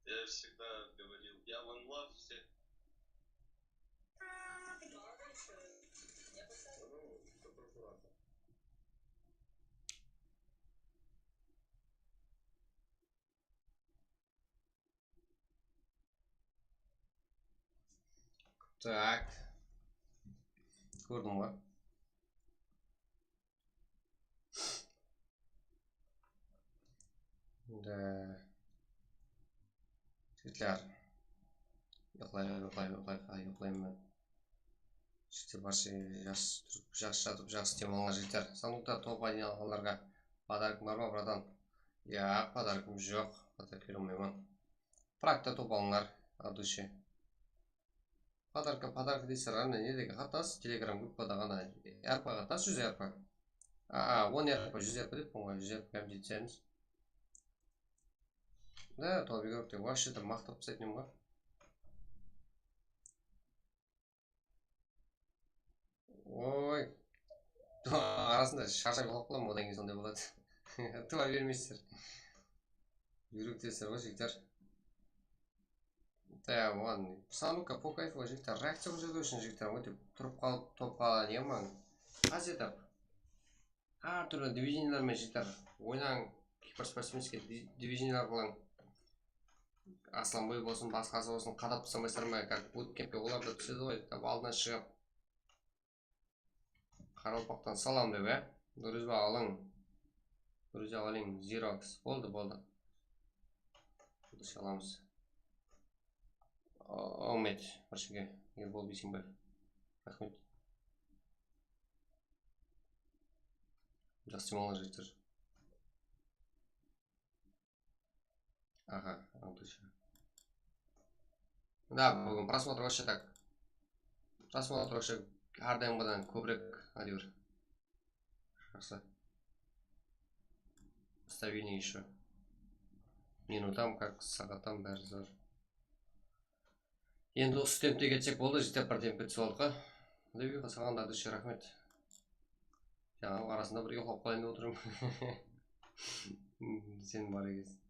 Я всегда говорил, я one love всех. Так. Kórdim ǵoy. Endi jigitler, uyıqlay, uyıqlay, uyıqlay, uyıqlayman. Jigitler, barsha jaqsı turıp, jaqsı jatıp, jaqsı dem alıńlar, jigitler. Sanduqta top oynay alǵanlarǵa podarkıń bar ma, bratan? Yaq, podarkım joq. Podarka bere almayman. Frakta top alıńlar, от души. Podarka, podarka deysiz, ana, nedegi qatnas, Telegram gruppada ǵana R P qatnas, júz R P. A, on R P, júz R P deptin ǵoy, júz R P kádimgi jetsemiz. Da, top игрок dep, вообще-то maqtap taslaytın edim ǵoy. Oy. Arasında sharshap uyıqlap qalaman, odan keyin sonday boladı. Tuwa bermeysizler. Yúrektesizler ǵoy, jigitler. Taya, oǵan sanduqqa по кайфу, jigitler, reakciya qılıp júriw ushın, jigitler, ótip turıp qalıp, topqa ne mań? Qáziye tap. Hár túrli diviziylar menen, jigitler, oynań. Giperspортсменский di-, diviziylar qılıń. Aslanboy bolsın, basqası bolsın, qadap taslamay sarmay, как bootcampke olar da túsedi ǵoy, tap aldına shıǵıp. Qaraqalpaqtan salam dep, e? Gruziya alıń. Gruziya alıń, Xerox. Boldı, boldı. Gruziya alamız. A-, Ámet, barshege, Erbol Biysenbaev. Raxmet. Jaqsı dam alıń, jigitler. Aha, al dusha. Da, búgin просмотр вообще так. Просмотр вообще hár dayımǵıdan kóbirek, áytewir. Jaqsı. Стабильный ещё. Minutam как, saǵatam bári zor. Endi usı tempte ketsek boldı, jigitler, bir tempke túsip aldıq ǵa. Levi, saǵan da dusha raxmet. Jańa arasında bir uyıqlap qalayın dep otırman. Sen bar ekensiń.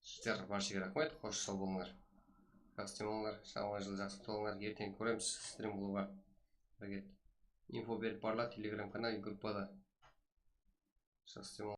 Jigitler, barshege raxmet, xosh, saw bolıńlar. Jaqsı dem alıńlar, jańa jıl jaqsı quttı qılıńlar, erteń kóremiz, strim qılıwǵa háreket. Info berip barla, Telegram kanal, gruppada. Jaqsı dem